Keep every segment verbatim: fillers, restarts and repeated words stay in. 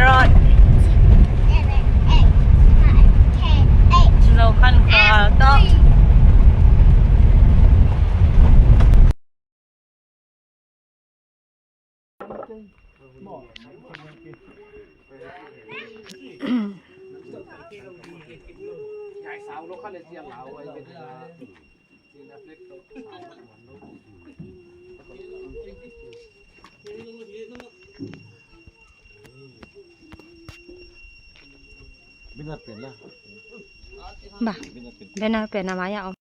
Rod. Zo Khan khua tawh. Ba, bena pena maya om.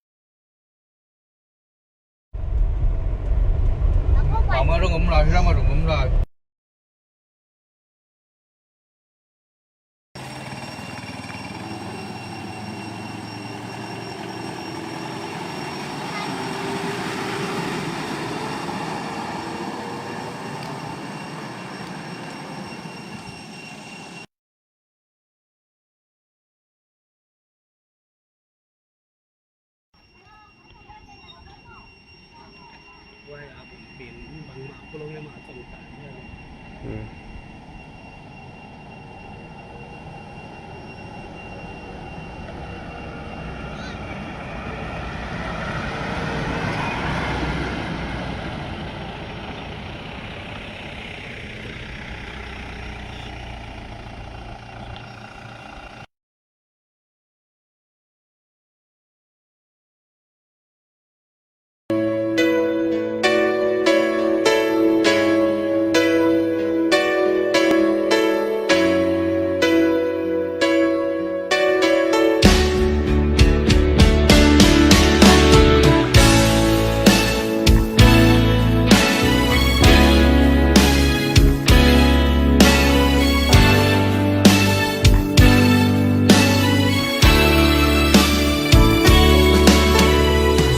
Ama rung om lai, rama rung om lai.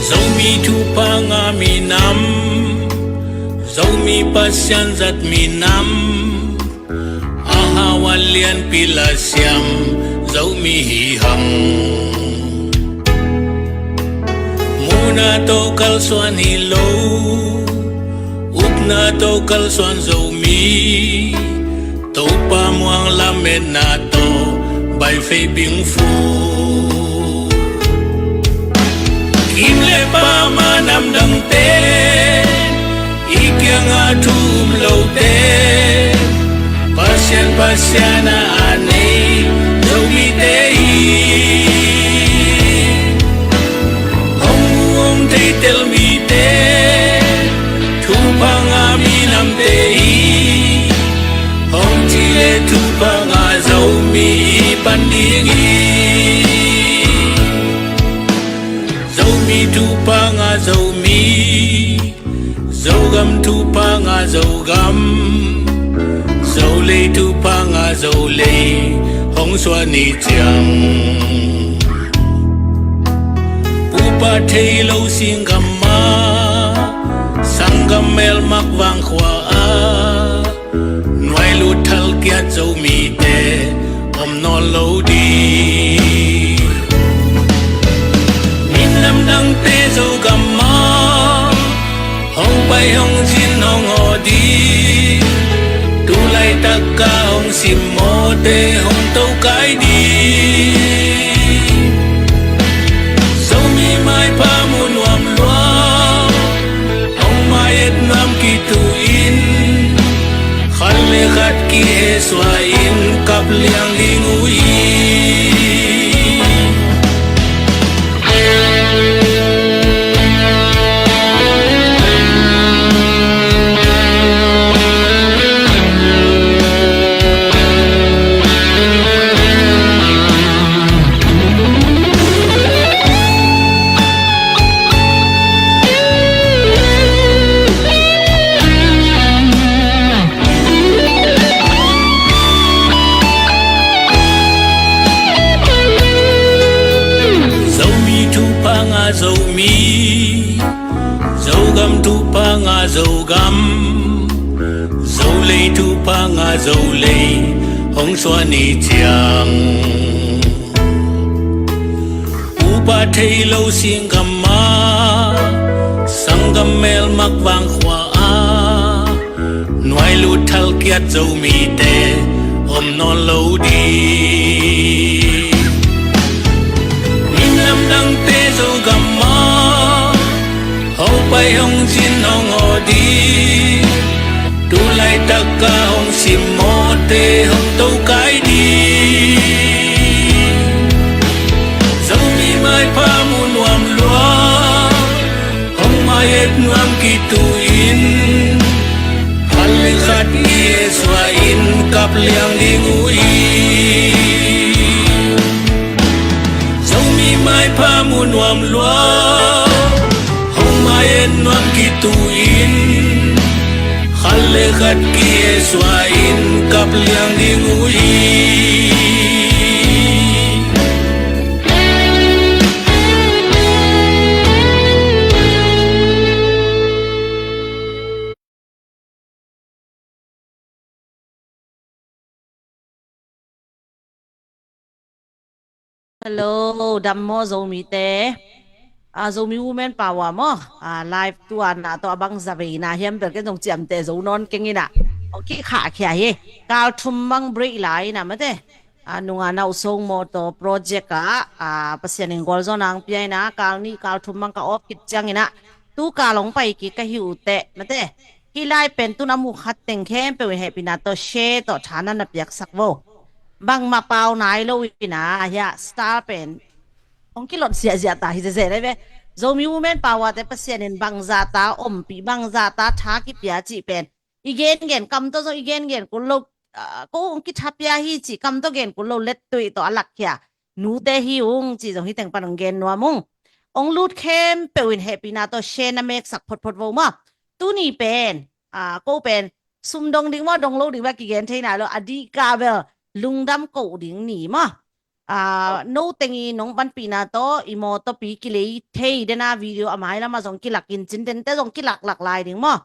Zomi thupha ngah minam, Zomi Pasian zat minam, a hau a lianpi la siam Zomi hi hang. Muhna tawh kalsuan hi lo, upna tawh kalsuan Zomi, Topa muang lametna tawh baih fei bingfu. Kim le pam a namdangte i kiangah thu um lote, Pasian, Pasian a a nei Zomite hi. Hong mu hong thei tel mite, thupha ngah minamte hi. Hong ci le thupha ngah Zomi i pan ding hi. Zomi thupha ngah Zomi, Zogam thupha ngah Zogam, Zolei thupha ngah Zolei hong suan i ciang. Pupa thei lo singgam ah, sanggam melmak vangkhua ah, nuai lut thal kiat Zomite om nawn lo ding. Minam dangte Zogam ah hong pai hong zin hong aw ding. Tu laitak a hong simmawhte hong tokai ding. Zomi maipha mu nuam lua, hong mai et nuam kitu in, khat le khat kihehsuah in kap liang ding uh hi. Zomi thupha ngah Zomi, Zogam thupha ngah Zogam, Zolei thupha ngah Zolei hong suan i ciang. Pupa thei lo singgam ah, sanggam melmak vangkhua ah, nuai lut thal kiat Zomite om nawn lo ding. Minam dangte Zogam mah hong pai hong zin hong aw ding. Tu laitak a hong simmawhte hong tokai ding. Zomi maipha mu nuam lua, hong mai-et nuam kituh in, khat le khat ki-etsuah in kap liang ding uh hi. Zomi maipha mu nuam lua, hong mai-et nuam kituh in, khat le khat ki-etsuah in kap liang ding uh hi. Hello, dam maw Zomite? Ah, Zomi Women Power maw? Ah, live tu-a na tawh a bangza vei na hiam bel ken zong ciamteh zo nawn keng in ah. Hong kikhahkhia hi. Kal thum bang break la in ah mate. Ah, nunga na uh song mawtaw project ah, ah, Pasian in gualzawhna hong pia in ah, kal nih kal thum bang ka off khit ciangin ah, tu kal hong pai kik ka hi uh teh mate. Hih lai pen tun a mu khat teng khempeuh in hehpihna tawh share tawh tha na na piaksak vo. Bangmah pau nai lo in ah, hiah star pen hong kilot ziahziah ta hi zeze dai ve. Zomi Women Power te Pasian in bangzah ta ompih, bangzah ta tha kipia cih pen i gengen, kam tawh zong i gengen kul lo, ah, ko hong kitha pia hi cih kam tawh gen kul lo, lettuih tawh a lakkhia nute hi ung cih zong hih teng pan hong gen nuam ung. Hong lut khempeuh in hehpihna tawh share na meksak photphot vo maw. Tuni pen, ah, ko pen sum dong ding maw, dong lo ding maw kigen thei nai lo, a dihka bel lungdam koh ding ni maw. Ah, no teng i nong panpihna tawh i mawtawpi kilei thei den a video a mailam ah zong kilak in cin, dente zong kilaklak lai ding maw.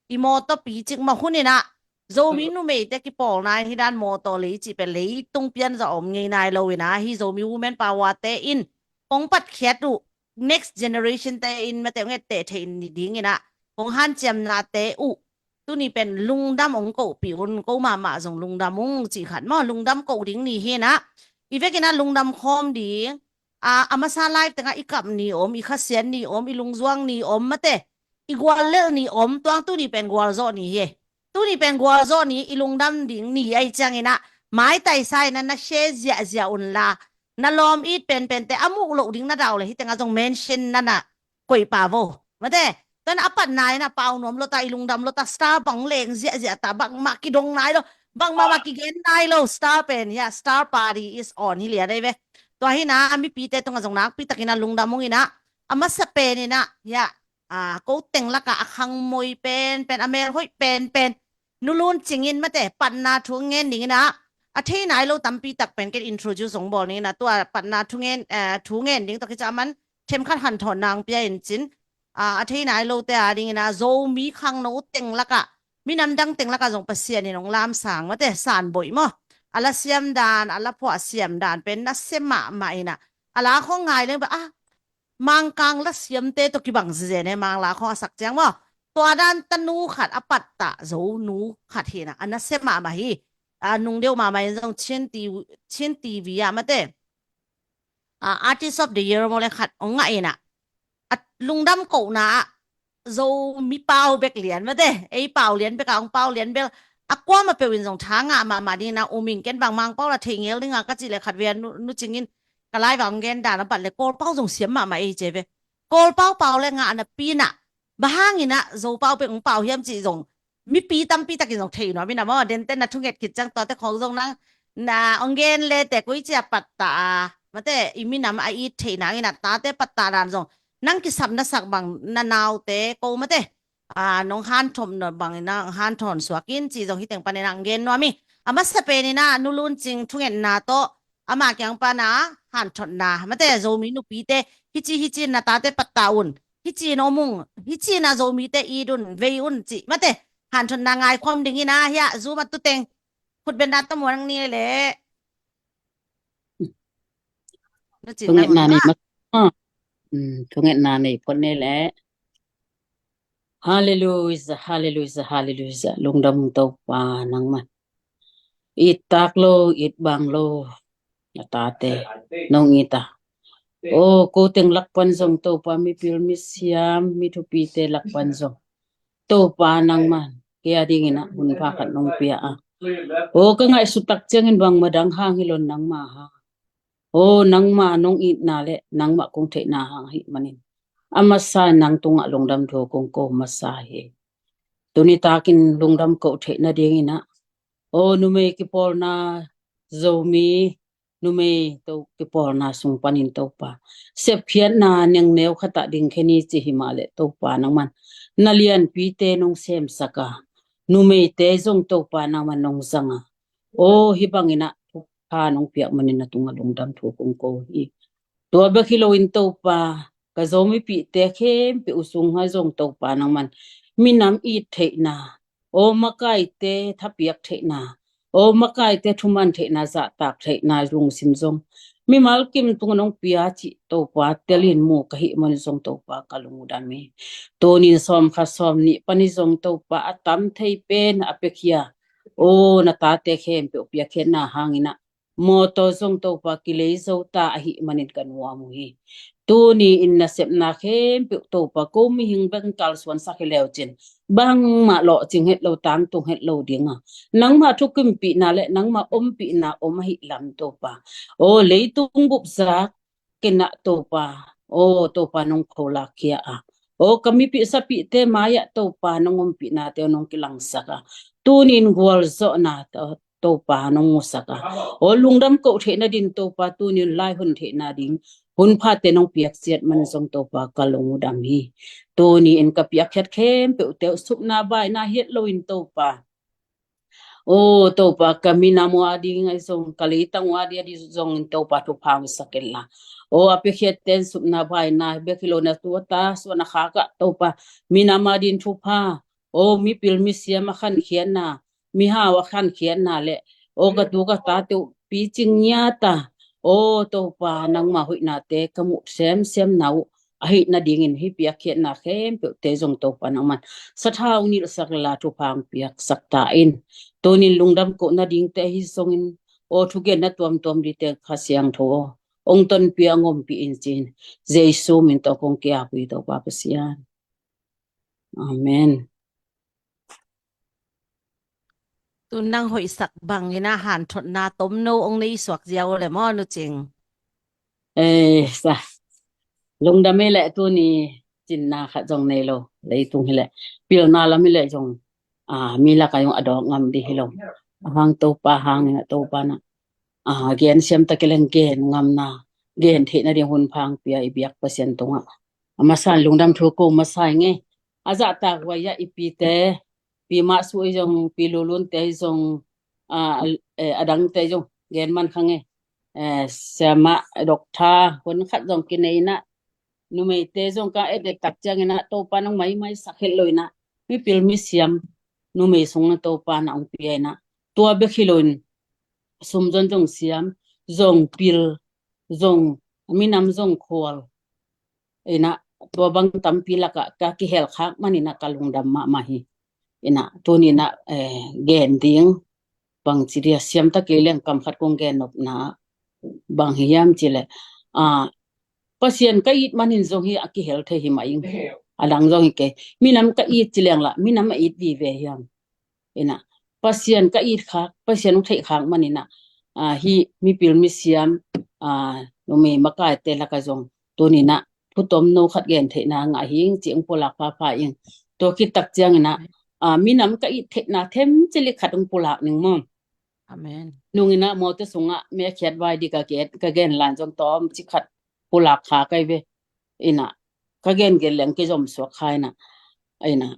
I mawtawpi cik mah hun in ah Zomi numeite kipawlna in hih dan mawtaw lei cih pen leitung pianzah om ngei nai lo in ah, hih Zomi Women Power te in kong patkhiat uh next generation te in mate hong etteh theih ni ding in ah kong hanciamnate uh tuni pen lungdam hong kohpih un, ko mahmah zong lungdam ung cih khat maw. Lungdam koh ding ni hi in ah, i vek in ah lungdam khawm ding. Ah, a masa live tengah i kap ni om, i khasiat ni om, i lungzuang ni om mate, i guallelh ni om, tuang tuni pen gualzawh ni hi. Tuni pen gualzawh ni, i lungdam ding ni ahih ciangin ah, maitaisa in ah na share ziahziah un la, na lawm it penpente a muh loh ding na dau le hih tengah zong mention na na koih pah vo. Mate, tuan a patna in ah pau nuam lo ta, i lungdam lo ta, star bang leng ziahziah ta, bangmah kidong nai lo, bangmah mah kigen nai lo, star pen, hiah, star party is on hi lian ei ve. Tua hi in ah, a mipite tungah zong nakpi takin ah lungdam ung in ah, a masa pen in ah, hiah, ah, ko teng lakah a khangmoi penpen, a melhoih penpen, Nu Lun Cing in mate, patna thu ngen ding in ah, a thei nai lo tampi tak pen ken introduce hong bawl ning in ah, tua patna thu ngen, eh, thu ngen ding tawh kici a man themkhat hanthawnna hong pia in cin, ah, a thei nai lote a ding in ah, Zomi khangno teng lakah, minam dang teng lakah zong Pasian in hong lamsang mate, sanboih maw, a la siam dan, a la phuah siam dan pen nasia mahmah in ah, a la khawng ngai leng bel, ah, Mangkang la siamte tawh kibang zizen e, Mangla khawng a sak ciang maw. Tua dan tanu khat a pattah Zo nu khat hi in ah, a nasia mahmah hi. A nung deuh mahmah in zong Chin T V, Chin T V ah mate, a, Artist of the Year maw le khat hong ngah in ah, a lungdam kohna ah Zomi pau bek lian mate, ei pau lian bek ah hong pau lian bel, a kuamah peuh in zong tha ngah mahmah ding in ah, um ing, ken bang Mangpau la thei ngel ding a ka cih le khat ve a, Nu, Nu Cing in ka live ah hong gen dan a pat le Kawlpau zong siam mahmah ei ci ve. Kawlpau pau le ngah napi in ah, bang hang in ah Zopau bek hong pau hiam cih zong mipi tampi takin zong thei nuam in ah maw, dente na thunget khit ciang tuate khawng zong nang na hong gen le te, koici a pattah a, mate, i minam a it theih nang in ah, tate pattah dan zong nang kisap na sak bang, na naute ko mate, a, nong hanthawn nop bang in ah hanthawn suak in cih zong hih teng pan in ah hong gen nuam hi. A masa pen in ah Nu Lun Cing thungetna tawh, ama kiang pan a hanthawnna mate, Zomi nupite, hici hici in na tate pattah un, hici in om ung, hici in ah Zomite it un, vei un cih mate, hanthawnna ngaikhawm ding in ah, hiah, Zoom a tu teng khut beng dan tawh muang ni le. Nu Cing, thungetna nei mah. Hmm, thungetna nei phot ni le. Halleluijah, halleluijah, halleluijah. Lungdam Topa nangman. It tak lo, it bang lo, na tate nong it a. O, ko teng lak pan zong Topa, mipil misiam, mi thupite lak pan zong Topa nangman kei a dingin ah hun pha khat nong pia a. O, ka ngaihsut tak ciangin bangmah dang hang hi lo, nangma hang. O, nangma nong itna le nangma kong theihna hang ahih manin a masa in nang tungah lungdam thu kong ko masa hi. Tuni takin lungdam koh theih nadingin ah, o, numei kipawlna, Zomi numei to kipawlna sung panin Topa, sepkhiatna nengneu khat ah ding khe ni ci hi mah leh Topa nangman na lianpite nong semsak a, numeite zong Topa nangman nong zang a. O, hih bangin ah thupha nong piak manin na tungah lungdam thu kong ko hi. Tua bek hi loin Topa, ka Zomipihte khempeuh sung ah zong Topa nangman minam it theihna, o, makaite thapiak theihna, o, makaite thuman theihna, zahtak theihna lungsim zong mimal kim tungah nong pia cih Topa telin mu ka hih manin zong Topa ka lungdam hi. Tunin sawm khat sawm nih panin zong Topa a tam thei pen a piakhia, o, na tate khempeuh piakkhiatna hangin ah mawtaw zong Topa kilei zo ta ahih manin ka nuam uh hi. Tuni in nasepna khempeuh Topa ko mihing bek kalsuansak hi leu cin bangmah lawhcing het lo, tangtung het lo ding a, nangmah thukimpihna le nangmah ompihna om ahih lam Topa, o, leitung bup zak ken ah Topa, o, Topa nong kholak khia a, o, ka mipih sapihte mai ah Topa nong ompihnate nong kilangsak a, tunin gualzawhna Topa nong musak a, o, lungdam koh theih nadin Topa tunin lai hun theih nading hun phate nong piak ciat man zong Topa ka lungdam hi. Tuni in ka piakkhiat khempeuhte uh supna baina hi het loin Topa, o, Topa ka minam uh a ding ahi zong, ka leitang uh a ding ahi zongin Topa thupha hong sak in la, o, a piakkhiatte in supna baina bek hi lo, na tu a ta suan a khak ah Topa minam a ding thupha, o, mipil misiam a khankhiatna, mihau a khankhiatna le, o, ka tu ka tate uh picing ngiat a, o, Topa nangma hoihnate ka muh semsemna uh ahih nadingin hih piakkhiatna khempeuhte zong Topa nangman sathau nilhsak le la thupha hong piaksak ta in. Tunin lungdam koh nadingte ahi zongin, o, thugenna tuamtuam dingte Kha Siangtho aw, hong tonpih hong ompih in ci-in Jesu min tawh kong ki-ap uh hi Topa Pasian. Amen. Tu nang hoihsak bangin a hanthotna tomno hong nei suak ziau le maw Nu Cing? Eh, sa. Lungdam hi leh tuni cinna khat zong nei lo, leitung hi leh pilna lam hi leh zong, a, mi lakah zong a dawk ngam ding hi lo. A hang Topa hangin a Topa na, a, gen siam tak hi leng gen ngamna, gen theih nading hun pha hong pia i biak Pasian tungah a masa in lungdam thu ko masa ing e. A zahtak huai ah i pite, pi Mah Su i zong, pi Lulun te i zong, a, eh, a dangte i zong gen man kha ing e. Eh, siamah, doctor, hun khat zong kinei in ah, numeite zong ka et et tak ciangin ah Topa nong maimai sak het lo in ah, mipil misiam numei sungah Topa na hong pia in ah, tua bek hi loin sum zong zong siam, zong pil, zong minam zong khual in ah, tua bang tampi lakah ka kihel khak man in ah ka lungdam mahmah hi. In ah tuni in ah, eh, gen ding bangci dia siam ta kei leng kam khat kong gen nopna bang hiam ci leh, a, Pasian ka it manin zong hi a kihel thei hi mah ing. A dang zong hi kei. Minam ka it ci leng lah minam a it vive hiam? In ah Pasian ka it khak, Pasian hong theih khak man in ah, a, hih mipil misiam, a, numei makaite lakah zong tuni in ah thu tomno khat gen theihna ngah hi ing ci hong pulak phapha ing. Tua khit tak ciangin ah, a, minam ka it theihna themcik khat hong pulak ning maw. Amen. Nung in ah mawtaw sungah mekhiat vai ding ka gen, ka gen lai in zong tawmcik khat pulak kha ka hi ve. In ah ka gen gen leng kizom suak kha in ah. In ah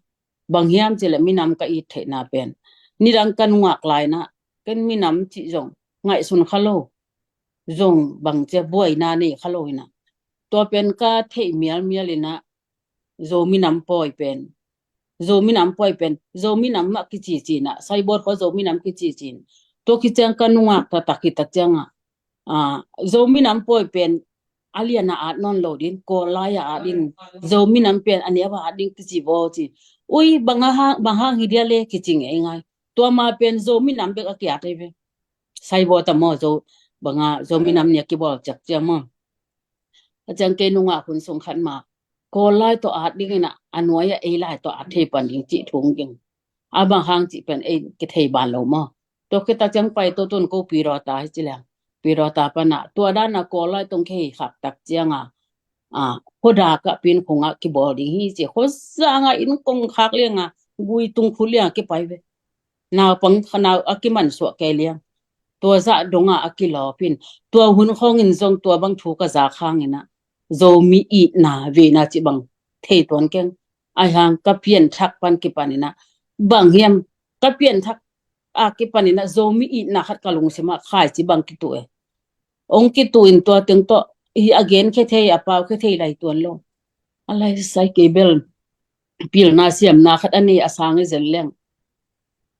bang hiam ci leh minam ka it theihna pen, nidang ka nungak lai in ah ken minam cih zong ngaihsun kha lo, zong bang ci a buaina nei kha lo in ah, tua pen ka theih mialmial in ah Zo minam pawi pen, Zo minam pawi pen, Zo minam mah kici ci in ah, Saibawt khua Zo minam kici ci in, tua khit ciang ka nungak taktak khit tak ciangah, a, Zo minam pawi pen a lian a at nawn lo ding, Kawl lai a at ding, Zo minam pen a neu a at ding kici vaw ci. Ui, bang a hang, bang hang hi dia le kici ngei ngai. Tua ma pen Zo minam bek a kiat hi ve. Saibaw ta maw, Zo, banga Zo minam nih a kibawl ciakciak maw. A ciang kei nungah hun sung khat mah Kawl lai tawh at dingin ah, a nuai ah ei lai tawh at thei pan ding cih thu hong ging. A bang hang cih pen ei kithei ban lo maw. Tua khit tak ciang pai to tun ko Pi Dawta hi ci leng. Pi Dawta pan ah tua dan a Kawl lai tawh kihei khak tak ciang a, a, khuadak ah pin khung ah kibawl ding hi ci. Khuazang ah inn kong khak liang a, gui tung khu liang a kipai ve. Naupang kha nau a kimansuah kei liang. Tua zah dong ah a kilawp in. Tua hun khawng in zong tua bang thu ka zak hangin ah Zomi itna veina cih bang thei tuan keng. Ahi hang ka pianthak pan kipanin ah bang hiam, ka pianthak a kipanin ah Zomi itna khat ka lungsim ah khaici bang kituh e. Hong kituh in tua teng tawh hi a genkhia thei, a paukhia thei lai tuan lo. A lai sai kei bel pilna siamna khat a nei a sang i zel leng,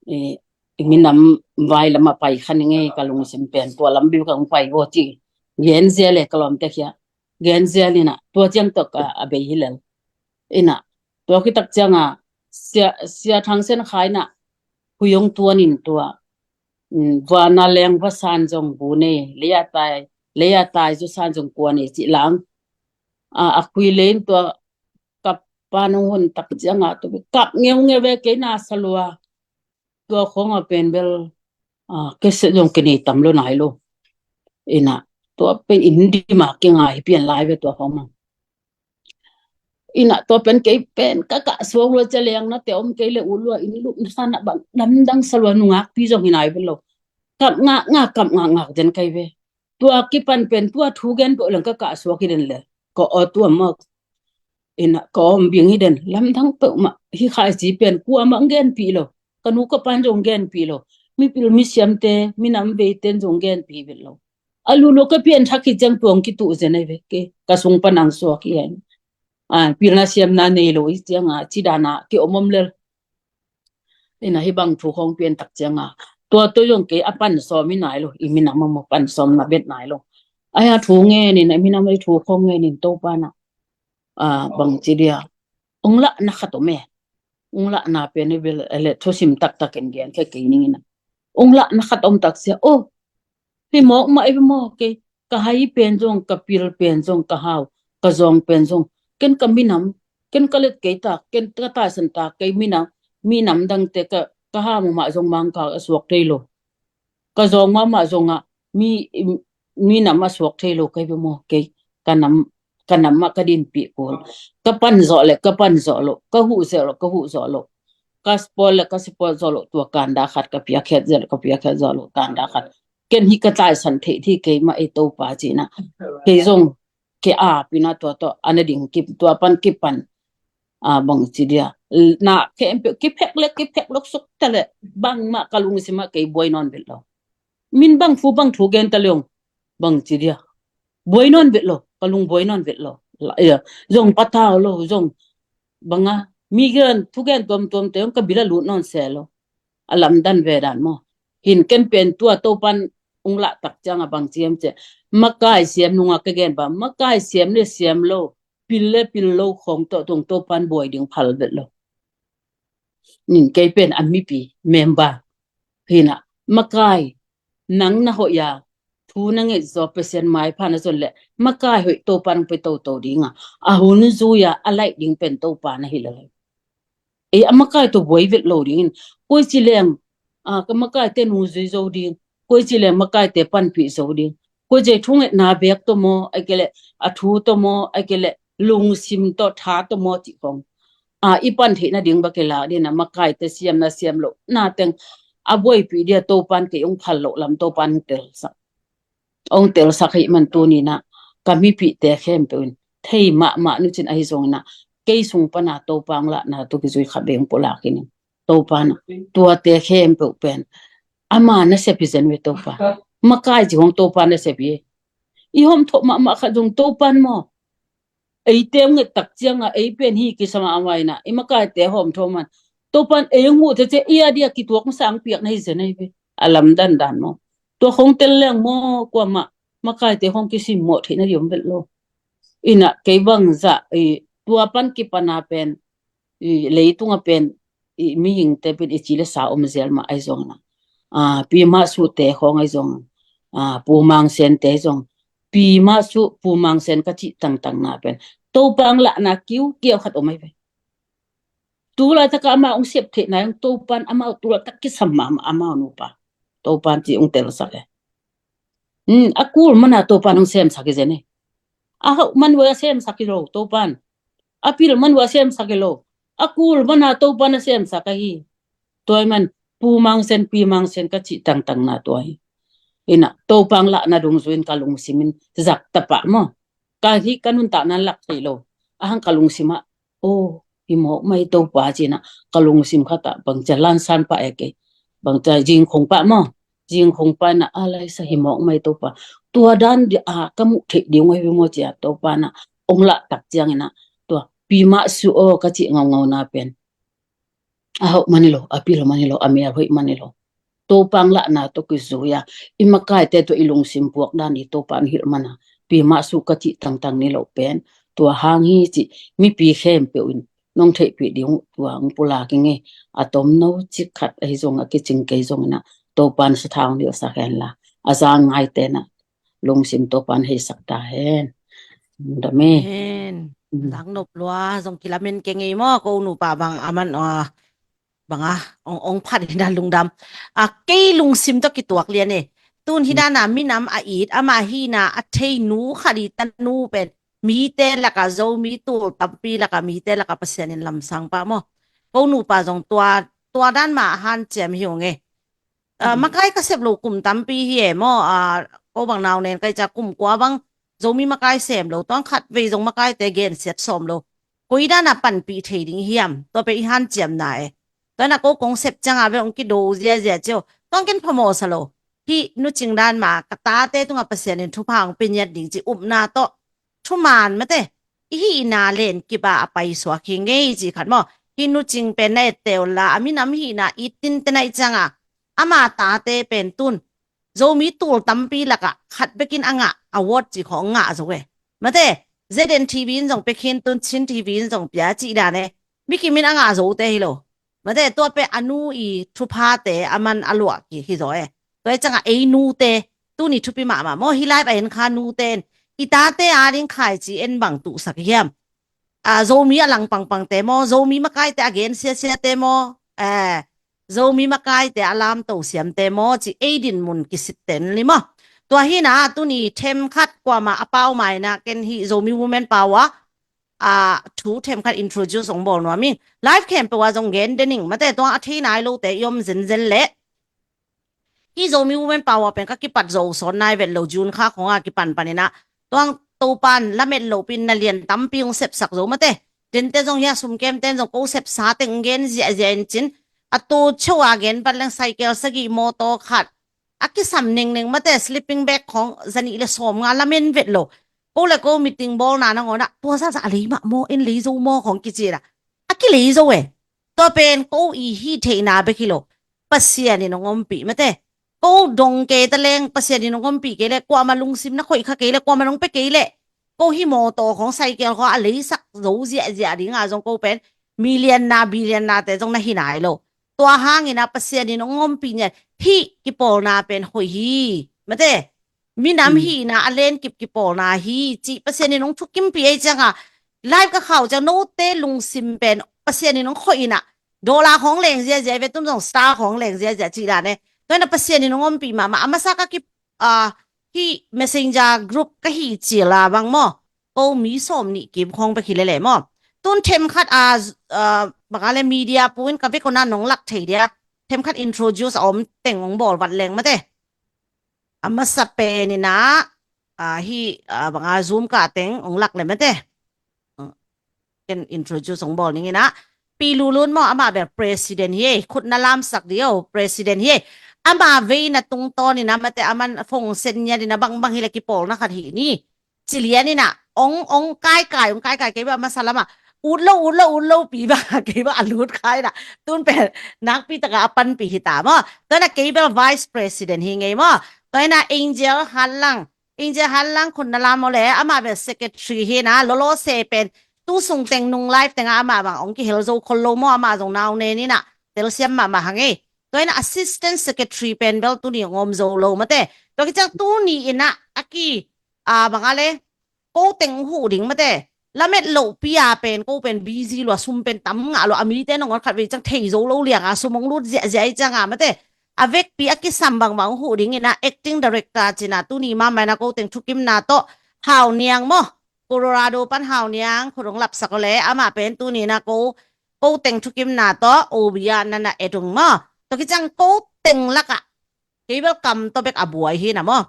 i, i minam vai lam a pai kha ning ei, ka lungsim pen tua lam bel ka hong pai aw ci. Gen zel e ka lawmte khia. Gen zel in ah tua ciang tawh ka a bei hi lel. In ah tua khit tak ciang a Sia, Sia Thang Sen Khai in ah hui hong tuan in tua, mm, vana leng va san zong bu nei, lei a tai, lei a tai zu san zong kua nei cih lang. A, a khui lei in tua kap pan hong hun tak ciang a tua kap ngeungeu ve kei na sa lua. Tua khawng a pen bel, a, kei se zong kinei tam lo nai lo. In ah tua pen inn dim a kingai pian lai ve tua khawng mang. In ah tua pen kei pen ka kah suak lua cia leng na te om kei le u lua inn lup na san ah bang lamdang sa lua nungak pi zong hi nai ve lo. Kap ngak ngak, kap ngak ngak den kei ve. Tua kipan pen tua thu gen peuh leng ka kah suak hi den le. Ka aw tua mawk. In ah ka om bing hi den. Lamdang peuhmah hi khaici pen kuamah hong genpih lo. Ka nu ka pan zong genpih lo. Mipil misiamte, minam veiten zong genpih vet lo. A lulu ka pianthak hi ciang tuang kituh zen ai ve ke. Ka sung pan ang suak hi ai. A, pilna siamna nei lo i ciang a, ci dan a, ki om om lel. In ah hi bang thu khawng pian tak ciang a. Tua tua zong kei a pan sawm hi nai lo. I minam a maw pan sawm na bet nai lo. Ai a thu ngen in, a minam ai thu khawng ngen in Topa na. A, bang ci dia. Ong lah na khat om e. Ong lah na pen i bil ele thusim taktak in gen khe kei ning in a. Ong lah na khat om tak sia. Oh, hi mawk mah i mawk kei. Ka hai pen zong, ka pil pen zong, ka hau, ka zawng pen zong. Ken ka minam, ken ka let kei tak, ken ka taisan tak kei minam, minam dangte ka, ka hau mah zong mangkal a suak thei lo. Ka zawng mahmah zongah mi, mi nam a suak thei lo kei ve maw kei. Ka nam, ka nam ah ka dinpih kul. Ka pan zawh le ka pan zawh lo, ka huh zawh lo, ka huh zawh lo. Ka support le ka support zawh lo, tua kanda khat ka piakhiat zawh lo, ka piakhiat zawh lo kanda khat. Ken hi ka taisan theih thei kei mah ei Topa cihna. Kei zong ke a pina tua tawh ana ding kip, tua pan kipan. A, bang ci dia. Na khempeuh kiphek le kiphek lok suk ta le bangmah ka lungsim ah kei buai nawn vet lo. Min bang thu bang thu gen ta leong bang ci dia. Buai nawn vet lo, ka lung buai nawn vet lo. Zong patau lo, zong banga mi gen, thu gen tuamtuam te ka bil a lut nawn se lo. A lamdan ve dan maw. Hin ken pen tua Topan ung lah tak ciang a bang ciam cia. Makai siam nunga ka gen ba, makai siam le siam lo, pil le pil lo khawng tawh tung Topan buai ding phal vet lo. Nin kei pen a mipi member. Hina, makai, nang na hoih a, thu na ngeih zaw Pasian maipha na zon le, makai hoih Topan pe toto ding a, a hun zui a, a laih ding pen Topa na hi lo. Ei a makai tawh buai vet lo dingin, koi ci leng, a, ka makai te nung zui zo ding, koi ci leng makai te panpih zo ding, koi ci thungetna bek tawh maw, ai ke le, a thu tawh maw, ai ke le, lungsim tawh tha tawh maw cih khong. A, i pan theih nading bak i lak ding a, makai te siam na siam lo, na teng, a buaipih dia Topan kei ong phal lo lam Topan tel sak. Ong telsak hih man tuni na, ka mipihte khempeuh in, thei mahmah nucin ahi zongin a, kei sung pana Topa ong lahna tu kizui kha beng pulak in, Topa na, tuate khempeuh pen, ama na sep hi zen ve Topa. Makai ci hong Topa na sep hi. I hom thok mahmah khat zong Topan maw. Ei teu nget tak cianga, ei pen hi kisama a maina, i makaite hawm thaw man. Topan ei hong huh tece, i a dia kituak sang piak na hi zen ahi ve. A lamdan dan maw. Tua khong tel leng maw, kuama, makaite hong kisim mawh theih na diom vet lo. Ina, kei bang zah, i, tua pan kipana pen, i, leitunga pen, i, mihingte pen, i ci le sa om zel mah ahi zongna. Pi Mah Suh te khawng ahi zong, Pu Mang Sen te zong, Pi Mah Suh, Pu Mang Sen ka cih tangtang na pen Topa hong lahna kiukiau khat om ahi ve. Tu laitak a amau hong sep theihna hong Topan amau tu laitak kisam mahmah amau nupa. Topan ci hong telsak e. A kul mana Topan hong semsak hi zen e. A hauh man uh a semsak hi lo Topan. A pil man uh a semsak hi lo. A kul mana Topan a semsak ahi. Tua ahih man Pu Mang Sen, Pi Mang Sen ka cih tangtang na tua hi. Ina Topa hong lahna dungzui in ka lungsim in zak tapah maw. Ka hih ka nuntakna lak thei lo. A hang ka lungsim ah, o, hi mawk mai Topa ci ina ka lungsim khat ah bangcia lansan pah e kei. Bangcia zingkhong pah maw. Zingkhong pah ina a laisa hi mawk mai Topa. Tua dan dia ka muh theih ding uh ahi ve maw cia Topa na hong lah tak ciang ina tua Pi Mah Suh aw ka cih ngaungau na pen a hauh man hi lo, a pil man hi lo, a mel hoih man hi lo. Topa hong lahna tawh kizui a i makaite tawh i lungsim puak dan i Topa hong hilh mana Pi Mah Suh ka cih tangtang ni lo pen tua hang hi cih mipi khempeuh in nong theihpih ding uh tua hong pulak ing e. A tomno cik khat ahi zong a kicing kei zong ina Topan sathau hong hilhsak hen la a za ngaite na lungsim Topan heisak ta hen. Lungdam e. Hen. Dang nop lua zong kilamen kei ngei maw ko nupa bang aman banga ong phat ina lungdam. A kei lungsim tawh kituak lian e. Tun hi dana minam a it ama hina a thei nu khat i tanu pen mite laka Zomi tul tampi laka mite laka Pasian in lamsang pah maw. Ko nupa zong tua tua dan ma a hanciam hi ung e. Makai ka sep lo kum tampi hi e maw. Ko bang nau nen kai ca kum kua bang Zomi makai sem lo tuang khat vei zong makaite gensiat sawm lo. Koi dana panpih thei ding hiam tua pe i hanciamna e. Tuana ko kong sep cianga ve ong kido ziazia cio tuang ken phamawh sa lo. Hih nucing dan ma ka tate tunga Pasian in thupha ong pe ngiat ding ci upna tawh thuman mate i hihna len kipa a paisuak hi ngei ci khat maw. Hih nucing pen na etteu la a minam hihna i tinte na i cianga ama tate pen tun Zomi tul tampi laka khat bekin a ngah award ci khawng ngah zo e. Mate Z N T V in zong pekhin tun Chin T V in zong pia cih dan e. Mikim in a ngah zote hi lo. Mate tua pe a nu i thuphate a man a luah ki hi zaw e. Tua i canga ei nute tuni thupi mahmah maw hi live a en kha nute in i tate ading khaici en bang tuhsak hiam. Zomi a langpangpangte maw Zomi makaite a gensiasiate maw Zomi makaite a lamto siamte maw ci ei dinmun kisitten li maw. Tua hina tuni themkhat kuama a pau maina ken hi Zomi Women Power a thu themkhat introduce ong bawl nuam ing. Live khempeuh a zong gen dening mate tua a thei nai lote i om zenzen leh hi Zomi Women Power pen ka kipat zo sawn nai vet lo June kha khonga kipan panina tuang Topan lamet lopi in na lian tampi ong sepsak zo mate. Dente zong hia sumkemten zong ko sepsa teng gen ziahziah in cin a tu cheu a gen pat leng cycle sagih mawtaw khat a kisam nengneng mate sleeping bag khawng zanih le sawm nga lamen vet lo. Ko le ko meeting bawlna nangawnah tua zahzah a lei mah maw en lei zo maw khawng kicina a kilei zo e. Tua pen ko i hi theihna bek hi lo. Pasian in ong ompih mate. Ko dong kei ta leng Pasian in ong ompih kei le kuama lungsim na khoih kha kei le kuama nong pe kei le ko hi mawtaw khawng cycle khawng a leisak zo ziahziah dinga zong ko pen million na billion nate zong na hi nai lo. Tua hangina Pasian in ong ompih nian hih kipawlna pen hoih hi mate. Minam hihna a lenkip kipawlna hi cih Pasian in ong thukimpih ei cianga live ka khau ciang note lungsim pen Pasian in ong khoih ina dollar khawng leng ziazia ve tun zong star khawng leng ziazia cih dan e. Tuana Pasian in ong ompih mahmah a masa ka ki hih messenger group ka hih cila bang maw. Ko mi sawm nih kim khawng bek hi lele maw. Tun themkhat a banga le media puin ka vekona nong lak thei dia themkhat introduce a om teng ong bawl vat leng mate. A masa penina hih banga Zoom ka teng ong lak le mate. Ken introduce ong bawl ningina Pi Lulun maw amah bel president hi ei khutna lamsak dio president hi ei. Ama veina tungtawnina mate aman fongsen nianina bangbang hi le kipawlna khat hi ni. Cilianina ong ong kaikai ong kaikai kei bel masa lama ut lo ut lo ut lo pi bel kei bel a lut khaina tun pen nakpi taka a panpi hita maw. Tuana kei bel vice president hi ngei maw. Tuana Angel Hanlang Angel Hanlang khutna lam aw le amah bel secretary hina lolo se pen tu sung teng nung live tenga amah bang ong kihel zo khol lo maw amah zong nau nenina telsiam mahmah hang ei. Tua ina assistant secretary pen bel tuni hong om zo lo mate. Tua kiciang tuni ina a ki a banga le ko teng huh ding mate. Lamet lohpi a pen ko pen busy lua, sum pen tam ngah lua, a mite nangawn khat vei ciang thei zo lo lianga sum hong lut ziahziah i cianga mate. A vekpi a kisam bangbang huh ding ina acting director cina tuni mamaina ko teng thukimna tawh Hau Niang maw, Colorado pan Hau Niang khut hong lapsak aw le, amah pen tuni ina ko ko teng thukimna tawh O B a nana et ung maw. Tua kiciang ko teng lakah kei bel kam tawh bek a buai hi na maw.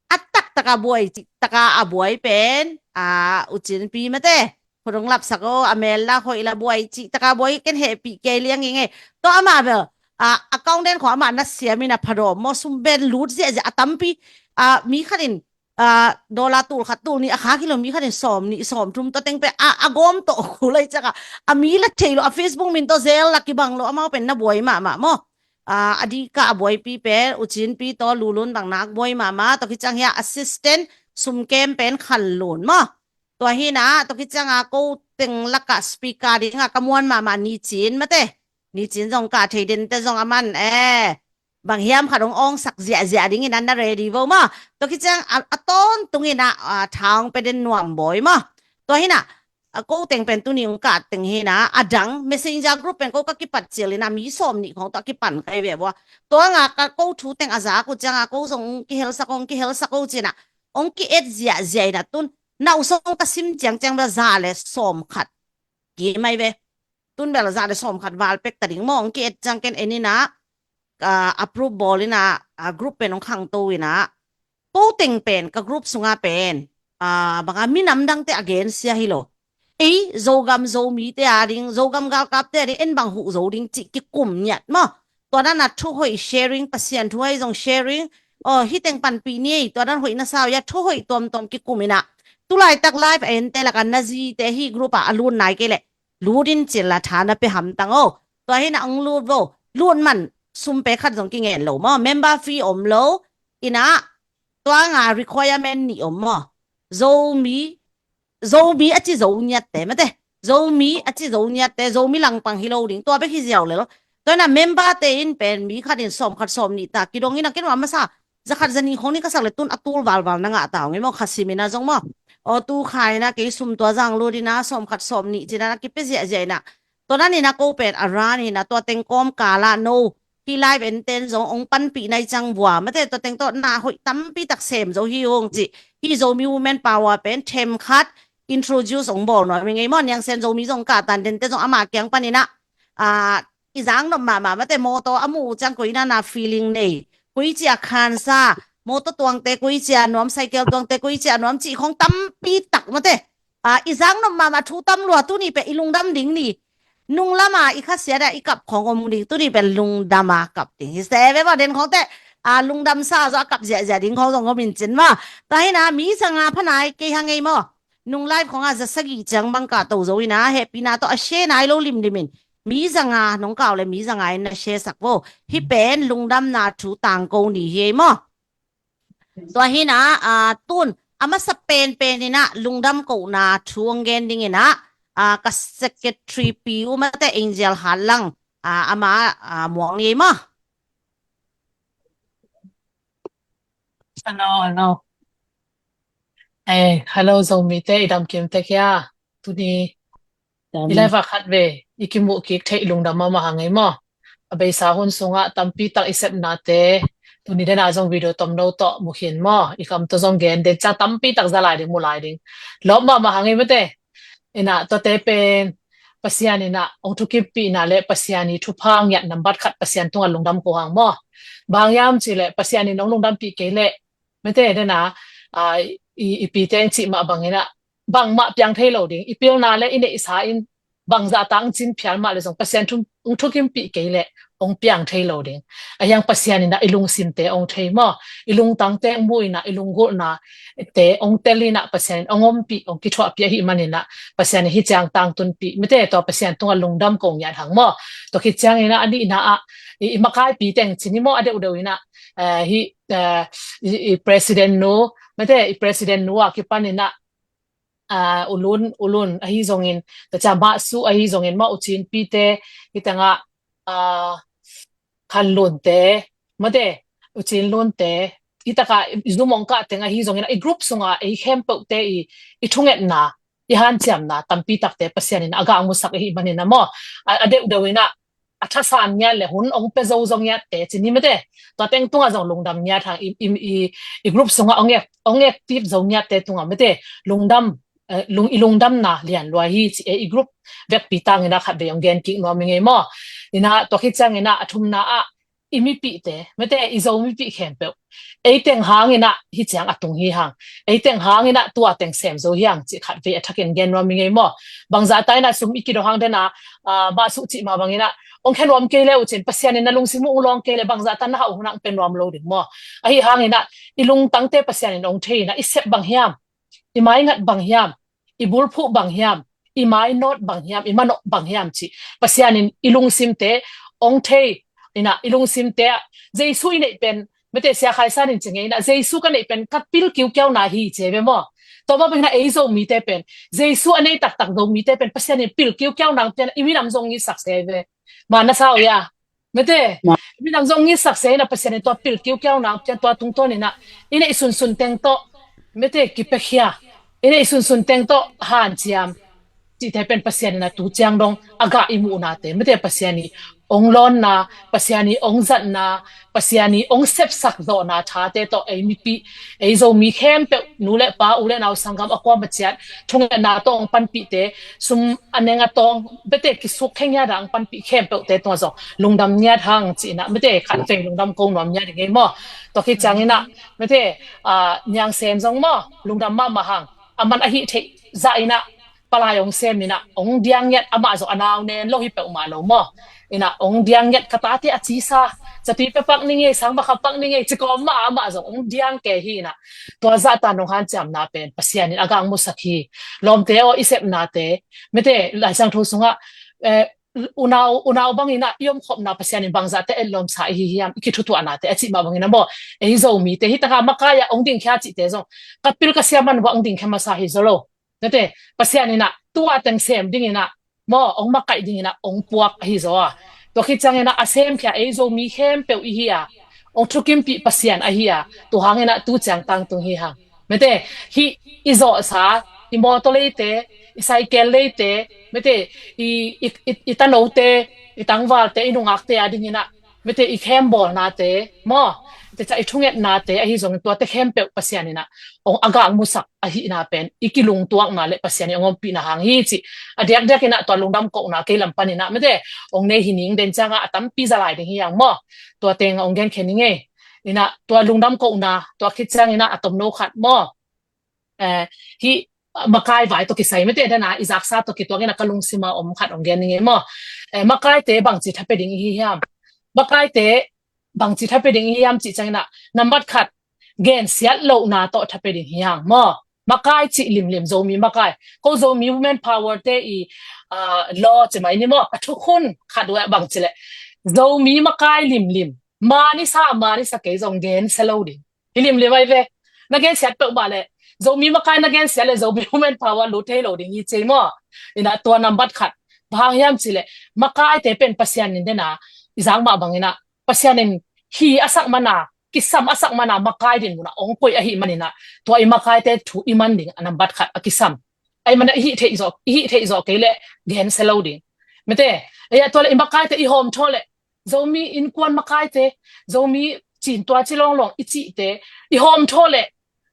A taktak a buai, ciktaka a buai pen a U Cin Pi mate. Khut hong lapsak aw, a mel la hoih la buai, ciktaka buai ken hehpih kei liang ing e. Tua amah bel a account den khong amah na siam ina phadawm maw, sum pen lut ziahziah a tampi. A mi khat in a dollar tul khat tul nih a khak hi lo, mi khat in sawm nih sawm thum tua teng pen a, a gawm tawh kul lai cianga a mi la thei lo, a Facebook min tawh zel la kibang lo, amau pen na buai mahmah maw. A, a dika a buaipi pen U Cin Pi tawh Lulun bang nak buai mahmah. Tua kiciang hia assistant sum kem pen Khan Lun maw. Tua hina tua kicianga ko teng lakah speaker dinga ka muan mahmah Ni Cin mate. Ni Cin zong ka thei dente zong a man e. Bang hiam khat hong awngsak ziahziah dingin an na ready vo maw. Tua kiciang a, a tawntung ina a, tha hong pe den nuam bawi maw. Tua hina a ko teng pen tuni hong kah teng hina a dang messenger group pen ko ka kipat cil ina mi sawm nih khong tawh a kipan kai ve vua. Tua nga ka ko thu teng a zak uh cianga ko zong hong kihelsak hong kihelsak uh cina hong ki-et ziahziah ina tun na uh song ka sim ciangciang bel za le sawm khat ki mai ve. Tun bel za le sawm khat val pek ta ding maw, hong ki-et ciang ken en ina a, approve bawl ina a, group pen hong khangto ina. Ko teng pen ka group sunga pen a, banga minam dangte a gensia hi lo. Ei Zogam Zomite a ding, Zogam galkapte a ding en bang huh zo ding cih kikum ngiat maw. Tua dana thuhoih sharing, Pasian thu ahi zong sharing, aw hiteng panpih ni ei, tua dan hoih na sa uh ia thuhoih tuamtuam kikum ina. Tulaitak live a ente laka na zite hih group a a lut nai kei leh lut in cil la tha na pe hamtang o. Tua hina hong lut vo, lut man sum pe khat zong kingen lo maw, member fee om lo ina. Tua nga requirement nih om maw. Zomi, Zomi a ci zo ngiatte mate, Zomi a ci zo ngiatte, Zomi langpang hi lo ding, tua bek hi ziau lel. Tua ina member te in pen mi khat in sawm khat sawm nih ta kidong ina ken ua masa za khat za nih khong ni ka sak le tun a tul valval na ngah ta hong i maw, kha sim ina zong maw. Aw tu kha ina kei sum tua zang lut ina sawm khat sawm nih cina na kipe ziahziah ina. Tua dan ina ko pen a ran ina tua teng kawm kala no hi live enten zong hong panpih nai ciang vua mate, tua teng tawh na hoih tampi tak sem zo hi hong ci. Hi Zomi Women Power pen them khat introduce hong bawl nuam hi ngei maw. Niang Sen Zomi zong kah tan dente zong ama kiang pan ina a, i zang nop mahmah mate, mawtaw a muh uh ciang koi na na feeling nei, koi cia khansa, mawtaw tuangte koi cia nuam, cycle tuangte koi cia nuam cih khong tampi tak mate. A, i zang nop mahmah thu tam lua, tuni pe i lungdam ding ni. Nung lama i khasiat a i kap khong om ding, tuni pe lungdama kap ding hi se ve maw, den khongte a, lungdamsa zaw a kap ziahziah ding khong zong om in cin maw. Tua hina mi zanga phanai kei hang ei maw. Nung live khonga za sagih ciang bang kah to zo ina hehpihna tawh a share nai lo limlim in mi zanga nong kau le mi zanga in na share sak vo. Hih pen lungdamna thu tangko ni hi ei maw. Tua hina a, tun a masa penpen ina lungdam kohna thu hong gen ding ina a, ka secretary pi uh mate Angel Hat Lang a, ama a, muang ni ei maw. Hello, hello. Eh, hello Zomite, i dam kim tek hia? Tuni i live a khat ve i kimuh kik theih lungdam mahmah hang ei maw. A beisa hun sungah tampi tak i sepnate tuni dena zong video tomno tawh mu khin maw, i kam tawh zong gen den ciang tampi tak za lai ding mu lai ding. Lawp mahmah hang ei mate. Ina tuate pen Pasian ina hong thukimpihna le Pasian i thupha ngiat nambat khat Pasian tungah lungdam ko hang maw. Bang hiam cih leh Pasian in hong lungdampih kei leh mate dena a, i, i pite in cih mah bang ina bangmah piang thei lo ding. I pilna le i neihsa in bangzah tang cin phial mah le zong Pasian thu, hong thukimpih kei leh hong piang thei lo ding. A hiang Pasian ina i lungsimte hong thei maw, i lungtangte hong mu ina i lunggulhnate hong tel ina Pasian in hong ompih hong kithuahpih ahih man ina Pasian in hih ciang tangtunpih mate, tua Pasian tungah lungdam ko ngiat hang maw. Tua khit ciang ina a nihna ah i, i makaipi teng cin hi maw, a deuhdeuh ina eh, hih eh, i, i president nu mate, i president nu a kipan ina a, ulun, ulun ahi zongin, tacia mahsu ahi zongin maw, U Cin Pi te hi tengah a, Khan Lunte, mate, U Cin Lunte, i taka i zum ong kah teng ahi zongin ah i group sunga ei khempeuhte i, i thungetna, i hanciamna tampi takte Pasian in a gah musak ahih manin ah maw, a, a deuhdeuh in ah a thasan ngiat le hun ong pia zo zo ngiatte ci ni mate, tua teng tungah zong lungdam ngiat hang i, i, i, i group sunga ong ek, ong active zo ngiatte tungah mate, lungdam, eh, lung, i lungdamna lian lua hi ci e. I group vekpi tangin ah khatvei ong gen kik nuam i ngei maw. In ah tua khit ciangin ah a thumna ah i mipihte, mate, i Zo mipih khempeuh, ei teng hangin ah hih ciang a tung hi hang, ei teng hangin ah tua teng sem zo hi hang cih khatvei a thakin gen nuam i ngei maw. Bangzah ta in ah sum i kidong hang den a, ah, mah suh cih mah bangin ah ong khia nuam kei le uh cin, Pasian in na lungsim uh ong lawng kei le bangzah ta na hauh hun ah ong pia nuam lo ding maw. Ahi hangin ah i lungtangte Pasian in ong thei in ah i sep bang hiam, i maingat bang hiam, i bulphuh bang hiam, i mainawt bang hiam, i manawh bang hiam cih Pasian in i lungsimte ong thei in ah, i lungsimte ah Jesu i neih pen, mate, Sia Khai San in ci ngei in ah, Jesu ka neih pen ka pil kiukiauna hi ci e ve maw. Tua mah bangin ah ei Zomite pen Jesu a nei taktak Zomite pen Pasian in pil kiukiauna ong pia in ah i minam zong ngitsak se ve. Ma na sa uh ia. Mate, minam zong ngitsak se in ah Pasian in tua pil kiukiauna ong pia in, tua tungtawn in ah i neih sunsun teng tawh, mate, kipiakhia, i neih sunsun teng tawh hanciam cihte pen Pasian in ah tu ciang dong a gah i muhnate, mate, Pasian i ong lawnna, Pasian i ong zatna, Pasian i ong sepsak zawhna thate tawh ei mipih, ei Zomi khempeuh, nu le pa, u le nau, sanggam, a kuama ciat thungetna tawh ong panpihte, sum a neng a tawng, mate, kisuk khe ngiat a ong panpih khempeuhte tungah zong lungdam ngiat hang ci in ah, mate, khatvei lungdam ko nuam ngiat i ngei maw. Tua khit ciangin ah, mate, ah, Niang Sen zong maw, lungdam mahmah hang. A man a hih theih zah in ah palai ong sem in ah ong diang ngiat, amah zong a nau nen lo hi peuhmah lo maw. In ah ong diang ngiat, ka tate a cisa, catui pia pak ni ngei, sang makha pak ni ngei ci kawm mah, amah zong ong diang kei hi in ah, tua zahta nong hanciamna pen Pasian in a gah musak hi. Lawmte aw, i sepnate, mate, Lai Siangtho sungah, eh, unau, unau bangin ah i omkhopna Pasian in bangzahte etlawmsa i hi hiam, i kithutuahnate a cih mah bangin ah maw, ei Zomite hih taka makai ah ong dingkhia cihte zong ka pil ka sia man uah ong dingkhia masa hi zaw lo. Mate, Pasian in ah tua teng sem dingin ah maw, ong makaih dingin ah ong puak ahi zaw a. Tua khit ciangin ah a semkhia ei Zomi khempeuh i hi a, ong thukimpih Pasian ahi a, tua hangin ah tu ciang tangtung hi hang. Mate, hih i zawhsa, i mawtaw leite, i saikel leite, mate, i, i, i, i tanote, i tangvalte, i nungakte a dingin ah, mate, i khembawlnate maw, te ca i thungetnate ahi zongin tuate khempeuh Pasian in ah ong a gah musak ahihna pen i kilungtuakna le Pasian i ong ompihna hang hi cih a diakdiak in ah tua lungdam kohna kei lam panin ah, mate, ong nei hi ning. Den ciangah a tampi za lai ding hi hang maw. Tua teng ong genkhia ni ngei. In ah tua lungdam kohna, tua khit ciangin ah a tomno khat maw, eh, hih makai vai tawh kisai, mate, den a i zaksa tawh kituak in ah ka lungsima om khat ong gen ni ngei maw. Eh, makaite bangci tha pia ding i hi hiam? Makaite bangci tha pia ding i hi hiam cih ciangin ah, nambat khat, gensiat lohna tawh tha pia ding hi hang maw. Makai cih limlim, Zomi makai, ko Zomi Women Power te i, ah, law ci mai ni maw, a thukhun khat uh ah bangci leh, Zomi makai limlim, man i sa, man i sa kei zong gensia lo ding. Hi limlim ai ve. Na gensiat peuhmah leh, Zomi makai na gensiat leh Zomi Women Power lut thei lo ding hi ci ei maw. In ah tua nambat khat, bang hang hiam cih leh, makaite pen Pasian in den a, i zak mah bangin ah, Pasian in hi a sak man a, kisam a sak man a, makai dinmun ah ong koih ahih manin ah, tua i makaite thu i man ding a nambat khat a kisam. Ahih man a i hih theih zawh, i hih theih zawh kei leh gensia lo ding. Mate, ei ah tua leh i makaite i hawmthawh leh, Zomi innkuan makaite, Zomi cintua ci lawnglawng i cihte i hawmthawh leh,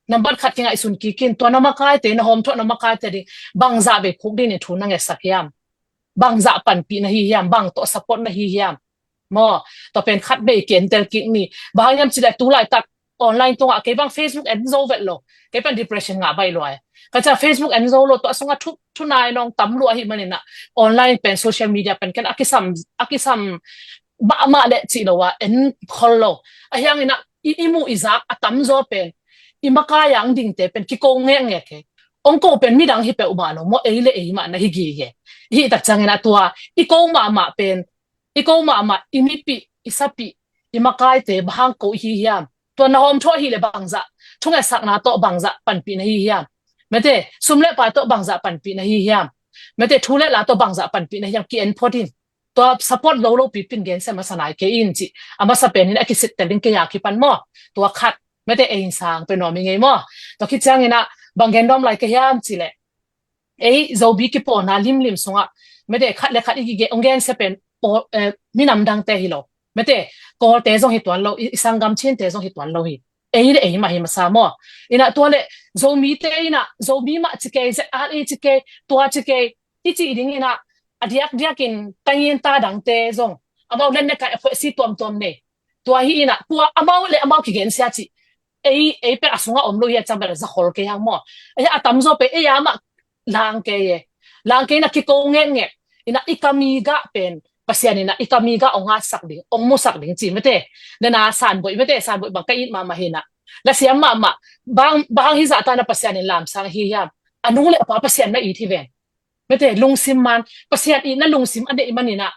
nambat khat kingaihsun kik in, tua na makaite, na hawmthawh na makaite ding bangzah vei khuk dingin thu na ngetsak hiam? Bangzah panpih na hi hiam? Bang tawh support na hi hiam? Maw, tua pen khatvei kientel kik ni. Bang hang hiam cih leh tu laitak online tungah kei bang Facebook en zo vet lo. Kei pen depression ngah baih lua e. Ka ciah Facebook en zo lo, tua sungah thu, thu nai nawng tam lua ahih manin ah, online pen, social media pen ken a kisam, a kisam mahmah leh cih lo ah en khol lo. Ahih hangin ah i, i muh i zak a tamzaw pen, i makai a ong dingte pen kiko ngekngek e. Ong ko pen midang hi peuhmah lo maw, ei le ei mah na hi gige. I hih tak ciangin ah tua i ko mahmah pen, i ko mahmah, i mipih, i sapih, i makaite bang hang ko i hi hiam? Tua na hawmthawh ahih leh bangzah, thungetsakna tawh bangzah panpih na hi hiam? Mate, sum le pai tawh bangzah panpih na hi hiam? Mate, thu le la tawh bangzah panpih na hi hiam? Ki-en phot in. Tua support zo lo pipin gensia masa nai kei in ci. A masa pen in a kisit tel ding kei a kipan maw. Tua khat mete ei in sang pe nuam i ngei maw. Tua khit ciangin ah bang gen nuam lai ka hiam ci leh, ei Zomi kipawlna limlim sungah mete khat le khat i kige ong gensia pen minam dangte hi lo. Mete Kawlte zong hi tuan lo, i sanggam Chinte zong hi tuan lo hi. Ei le ei mah hi masa maw. Inah tua le Zomite inah Zomi mah ci kei, ZRA ci kei, tua ci kei i cih ding inah a diakdiakin tangin ta dangte zong amau lenne kai a phuaisi tuamtuam nei. Tua hi inah tua amau le amau kigensia cih ei ei pen a sungah om lo hi a cang bel zakhol kei hang maw. Ei a tamzaw pe ei a mah lang kei e. Lang kei inah kiko ngekngek inah i kami gah pen Pasian inah i kami gah ong ngatsak ding, ong musak ding ci mete. Nena sanboih mete, sanboih bang ka it mahmah hinah. Lasiam mahmah bang bang hi zahta na Pasian in lamsang hi hiam. A nu le a pa Pasian na it hi ven. Mete lungsim man Pasian itna lungsim a neih maninah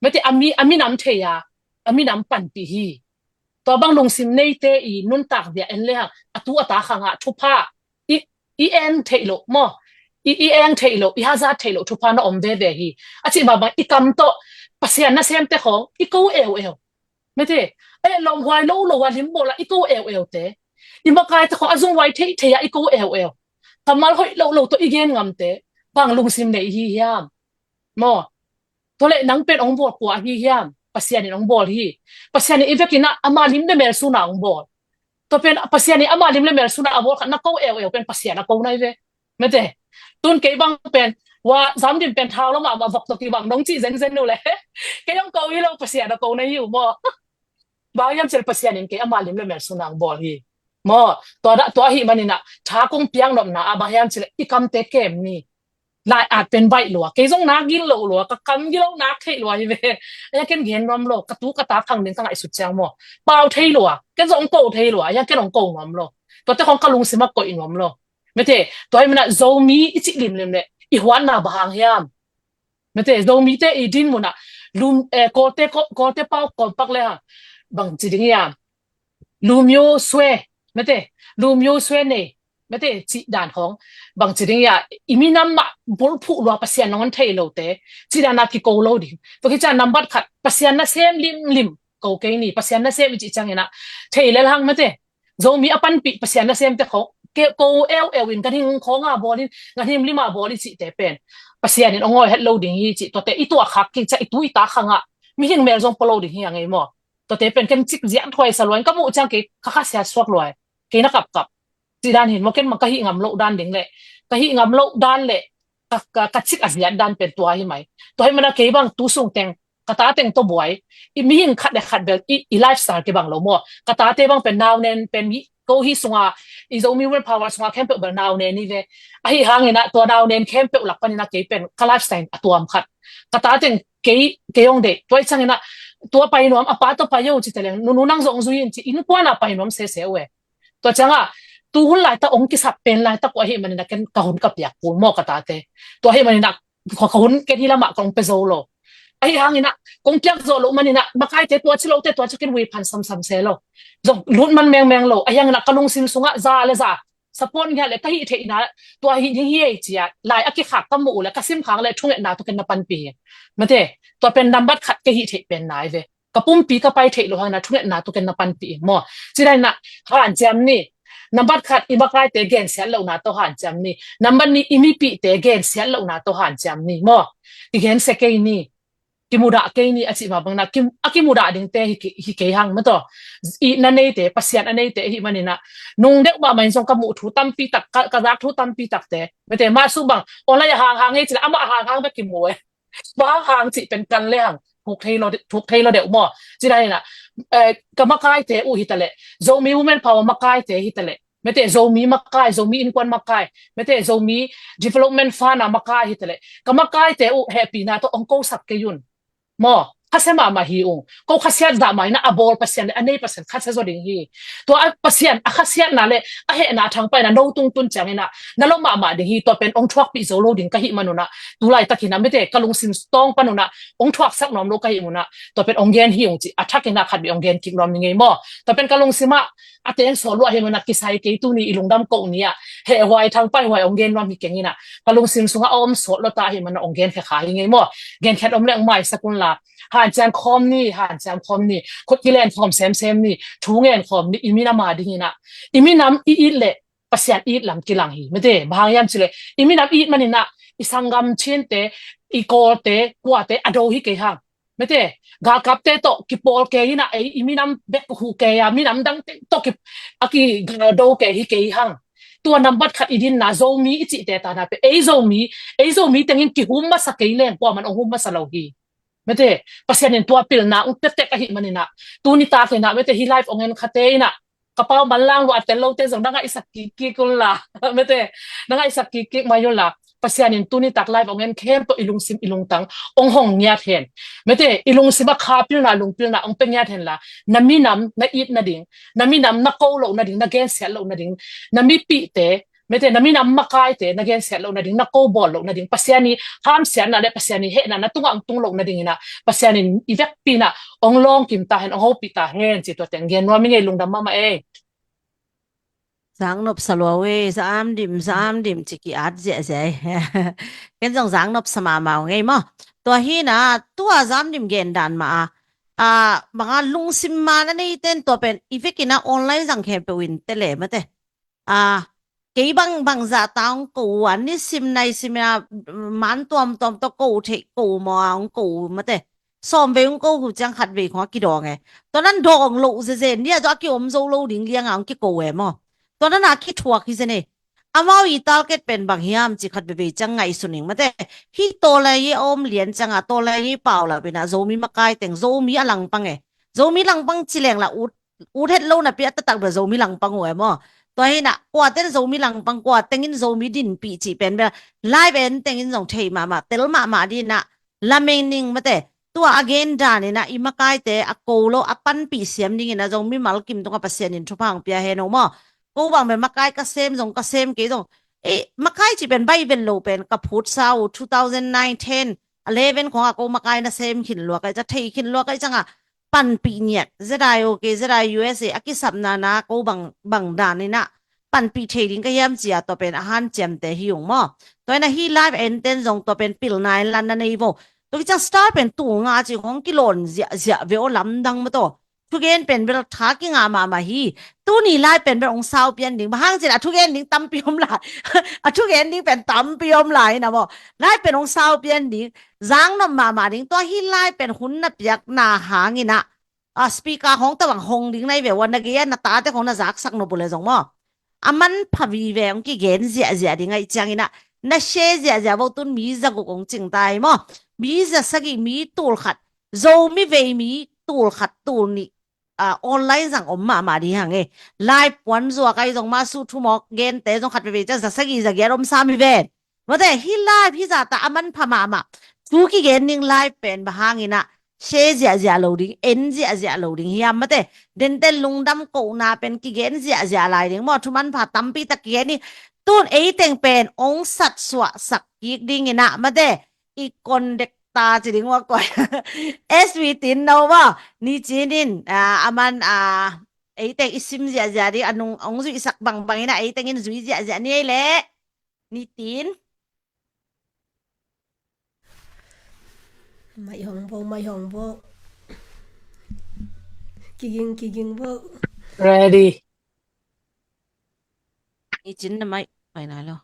mete a mi a minam thei a a minam panpih hi. Tua bang lungsim neite i nuntak bia en lehang a tu a ta khangah thupha i i eng theih loh maw. I i eng theih loh, i hazat theih loh thupha na om veve hi. A cih mahmah i kam tawh Pasian nasemte khawng i ko eueu. Mete a lawmhuai lo lo a limbawl a i ko eueu te, i makaite khawng a zunghuai theihtheih a i ko eueu, kammal hoih lo lo tawh i gen ngamte bang lungsim nei hi hiam. Maw. Tua leh nang pen ong bawl kua hi hiam. Pasian in ong bawl hi. Pasian in i vekinah ama lim le mel suna ong bawl. Tua pen Pasian in ama lim le mel suna a bawl khat na ko eueu pen Pasian a ko nai ve. Mete tun kei bang pen wa zam dim pen thau lo mahmah vok tawh kibang nong cih zenzen nu le kei ong ko hi lo, Pasian a ko nai hi uh maw. Bang hiam cil Pasian in kei ama lim le mel suna ong bawl hi. Maw tua dah tua hi maninah tha kong piang nopna a bang hiam cil i kamte kem ni. Lai at pen baih lua, kei zong nak gil lo lua, ka kam gilo nak theih lua hi ve. A hiang ken gen nuam lo, ka tu ka ta khang ding ka ngaihsut ciang maw. Pau thei lua, ken zong ong ko thei lua, a hiang ken ong ko nuam lo. Tuate khong ka lungsim a koih nuam lo. Mete tua hi manah Zomi i cih limlim le i huatna bang hang hiam. Mete Zomite i din munah lum eh, Kawlte Kawlte pau kawmpak le ha bang ci ding hiam. Lumyo sue mete lumyo sue nei mete cih dan khawng bang ci ding hiam. I minam mah bulphuh lua Pasian nangon thei lote cih dan a kiko lo ding. Tua khit ciang nambat khat Pasian nasem limlim ko kei ni, Pasian nasem i cih cianginah thei lel hang mete Zomi a panpih Pasian nasemte khawng ko eueu in ganhing khawng a bawl in ganhim lim a bawl i cihte pen Pasian in ong awi het lo ding hi cih tuate i tuah khak kik ciah i tu i ta khangah mihing mel zong pua lo ding hi a ngei maw. Tuate pen ken cik ziah thuai sa luan ka muh ciang kei ka khasia suak luai. Kei na kapkap cih dan hin maw, ken mang ka hih ngam loh dan ding le ka hih ngam loh dan le ka cik a ziat dan pen tua hi mai. Tua hi mana kei bang tu sung teng ka ta teng tawh buai. I mihing khat le khat bel i lifestyle kibang lo maw. Ka tate bang pen nau nen pen ko hi sunga i Zomi Women Power sunga khempeuh bel nau nen hi ve. Ahi hangin ah tua nau nen khempeuh lak panin ah kei pen ka lifestyle a tuam khat. Ka ta teng kei kei hong deih tua i cangin ah tua pai nuam a pa tawh pai o ci teleng nunu nang zong zui in ci innkuan ah pai nuam sese uh e. Tua ciangah tu hun laitak ong kisap pen laitak uh ahi manin ah ken ka hun ka piak kul maw ka tate. Tua ahi manin ah ka hun ken hi lamah ka ong pia zo lo. Ahi hangin ah kong piak zo lo manin ah makaite tua ci lote tua ci ken wi phan samsam se lo. Zong lut man mengmeng lo ahi hangin ah ka lungsim sungah za le za support ngiat le ka hih theihna tua hih ding hi ei cia lai a kikhak ka muh uh le ka simkhang le thungetna tua ken na panpi hi. Mate tua pen nambat khat ka hih theih pen nai ve. Ka pumpi ka pai theih loh hangin ah thungetna tua ken na panpih in maw. Ci dan in ah hanciam ni. Nambat khat i makaite gensiat lohna tawh hanciam ni. Nambat ni i mipihte gensiat lohna tawh hanciam ni maw. I gensia kei ni. Kimudah kei ni a cih mah bangin ah a kimudah dingte hi kei hang mataw. Itna neite Pasian a neite ahi manin ah nung deuh mahmah in zong ka muh thu tampi tak ka zak thu tampi takte mate mah su bang online a hanghang ei ci le amah a hanghang bek kimu e. Bang hang cih pen kan le hang thuk thei lo deuh maw. Ci dan in ah ka makaite uh hi ta leh Zomi Women Power makaite hi ta leh mete Zomi makai, Zomi innkuan makai, mete Zomi Development Fund a makai hi ta leh ka makaite uh hehpihna tawh ong kosak kei un maw. khasia mahmah hi ung. Ko khasiat zah mah in ah, a bawl Pasian le a nei Pasian khasia zaw ding hi. Tua a Pasian a khasiatna le a hehna a thangpaihna no tung tun ciangin ah na lawm mahmah ding hi. Tua pen ong thuakpih zo lo ding ka hih manun ah, tu laitakin ah mete ka lungsim tawng panun ah ong thuaksak nuam lo ka hih mun ah, tua pen ong gen hi ung ci a thakin ah khat beh ong gen kik nuam ni ngei maw. Tua pen ka lungsim ah a teng sawt lua hi mun ah, kisai kei tuni i lungdam koh ni ah, heh huai thangpaih huai ong gen nuam hi keng in ah, ka lungsim sungah a om sawt lua ta hi mun ah ong gen khekha hi ngei maw. Gen khet om le ong maisak un la, hanciam khawm ni, hanciam khawm ni, khut kilen khawm semsem ni, thu ngen khawm ni, i minam a dingin ah, i minam i it leh Pasian it lam kilang hi. Mete, bang hang hiam cih leh i minam it manin ah, i sanggam Chinte, i Kawlte, kuate a do hi kei hang. Mete, galkapte tawh kipawl kei in ah, ei i minam bek huh kei a, minam dangte tawh ki, a kigaldo kei hi kei hang. Tua nambat khat i dinna Zomi i cihte tana pen ei Zomi, ei Zomi tengin kihum masa kei leng kuaman ong hum masa lo hi. Mete, Pasian in tua pilna ong tektek ahih manin ah, tuni takin ah mete, hih live ong en khate in ah, ka pau manlang lua a tel lote zong na ngaihsak kikkik un la. Mete, na ngaihsak kikkik mai un la. Pasian in tuni tak live ong en khempeuh i lungsim i lungtang ong hong ngiat hen. Mete, i lungsim a kha pilna, lung pilna ong pia ngiat hen la, na minam na it nading, na minam na ko loh nading, na gensiat loh nading, na mipihte, mete, na minam makaite na gensiat loh nading, na ko bawl loh nading, Pasian i hamsiatna le Pasian i hehna na tungah ong tung loh nadingin ah, Pasian in i vekpi in ah ong lawngkim ta hen, ong hopih ta hen ci, tua teng gen nuam i ngei, lungdam mahmah ei. Zang nop sa lua ve, za am dim, za am dim ci ki-at ziahziah ei. Ken zong zang nop sa mahmah ung ei maw. Tua hi in ah, tua za am dim gen dan mah a, a, bang a lungsim man a neite in tua pen i vekin ah online zang khempeuh in te le mate. A, kei bang, bangzah ta ong ko uh a, nisim naisim in ah, man tuamtuam tawh ko uh theih, ko uh maw a ong ko uh mate. Sawm vei ong ko uh ciang khat vei khong a kidawng e. Tua nan dawng loh zeze, ni a zaw a kiom zo lo ding liang a ong kiko e maw. Tua nan a kithuak hi zen e. Amau i target pen bang hiam ci khat veve ciang ngaihsun ing mate. Hih tawlai i a om lian ciang a, tawlai i paulap in ah Zomi makai teng, Zomi a langpang e. Zomi langpang ci leng la ut, ut het lo napi a taktak bel Zomi langpang uh e maw. Tua hi in ah, kua ten Zomi langpang, kua tengin Zomi dinpih cih pen bel live en tengin zong thei mahmah, tel mahmah ding in ah, lamen ning mate. Tua a gen dan in ah i makaite a ko lo a panpih siam dingin ah zong mimal kim tungah Pasian in thupha hong pia hen o maw. Ko bang pen makai ka sem zong, ka sem kei zong, ei, makai cih pen Baibel lo pen ka phutsa uh, two thousand nine, ten, eleven khong a ko makai na sem khin lua ka hih ciang, thei khin lua ka hih ciang a, panpih ngiat, Z I O K, Z I U S A a kisapna na ko bang, bang dan in ah panpih thei ding ka hiam ci a, tua pen a hanciamte hi ung maw. Tua in ah hih live enten zong tua pen pilna in la na nei vo. Tua ki ciang star pen tul nga ci hong kilawn ziahziah ve aw, lamdang maw taw. Thugen pen bel tha kingah mahmah hi. Tuni live pen bel hong sau pian ding, bang hang cin a thugen ding tampi om lai. A thugen ding pen tampi om lai in ah maw. Live pen hong sau pian ding, zang nop mahmah ding. Tua hih live pen hun na piakna hangin ah, a, speaker khong tawh bang hong ding na hi ve ua, na gei a na tate khong na zaksak nop uh le zong maw, a manpha vive hong kigen ziahziah ding ahih ciangin ah, na share ziahziah vo, tun mi za guk hong cing ta hi maw. Mi za sagih, mi tul khat, Zomi vei mi tul khat, tul nih, a, online zang om mahmah ding hang e. Live puan zuak ahi zong mah, suh thumawk gente zong khat veve ciang za sagih za giat om sam hi ven. Mate, hih live hih zahta a manpha mahmah. Thu kigen ding live pen bang hangin ah share ziahziah lo ding, en ziahziah lo ding hiam mate. Denten lungdam kohna pen kigen ziahziah lai ding maw, thu manpha tampi tak kigen ding. Tun eiteng pen hong satsuahsak kik dingin ah mate, i kondekta ci ding ua koi. S V Tin no maw, ni cinin, a, a man, a, eiteng i sim ziahziah ding, a nung hong zuihsak bangbangin ah eiteng in zui ziahziah ni ei leh. Nitin. Mai hong bo, mai hong bo. Kiging, kiging bo. Ready. Nitin na mai, mai nai lo.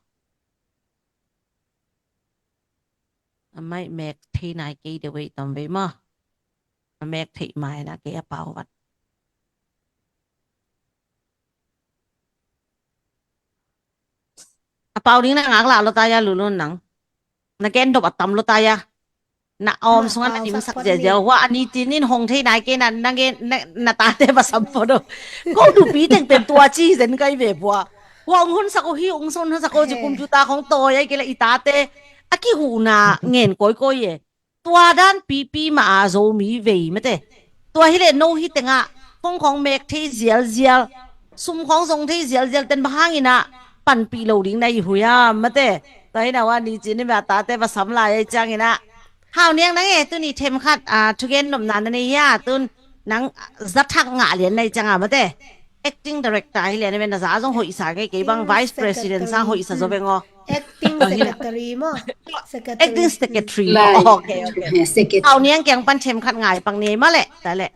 A mai mek thei nai kei de wei tam wei maw. A mek thei mai na kei a pau vat. A pau ding na ngak lah lo ta ya, lulun nang. Na gen dop a tam lo ta ya. Na om sunga na dimsak ziazia. Wa a Nitin in hong thei nai kei na, na gen, na, na tate va sam pho do. Ko dupi teng pen tua ci zen kai ve pua. Wa ong hun sak o hi, ong son hun sak o ci, computer khong to ya kei la i tate. A kihuhna ngen koikoi e. tua dan pipi mah a Zomi vei mate. Tua hileh no hi tengah phone khawng mek thei zialzial, sum khawng zong thei zialzial ten bang hangin ah panpih lo ding na hi hiam mate. Tua hi na ua ni cin i mah tate va sam lai ei ciangin ah. Hau Niang nang e, tuni themkhat a thugen nopna na nei hia, tun nang zathak ngah lian na hi cianga mate. Acting director hi lian a, na za zong hoihsa ngei, kei bang vice president sang hoihsa zo veng aw. Acting secretary maw? Acting secretary maw? Okay, okay. Hau Niang kiang pan themkhat ngai pang ni maw le, ta le.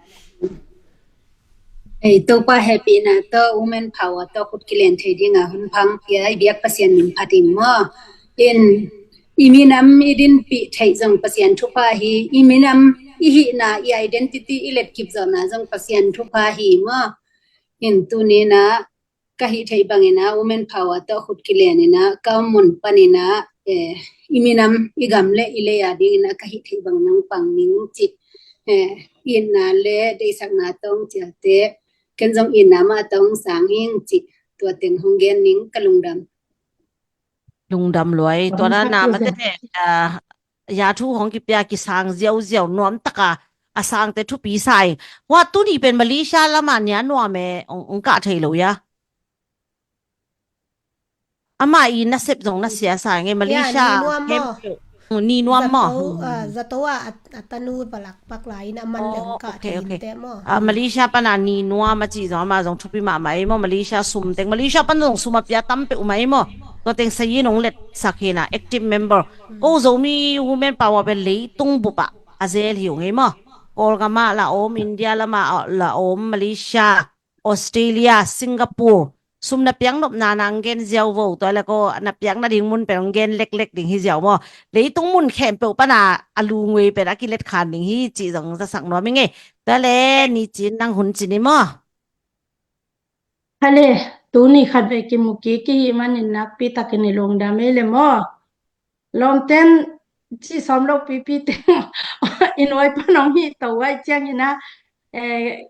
Ei, Topa hehpihna tawh women power tawh khut kilen thei dinga hun pha pia i biak Pasian min phat ing maw. In i minam i dinpih theih zong Pasian thupha hi, i minam i hihna, i identity i letkip zawhna zong Pasian thupha hi maw. In tuni-in ah ka hih theih bangin ah women power tawh khut kilen in ah ka om mun panin ah, eh, i minam i gam le i lei a dingin ah ka hih theih bang nang pang ning cih, eh, itna le deihsakna tawh hong cialte, ken zong itna mah tawh hong sang hing cih tua teng hong gen ning, ka lungdam. Lungdam luai. Tua na na mate, ah, ya thu hong kipia kisang ziauziau nuam taka a sangte thupi sa ing. Hua tuni pen Malaysia lama nia nuam e, ong, ong kah thei lo ya. Ama i nasep zong na sia sa nge Malaysia. Ni nuam maw? Zato a, a tanu balak pak lai na man leng ka thei inte maw. Malaysia pana ni nuam a ci zong ama zong thupi mahmah ei maw. Malaysia sum teng, Malaysia pan zong sum a pia tam peuh mah ei maw. Tua teng sayin ong letsak hi na, active member. Ko Zomi women power pen leitung bup ah a zel hi ung ei maw. Kawlgam ah la om, India lamah la om, Malaysia, Australia, Singapore, sum na piak nopna nang gen ziau vo, tua le ko na piak nading mun pen ong gen leklek ding hi ziau maw. Leitung mun khempeuh pana a lungwei pen a kilet khan ding hi cih zong zasak nuam ing e. Tua le ni cin nang hun cin i maw. Hale, tuni khat vei kimu kik i hih manin nakpi takin i lungdam ei le maw. Lawmten ci sawm lo pipi teng i nuai pan ong hih to ai ciangin ah, eh,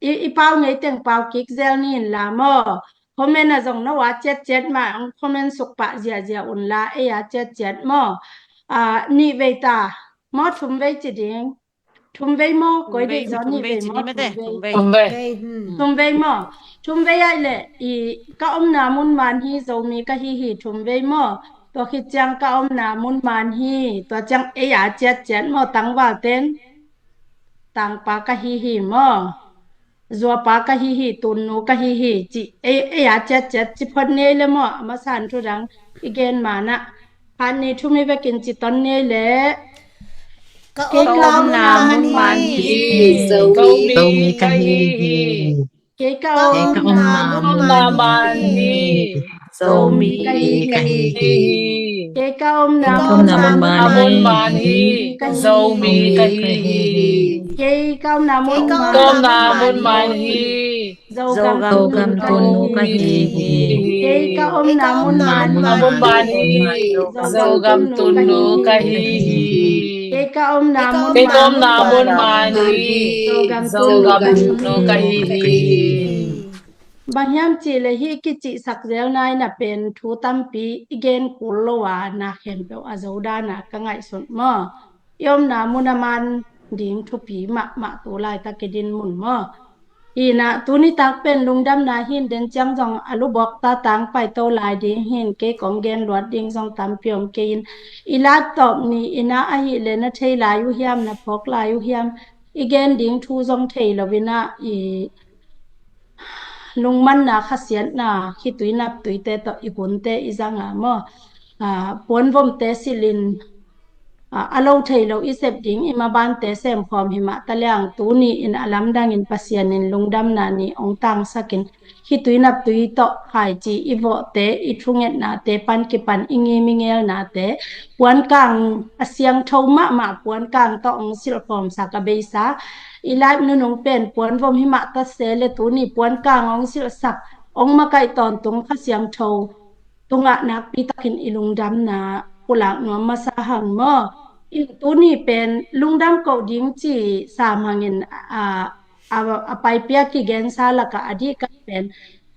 i, i pau ngei teng pau kik zel ni in la maw. Comment a zong no a ciatciat mah ong comment suk pah ziahziah un la, ei a ciatciat maw. Ah, nih vei ta maw, thum vei ci ding. Thum vei maw, koi dei zaw nih vei maw, thum vei. Thum vei maw. Thum vei ai le i ka omna mun man hi, Zomi ka hi hi, thum vei maw. Tua khit ciang ka omna mun man hi, tua ciang ei a ciatciat maw, tangval ten. Tangpa ka hi hi maw. Zuapa ka hi hi, tunnu ka hi hi, ci ei, ei a ciatciat ci phot ni ei le maw, a masan thu dang i gen manah. Khat nih thum i vekin ci ton ni ei le. Ka omna mun man hi. Zomi ka hi hi. Kei ka omna mun man hi. Zomi ka hi hi. Kei ka omna mun man hi. Zomi ka hi hi. Kei ka omna mun man hi. Zogam tunnu ka hi hi. Kei ka omna mun man hi. Zogam tunnu ka hi hi. Kei ka omna mun man hi. Zogam tunnu ka hi hi. Bang hiam cih leh hih kicihsak zel nai na pen thu tampi i gen kul lo a, na khempeuh a zo dan a ka ngaihsut maw. I omna mun a man ding thupi mahmah tu laitak i din mun maw. Hi na, tuni tak pen lungdamna hi in, den ciang zong a lubawk ta tang paito lai ding hi in, kei kong gen luat ding zong tampi om kei in, i laptop ni in ah ahih leh na thei lai uh hiam, na phawk lai uh hiam, i gen ding thu zong thei lo in ah, i lungmanna, khasiatna, khitui naptuite tawh i gunte i zang a maw. Ah, puanvomte silh in, ah, a lo thei lo i sep ding i mabante semkhawm hi mah ta liang, tuni in a lamdangin Pasian in lungdamna ni ong tangsak in, khitui naptui tawh khaici i vawhte, i thungetnate pan kipan i ngim i ngelnate, puankang a siangtho mahmah puankang tawh ong silhkhawmsak a beisa, i live nunung pen puanvom hi mah ta se le tuni puankang ong silhsak, ong makaih tawntung Kha Siangtho tungah nakpi takin i lungdamna pulak nuam masa hang maw. In tuni pen lungdam koh ding ci sam hangin, a, a, a paipia kigensa lakah a dih ka pen,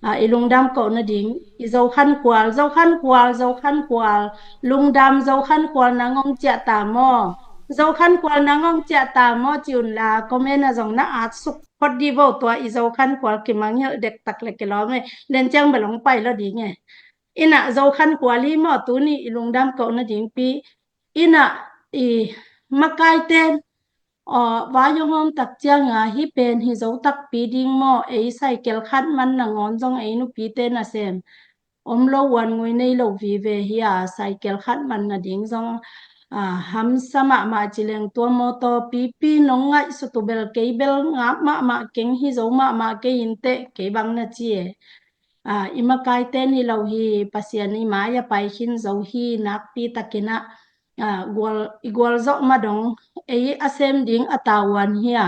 a, i lungdam koh nading, i Zokhankhual, Zokhankhual, Zokhankhual, lungdam Zokhankhual nang hong ciah ta maw? Zokhankhual nang hong ciah ta maw? Ci unla, comment ah zong na at suk phot dih vo, tua i Zokhankhual kimangngilh dektak le kilawm e. Len ciang bel hong pai lo ding e. Inah Zokhankhual hi maw, tuni i lungdam koh nadingpi. Inah i makaiten, aw, vai hong om tak cianga hih pen hi zo takpi ding maw, ei cycle khat man nangawn zong ei nupite nasem om lo, uan ngui nei lo vive hi a, cycle khat man nading zong, a, hamsa mahmah ci leng tua mawtaw pipi nong ngaihsut uh bel kei bel ngap mahmah keng, hi zo mahmah kei inteh, kei bang na ci e. A, i makaiten hi lo hi, Pasian i mai a pai khin zo hi, nakpi takinah, a, gual, i gualzawh ma dong, ei a sem ding a tavuan hi a,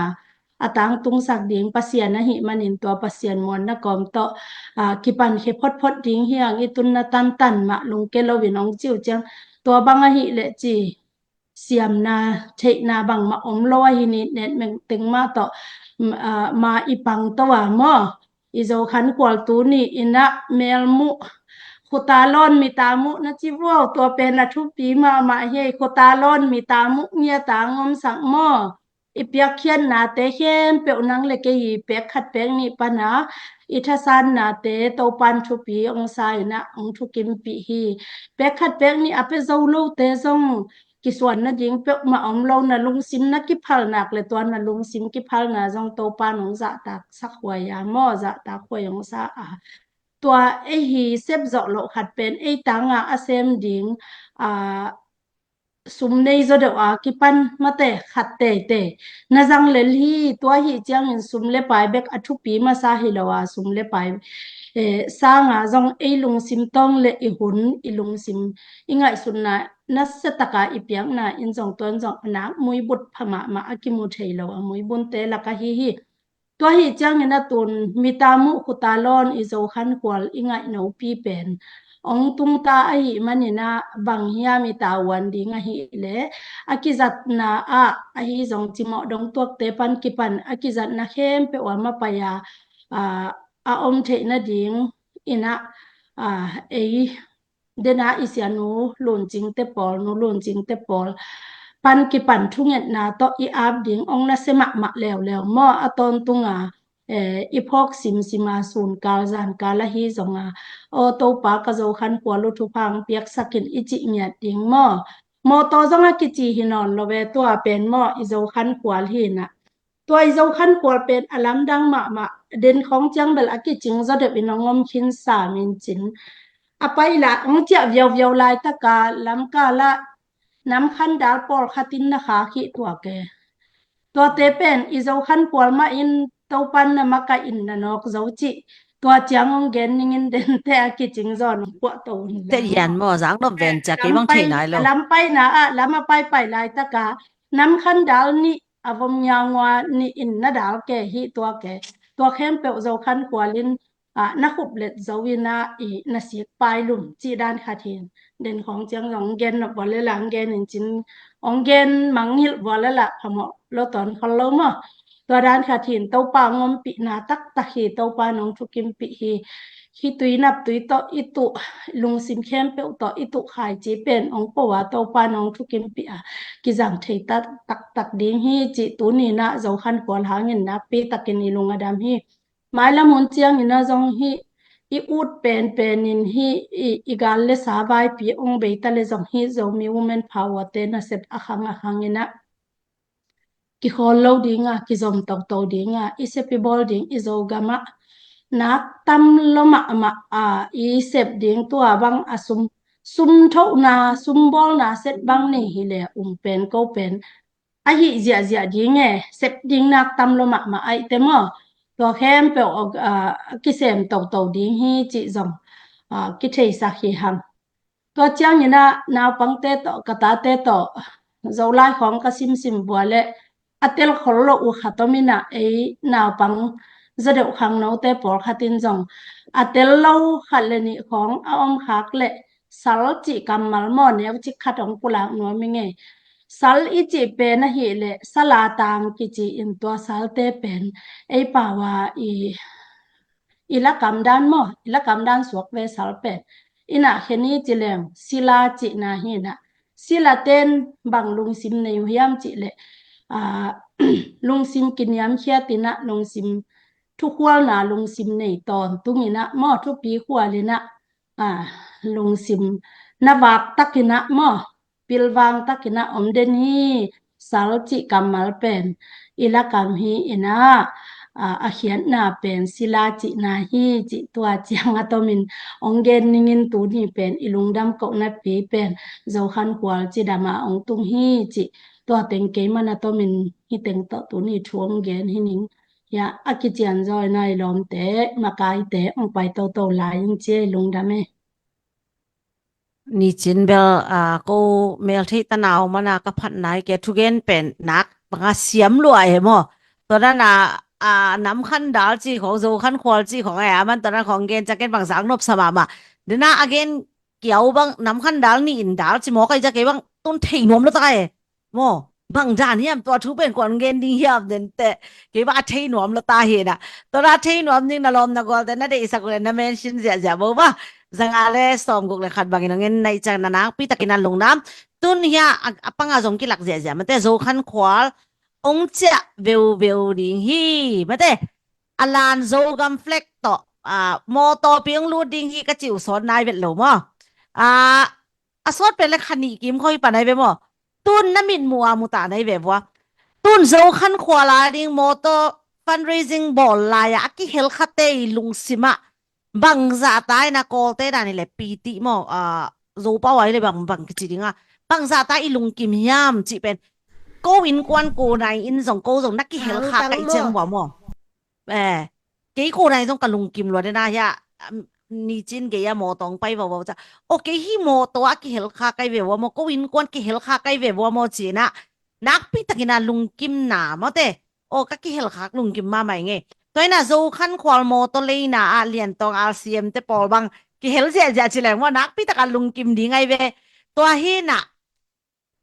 a tangtungsak ding Pasian ahih manin tua Pasian muanna kawm tawh, a, kipankhia photphot ding hi ang, i tunna tantan mah lungke loin hong ci uh ciang, tua bang ahih leh ci siamna, theihna bangmah om lo ahi, nitnet mengteng mah tawh, m-, a, ma i pang to a maw? I Zokhankhual tuni inah melmuh, khuta lawn mita muh na ci vuau, tua pen a thupi mahmah hi. Khuta lawn mita muh ngiat a hong omsak maw? I piakkhiatnate khempeuh nang le kei i pek khat pek nih pana i thasannate Topan thupi hong sa inah hong thukimpih hi. Pek khat pek nih a pia zo lote zong kisuan nading peuhmah om lo, na lungsim na kiphal nak le tua na lungsim kiphalna zong Topan hong zahtak sak huai a maw, zahtak huai hong sa a. Tua ei hi sep zawh loh khat pen ei tanga a sem ding, a, sum nei zaw deuh a kipan mate khat teitei na zang lel hi. Tua hi ciangin sum le pai bek a thupi masa hi lo a, sum le pai, eh, sanga zong ei lungsim tawng le i hun, i lungsim, i ngaihsutna nasia taka i piakna in zong tuan zong a nak muibut pha mahmah, a kimu thei lo a muibunte lak ahi hi. Tua hi ciangin a tun mita muh khuta lawn i Zokhankhual i ngaih nopi pen hong tungta ahih maninah bang hiam i tavuan ding ahih leh a kizatna ah ahi zong cimawh dong tuakte pan kipan a kizatna khempeuh a mapai a, a, a om theih nading inah, a, ei dena i sia Nu Luncingte pawl, Nu Luncingte pawl pan kipan thungetna tawh i ap ding hong nasia mahmah leuleu maw? A tawntunga, eh, i phawk simsima sunkal zankal ahi zonga, aw Topa, ka Zokhankhual uh thupha hong piaksakin i cih ngiat ding maw? Mawtaw zong a kici hi nawn lo ve, tua pen maw i Zokhankhual hi inah. Tua i Zokhankhual pen a lamdang mahmah, den khawng ciang bel a kicing zaw deuh in hong om khin sam in cin. A pai la hong ciah viauviau laitaka lamkala namkhan dal pawlkhat in na khak hi tuak e. Tuate pen i Zokhankhual mah in Topan na makaih in na nawk zo cih. Tua ciang hong gen ningin dente a kicing zaw nong puah to un. Te hian maw, zang nop ven cia kei bang thei nai lo. A lam paina ah, lam a paipai laitaka namkhan dal nih a vom ngiaungua nih in na dal ke hi tuak e. Tua khempeuh Zokhankhual in, a, na khup let zo inah i na sik pai lum cih dan khat hin. Den khawng ciang zong hong gen nop vua le la hong gen in cin, hong gen mangngilh vua le la phamawh lo tawn khol lo maw? Tua dan khat hin Topa hong ompihna taktak hi, Topa nong thukimpih hi. Khitui naptui tawh i tuh, lungsim khempeuh tawh i tuh khaici pen hong po a, Topa nong thukimpih a kizang thei taktak ding hi cih tuni inah Zokhankhual hangin nakpi takin i lung a dam hi. Mailam hun ciangin a zong hi i ut penpen in hi i, i gal le sa vaipi hong beita le zong hi Zomi Women Power te nasep a khang a khang inah kikhawl lo dinga, kizom toto dinga, i sep i bawl ding i Zogam ah nak tam lo mahmah a, i sep ding tua bang a sum, sum thohna, sum bawlna set bang nei hi le um pen ko pen ahi ziahziah ding e, sep ding nak tam lo mahmah aihte maw? Tua khempeuh, a, kisem toto ding hi cih zong, a, kitheisak hi hang. Tua ciangin ah naupangte tawh, ka tate tawh, Zolai khawng ka simsim vua le a tel khol lo uh khat om inah ei naupang zaw deuh khangnote pawlkhat in zong a tel lo khat le nih khawng a om khak le sal cih kammal maw, neu cik khat hong pulak nuam i ngei. Sal i cih pen ahih leh sala tang kici in tua salte pen ei pau a i i lakam dan maw, i lakam dan suak ve sal pen. Inah kheni ci leng sila cihna hi inah, sila ten bang lungsim nei uh hiam cih leh, aa, lungsim kiniamkhiat inah, lungsim thukhualna lungsim nei tawntung inah maw, thupi khual inah, aa, lungsim na vak tak inah maw, pilvang tak inah om den hi. Sal cih kammal pen i lakam hi inah, aa, a khiatna pen sila cihna hi cih tua ciang a tomin ong gen ningin tuni pen i lungdam kohna pi pen Zo Khan Khual cidam a ong tung hi cih tua teng keiman a tomin hi teng tawh tuni thu ong gen hi ning. Ya, a kician zaw inah i lawmte, makaite ong pai toto lai ing ci ei, lungdam e. Nicin bel, aa, ko mel theih ta nau mana ka phat nai ke, thugen pen nak banga siam lua e maw. Tua dan a, aa, nam khan dal ci khong, Zo Khan Khual ci khong e, aman tua dan khong gen ciang ken bang zak nop sa mahmah. Dena a gen kiau bang nam khan dal, ni in dal ci maw, kai ciang kei bang tun thei nuam lo ta e. Maw, bang dan hiam, tua thu pen kuan gen ding hiam den teh, kei bang a thei nuam lo ta hi na. Tua na thei nuam ding na lawm na gual te na deihsak le na mention ziahziah bo ba. Zanga le sawmguk le khat bangin ong en nai ciang na nakpi takin a lungdam. Tun hia a, a panga zong kilak ziahziah mate, Zo Khan Khual ong ciah veuveu ding hi mate. A lan Zogam flag tawh, aa, mawtaw pi ong lut ding hi ka ci uh sawt nai vet lo maw. Aa, a sawt pen le kha nih kim khoi pan ai ve maw. Tun na mitmuh a mu ta nai ve vua. Tun Zo Khan Khual a ding mawtaw fundraising bawl lai a, a kihel khate i lungsim ah bangzah ta ina, Kawlte dan i le piti maw, aa, Zopau a i le bang, bang kici ding a, bangzah ta i lungkim hiam cih pen ko innkuan ko nai in zong, ko zong na kihel kha ka i ciang vua maw. Eh, kei ko nai zong ka lungkim lua dena hia, um, Nicin gei a mawtaw ong pai vauvau ca. O, kei hi mawtaw a kihel kha kai ve vua maw, ko innkuan kihel kha kai ve vua maw ci na. Nakpi takin a lungkim na mawte. O, ka kihel khak lungkim mahmah i ngei. Tua ina Zo Khan Khual mawtaw leina ah Lian Tawng R C M te pawl bang kihel ziahziah ci leng maw, nakpi taka lungkim ding ai ve. Tua hi na,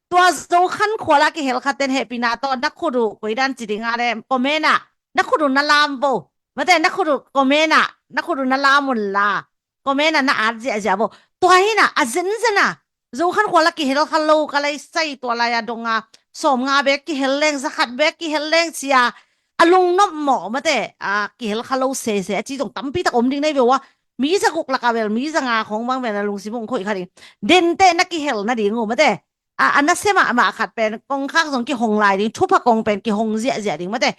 tua Zo Khan Khual a kihel khaten hehpihna tawh na khut uh koi dan ci ding a le, comment ah na khut uh na lam vo. Mate, na khut uh comment ah, na khut uh na lam un la. Comment ah na at ziahziah vo. Tua hi na, a zenzen a Zo Khan Khual a kihel kha lo ka lai sai, tua lai a dong a sawmnga bek kihel leng, zakhat bek kihel leng ci a, a lungnop mawh mate, a kihel kha lo sese a ci zong tampi tak om ding nai ve ua. Mi zaguk lak a vel mi zanga khong bang vel a lungsim ong khoih kha ding. Dente na kihel nading uh mate. A, a nasia mahmah khat pen kongkhak zong kihong lai ding, thupha kong pen kihong ziahziah ding mate.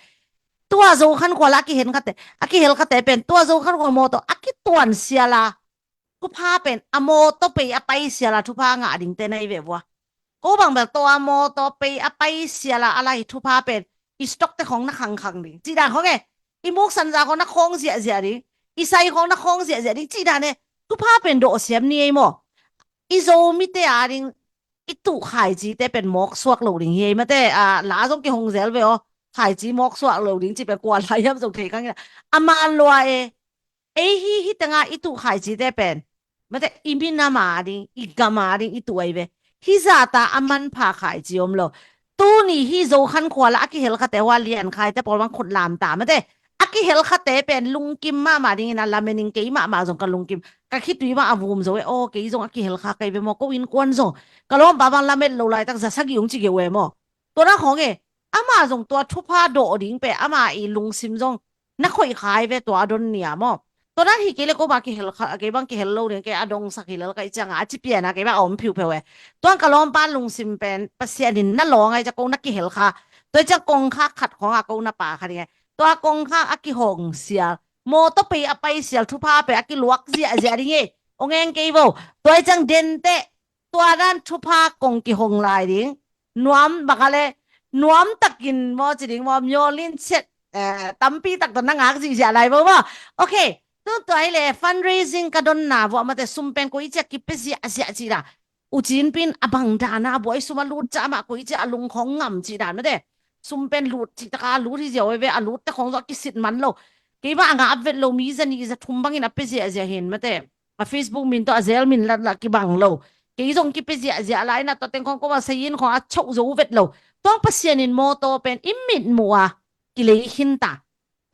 Tua Zo Khan Khual a kihen khate, a kihel khate pen, tua Zo Khan Khual mawtaw a kituan sial a thupha pen, a mawtaw pei a pai sial a thupha ngah dingte nai ve vua. Ko bang bel tua mawtaw pei a pai sial a a lai thupha pen i stock te khong na khangkhang ding cih dan khong e. I muksan za khong na khawng ziahziah ding, i sai khong na khawng ziahziah ding cih dan e. Thupha pen dawh siam ni ei maw. I Zomite a ding i tuh khaicite pen mawk suak lo ding hi ei mate. A, la zong kihong zel ve aw. Khaici mawk suak lo ding cih pen kua lai hiam zong thei kha ngei. A man lua e. Ei hi, hi tenga i tuh khaicite pen mate, i minam a ding, i gam a ding i tuh ai ve. Hi zata a manpha khaici om lo. Tuni hi Zo Khan Khual a a kihel khate hua Lian Khai te pawl bang khut lam ta mate. A kihel khate pen lungkim mahmah dingin a lamening, kei mahmah zong ka lungkim. Ka khitui mah a vum zo e, aw, kei zong a kihel kha kai ve maw, ko innkuan zong ka lawmpa bang lamet lo laitak za sagih ung ci geu e maw. Tua na khong e, ama zong tua thupha dawh ding pen ama i lungsim zong na khoih khai ve tua a don nia maw. Tua na hi kei le ko bang kihel kha, kei bang kihel lo ding, kei a dongsak hi lel kai cianga a ci pian a kei bang a om phiupheu e. Tua ka lawmpa lungsim pen Pasian in na lawng ai ciang ko na kihel kha. Tua ciang kongkhak khat khong a ko na pa kha ding e. Tua kongkhak a kihong sial, mawtaw pei a pai sial thupha pen a kiluak ziahziah ding e. Ong eng kei vo. Tua ciang dente tua dan thupha kong kihong lai ding. Nuam baka le, nuam takin maw ci ding maw, miawlin set, eh, tampi tak tawh na ngak zihziah lai bo maw. Ok, tu tua hi le fundraising ka donna vuah mate, sum pen ko i ciah kipia ziahziah cih dan. U Cin Pin a bang dana a buai sum a lut ca mah ko i ciah a lungkhong ngam cih dan mate. Sum pen lut cih taka lut hi ziau ve, a lut te khong zong a kisit man lo. Kei mah a ngap vet lo, mi za nih za thum bangin a pia ziahziah hin mate. A Facebook min tawh a zel min latlah kibang lo. Kei zong kipia ziahziah lai na, tua teng khong ko a sayin khong a choh zo vet lo. Tuang Pasian in mawtaw pen i mitmuh a kilei khin ta.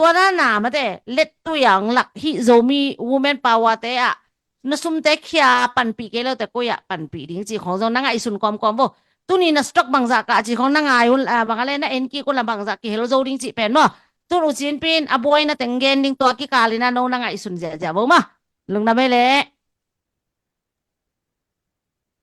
Tua na na mate, let tu yang lak hi Zomi women power te ah na sumte khia panpih kei lo te koi ah panpih ding ci khong zong na ngaihsun kawmkawm vo. Tuni na stock bangzah kah ci khong na ngai un, ah, bang a le na en kik un la bangzah kihel zo ding ci pen maw. Tun U Cin Pi in a buaina teng gen ding tua kikal in a no na ngaihsun ziahziah vo maw. Lungdam ei leh.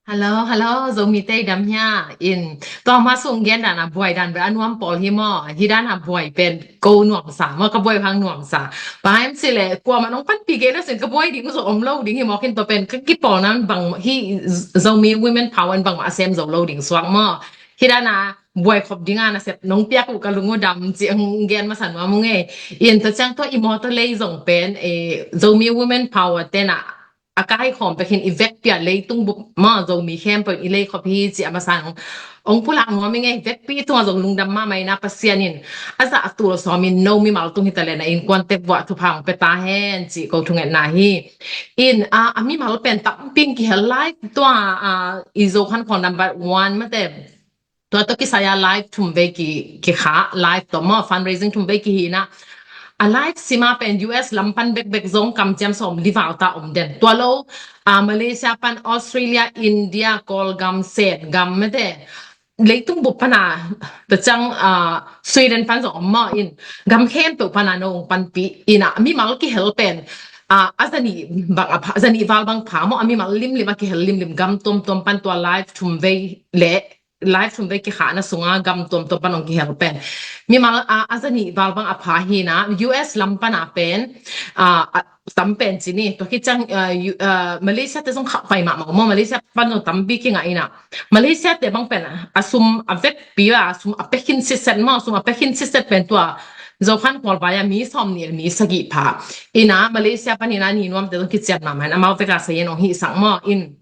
Hello, hello, Zomi te i dam hia? In, tua ma sung gen dan a buai dan bel a nuam pawl hi maw? Hi dan a buai pen ko nuamsa maw, ka buai hang nuamsa. Paim si le, kua ma nong panpih gen a sin ka buai ding zo om lo ding hi maw, kin tua pen ka kipawl nan bang hi Zomi women power in bang ma a sem zo lo ding suak maw? Hi dan a buai khop ding a na sep nong piak uh ka lung uh dam ci hong gen masa nuam ung ei. In tua ciang tua i mawtaw lei zong pen, eh, Zomi women power te na a kaikhawm pek hin i vekpi a leitung bup maw Zomi khempeuh in i lei khop hi ci a masa hong pulak nuam ing ei. Vekpi tungah zong lungdam mahmah in a Pasian in a zah a tul sawm in no mimal tung hi ta le na innkuan tek vuah thupha hong pia ta hen ci ko thungetna hi. In a, a mimal pen tampi in kihel lai tua, a, i Zo khan khawng number one mate. Tua tawh kisai a live thum vei ki, kikha, live tawh maw, fundraising thum vei kihi na. A live sim a pen U S lam pan bekbek zong kamciam sawm li val ta om den. Tua lo, a, Malaysia pan, Australia, India, Kawlgam, Setgam mate. Leitung bup pan a, tua ciang, a, Sweden pan zong om maw in. Gam khempeuh pan a no hong panpih in a, mimal kihel pen, a, a zanih bang a pha, zanih val bang pha maw, a mimal limlim a kihel limlim gam tuamtuam pan tua live thum vei leh live thum vei kikhahna sunga gam tuamtuam pan hong kihel pen mimal a, a zanih val bang a pha hi na. U S lam pan a pen, a, a tam pen ci ni. Tua khit ciang, a, U-, a, Malaysia te zong khah pai mahmah maw, Malaysia pan zong tampi kingah in a. Malaysia te bang pen a sum a vekpi a sum a pia khin sitset maw, sum a pia khin sitset pen tua Zo khan khual vai a mi sawm nih le mi sagih pha. In a Malaysia pan in a ni nuam te zong kician mahmah in amau vek a sayin hong hihsak maw in.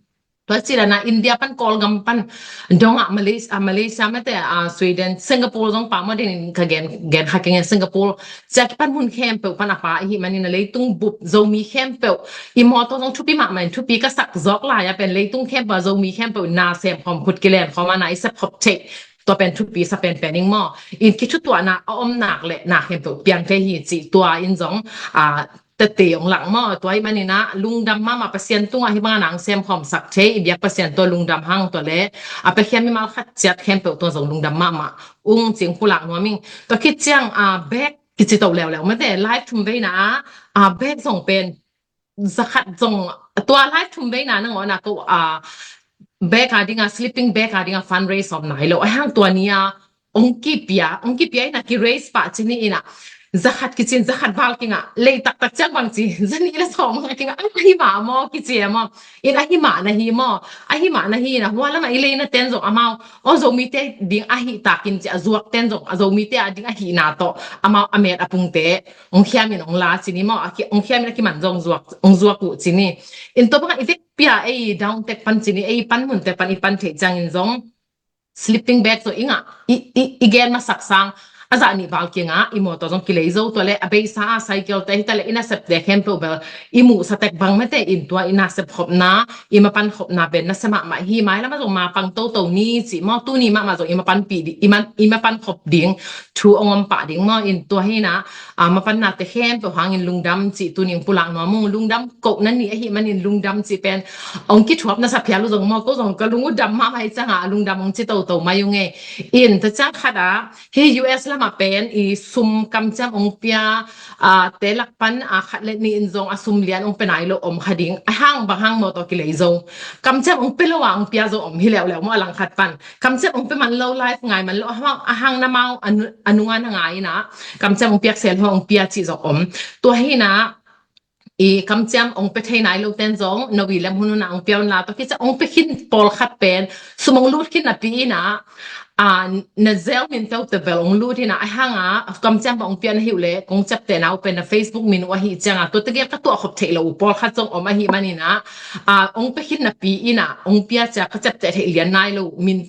Tua ci dan a India pan Kawlgam pan dong ah Malaysia, a, Malaysia mate, a, Sweden, Singapore zong pha maw, den in ka gen, gen kha keng in Singapore. Cia kipan mun khempeuh pan a pha ahih manin a leitung bup Zomi khempeuh i mawtaw zong thupi mahmah in thupi ka sak zawk lai a pen leitung khempeuh a Zomi khempeuh na sem khawm khut kilen khawm a na i sep khop theih. Tua pen thupi sa penpen ing maw. In kithutuahna a om nak le na khempeuh piang thei hi cih tua in zong, a, tete ong lak maw. Tua ahih manin a lungdam mahmah Pasian tungah hih bangin a nang sem khawmsak thei i biak Pasian tua lungdam hang tua le a piakhia mimal khat ciat khempeuh tua zong lungdam mahmah ung cih ong pulak nuam ing. Tua khit ciang, a, bag kici to leuleu mate live thum veina a, a, bag zong pen zakhat zong tua live thum veina nangawn a ko, a, bag a ding a sleeping bag a ding a fundraise om nai lo a hang tua ni a ong kipia, ong kipia in a ki raise pah ci ni in a zakhat kicin zakhat val kingah lei taktak ciang bang ci zanih le sawm kingah a hi mah maw kici a maw in a hi mah na hi maw a hi mah na hi in a hua lamah i leina ten zong amau aw Zomite ding a hi takin ci a zuak ten zong a Zomite a ding a hihna tawh amau a met a pungte ong khiam in ong la ci ni maw a ki, ong khiam in a kiman zong zuak, ong zuak uh ci ni. In tua bangah i vekpi a ei down tek pan ci ni ei pan mun tek pan i pan theih ciangin zong sleeping bag zong i ngah i, i, i gen masak sang a zah nih val kingah i mawtaw zong kilei zo tua le a beisa a cycle te hi ta le i nasepte khempeuh bel i muhsa tek bang mate in tua i nasep khopna i mapan khopna pen nasia mahmah hi mai lamah zong mapang toto ni cih maw tuni mahmah zong i mapanpih ding i, man, i mapan khop ding thu ong om pah ding maw in tua hi na, a, mapanna te khempeuh hangin lungdam cih tuning pulak nuam ung lungdam koh na ni ahih manin lungdam cih pen ong kithuap nasa phial uh zong maw ko zong ka lung uh dam mahmah hi ciangah lungdam ong ci toto mai ung ei. In ta ciang khat a hi U S lamah pen i sum kamciam ong pia, a, te lak pan, a, khat le nih in zong a sum lian ong pia nai lo om kha ding a hang bang hang mawtaw kilei zo kamciam ong pia lo a ong pia zo om hi leuleu maw a langkhat pan kamciam ong pia man lo live ngai man lo a hang, a hang na mau a nu-, a nunga na ngai in a kamciam ong piak sel hong ong pia cih zong om. Tua hi na i kamciam ong pia thei nai lo ten zong no i lem hun hun a ong pia un la tua khit ciang ong pia khin pawlkhat pen sum ong lut khin napi in a, a, na zel min teu te bel ong lut hi na a hang a kamciam ong pia na hi uh le kong ciapteh na uh pen na Facebook min uh ahi ciang a tua tegel ka tuah khop theih lo uh pawlkhat zong om ahih manin a, a, ong pia khin napi in a ong pia cia ka ciapteh theih lian nai lo min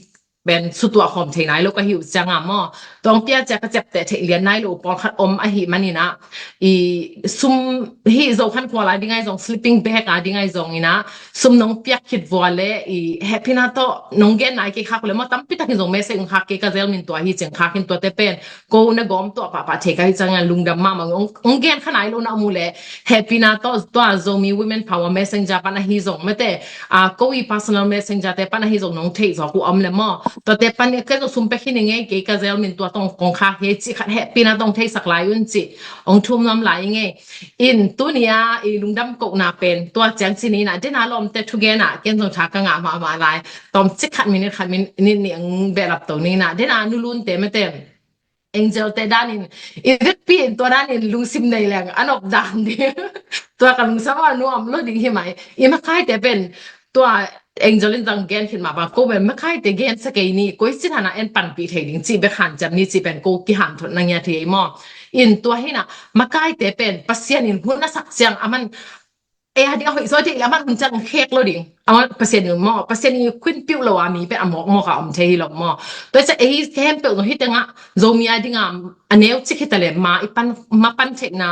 pen sutuah khawm thei nai lo ka hi uh cianga maw. Tua hong pia cia ka ciapteh theih lian nai lo uh pawlkhat om ahih maninah i sum hih Zokhan khua lai ding ai zong, sleeping bag a ding ai zong inah sum nong piak khit vua le i hehpihna tawh nong gen nai kei khak le maw, tampi takin zong message hong khak kei ka zel min tua hi cing khak in tuate pen ko na gawm tuah pahpah thei ka hi cianga lungdam mahmah ung. Hong gen kha nai lo na om uh le hehpihna tawh tua Zomi Women Power Messenger pan ahi zong mate, a, ko i personal messenger te pan ahi zong nong theih zawk uh om le maw. Tuate pan kei zong sum pek hi ni ngei, kei ka zel min tua tawh kong khak hi cih khat hehpihna tawh theisak lai un cih hong thum nuam lai i ngei. In tunia i lungdam kohna pen tua ciang ci ni inah, dena lawmte thugenah ken zong tha ka ngah mahmah lai. Tawm cik khat minit khat minit nih ang behlap to ni inah, dena nulunte mate, Angel te danin i vekpi in tua danin lungsim nei leng a nop dan ding. Tua ka lungsim a nuam lo ding hi mai. I makaite pen tua Angel in zang gen khit mah bang ko pen makaite gensa kei ni, koi cin hana en panpih thei ding cih bek hanciam ni cih pen ko kihanthawn na ngiat hi ei maw. In tua hinah makaite pen Pasian in hun a sak ciang aman ei a ding a hoih zaw ding le aman hun ciang khek lo ding. Aman Pasian in maw, Pasian in khuin piuh lo a mi pen a mawkmawk a om thei hi lo maw. Tua ciang ei khempeuh zong hi tengah Zomi a dinga a neu cik hi ta le ma i pan, ma pan theihna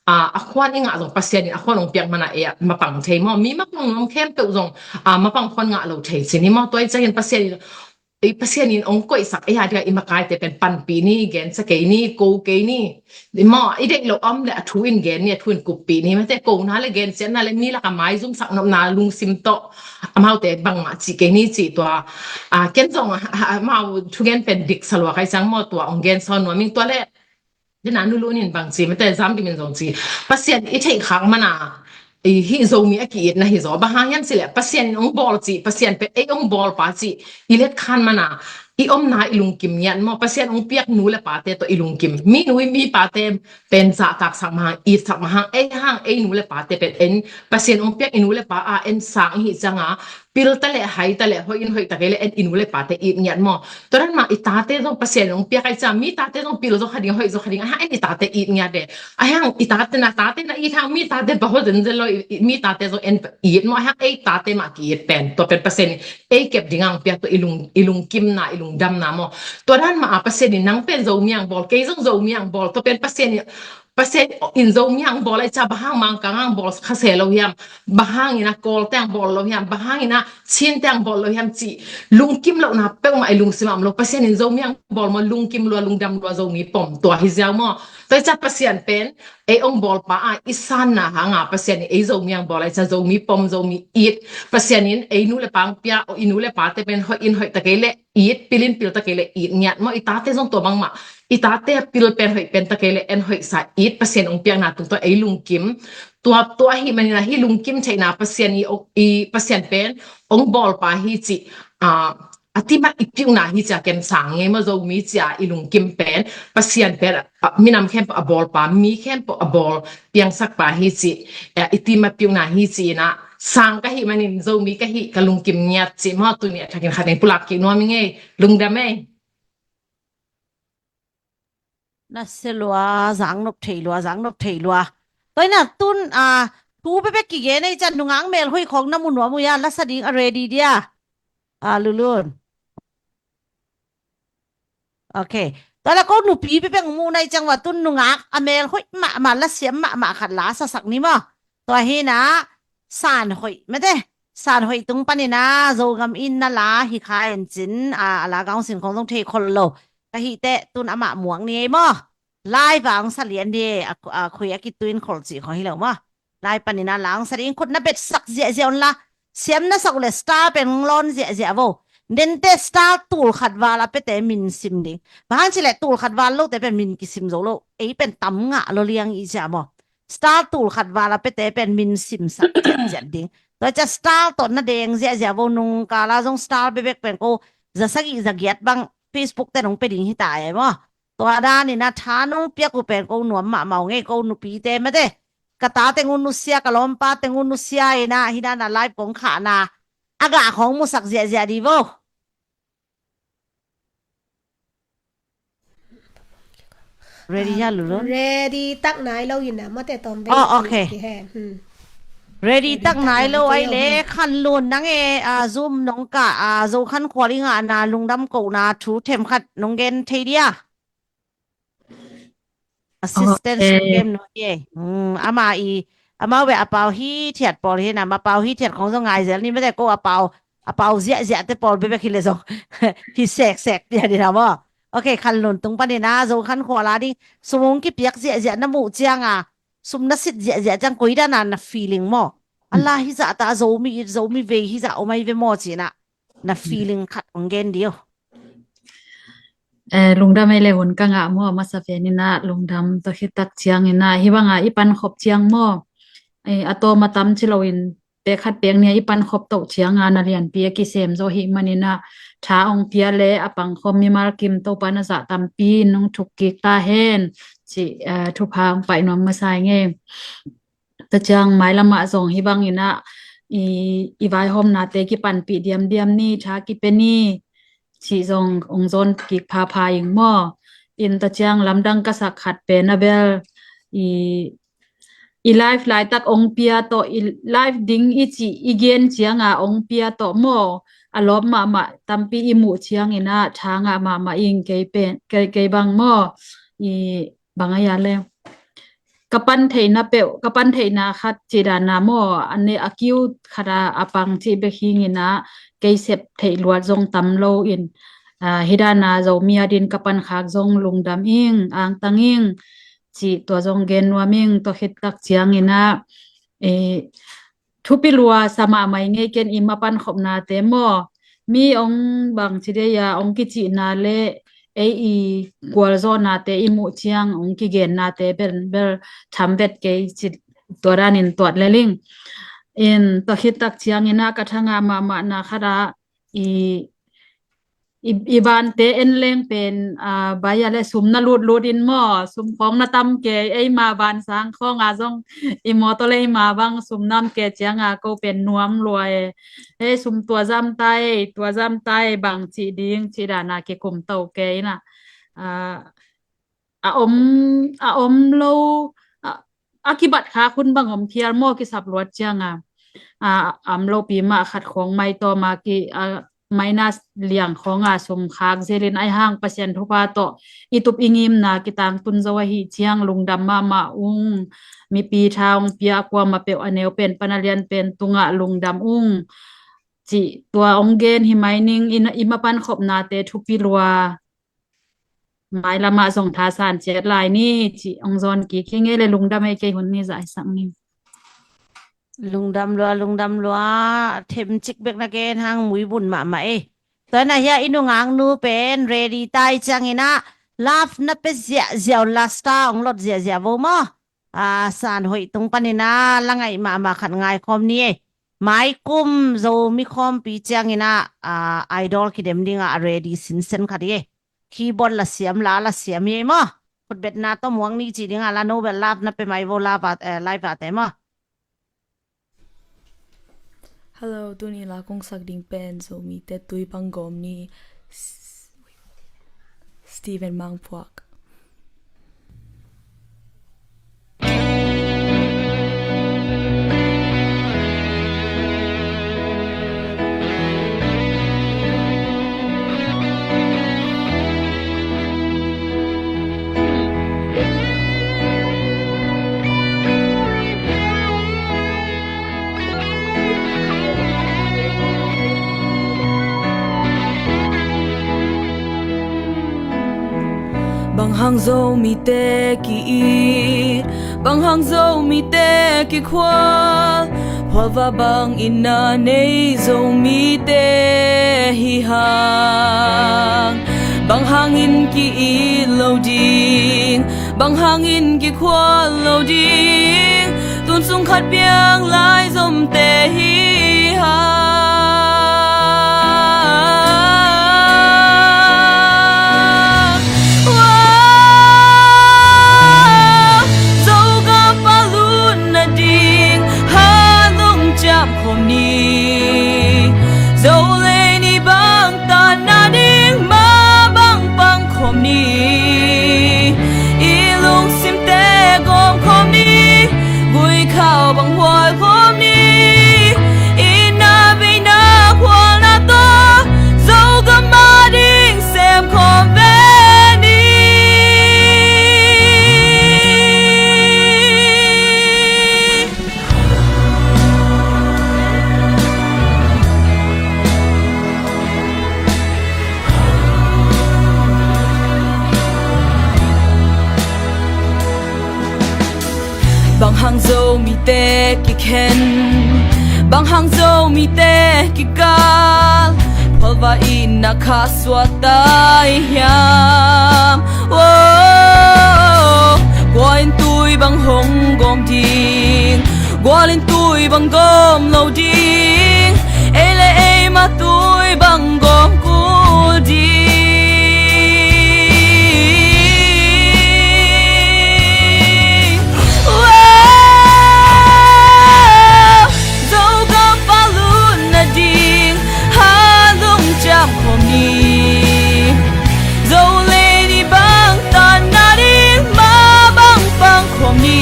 a, a khuan i ngah zong Pasian in a khuan hong piak mana ei a mapang thei maw. Mi mapang nuam khempeuh zong a, mapang khuan ngah lo thei cin hi maw. Tua i ciangin Pasian in ei Pasian in hong koihsak ei a dingah i makaite pen panpih ni, gensa kei ni, ko kei ni. Maw, i deih lo om le a thu in gen ni, a thu in kuppih ni mate, kona le gensiatna le mi laka maizumsak nopna lungsim tawh amaute bangmah cih kei ni cih tua. A, ken zong a, a, amau thugen pen diksa lua kai ciang maw tua hong gen sawn nuam ing tua le dena nulun in bang ci mate, zam dimin zong ci. Pasian i theih khak mana i hih Zomi a ki-itna hi zaw. Bang hang hiam cileh Pasian in hong bawl cih, Pasian pen ei hong bawlpa cih i letkhan mana i omna i lungkim ngiat maw. Pasian hong piak nu le pate tawh i lungkim. Mi nu i mi pate pen zahtaksak mahang, itsak mahang, ei hang ei nu le pate pen en Pasian hong piak i nu le pa a en sang i hih cianga pil ta le hai ta le hoih in hoih ta kei le en i nu le pate it ngiat maw. Tua dan mah i tate zong Pasian in hong piak ai cia mi tate zong pil zaw kha ding, hoih zaw kha ding, a hang en i tate it ngiat de. A hang i tate na tate na it hang mi tate pa ho zenzen lo i, i, mi tate zong en it maw, a hang ei tate mah ki it pen tua pen Pasian in ei kep ding ang piak tua i lung, i lungkimna, i lungdamna maw. Tua dan mah a Pasian in nang pen Zomi ang bawl, kei zong Zomi ang bawl, tua pen Pasian in Pasian in Zomi ang bawl ai cia bang hang Mangkang ang bawl kha se lo hiam, bang hang ina Kawlte ang bawl lo hiam, bang hang ina Chinte ang bawl lo hiam cih lungkim lohna peuhmah i lungsim ah om lo. Pasian in Zomi ang bawl maw, lungkim lua, lungdam lua, Zomi pom tua hi ziau maw. Tua i cia Pasian pen ei ong bawlpa a i sanna hanga Pasian in ei Zomi ang bawl ai cia Zomi pom, Zomi it. Pasian in ei nu le pa ang pia, i nu le pate pen hoih in hoih ta kei le it, pil in pil ta kei le it ngiat maw. I tate zong tua bangmah, i tate a pil pen hoih pen ta kei le en hoih sa it, Pasian ong piakna tungtawn ei lungkim. Tua, tua ahi manin ahi lungkim theihna Pasian i, i Pasian pen ong bawlpa hi cih, a, a timah i piuhna hi cia ken sang ngei maw, Zomi cia i lungkim pen Pasian pen, a, minam khempeuh a bawlpa, mi khempeuh a bawl piangsakpa hi cih, a, i timah piuhna hi cih ina sang ka hih manin Zomi ka hih ka lungkim ngiat cih maw. Tuni a thakin khatin pulak kik nuam i ngei, lungdam ei. Na se lua, zang nop thei lua, zang nop thei lua. Toina tun, a, thu bebek kigen ei cia nungak mel hoih khawng na mu nuam uh ia, lasa ding a ready dia. A, Lulun. Ok. Tua la ko nupi bebek mu nai ciang ua tun nungak a mel hoih mahmah, lasiam mahmah khat la sasak ni maw. Tua hina san hoih mate. San hoih tung panina Zogam in na la hi kha en cin, a, a la gaung sin khong zong thei khol lo. Ka hih teh tun amah muak ni ei maw. Lai vang sa lian ni ei, a, a, khui a kituin khol cih khong hi lo maw. Lai panina la ong sa ding, khut na betsak ziahziah un la. Siam na sak uh le star pen ong lawn ziahziah vo. Nente star tul khat val a pete min sim ding. Bang hang cileh tul khat val lote pen min kisim zo lo. Ei pen tam ngah lo liang i cia maw. Star tul khat val a pete pen min simsak ziahziah ding. Tua cia star tawh na deng ziahziah vo, nung kala zong star bebek pen ko za sagih za giat bang Facebook te nong pe ding hi ta e maw. Tua danin a tha nong piak uh pen ko nuam mahmah uh ngei, ko nupite mate. Ka tate ngun nusia, ka lawmpa te ngun nusia ina hi dana live kong khahna a gah khong musak ziahziah di vo. Ready hia Lulun? Ready tak nai lo ina mate tawm ve. Oh, ok. Kihe. Hmm. Ready tak nai lo ai le, Khan Lun nang e, a, Zoom nong kah, a, Zo Khan Khual i ngahna lungdam kohna thu themkhat nong gen thei dia? Assistance nong gen nuam e. Hmm, ama i, ama ve a pau hi thiat pawl hi na, ma pau hi thiat khong zong ngai zel ni mate ko a pau, a pau ziahziah te pawl bebek hi le zong hi seksek dia di na maw. Ok, Khan Lun tung panin a, Zo Khan Khual a ding sum hong kipiak ziahziah na muh ciang a, sum na sit ziahziah ciang koi dan a na feeling maw? A la hi zah ta, a Zomi it, Zomi vei hi zah om ai ve maw cih na, na feeling khat hong gen di o. Eh, lungdam ei le hun ka ngah maw, masa pen in a lungdam, tua khit tak ciang in a, hi bang a i pan khop ciang maw, eh, a tawm a tam ci lo in, pek khat pek nih a i pan khop toh ciang a na lianpi a kisem zaw hi manin a, tha hong pia le a pang khawm mimal kim Topa na zah tampi in hong thuk kik ta hen, ci, eh, thupha hong pai nuam masa ing e. Tua ciang mailam ah zong hi bang in a, i, i vaihawmnate kipanpih diamdiam ni, tha kipia ni, cih zong hong zawn kik phapha ing maw. In tua ciang lamdang ka sak khat pen a bel, i, i live laitak hong pia tawh, i live ding i cih i gen ciang a hong pia tawh maw, a lawp mahmah tampi i muh ciang in a tha ngah mahmah ing kei pen, kei, kei bang maw. I bang a ia le, ka pan theihna peuh, ka pan theihna khat cih dan a maw, a ne a kiu khat a, a pang cih bek hi ing in a, kei sep theih luat zong tam lo in, a, hi dan a Zomi a din ka pan khak zong lungdam ing, angtang ing, cih tua zong gen nuam ing, tua khit tak ciang in a, e, thupi lua sa mahmah ing e, ken i ma pan khopnate maw, mi hong bang ci dei a, hong kicihna le ei i gualzawhnate i muh ciang hong kigennate bel, bel tham vet kei ci, tua dan in tuat lel ing. In tua khit tak ciang in a ka tha ngah mahmahna khat a, i, i, i vante en leng pen, a, bang a le sum na lutlut in maw, sum khawng na tam kei, eima vansang khawng a zong i mawtaw le eima bang sum nam kei ciang a ko pen nuam lua e. Hei sum tua zam ta e, tua zam ta e, bang cih ding cih dan a kikum to kei in a, a, a om, a om lo, a, a kibat khak hun bang om phial maw, kisap luat ciang a, a, a om lopi mah khat khawng mai tawm a ki, a, minus liang khawng a sum khak zel in, ahi hang Pasian thupha tawh i tup i ngimna kitangtun zo ahih ciang lungdam mahmah ung. Mipi tha hong pia kuamah peuh, a neu pen pan a lian pen tungah lungdam ung, cih tua hong gen hi mai ning. I, i ma pan khopnate thupi lua. Mailam ah zong thasan ciat lai ni, cih hong zawn kik ing e le, lungdam ei, kei hun ni zah i sak ni. Lungdam lua, lungdam lua, themcik bek na gen hang muibun mahmah e. Tua na hia i nungaknu pen ready tai ciang in a, love na pia ziahziah un, last a hong lot ziahziah vo maw. A, san hoih tung panin a la ngaih mahmah khat ngai khawm ni e. Maikum Zomi khawmpi ciang in a, a, idol kidem ding a ready sinsen khat hi e. Keyboard la siam, la la siam hi e maw. Khutbetna tawh muang ni cih ding a la no bel love na pia mai vo, love a, eh, live a te maw. Hello, tuni la kong sak ding pen Zomite tui pang gawm ni, S-, Steven Mangphuak. Bang hang Zomite ki-it, bang hang Zomite kikhual, phualva bangin a nei Zomite hi hang. Bang hangin ki-it lo ding, bang hangin kikhual lo ding, tun sung khat piang lai Zomte hi hang. Wow! Zogam a lut nading, ha lungciam khawm ni. Zolei ni bang tan nading, ma bang pang khawm ni. I lungsimte gawm khawm ni. Guikhau bang hual khawm ni. te kikhen, bang hang Zomite kikal, phalva in na kha suat ta i hiam? Wow, kua in tui bang hong gawm ding, gual in tui bang gawm lo ding, ei le ei mah tui bang gawm kul ding. Wow, Zogam pa lut nading, ha lungciam khawm ni. Zo lei ni bang tan nading, ma bang pang khawm ni.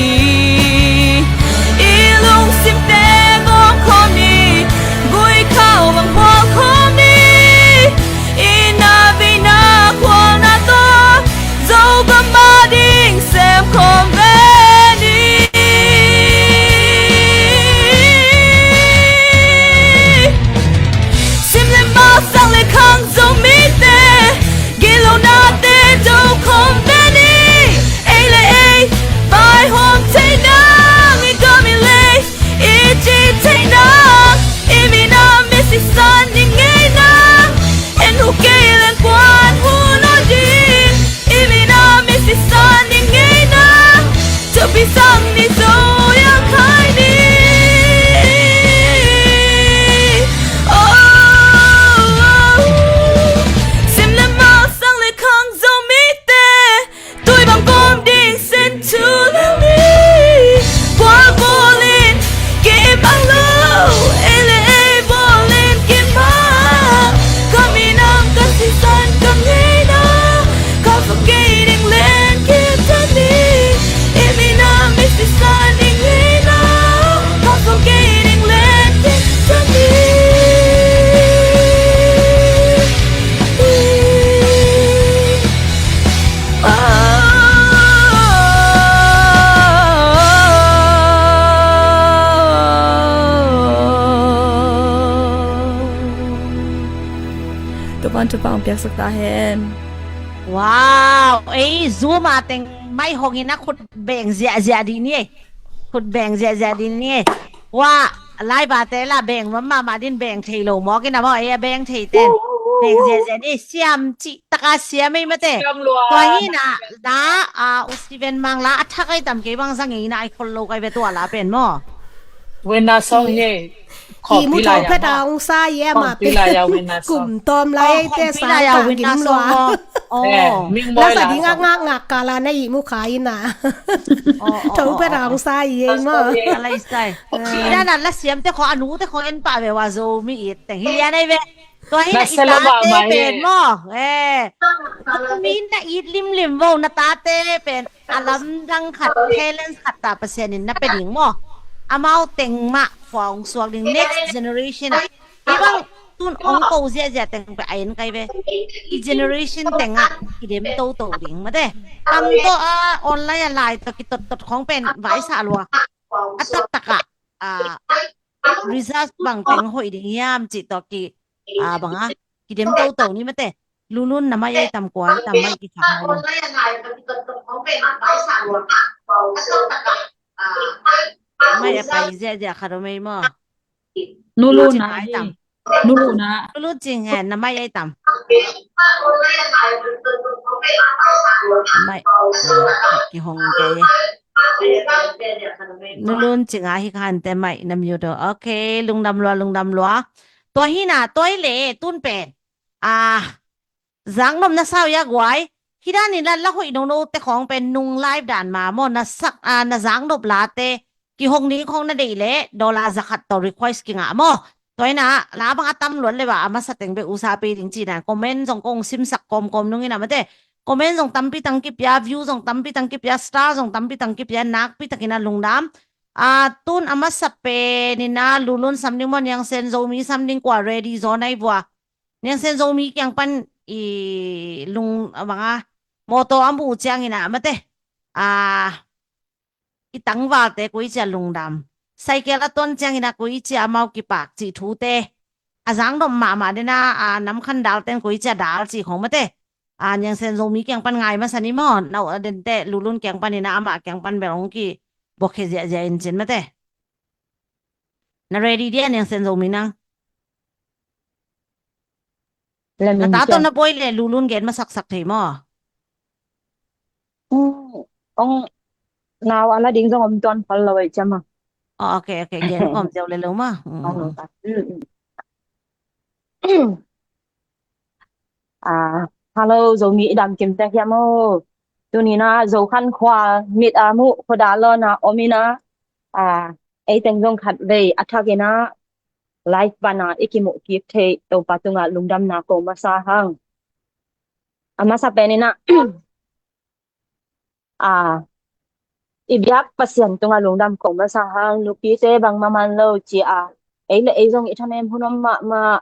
I lungsimte gawm khawm ni, gui khau bang khual khawm ni. I na veina khualna tawh, Zogam ading sem khawm ve ni. Sim le mal, sang le khang Zomite, gilo nate do khawm ve ni. Ei le ei vaihawm thei nang, i gam i lei i ci thei nang, i min a misisan i ngei nang. En hu kei leng kuan hu lo ding, i min a misisan i ngei nang. Thupi sang ni Zo iang khai ni. Oh, oh, oh. Sim le mal, sang le khang Zomite, tui bang gawm ding sin thu lel ni. Gual bawl in kim ang lo, ei le ei bawl in kim ang. Ka min ang ka sisan ka ngei nang, ka fa kei ding len kim ta ni. I min a misisan i ngei nang, ka fa kei ding len kim ta ni. Topa'n thupha hong piaksak ta hen. Wow, ei, Zoom a teng mai hong in a khut beng ziahziah dih ni ei. Khut beng ziahziah dih ni ei. Wa, live a te la beng nuam mahmah din, beng thei lo mawk in a maw, ei a beng thei ten. Beng ziahziah ni, siam cih taka siam ei mate. Siam lua. Tua hi na, la, a, U Steven Mang la a thak ai tam, kei bang zang ei na ai khol lo kai ve tua la pen maw. Wena song hi ei. Ki mu tho phet a ong sa ye ma pe. Kum tom lai te sa ka gim lua. Lasa ding a ngak ngak ka la na i mu kha i na. Tho phet a ong sa ye ma. Alai sai. Ina na la siam te kho, a nu te kho en pah ve ua, Zomi it teng hi lian ai ve. Tua hi na i tate pen maw. Eh. Mi na it limlim vo, na tate pen a lamdang khat, talent khat ta Pasian in na pia ding maw. Amau teng mah khua hong suak ding, next generation ah. Hih bang tun hong ko ziahziah teng pen a en kai ve. I generation teng ah kidem toto ding mate. Tam tawh a online a lai tawh kitottot khawng pen vaisa lua. A taktak ah, a, result bang teng hoih ding hiam cih tawh ki, a, bang a, kidem toto ni mate. Lulun na mai ai tam, kua ai tam, mai kikha hai lo. Mai a pai ziahziah khat om ei maw. Nulun na ai tam. Nulun na. Nulun cing hen, na mai ai tam. Mai, a, kihong kei. Nulun cing a hi khan te mai na miu do. Ok, lungdam lua, lungdam lua. Tua hi na, tua hi le, tun pen. A, zaknop na sau ia guai. Hi dan in la, la hoih nono te khawng pen nung live dan ma maw, na sak, a, na zaknop la te kihong ding khawng na deih le, dollar za khat tawh request kingah maw. Tua hi na, la bang a tam luat le ba, a masa teng bek usa pei ding ci dan. Comment zong kong simsak kawmkawm nung in a mate. Comment zong tampi tang kipia, view zong tampi tang kipia, star zong tampi tang kipia, nakpi takin a lungdam. A, tun a masa pen in a Lulun sam ding maw, Niang Sen Zomi sam ding, kua ready zaw nai vua. Niang Sen Zomi kiang pan i lung, a, bang a, mawtaw a mu ciangin a mate. A, i tangvalte koi cia lungdam. Saikel a tuan ciangin a koi cia amau kipak cih thute. A zaknop mahmah den a, a, namkhan dalten koi cia dal cih khawng mate. A, Niang Sen Zomi kiang pan ngai masa ni maw. Nau a dente Lulun kiang pan in a, amah kiang pan bel hong ki buakhia ziahziah in cin mate. Na ready dia, Niang Sian Zo Min Aung? Na ta tawh na buai leh lulun gen masaksak thei maw? Ong, nau a la ding zong om tuan phal lo ei ciam a. Oh, okay, okay, gen om ziau le lo maw. Hello, Zomi i dam kim te hiam o. Tuni na Zo khan khua mit a mu khoda lo na om ina, ei teng zong khat vei a thak ina live pana i kimuh kik thei Topa tunga lungdamna ko masa hang. A masa pen ina, a, i biak Pasian tunga lungdam ko masa hang. Nupite bangmah man lo ci a, ei le ei zong i thanem hun om mahmah.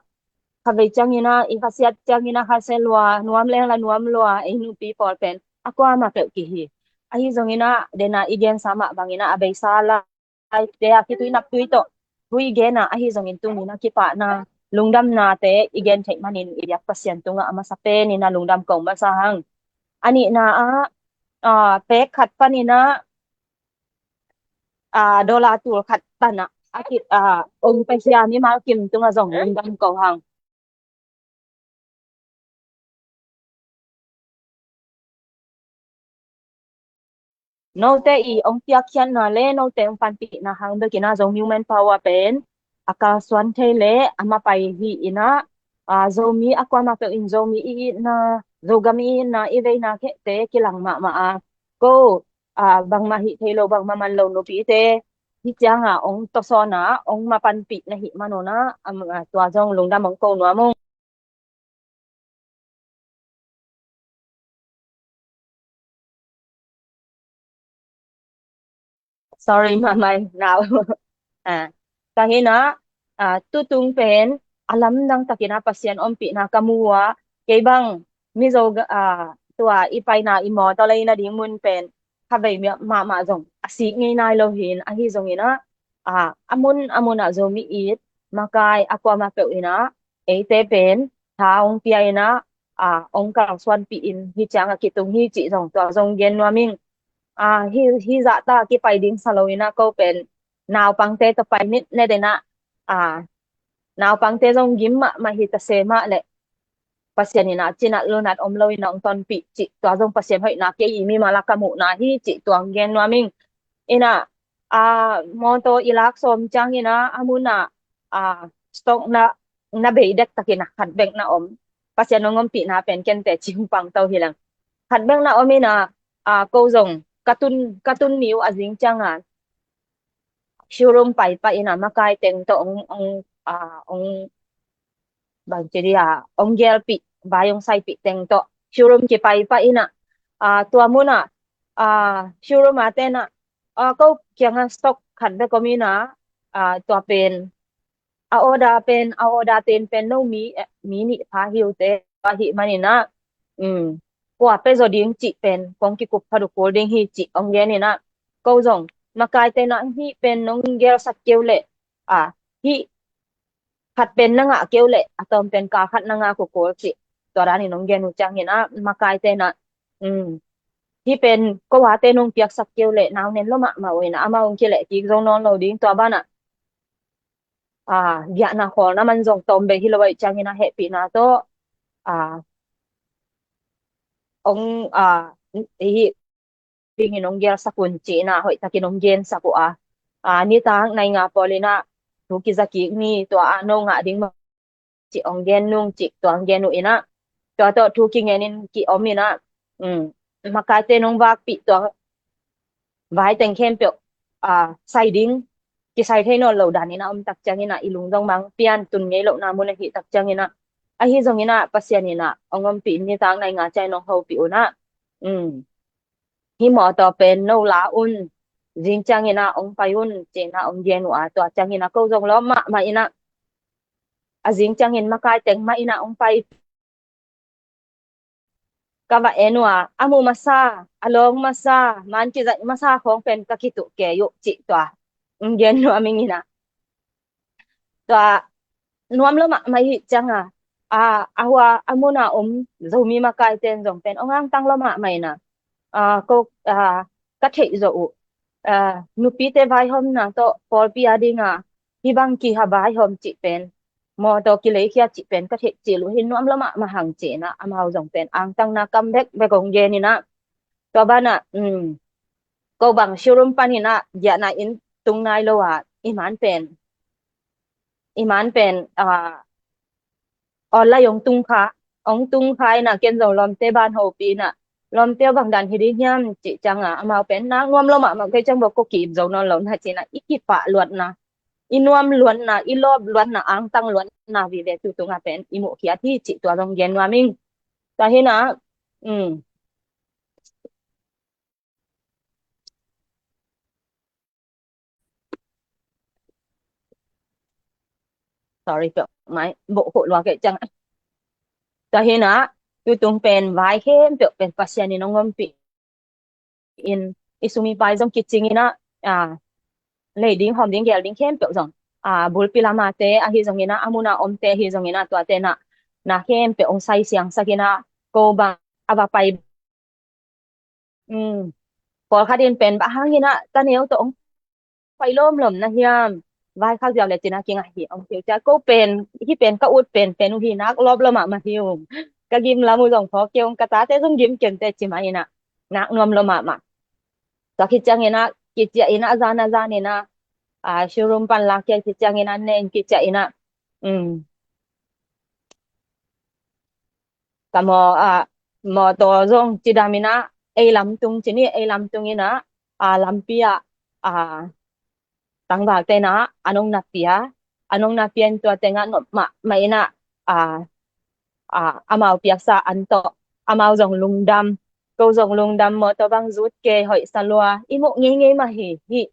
Khavei ciangina i khasiat ciangina khasia lua, nuam leng la nuam lua, ei nupi pawl pen a kuamah peuh kihi. Ahi zongina dena i gensa mah bangina a beisa la te a kitui naptui tawh thu i gen a, ahi zongin tuni na kipahna lungdamnate i gen theih manin i biak Pasian tungah a masa pen ina lungdam ko masa hang. A nihna ah, a, pek khat pan ina, a, dollar tul khat tan a, a ki, a, ong pia hi a mimal kim tungah zong lungdam ko hang. Note i ong piakkhiatna le note ong panpihna hang bekina Zomi Women Power pen a kalsuan thei le a mapai hi ina, a, Zomi a kuamah peuh in Zomi i itna, Zogam i itna, i veina khete kilang mahmah a. Ko, a, bangmah hih thei lo, bangmah man lo nupite hi cianga ong tawsawn a, ong mapanpih na hih manun a, a, tua zong lungdam ong ko nuam ung. Sorry, mamai, nau. A, ka hina, a, tutung pen a lamdang takina Pasian ompihna ka mu a, kei bang Mizo, a, tua i paina i mawtaw lei na ding mun pen khavei mahmah zong a sik ngei nai lo hin, ahi zongina, a, a mun a mun a Zomi it makai a kuamah peuh ina eite pen tha ong pia ina, a, ong kalsuanpih in hi cianga kitung hi cih zong tua zong gen nuam ing. A, hi, hi zahta kipai ding sa lo ina ko pen naupangte tawh pai nitnet ina, a, naupangte zong gim mahmah hi ta se mah leh Pasian ina cinat lunat om lo ina ong tonpih cih tua zong Pasian hoihna kei i mimal a ka muhna hi cih tua ong gen nuam ing. Ina, a, mawtaw i lak sawm ciangina a muna, a, stock na, na bei dek takina khat bek na om. Pasian ong ompihna pen kente cing pangto hi leng. Khat bek na om ina, a, ko zong ka tun, ka tun ni uh a zing cianga showroom pai pah ina makai teng tawh ong, ong, a, ong bang ci dia, ong gelpih, vai ong saipih teng tawh showroom kipai pah ina, a, tua muna, a, showroom a tena, a, ko kianga stock khat bek om ina, a, tua pen a order pen, a order ten pen no mi, eh, mi nih pha hi uh te, ahih manina, um, kua pe zaw ding cih pen kong kikup phaduk kul ding hi cih ong gen ina, ko zong makai tena hih pen nong gelsak keu leh, a, hih khat pen na ngah keu leh a tawm pen ka khat na ngah kukul cih tua danin ong gen uh ciangina makai tena, um, hih pen ko a te nong piaksak keu leh nau nen lo mahmah uh ina amau ong kileh kik zo nawn lo ding tua bana, a, giahna khawlna man zong tawm bei hi lo ahih ciangina hehpihna tawh, a, ong, a, hih dingin ong gelsak un cihna hoihtakin ong gensak uh a, a, nitak nai nga pawl ina thu kiza kik ni tua a no ngah ding mah cih ong gen nung cih tua ong gen uh ina, tua tawh thu kingen in ki om ina, um, makaite nong vakpih tua vai teng khempeuh, a, sai ding, kisai thei nawn lo dan ina om tak ciangina i lung zong mang pian tun ngei lohna mun ahih tak ciangina, ahi zongina Pasian ina ong ompih nitak nai nga ciang nong hopih una, um, hih mawtaw pen no la un, zing ciangina ong pai un cihna ong gen uh a, tua ciangina ko zong lawm mahmah ina a zing ciangin makai teng mah ina ong pai ka va en uh a, a mu masa, a lawng masa, man kizaih masa khawng pen ka kituh kei uh cih tua ong gen nuam ing ina. Tua nuam lo mahmah hi cianga, a, a hua a muna om Zomi makai ten zong pen ong angtang lo mahmah ina, a, ko, a, ka theih zawh uh, a, nupite vaihawmna tawh pawlpi a dinga hih bang kiha vaihawm cih pen, mawtaw kileikhia cih pen ka theih cil uh hi, nuam lua mahmah hang ci-in ah, amau zong pen angtangna kam bekbek hong gen in ah, tua banah, um, ko bang showroom panin ah giahna inn tung nai lo ah, i man pen, i man pen, ah, online hong tung kha, hong tung kha in ah, ken zong lawmte ban hopih in ah, lawmte bang dan hi ding hiam cih ciang ah, amau pen nak nuam lua mahmah, kei ciang bawk ko ki-ip zo nawn lo na ci-in ah, i kipah luatna, i nuam luatna, i lawp luatna, angtang luatna vive tu tungah pen i muhkhiat hi cih tua zong gen nuam ing. Tua hi in ah, um, sorry, peuh mai, boh hoh lua kei ciang. Tua hi in ah, tu tung pen vai khempeuh pen Pasian in hong ompih in, i sum i pai zong kicing in ah, ah, lei ding, hawm ding, gel ding khempeuh zong, ah, bulpi lamate ahi zongin ah, a mun a omte ahi zongin ah, tuate in ah, na khempeuh hong sai siangsak in ah, ko bang a va pai, um, pawlkhat in pen bang hangin ah taneu tawh hong pai lawmlawm na hiam, vaikhak ziau le ci-in ah kingah hi, hong ci uh ciang, ko pen, hih pen ka ut pen, pen uh hi, nak lawp lua mahmah hi ung, ka gim lam uh zong phawk kei ung, ka tate zong gim kei un teh ci mah in ah, nak nuam lua mahmah. Tua khit ciangin ah, kiciah in ah, a zan a zan in ah, ah, showroom pan lak khia khit ciangin ah, nen kiciah in ah, um, ka maw, ah, mawtaw zong cidam in ah, ei lam tung ci ni, ei lam tung in ah, ah, lampi ah, ah, tangvalte in ah, an hong na pia, an hong na pia in tua teng ah nop mahmah in ah, ah, ah, amau piaksa an tawh, amau zong lungdam, ko zong lungdam, mawtaw bang zut kei, hoih sa lua, i muh ngeingei mah hi, hih,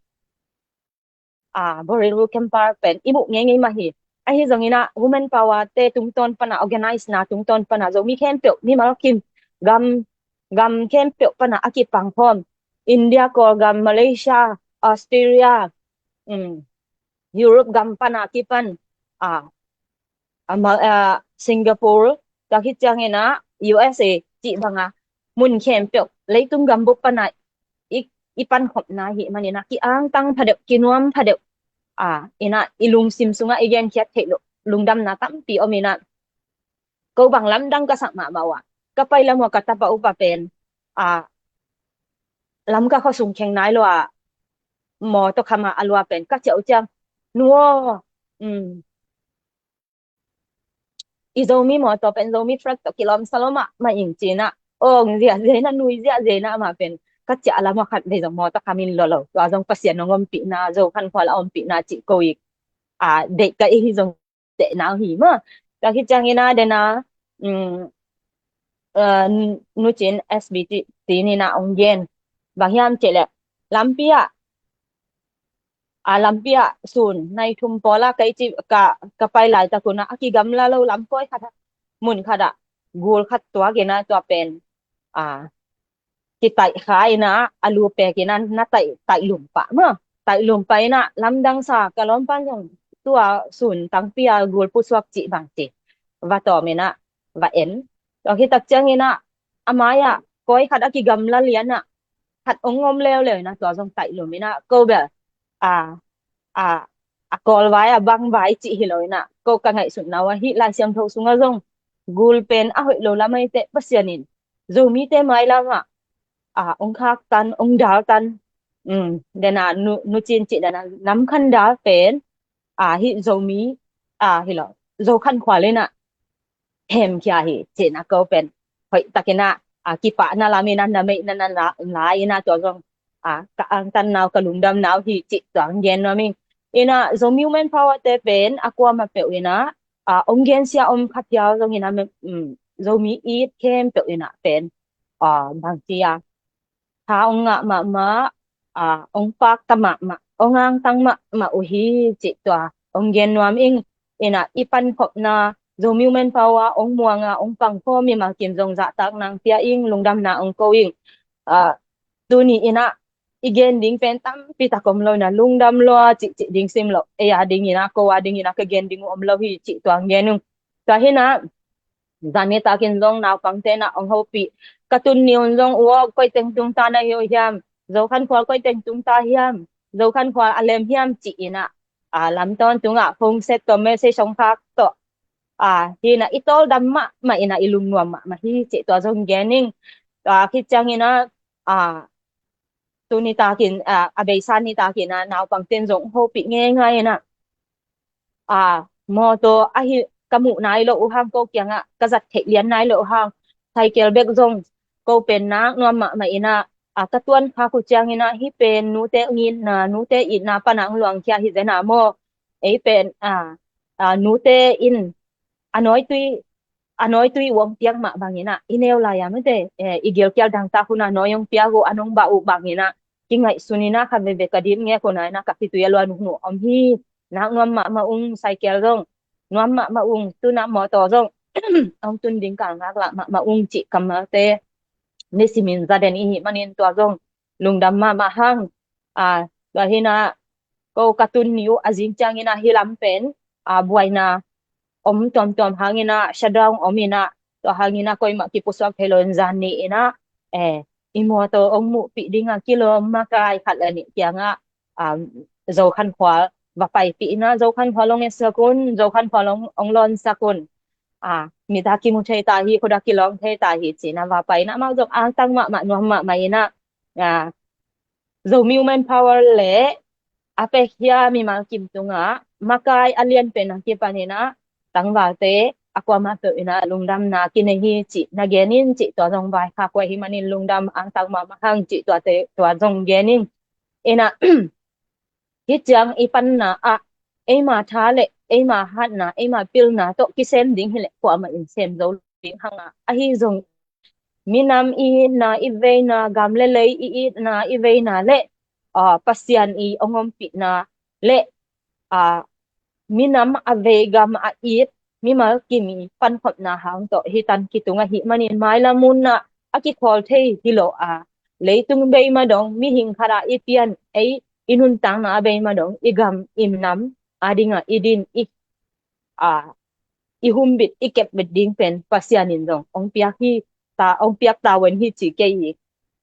ah, Boril Ru Khempar pen i muh ngeingei mah hi. Ahi zongin ah, women power te tungtawn pan ah, organize na tungtawn pan ah, Zomi khempeuh, mimal kim, gam, gam khempeuh pan ah a kipang khawm, India, Kawlgam, Malaysia, Australia, um, Europe gam pan ah kipan, ah, ah, Singapore, tua khit ciangin ah U S A cih bang ah, mun khempeuh, leitung gambup pan ah i, i pankhopna ahih manin ah, ki-angtang phadeuh, kinuam phadeuh, ah, in ah, i lungsim sungah i genkhiat theih loh lungdamna tampi om in ah, ko bang lamdang ka sak mahmah uh ah, ka pai lam uh ah ka tapa upa pen, ah, Lamka khuasung kheng nai lo ah, mawtaw kham ah a lua pen ka ciah uh ciang, nu aw, um, i Zomi mawtaw pen Zomi flag tawh kilawm sa lua mahmah ing ci-in ah, ong ziahziah in ah, nui ziahziah in ah, amah pen ka ciah lam ah khat vei zong mawtaw kham in lua lo. Tua zong Pasian hong ompihna, Zo Khan Khual a ompihna cih ko i, ah, deih ka i hi zong tehna uh hi maw. Tua khit ciangin ah, den ah, um, ah, Nu Cin S B T in ah hong gen, bang hiam cih leh, lampi ah, ah, lampi ah sun nai thum pawl ah ka i ci, ka, ka pai laitak un ah, a kigamla lo lam koi khat ah, mun khat ah, gul khat tuak in ah, tua pen, ah, kitaih kha in ah, a lu pek in ah, na taih, taih lum pah maw. Taih lum pah in ah, lamdang sa, ka lawmpa in zong tua sun tangpi ah gul pusuak cih bang ci, va tawm in ah, va en. Tua khit tak ciangin ah, a mai ah koi khat a kigamla lian ah, khat hong om leuleu in ah, tua zong taih lum in ah, ko bel, ah, ah, a Kawl vai, a Bang vai cih hi lo in ah, ko ka ngaihsutna uh ah, hih Lai Siangtho sungah zong gul pen a hoih lo lam ahih teh, Pasian in Zomite mailam ah, ah, hong khaktan, hong daltan. Um, den ah Nu, Nu Cin cih den ah, nam khan dal pen, ah, hih Zomi, ah, hi lo, Zo Khan Khual in ah hemkhia hi, ci-in ah ko pen hoih takin ah, ah, kipahna lam in ah, na meihna na la, la in ah, tua zong, ah, ka angtanna uh, ka lungdamna uh hi cih tua hong gen nuam ing. In ah, Zomi Women Power te pen a kuamah peuh in ah, ah, hong gensia om kha phial zongin ah, um, Zomi it khempeuh in ah pen, ah, bang ci a, tha hong ngah mahmah, ah, hong pakta mahmah, hong angtang mahmah uh hi cih tua hong gen nuam ing. In ah, i pankhopna, Zomi Women Power hong muang a, hong pangkhawm mimal kim zong zahtakna hong pia ing, lungdamna hong ko ing. Ah, tuni in ah, i gen ding pen tampi tak om lo in ah, lungdam lua cihcih ding sim lo. Ei a ding in ah, ko a ding in ah, ka gen ding uh om lo hi cih tua hong gen ung. Tua hi in ah, zan nitakin zong naupangte in ah hong hopih. Ka tun ni un zong, u aw, koi teng tungta na hi uh hiam? Zo Khan Khual koi teng tungta hiam? Zo Khan Khual a lem hiam, ci-in ah, a, lam tawntungah phone set tawh message hong khak tawh, a, hi in ah i tawldam mahmah in ah i lungnuam mahmah hi cih tua zong gen ing. Tua khit ciangin ah, a, tu nitakin, a, a beisa nitakin ah naupangte'n zong hopih ngeingai in ah, a, mawtaw ahi ka muh nai lo uh hang, ko kiangah ka zat theih lian nai lo uh hang, cycle bek zong ko pen nak nuam mahmah in ah, a, ka tuan khak uh ciangin ah hih pen nute ngitna, nute itna panah hong luangkhia hi zen ah maw. Ei pen, a, a, nute in a nawitui, a nawitui uh hong piak mah bangin ah i neu lai-a mate, eh, i gilkial dangtak hun ah nawi hong piak uh, an hong bah uh bangin ah kingaihsun in ah khat veve ka dip ngek uh nai in ah ka khitui a luan uh hnu om hi. Nak nuam mahmah ung, cycle zong nuam mahmah ung, tu in ah mawtaw zong hong tun ding kal ngaklah mahmah ung cih kammalte nisimin za den i hih manin tua zong lungdam mahmah hang. A, tua hi in ah ko ka tun ni uh a zing ciangin ah hih lam pen, a, buaina om tuamtuam hangin ah shutdown om in ah, tua hangin ah koimah kipusuak thei lo in zan ni in ah, eh, i mawtaw hong muhpih ding ah kilawm makai khat le nih kiangah, a, Zo Khan Khual va paipih in ah, Zo Khan Khual hong etsak un, Zo Khan Khual hong, hong lawnsak un. A, mit ah kimu thei ta hi, khut ah kilawng thei ta hi ci in ah va pai in ah amau zong angtang mahmah, nuam mahmah in ah, a, Zomi Women Power le a pekkhia mimal kim tungah makai a lianpen a kipan in ah tangvalte a kuamah peuh in ah lungdamna kinei hi cih na gen in cih tua zong vaikhak uh ahih manin lungdam angtang mahmah hang cih tuate tua zong gen in. In ah hih ciang i panna ah eima tha le eima hatna, eima pilna tawh kisem ding hileh kuamah in sem zo ding hang a, ahi zong minam i itna, i veina, gam le lei i itna, i veina le, a, Pasian i hong ompihna le, a, minam a vei, gam a it mimal kim i pankhopna hang tawh hih tan kitung ahih manin mailam hun ah a kikhawl thei hi lo a, leitung bei mah dong mihing khat ah i pian, ei i nuntakna a bei mah dong i gam i nam a dingah i din, i, a, i humbit, i kepbit ding pen Pasian in zong hong piak hi, ta, hong piak ta ven hi ci kei hi.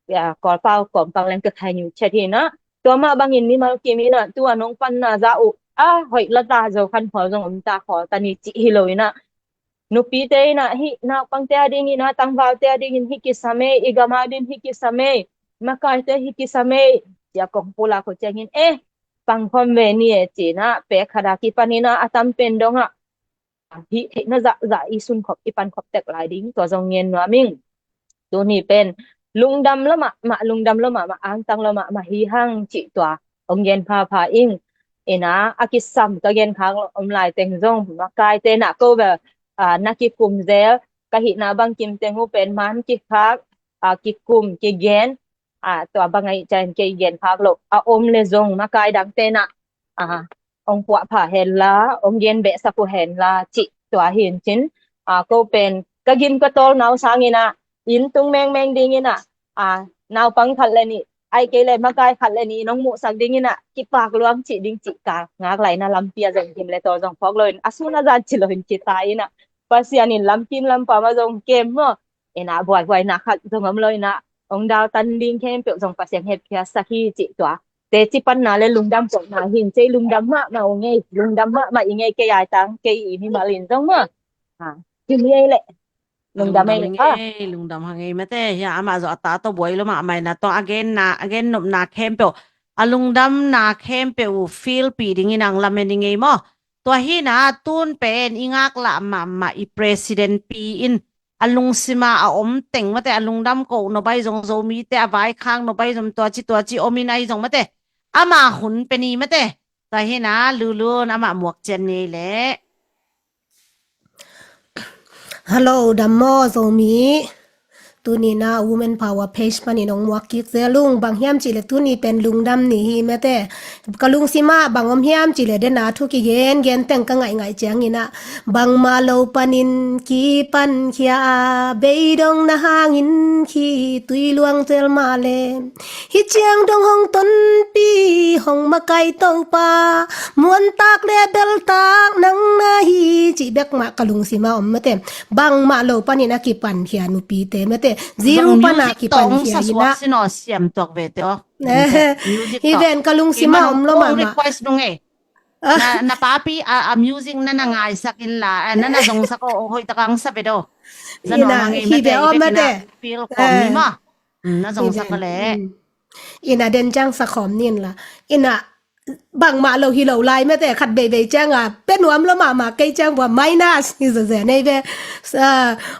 Ya, Kawlpau kawmpang leng ka khai niu chet hi in ah. Tua mah bangin mimal kim in ah tu a nong panna za uh a hoih la ta, Zo Khan Khual zong om ta, khawl ta ni cih hi lo in ah, nupite in ah hih naupangte a dingin ah, tangvalte a dingin hih kisam ei, i gam a dingin hih kisam ei, makaite hih kisam ei, ci a kong pulak uh ciangin, eh, pangkhawm ve ni e ci in ah pek khat a kipan in ah a tam pen dongah hih theihna zahzah i sunkhop, i pankhop tek lai ding, tua zong ngen nuam ing. Tuni pen lungdam lua mahmah, lungdam lua mahmah, angtang lua mahmah hi hang cih tua hong gen phapha ing. In ah a kisam ka gen khak om lai teng zong makaite in ah ko bel, a, na kikum zel, ka hihna bang kim teng uh pen man kikhak, a, kikum, kigen, a, tua bang ahih ciangin kei gen khak lo a om le zong makai dangte in ah, a, hong puahpha hen la, hong gen behsak uh hen la cih tua hi in cin. A, ko pen ka gim ka tawlna uh sangin ah inn tung mengmeng dingin ah, a, naupang khat le nih, ahih kei leh makai khat le nih in hong muhsak dingin ah kipak luang cih ding cih ka ngak lai in ah lampi ah zong gim le tawl zong phawk lo in, a sun a zan ci lo in kita in ah, Pasian in lamkim lampam ah zong kem maw. In ah buaihuaina khat zong om lo in ah, hong daltan ding khempeuh zong Pasian hepkhiatsak hi cih tua teci panna le lungdam kohna hi in, kei lungdam mahmah uh ngei, lungdam mahmah i ngei, kei ai tang kei i mimal in zong maw. Ha, hi ni ei leh. Lungdam ei leh. Lungdam hang ei, lungdam hang ei mate. Hia, amah zong a ta tawh buai lua mahmah in ah, tua a genna, a gen nopna khempeuh, a lungdamna khempeuh uh feel pih dingin ang lamen i ngei maw. Tua hi in ah tun pen i ngaklah mahmah i president pi in a lungsima a om teng mate, a lungdam ko nop ahi zong, Zomite a vaikhak nop ahi zong, tuaci tuaci om in ahi zong mate, ama hun pen hi mate. Tua hi in ah Lulun amah muak cian ni leh. Hello, dam maw Zomi. Tuni in ah Women Power page panin hong muak kik zel ung. Bang hiam cih leh tuni pen lungdam ni hi mate. Ka lungsim ah bang om hiam cih leh, den a thu kigen gen teng ka ngaihngaih ciangin ah, bangmah lo panin kipankhia a, beidongna hangin khitui luang zel mah leh, hih ciang dong hong tonpih hong makaih Topa, muantak le beltak nang na hi, cih bek mah ka lungsim ah om mate. Bangmah lo panin a kipankhia nupite mate, zil pan a kipankhia in ah. Music tawh hong sa suak sin aw, siam tuak ve te aw. Music tawh. Hi ven, ka lungsim ah om lua mahmah. Request nung ei. Na, na papi a, a music na na ngaisak in la, eh, na na zongsak aw, hoih taka ang sa bedo. Ina, hi be aw mate. Feel khawm ni ma. Na zongsak a le. Ina den ciang sa khawm nin la. Ina bangmah lo hi lo lai mate, khat veivei cianga pe nuam lo mahmah kei ciang bua minus hi zazen ei ve.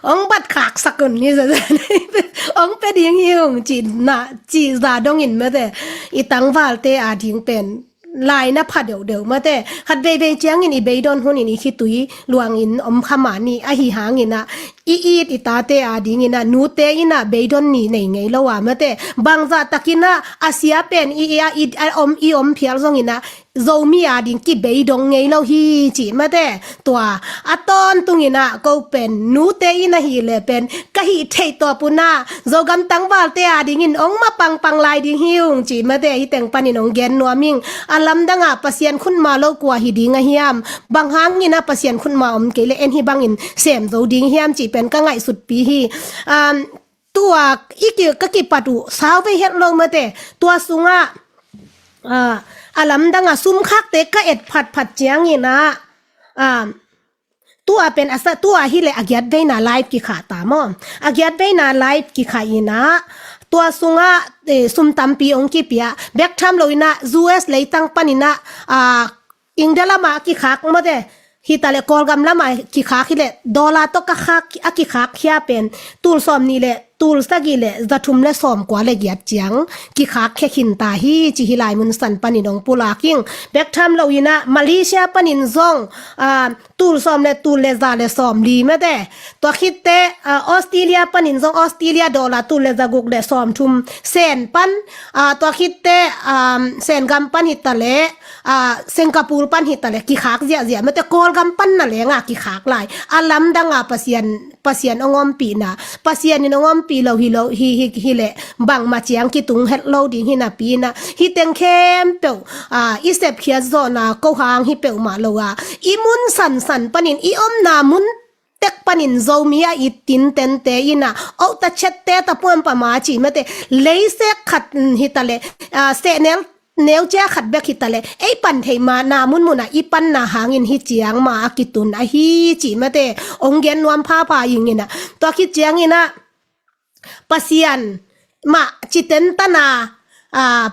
Ong bat khaksak un hi zazen ei ve. Ong pe ding hi ung ci na ci za dongin mate. I tangvalte a ding pen lai na pha deuhdeuh mate. Khat veivei ciangin i beidon hunin i khitui luangin om kha mah ni ahi hangin ah i it i tate a dingin ah nute in ah beidon ni nei ngei lo a mate. Bangzah takin ah a sia pen i, i, a, i, a om, i om phial zongin ah Zomi a ding kibeidong ngei lo hi ci mate. Tua a tawntungin ah ko pen nute in ahih leh pen ka hih theih tawp un ah Zogam tangvalte a dingin ong ma pangpang lai ding hi ung ci mate. Hih teng panin ong gen nuam ing. A lamdang ah Pasian khutma lo kua hi ding a hiam? Bang hangin ah Pasian khutma om kei leh en hih bangin sem zo ding hiam cih pen ka ngaihsutpi hi. Um, tua i ki, ka kipat uh sau vei het lo mate. Tua sungah, ah, a lamdang ah sumkhakte ka et phatphat ciangin ah, um, tua pen a sa, tua hi leh a giat veina live kikhah ta maw? A giat veina live kikhah in ah tua sungah, eh, sum tampi ong kipia. Bek tham lo in ah U S leitang panin ah, ah, India lamah kikhak mate. Hi ta leh Kawlgam lamah kikhak hi leh dollar tawh ka khak, a kikhak khia pen tul sawm nih leh tul sagih leh za thum leh sawm kua leh giat ciang kikhak khia khin ta hi ci hi lai mun san panin ong pulak ing. Bek tham lo in ah Malaysia panin zong, ah, tul sawm leh tul leh za leh sawm li mate. Tua khitte, ah, Australia panin zong Australia dollar tul leh za guk leh sawm thum Sen pan, ah, tua khitte, um, Sen gam pan hi ta leh, ah, Singapore pan hi ta leh kikhak ziahziah mate. Kawlgam pan na leng ah kikhak lai. A lamdang ah Pasian, Pasian ong ompihna, Pasian in ong ompih lo hi lo hi, hi, hi leh bangmah ciang kitung het lo ding hi napi in ah hih teng khempeuh, ah, i sepkhiat zawhna ko hang hi peuhmah lo a, i mun sansan panin i omna mun tek panin Zomi a i tintente in ah ota chette ta puampama ci mate. Leisek khat, mm, hi ta leh, ah, sehnel neucia khat bek hi ta leh ei pan theih mah na munmun ah i panna hangin hih ciang mah a kitun ahi ci mate. Ong gen nuam phapha ing in ah tua khit ciangin ah Pasian mah citen tana, ah,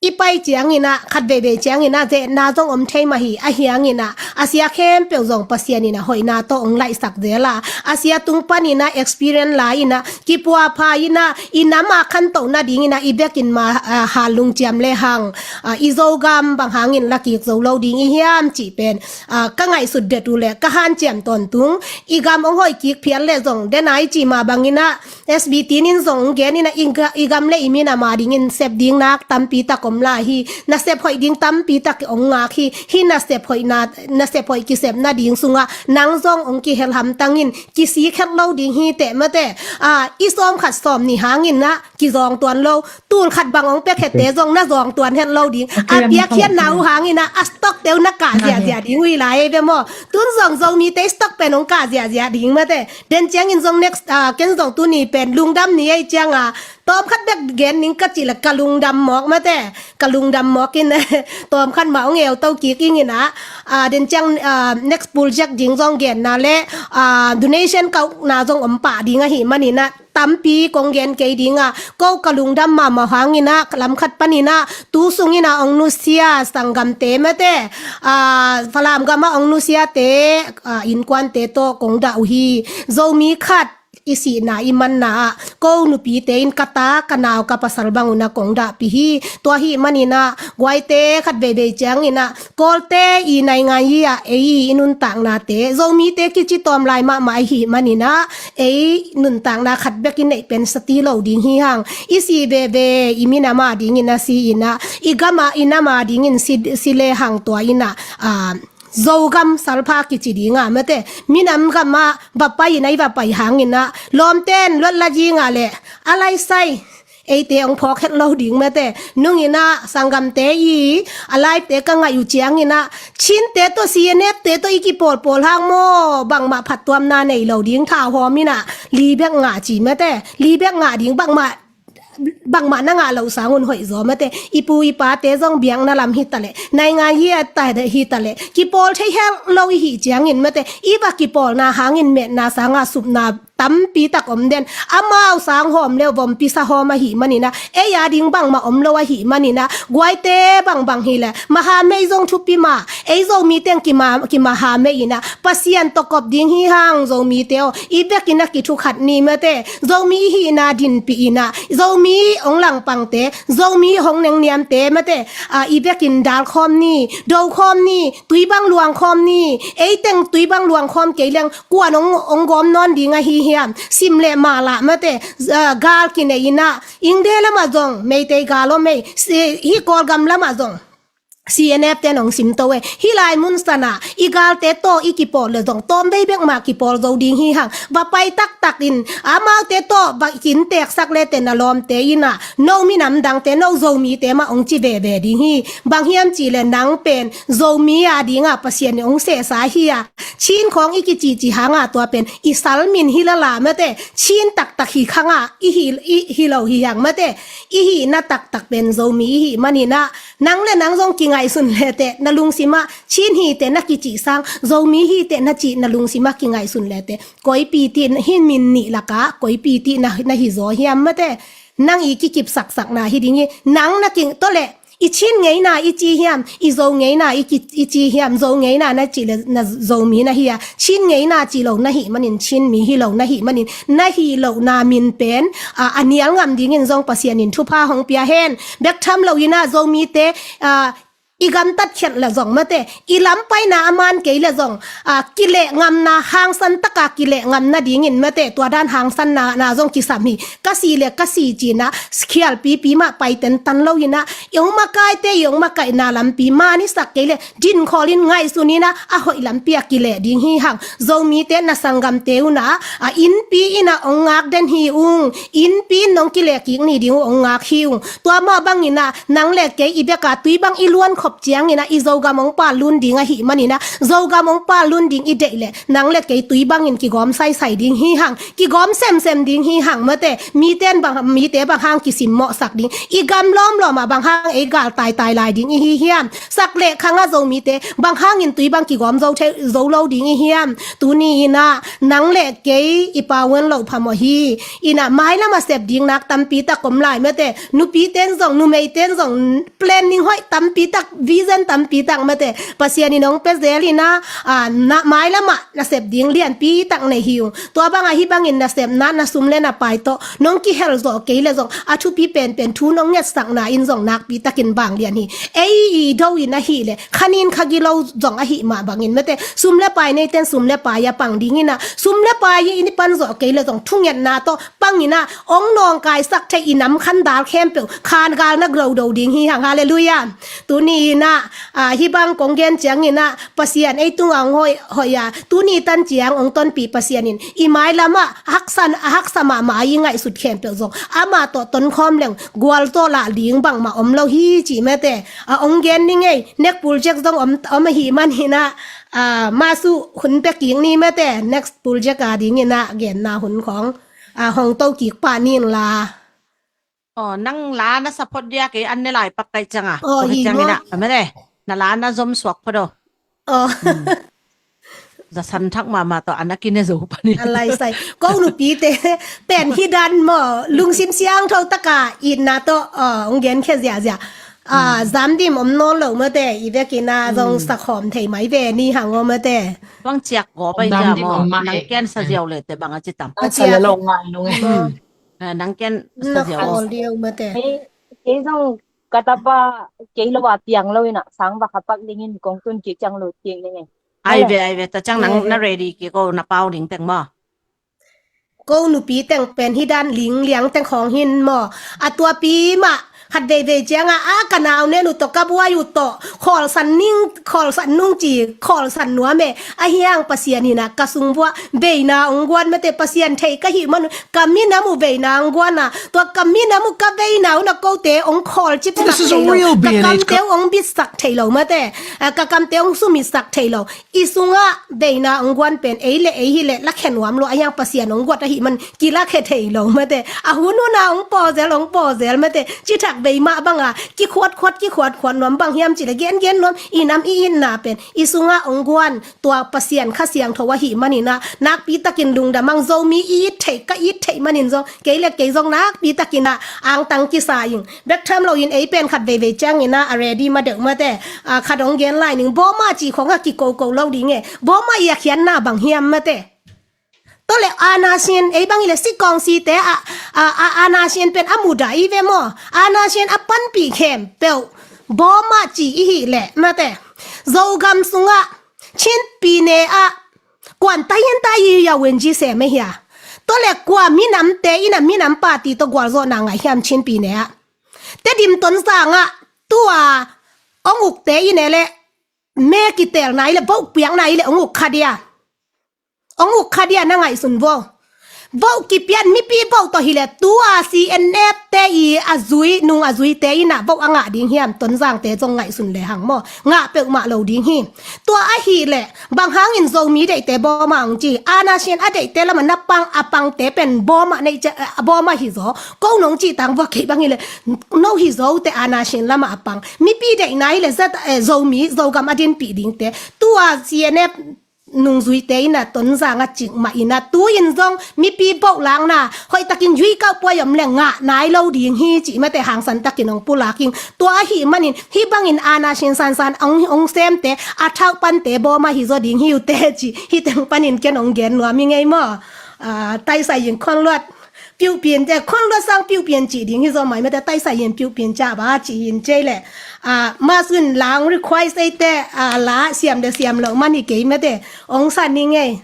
i pai ciangin ah khat veivei ciangin ah zehna zong om thei mah hi. A hiangin ah a sia khempeuh zong Pasian in ah hoihna tawh ong laihsak zel a, a sia tung panin ah experience la in ah kipuapha in ah i nam a khantoh nadingin ah i bekin mah, ah, hal lungciam lehang, ah, i Zogam bang hangin la kik zo lo ding i hiam cih pen, ah, ka ngaihsut det uh leh ka hanciam tawntung. I gam ong hoih kik phial leh zong den a i cih mah bangin ah S B T nin zong gen in ah i ga-, i gam leh i minam a dingin sep ding nak tampi tak om lai hi. Nasep hoih ding tampi tak ong ngak hi. Hih nasep hoihna, nasep hoih kisepna ding sungah nang zong ong kihel hamtang in, kisik het lo ding hi teh mate. Ah, i sawm khat sawm nih hangin ah kizawng tuan lo. Tul khat bang ong pia khete zong na zawng tuan het lo ding. A piak khiatna uh hangin ah a stock te uh na kah ziahziah ding uh hi lai ei ve maw? Tun zong Zomite stock pen ong kah ziahziah ding mate. Den ciangin zong next, ah, ken zong tuni pen lungdam ni ei cianga tawm khat bek gen ning ka cih leh ka lungdam mawk mate. Ka lungdam mawk in tawm khat mah ong euto kik ing in ah, ah, den ciang, ah, next project ding zong genna leh, ah, donation kauhna zong om pah ding ahih manin ah tampi kong gen kei ding a, ko ka lungdam mahmah hangin ah lam khat panin ah tu sungin ah ong nusia sanggamte mate, ah, Falam gam ah ong nusiate, ah, innkuante tawh kong dah uh hi. Zomi khat i sihna i manna ah ko nupite in ka ta ka nau ka pasal bang un ah kong dahpih hi. Tua ahih manin ah guaite khat veivei ciangin ah Kawlte i naingan hi ah ei i nuntaknate Zomite kici tawm lai mahmah ahih manin ah ei nuntakna khat bek i neih pen sati lo ding hi hang. I si veve i minam a dingin a si in ah i gam a i nam a dingin si, si lehang tua in ah, ah, Zogam salpha kici ding a mate. Minam gam ah va pai in ah i va pai hangin ah lawmten luat la ding a leh a laisai eite ong phawk het lo ding mate. Nung in ah sanggamte i a live te ka ngaih uh ciangin ah Chinte tawh C N F te tawh i kipawlpawl hang maw bangmah phattuamna nei lo ding. Thau hawm in ah li bek ngah ci mate. Li bek ngah ding bangmah bangmah na ngah loh sangun hoih zaw mate. I pu i pate zong biakna lam hi taleh, naingan hi a ta hi taleh, kipawl thei hel lo i hih ciangin mate, i va kipawlna hangin metna sanga supna tampi tak om den. Amau sang hawm leu vompi sa hawm ahih maninah, ei a ding bangmah om lo ahih maninah, guaite bangbang hileh, mahamei zong thupi mah, ei Zomi teng kima, kimahamei inah, Pasian tawh kop ding hi hang Zomite aw, i vekin a kithukhat ni mate, Zomi i hihna dinpih inah, Zomi ong langpangte, Zomi hong nengniamte mate, a, i vekin dal khawm ni, do khawm ni, tui bang luang khawm ni, ei teng tui bang luang khawm kei leng, kuan ong, ong gawm nawn ding ahi hiam, sim le mala mate, a, gal kinei inah, India lamah zong, Meitei gal om ei, si, hi Kawlgam lamah zong. C N F te nong sim to e. Hih lai mun sana i galte tawh i kipawl le zong tawm vei bek mah kipawl zo ding hi hang. Va pai taktak in amaute tawh va kinteksak le te na lawmte inah, no minam dangte, no Zomite mah ong ci veve ding hi. Bang hiam cih le nang pen Zomi a dinga Pasian in ong sehsa hi a, Chin khawng i kicihcih hanga tua pen i salmin hi lala mate, Chin taktak hi khanga i hi, i hi lo hi hang mate. I hihna taktak pen Zomi i hih maninah, nang le nang zong kingaihsun le te na lungsimah, Chin hi te na kicih sang, Zomi hi te na cih na lungsimah kingaihsun le te, koipi ti hi min nih laka, koipi ti na, na hi zaw hiam mate. Nang i kikipsaksakna hi ding hi, nang na king tawh le, i Chin ngeina i ci hiam, i Zo ngeina i ki, i ci hiam, Zo ngeina na cih le na Zomi na hi a, Chin ngeina cih lo na hih manin, Chin mi hi lo na hih manin, na hih lohna min pen, a, a nial ngam dingin zong Pasian in thupha hong pia hen. Bek tham lo inah Zomite, a, i gamtat khiat le zong mate, i lam paina a man kei le zong, a, kileh ngamna, hangsan taka kileh ngamna dingin mate, tua dan hangsanna, na zong kisam hi, ka si le ka si cinah, khial pipi mah paiten tan lo inah, i ong makaite, i ong makaihna lampi man i sak kei le, dinkhawl in ngaihsun inah, a hoih lampi a kileh ding hi hang, Zomite na sanggamte unah, a, innpi inah ong ngak den hi ung, innpi in nong kileh kik ni ding uh ong ngak hi ung, tua mah bang inah, nang le kei i beka tui bang i luan khop ciangin ah i Zogam ong pal lun ding ahih manin ah, Zogam ong pal lun ding i deih leh nang le kei tui bangin kigawm saisai ding hi hang, kigawm semsem ding hi hang mate. Mite bang, mite bang hang kisimmawhsak ding, i gam lawmlawm ah bang hang ei gal taitai lai ding i hi hiam? Sak leh khang ah Zomite bang hangin tui bang kigawm zo thei, zo lo ding i hiam? Tuni in ah nang le kei i pau en loh phamawh hi. In ah mailam ah sep ding nak tampi tak om lai mate. Nupi ten zong, numei ten zong planning hoih tampi tak, vision tampi tak mate. Pasian in hong pia zel in ah, ah, na, mailam ah na sep ding lianpi tak nei hi ung. Tua bang ah hih bangin na sepna, na sum le na pai tawh nong kihel zawh kei leh zong a thupi penpen thu nong ngetsakna in zong nakpi takin vanglian hi. Ei i do in ahih leh khanin khagilo zong ahih mah bangin mate. Sum le pai neiten sum le pai ah pang ding in ah, sum le pai in i pan zawh kei leh zong thungetna tawh pang in ah, ong nawngkaisak thei i nam khandal khempeuh khangal na grodo ding hi hang. Halleluiah. Tuni in ah, ah, hih bang kong gen ciangin ah Pasian ei tungah ong hoih, hoih a, tuni tan ciang ong tonpih Pasian in i mailam ah haksa, haksa mahmah i ngaihsut khempeuh zong amah tawh tonkhawm leng gualzawh lah ding bangmah om lo hi cih mate. Ah, ong gen ning ei, next project zong om, om ahih manin ah, ah, masu hun pia kik ni mate, next project a ding in ah genna hun khawng, ah, hong to kik pah ning la. Aw, nang la na sa phot dia kei an ne lai pak kai ciang a. Aw, hi ciang in ah, mate. Na la na zom suak phot aw. Aw. Za san thak mahmah tawh an a kine zo panin. A lai sai. Ko nupite pen hi dan maw, lungsim siangtho taka itna tawh, aw, ong genkhia ziahziah. Ah, zam dim om nawn lo mate, i vekin ah zong sakhawm thei mai ve ni hang aw mate. Bang ciak gaw pai zam dim maw, om mah nang e. Ken sa ziau le te bang a ci tam. A ciak lo ngai nung e. Ah, nang ken sa ziau. Khawl diau mate. Kei, kei zong ka tapa kei lo a piang lo in ah sang va kha pak ding in kong tun kik ciang lut kik ding e. Ai ve, ai ve, ta ciang nang na ready kik o, na pau ding teng maw. Ko nupi teng pen hi dan ling liang teng khawng hin maw. A tuapi mah, Khat veivei ciangah, a ka nau nen uh tawh, ka buai uh tawh, khawlsan ning, khawlsan nung ci, khawlsan nuam e. Ahi hang Pasian in ah ka sung vuah veina hong guan mate, Pasian thei ka hih man uh, ka minam uh veina hong guan a, tua ka minam uh ka veina uh na kote hong khawlcip sak thei lo, ka kamte uh hong bitsak thei lo mate, a, ka kamte uh hong sumisak thei lo. I sungah veina hong guan pen ei le ei hi le lakhia nuam lo, ahi hang Pasian hong guat ahih man kilakhia thei lo mate. A hun hun a hong pawzel, hong pawzel mate. Cithak vei mah banga kikhuatkhuat, kikhuatkhuat nuam, bang hiam cih le gengen nuam, i nam i itna pen i sungah hong guan tua Pasian Kha Siangtho ahih manin ah nakpi takin lungdam hang. Zomi i it theih, ka it theih manin zong, kei le kei zong nakpi takin ah angtang kisa ing. Bek tham loin ei pen khat veivei ciangin ah a ready ma deuh mate. A, khat hong gen lai ning, bawmah cih khong a kikoko lo ding e. Bawmah i a khiatna bang hiam mate. Tua le ana sin, ei bang i le sikawng site a, a, a, ana sin pen a mudah i ve maw. Ana sin a panpih khempeuh bawmah cih i hih leh mate, Zogam sungah Chin pyine ah kuan tahin ta i yau en ji se me hia. Tua le kua minamte in a minam party tawh gualzawhna ngah hiam Chin pyine ah. Tedim Tonzang ah tua hong ukte in e le me kitelna i le, vote piakna i le hong uk kha dia. Hong uk kha dia, na ngaihsun vo. Vote kipian mipi vote tawh hi le tua C N F te i a zui, nung a zuite in ah vote a ngah ding hiam, Tonzangte zong ngaihsun le hang maw. Ngah peuhmah lo ding hi. Tua ahih leh bang hangin Zomi deihte bawmah hong ci? Ana sin a deihte lamah na pang, a pangte pen bawmah neih cia, eh, bawmah hi zaw. Ko nong cih tang vua, kei bang hi le no hi zaw te, ana sin lamah a pang. Mipi deihna hi le zat, eh, Zomi, Zogam a dinpih dingte. Tua C N F nungzuite in ah Tonzang a cik mah in ah tu-in zong mipi boh lakna hoihtakin yuikauh puai om le ngah nai lo ding hi cih mate hangsan takin hong pulak ing. Tua ahih manin hih bangin ana sin sansan hong, hong semte a thauh pante bawmah hi zaw ding hi uh teh ci. Hih teng panin ken hong gen nuam hi ngei maw. Ah, taisai in khonluat piuhpian te, khonluat sang piuhpian cih ding hi zaw mai mate, taisai in piuhpian ca ba cih in cei le. Ah, masun lang request ei te, ah, la siam le siam lo man hi kei mate. Hong san hi ngei.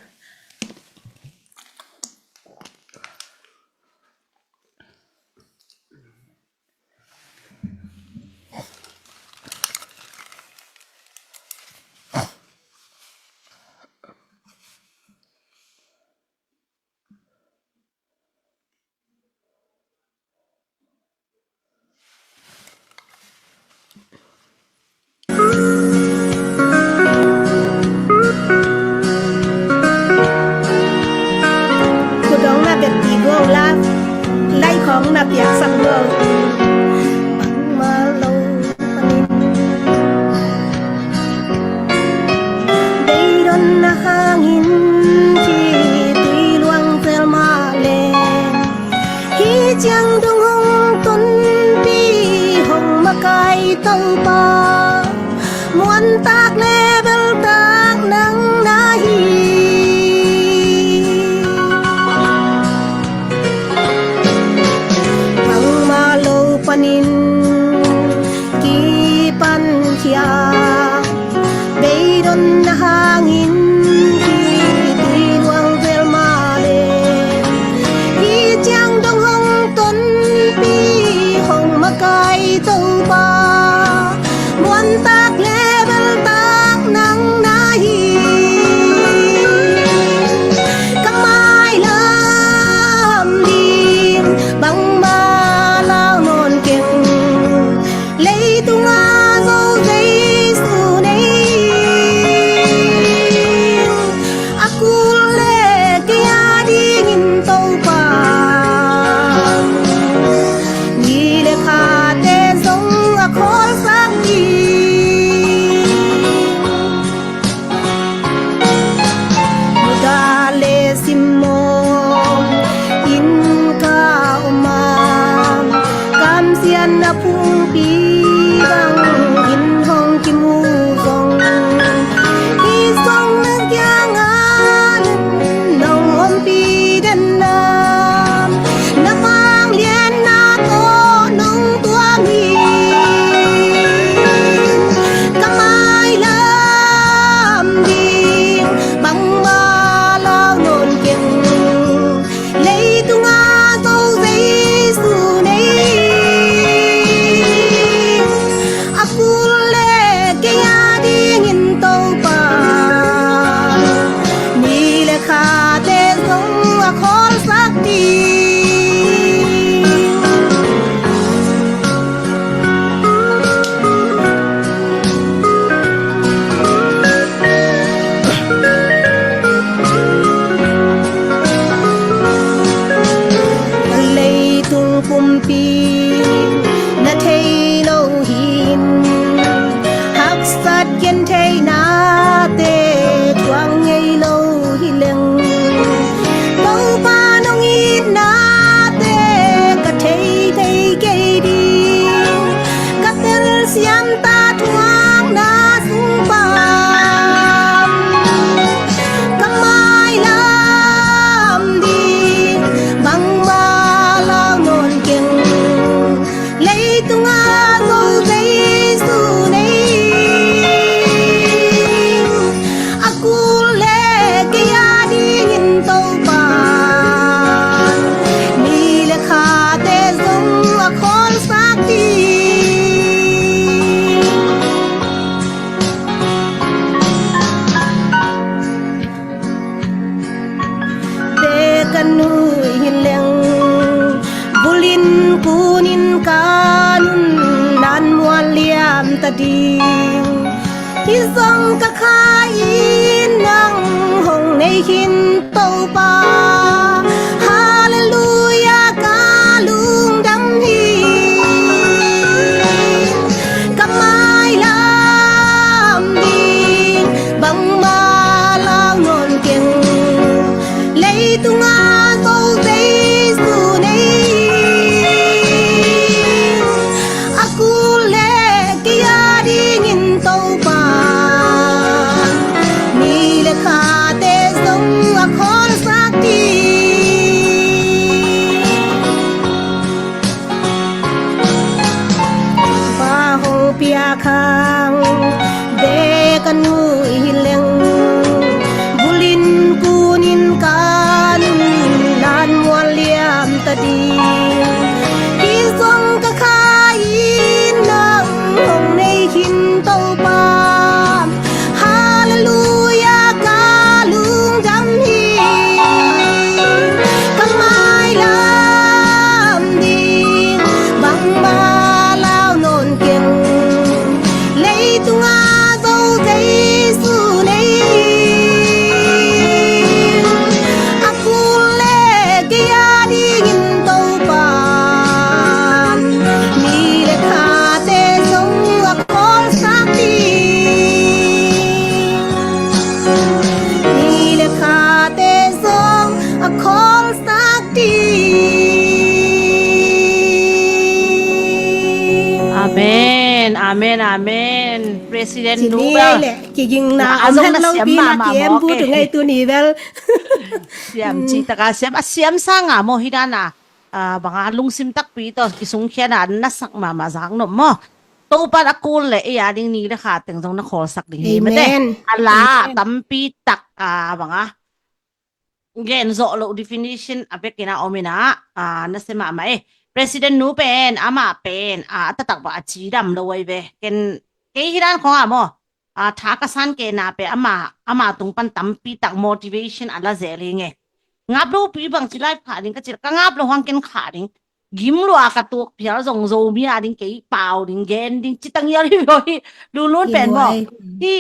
Khut hong na beppi guang la, lai khong na piaksak guang. Bangmah lo panin deidonna hangin ci tui luang zel mah leh, hih ciang dong hong tonpih hong makai Topa, muantak le beltak nang na hi. Bangmah Kholsak ding. Leitung kumpi na thei lo hi-in, haksat gentheihnate thuak ngei lo hi leng, Topa nong itnate ka thei thei kei ding. Ka telsiam ta thuakna sung pan ka mailam ding, bangmah lau nawn keng. Leitungah Zo Jesu nei ing. A kul le kei a dingin Topa, ni le khate zong a kholsak ding. Te ka nuih hi leng, vulin kunin ka nunnan mual liam ta ding. Hih zong ka kha in, nang hong nei khin Topa. Halleluiah, ka lungdam hi. Ka mailam ding bangmah lau nawn keng. Leitungah Zo Jesu nei ing. A kul le kei a dingin Topa, ni le khate zong a kholsak ding. Pa hong piak hang, bek a nuih hi leng, vulin kunin ka nunnan mual liam ta ding. Hih zong ka kha in, nang hong nei khin Topa. Halleluiah, ka lungdam hi. Ka mailam ding bangmah lau nawn keng. Leitungah Zo Jesu nei ing. A kul le kei a dingin Topa, ni le khate zong a kholsak ding. Ni le khate zong a kholsak ding. Amen, amen, amen. President Nobel. Kigingna a zong na siam mahmah maw, ki-em bu tu ngei tuni bel. Siam cih taka siam, a siam sanga maw hi dana. Banga lungsim takpi tawh kisungkhiatna na sak mahmah zak nop maw. Topan a kul le ei a ding ni le kha teng zong na khawlsak ding hi mate. A la tampi tak a banga gen zawh loh definition a bekin a om inah, a, na sia mahmah e. President nu pen, amah pen, a, a taktak bang a cidam lo ahi ve. Ken, kei hi dan khawngah maw, a, tha ka san kei na pen, ama, ama tung pan tampi tak motivation a la zel hi nge. Ngap lopi bang ci live khah ding ka ci, ka ngap lo hang ken khah ding. Gim lua ka tuak phial zong Zomi a ding kei pau ding gen ding ci tangial hi lo hi. Lunlun pen maw. Hi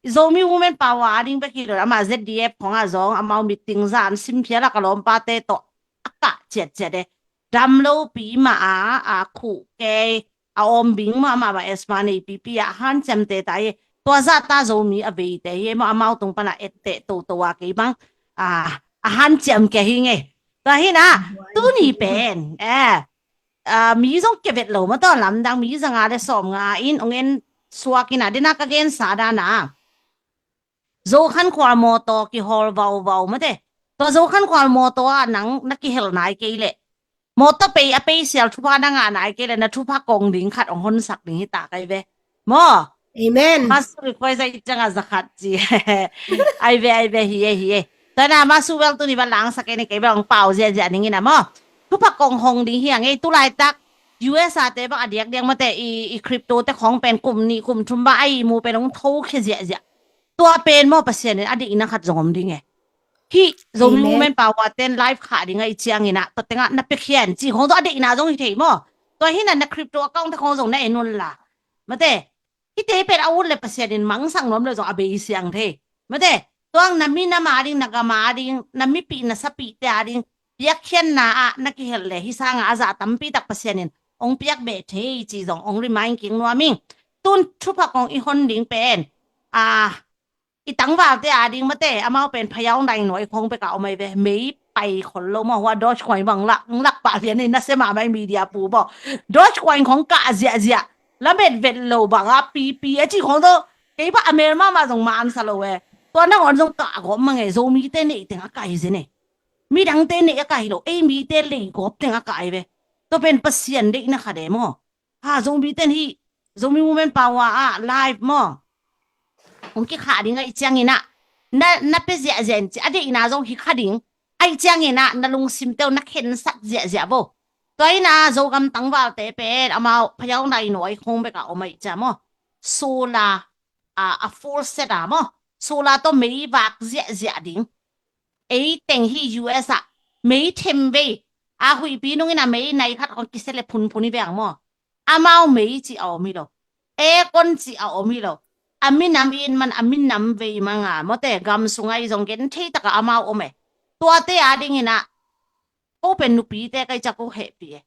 Zomi Women Power a ding bek hi lo, amah Z D F khawngah zong, amau meeting zan sim phial a ka lawmpate tawh a kah ciatciat e. Dam lopi mah a, a khuh kei, a awm bing mah, amah bang asthma nei pipi a hanciam te ta e. Tua zah ta Zomi a veite hi e maw, amau tung pan a etteh toto a kei bang, a, a hanciam kei hi nge. Tua hi na, tuni pen, eh, a, mi zong kevet lo mataw, lamdang mi zanga le sawmnga in ong en suak ina, dena ka gensa dana. Zokhankhual mawtaw kihawl vauvau mate. Tua Zokhankhual mawtaw ah nang na kihel nai kei leh, mawtaw pei a pei sial thupha na ngah nai kei leh, na thupha kong ding khat ong honsak ding hi ta kai ve. Maw? Amen. Masu request a i cianga zakhat ci. Ai ve, ai ve, hi e, hi e. Tana masu bel tuni bang langsak e ni kei bang pau ziahziah ning ina maw. Thupha kong hong ding hi a ngei tu laitak. U S A te bang a diakdiak mate i, i crypto te khong pen kum nih kum thum bang a i mu pen ong tho khia ziahziah. Tua pen maw Pasian in a dikna khat zong om ding e. Hih Zomi Amen. Movement Power ten live khah ding ahih ciangin ah, tua tengah na piakhia in cih khawng zong a deihna zong hi thei maw. Tua hi-in ah na crypto account te khawng zong na en un la. Mate, hihte pen a ut le Pasian in mangsak nuam le zong a bei siang thei. Mate, tua hang na minam a ding, na gam a ding, na mipih na sapihte a ding piakkhiatna ah na kihel le hih sangah a zah tampi tak Pasian in hong piak beh thei cih zong hong remind kik nuam ing. Tun thupha kong i hon ding pen, a, i tangvalte a ding mate, amau pen phayau nai nuai khong bek a om ahi ve, mei pai khol lo maw, hua Dogecoin bang lak, lak pah lian in na sem a mai media pu baw. Dogecoin khong kah ziahziah, lamet vet lo bang a pipi a cih khong tawh, kei bah a mel mahmah zong ma an sa lo e. Tua nangawn zong kah gawp mang e, Zomite neih teng a kah hi zen e. Midangte neih a kah hi lo, ei mite lei gawp teng a kah ahi ve. Tua pen Pasian deihna khat e maw. Ha, Zomite in hih Zomi Movement Power ah live maw, hong kikhah ding ahih ciangin ah, na, na pia ziahziah in ci, a deihna zong hi kha ding ahih ciangin ah, na lungsimte uh na khensat ziahziah vo. Tua hi-in ah Zogam tangvalte pen amau phayau nai nuai khong bek a om ahih ciang maw, solar, a, a full set a maw, solar tawh mei vak ziahziah ding. Ei teng hih U S ah mei themvei, a huihpi nung in ah mei nai khat khong kisia le phunphun hi veng maw. Amau mei cih a om hi lo, aircon cih a om hi lo. A minam i et man, a minam vei mang a, mate, gam sungah i zong genthei tak a amau om e. Tuate a dingin ah, ko pen nupite ka hih ciang ko hehpih e.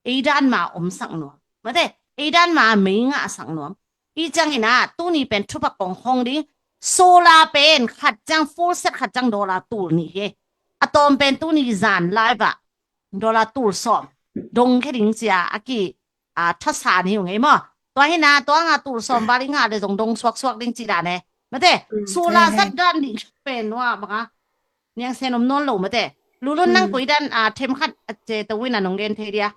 Ei dan ma omsak nuam, mate, ei dan ma mei ngahsak nuam. Hih ciangin ah, tuni pen thupha kong hong ding, solar pen khat ciang, full set khat ciang dollar tul nih hi. A tawm pen tuni zan live ah dollar tul sawm dong khia ding ci-a a ki, a, thasa ni uh ngei maw. Tua hi-in ah, tua nga tul sawm val i ngah le zong dong suaksuak ding ci dan e. Mate, mm, solar, eh, zat dan nih pen nua bang a niangsen om nawn lo mate. Lulun nang, hmm, koi dan, a, themkhat a ci to uh in a nong gen thei dia.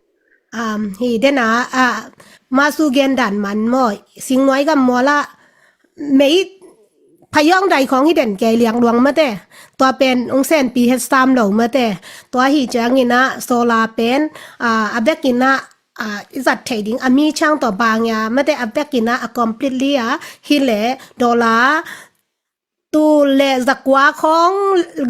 Um, hi den a, a, Masu gen dan man maw, Singnuai gam mual ah mei phayau nai khong hi den kei liang luang mate. Tua pen hong senpi het sam lo mate. Tua hi ciangin ah solar pen, a, a bek in ah, a, i zat thei ding a mi ciang tawh bang ia mate, a bek in ah a completely a hi le dollar tul le zakua khong,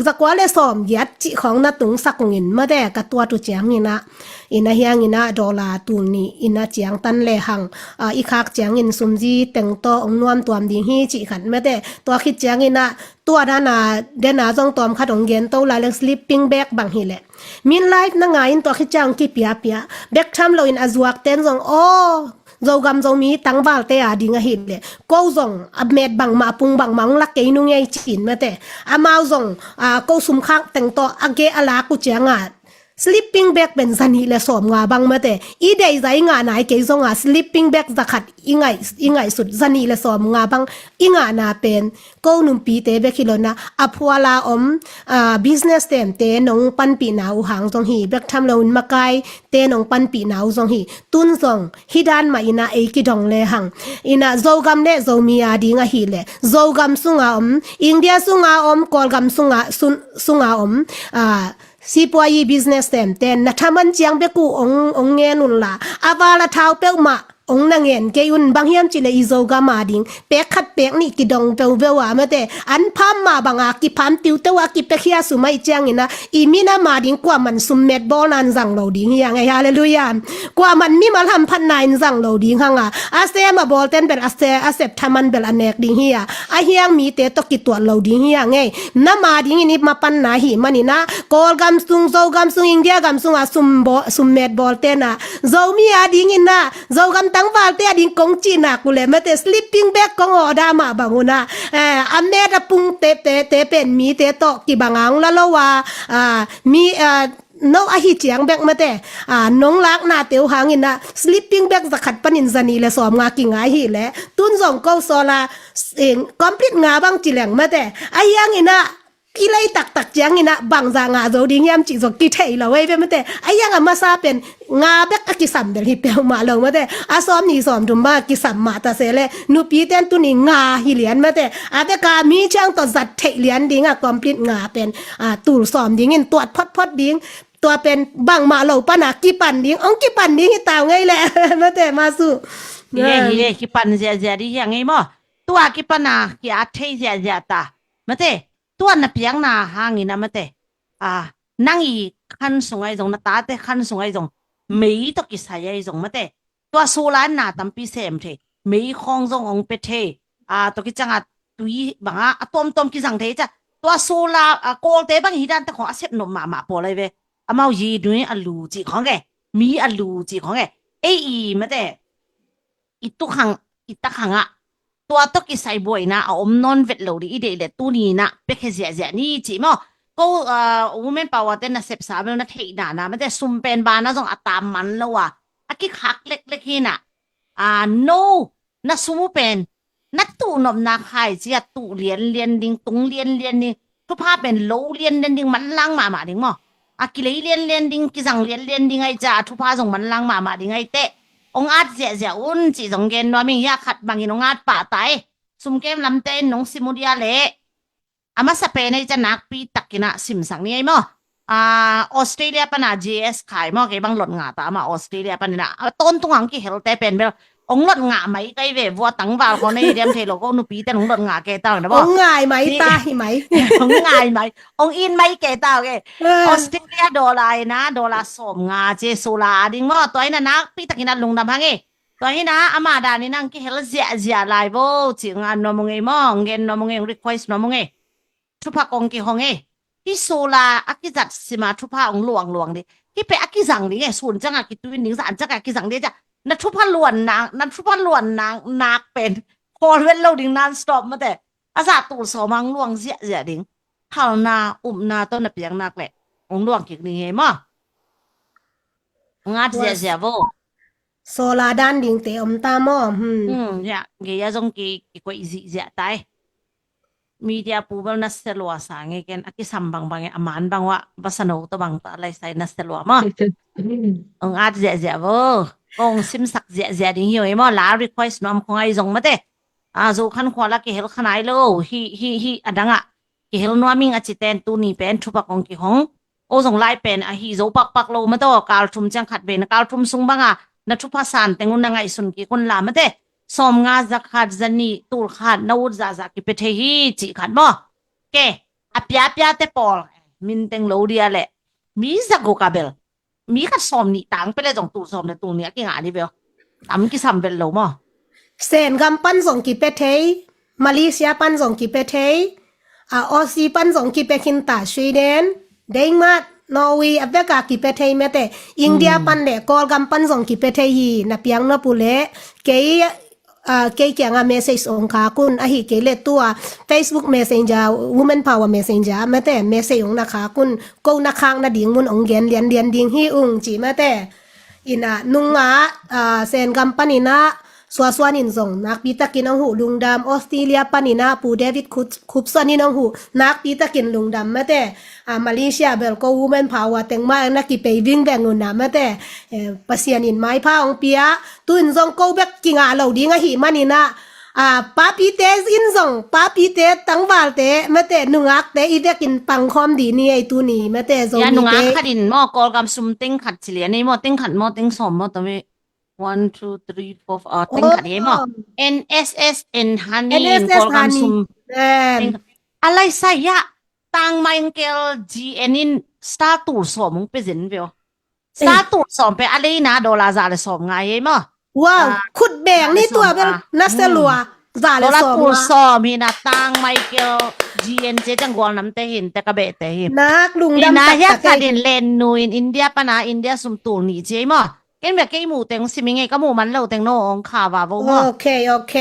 zakua le sawm giat cih khong na tungsak ung in mate, ka tuat uh ciangin ah. In a hiangin ah dollar tul nih in a ciang tan le hang, a, i khak ciangin sumzi teng tawh hong nuam tuam ding hi cih khat mate. Tua khit ciangin ah tua dan a, den a zong tawm khat hong gen to lai leng sleeping bag bang hi leh. Min life na ngai in tua khit ciang kipiapia. Bek tham lo in a zuak ten zong aw, Zogam Zomi tangvalte a ding ahih leh, ko zong a met bangmah, a pung bangmah hong lak kei nung ei cin mate. Amau zong, a, ko sum khak teng tawh a geh a lak uh ciang a, sleeping bag pen zanih le sawm nga bang mate. I deih zah i ngah nai kei zong a, sleeping bag zakhat i ngaih, i ngaihsut zanih le sawm nga bang i ngahna pen ko nupite bek hi lo in a, a phual a om, a, business temte nong panpihna uh hang zong hi, bek tham lo in makaite nong panpihna uh zong hi. Tun zong hih dan mah in a ei kidong le hang. In a Zogam le Zomi a ding ahih leh, Zogam sung a om, India sung a om, Kawlgam sung a, sun, sung a om, a, sipuayi business temte na thaman ciang bek uh hong, hong ngen un la, a val a thau peuhmah hong na ngen kei un, bang hiam cih leh i Zogam a ding pek khat pek nih kidong peuhpeuh a mate. An pham mah bang a kipham tiuteu a kipiakhia sum ahih ciangin a, i minam a ding kuaman sum met bawlna in zang lo ding hi a ngei. Halleluiah. Kuaman mimal hamphatna in zang lo ding hang a, a sem a bawlten bel a se, a sep thaman bel a nek ding hi a, a hiang mite tawh kituat lo ding hi a ngei. Nam a dingin i mapanna ahih manin a, Kawlgam sung, Zogam sung, India gam sung a sum bawl, sum met bawlten a, Zomi a dingin a, Zogam tangvalte a ding kong cih nak uh leh mate, sleeping bag kong order mah bang un a, eh, a met a pung te, te, te pen mite tawh kibang a hong la lo a, a, mi, a, no ahi ciang bek mate, a, nong laknate uh hangin a, sleeping bag zakhat panin zanih le sawm nga kingai hi leh, tun zong ko solar, eh, complete nga bang ci leng mate. A hiangin a, i lei taktak ciangin a, bangzah ngah zo ding hiam cih zong kithei lo ei ve mate. A hiang a masa pen nga bek a kisam bel hi peuhmah lo mate. A sawm nih sawm thum bang a kisam mah ta se leh, nupite in tuni nga hi lian mate. A bek a mi ciang tawh zat theih lian ding a complete nga pen, a, tul sawm dingin tuat photphot ding. Tua pen bangmah lo pan a kipan ding, hong kipan ding hi ta uh ngei leh. Mate, Masu. Hi e, hi e, kipan ziahziah ding hi a ngei maw. Tua kipan a, ki-at thei ziahziah ta. Mate, Tua na piakna hangin a mate, a, nang i khan sung ahi zong, na tate khan sung ahi zong, mei tawh kisai ahi zong mate, tua solar in na tampi sem thei, mei khawng zong hong pia thei, a, tua kicianga tui banga a tuamtuam kizang thei cia. Tua solar, a, Kawlte bang hi dante khawng a sep nop mahmah pawl ahi ve. Amau yi nui a lu cih khawng e, mi a lu cih khawng e. Ei i mate, i tukhang, i takhang ah tua tawh kisai buaina a om nawn vet lo ding i deih leh tuni nah piakhia ziahziah ni cih maw. Ko, ah, women power te na sepsa bel na theihna na mate sum pen bana zong a tam man lo a, a kikhak leklek hi nah. Ah, no, na sum uh pen na tuh nopna khaici a tuh lianlian ding, tung lianlian ding, thupha pen lo lianlian ding, manlang mahmah ding maw. A kilei lianlian ding, kizang lianlian ding ahi cia a thupha zong manlang mahmah ding ahi teh, hong at ziahziah un cih zong gen nuam ing. Hia khat bangin hong at pah ta e. Sumkem lamte in nong sim uh dia leh a masa pen ahi cia nakpi takin ah simsak ni ahi maw. Ah, Australia pana J S Khai maw, kei bang lot ngah ta ama Australia panin ah, a tawntung ang kihelte pen bel hong lot ngah mai kai ve, vua tangval khaw na hi diam thei lo, ko nupite hong lot ngah kei ta na maw. Hong ngai mai ta hi mai. Hong ngai mai, hong in mai kei ta ke. Ah. Australia dollar ina, dollar sawm nga ci solar a ding maw. Tua ina nakpi takin ah lungdam hang e. Tua hi nah ama danin ang kihel ziahziah lai vo cih hong at nuam ung ei maw, hong gen nuam ung ei, hong request nuam ung ei. Thupha kong kihong e. Hih solar a kizat sima thupha hong luangluang ding. Hih pen a kizang ding e, sun ciangah kituin ding, zan ciangah kizang ding e cia. Na thupha luan nak, na thupha luan nak, nak pen khawl vet lo ding, non-stop mate. A zah tul sawm hong luang ziahziah ding. Phalna, upna tawh na piak nak leh hong luang kik ding hi maw. Hong at ziahziah vo. Solar dan dingte om ta maw. Hmm. Hmm, ya, gei a zong ki, kikoih zihziah ta e. Media pu bel na sia lua sa ngei ken a kisam bangbang e, a man bang uah basano tawh bang ta lai sai na sia lua maw. Hong at ziahziah vo. Kong simsak ziahziah ding hi ung ei maw. La request nuam khong ahi zong mate, a, Zo khan khua la kihel kha nai lo hi, hi, hi, a dangah kihel nuam ing a citen tuni pen thupha kong kihong. O zong lai pen ahi zo pakpak lo mate aw, kal thum ciang khat vei na kal thum sung banga na thupha san teng un na ngaihsun kik un la mate. Sawm nga, za khat, za nih, tul khat na ut zahzah kipia thei hi cih khat maw. Ke, a piapiate pawl min teng lo dia leh mi za guk a bel mi khat sawm nih tang pia leh zong tul sawm le tul nih a kingah ni ve aw. Tam kisam vet lo maw. Sengam pan zong kipia thei, Malaysia pan zong kipia thei, a, Aussie pan zong kipia khin ta, Sweden, Denmark, Norway a veka kipia thei mate, India pan le Kawlgam pan zong kipia thei hi. Na piang nop uh leh kei, a, kei kiangah message ong khak un, ahi kei leh tua Facebook Messenger, Women Power Messenger mate, message ong na khak un, ko na khak nading mun ong gen lianlian ding hi ung ci mate. Ina nungah, a, Sengam panin ah Suasuan in zong nakpi takin ong huh lungdam, Australia panin ah Pu David Khup-, Khupsuan in ong huh nakpi takin lungdam mate. A, Malaysia bel ko Women Power teng mah na kipei vingveng un ah mate. Eh, Pasian in maipha ong pia, tu in zong ko bek kingah lo ding ahi manin ah, a, papite in zong, papite tangvalte mate, nungakte i vekin pangkhawm dih ni ei tuni mate, Zomite. Ya, nungak khat in maw, Kawlgam sum teng khat ci lian ei maw, teng khat maw, teng sawm maw, tawm ei. One, two, three, four, five, ah, teng khat hi maw. N S S N Honey in Kawlgam sum. A lai sai ah, Tang Michael G N in star tul sawm ong pia zen ve aw. Star tul sawm pen a leina dollar za le sawm nga hi maw. Wow, khut beng ni tua bel na sia lua. Za le sawm nga. Dollar tul sawm hi na, Tang Michael G N ci ciang gualnamte hin te ka behte hi. Nak lungdam taktak ei. Ina hiak khat in len nu in India pana, India sum tul nih ci ei maw. Ken bia kei muh teng sim ing ei, ka muh man lo teng no ong kha va vo maw. Ok, ok.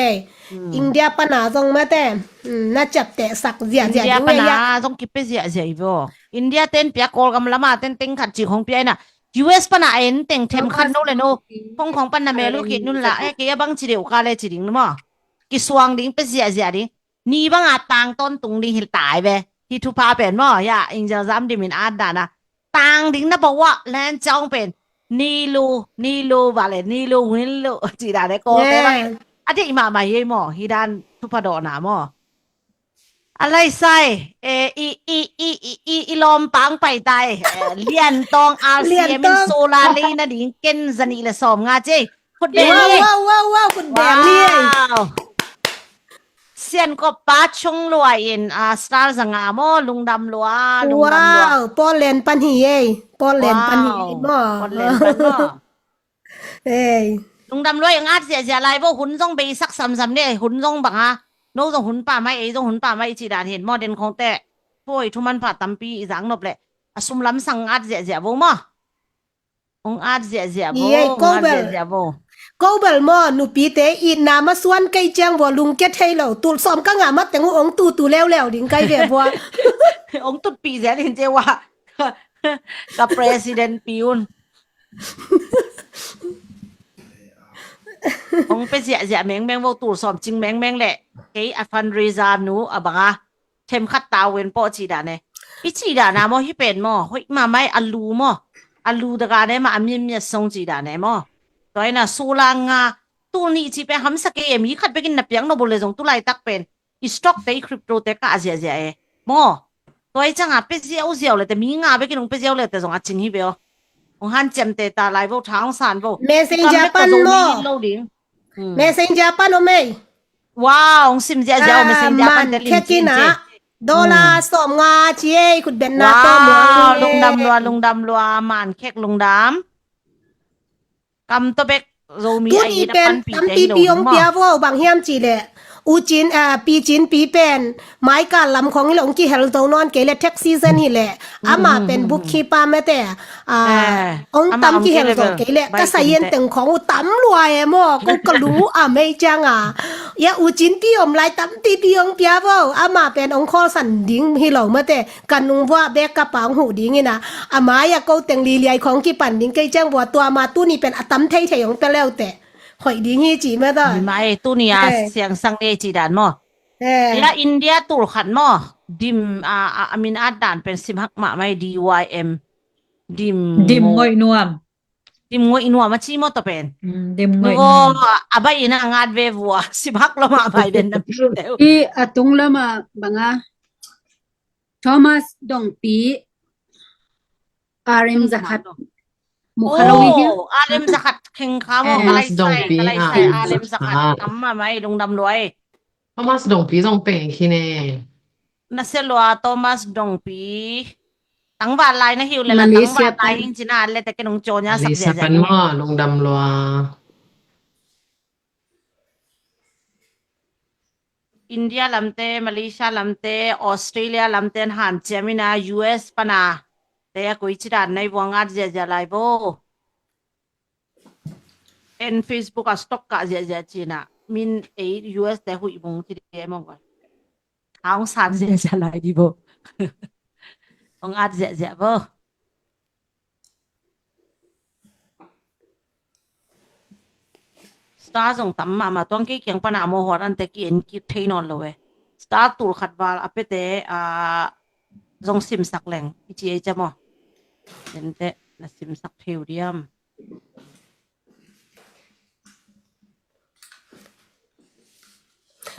India pana zong mate, na ciaptehsak ziahziah ding ei a. India pana zong kipia ziahziah i vo. India ten pia, Kawlgam lama ten teng khat ci khong pia ina. U S pana a en teng them khat no le no. Hong Kong pan na mel uh khit nun la, eh, kei a bang ci deuh ka le ci ding maw. Kisuang ding, pia ziahziah ding. Ni banga tang tawntung ding hi ta ve. Hih thupha pen maw, ya, Angel Zam Dim in at dan a. Tang ding na bawah len ciang pen. Ni lu, ni lu, va le, ni lu, win lu, ci dan e ko te bang. A deih mahmah hi ei maw, hih dan thupha dawhna maw. A lai sai, eh, i, i lawm pang pai ta e. Eh, Lian Tawng R C M in solar lei nading ken za nih le sawm nga ci ei. Khut beng ni. Wow, wow, wow, khut beng ni. Wow. C Sian kop pa chung lua in, ah, star zanga maw, lungdam lua, lungdam lua. Wow, Portland pan hi ei. Portland pan hi ei maw. Portland pan maw. Ei. Lungdam lua, ong at ziahziah lai vo, hun zong beisak samsam ne, hun zong banga. No zong hun pha mai, ei zong hun pha mai i cih dan hi maw, den khong teh. Thu hoih thu manpha tampi i zak nop leh, a sum lam sang at ziahziah vo maw. Ong at ziahziah vo, ong at ziahziah vo. Ko bel maw, nupite itna masuan kei ciang vua lungkia thei lo, tul sawm ka ngah mateng uh ong tutu leuleu ding kai ve vua. Ong tutpih ziah ding cia vua. Ka president pi un. Ong pia ziahziah mengmeng vo, tul sawm cing mengmeng leh. Kei a fundraiser nu a banga. Themkhat tau ven pawh cih dan e. I cih dan a maw, hih pen maw, hoih mahmah e, a lu maw. A lu daga ne mah, a miamia song cih dan e maw. Tua ina sulang a, tul nih cih pen hamsa kei e, mi khat bekin na piak nop uh leh zong tu laitak pen i stock te, i crypto te kah ziahziah e maw. Tua i cianga pia ziauziau leh teh, mi nga bekin ong pia ziau leh teh zong a cing hi ve aw. Ong hanciamte ta lai vo, tha ong san vo. Messenger pan maw. Messenger pan om ei. Wow, ong sim ziahziah, Messenger pan te lim cin ci. Dollar sawm nga ci ei, khut betna tawh muang. Wow, lungdam lua, lungdam lua, man khek lungdam. Kam tawh bek Zomi a ina panpih te hi lo ding maw. Tuni pen tampipi ong pia vo, bang hiam cih leh. U Cin, ah, Pi Cin Pi pen, mai kal lam khong hi leh ong kihel zo nawn kei leh, tax season hi leh. Amah pen bookkeeper mate. Ah, ong tam kihel zo kei leh, ka sayen teng khong uh tam lua e maw, ko ka lu a mei cianga. Ya U Cin pi om lai, tampipi ong pia vo, amah pen ong kholsan ding hi lo mate. Ka nung vua bek ka pa ong huh ding ina. A mai a ko teng liliai khong kipan ding kei ciang vua, tua ma tuni pen a tam theithei ong pia leuteh. Hoih ding hi ci mate. Mai tuni a siangsang ne ci dan maw. Eh. La India tul khat maw. Dim, a, a, a min at dan pen simhak mahmah e, D Y M. Dim, Dim Ngoih Nuam. Dim Ngoih Nuam a ci maw tua pen. Mm, Dim Ngoih Nuam. A bai ina ngat ve vua. Simhak lo mahmah i den na pi deuh. I a tung lama banga. Thomas Dongpi. R M zakhat. Mu kha lo hi. Oh, R M zakhat kheng kha maw. Thomas Dongpi, R M zakhat. Am mahmah e, lungdam lua e. Thomas Dongpi zong peng khin e. Na sia lua Thomas Dongpi. Tangval lai na hi uh leh la, Malaysia tangval lai pan. Hing cina leh teh ken ong cawnya sak ziahziah pan maw, lungdam lua. India lamte, Malaysia lamte, Australia lamte an hanciam ina, U S pana te a koi ci dan na i vua, ngat ziahziah lai vo. En Facebook a stock kah ziahziah cina. Min ei U S te huih bung ci dih e maw guai. Hong san ziahziah lai di bo. Hong at ziahziah bo. Star zong tam mahmah tuang, kei kiang pana maw, huat ante ki en kik thei nawn lo e. Star tul khat val a piate, a, zong simsak leng i ci ei cia maw. Ente na simsak thei uh diam.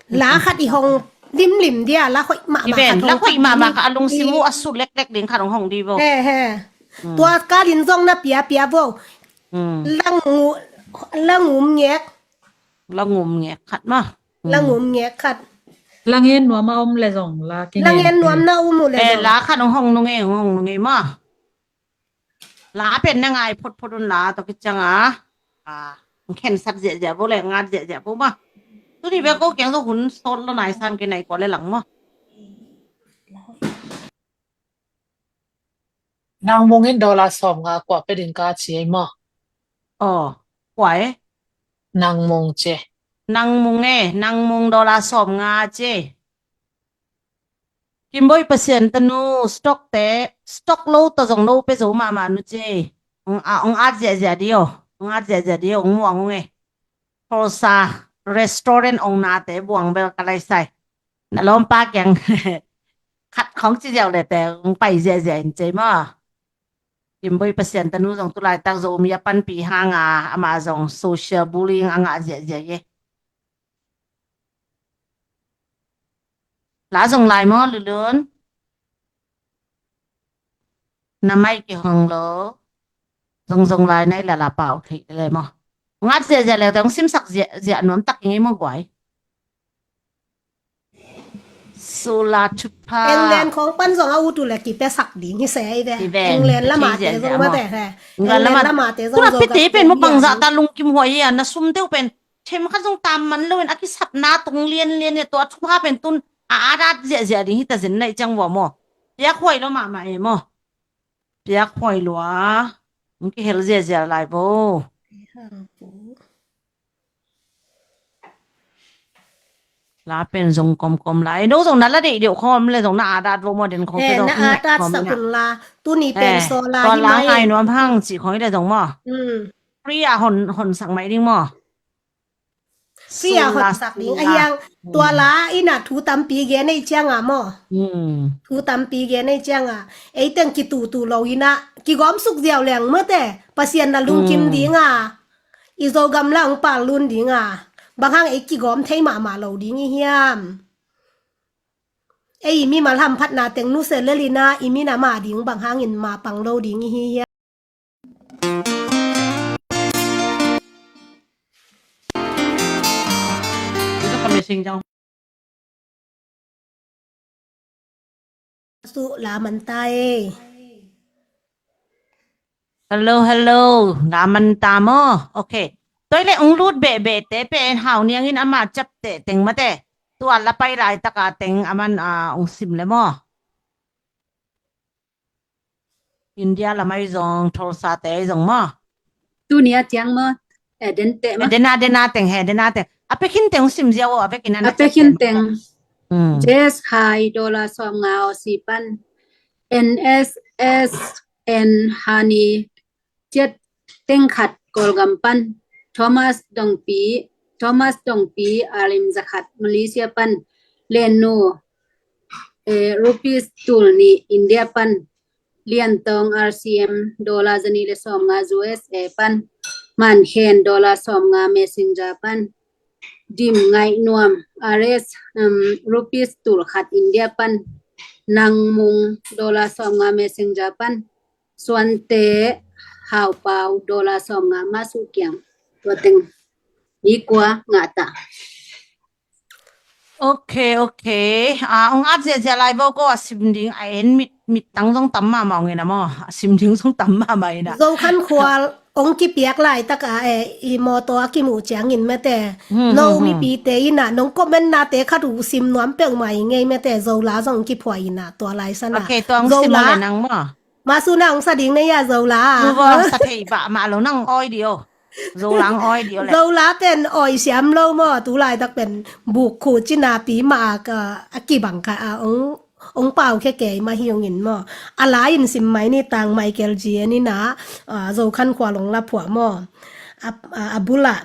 La khat i hong limlim dia, la hoih mahmah khat hong, la hoih mahmah khat a lungsim uh a su leklek ding khat hong hong di vo. He, he. Tua kalin zong na pia pia vo. La ngu, la ngum ngek. La ngum ngek khat ma. La ngum ngek khat. La ngen nuam a om le zong la ki ngen. La ngen nuam na um uh le zong. La khat hong hong nung e, hong hong nung e ma. La pen na ngai photphot un la, tua kicianga, a, khensat ziahziah bo le ngat ziahziah bo ma. Tuni bek ko kiang zo hun sawt lo nai san kei nai kua le lang ma. Nang Mung in dollar sawm nga kua pe ding ka ci ei ma. Aw, kua e? Nang Mung ce. Nang Mung e, Nang Mung dollar sawm nga ce. Kimboi Pasian tanu, stock te, stock lo ta zong lo pe zo mahmah nu ci. Ong a, ong at ziahziah di o, ong at ziahziah di o, ong muang ong e. Tulsa restaurant ong nate buang bel ka lai sai. Na lawmpa kiang khat khong ci ziau le te ong pai ziahziah in ci maw. Kimboi Pasian tanu zong tu laitak Zomi a panpih hanga, ama zong social bullying a ngah ziahziah e. La zong lai maw, Lulun? Na mai kihong lo. Zong zong lai nai la la pau thei le maw. Ngat ziahziah le tong simsak ziah, ziah nuam tak i ngei maw guai. Sula Thupha. England khawng pan zong a ut uh leh kipiasak ding hi se hi ve. Hi ve. England lamate zong mate he. England lamate zong, Zogam pite pen maw bangzah ta lungkim huai hi a, na sum deuh pen themkhat zong tam man loin a kisapna tung lianlian hi a, tua thupha pen tun a adat ziahziah ding hi ta zen naih ciang vua maw. Piak huai lo mahmah e maw. Piak huai lua. Hong kihel ziazia lai vo. La pen zong komkom lai. No zong na la deih deuh khawm le zong na adat vo maw, den khawm pe zong na adat sak un la. Tuni pen so la hi mai. Tua la ngai nuam hang cih khawng hi le zong maw. Free a hon, hon sak mai ding maw. Free a hon sak ding a hiang. Tua la ina thu tampi gen ei cianga maw. Thu tampi gen ei cianga ei teng kitutu lo ina kigawm suk ziau leng mate Pasian na lungkim dinga i Zogam la hong pal lun dinga bang hang ei kigawm thei mahmah lo ding i hiam. Ei i mimal hamphatna teng nusia lelina i min a ma ding bang hangin ma pang lo ding i hi hiam. Suh la man ta ei. Hello, hello. La man ta maw. Ok. Toi le ung lut behbeh te pen hau niangin ama ciapteh teng mate. Tua la pai laitaka teng aman a ung sim le maw. India lam ahi zong, Tulsa te ahi zong maw. Tuni a ciang maw. Eden te maw. Eden a, Eden a teng he, Eden a teng. A pekin teng sim ziau a pekin a pekin teng. Jess Hai dollar sawm nga Aussie pan. N S S N Hani ciat teng khat Kawlgam pan. Thomas Dongpi, Thomas Dongpi alim zakhat Malaysia pan. Lennu eh, rupees tul nih India pan. Liantong R C M dollar zani le sawm nga U S A pan. Mankhen dollar sawm nga Messenger pan. Dim Ngaih Nuam R S, um, rupees tul khat India pan. Nang Mung dollar sawm nga Messenger pan. Suante Hau Pau dollar sawm nga Masu Kiang. Tua teng mi kua ngah ta. Ok, ok. A, ong at ziazia lai vo ko a sim ding a en mit, mittang zong tam mahmah ong ina maw. A sim ding zong tam mahmah ina. Zo Khan Khual ong kipiak laitak a e, i mawtaw a kimuh ciangin mate. No mipite ina nong comment nate khat uh sim nuam peuhmah i ngei mate. Zo la zong kiphuai ina tua lai sana. Ok, tua ong sim le nang maw. Masu na ong sa ding nei a Zo la. Zo la ong sa thei bah mah lo nang oi dio. Zola ong oi dih o le. Zola pen oi siam lo maw, tu laitak pen buk khu cina pi mah a ka, a kibang kha a ong, ong pau khe kei mah hi ong in maw. A la in sim mai ni tang Michael G en ina, a, Zo Khan Khual ong la phuah maw. A, a, a bula.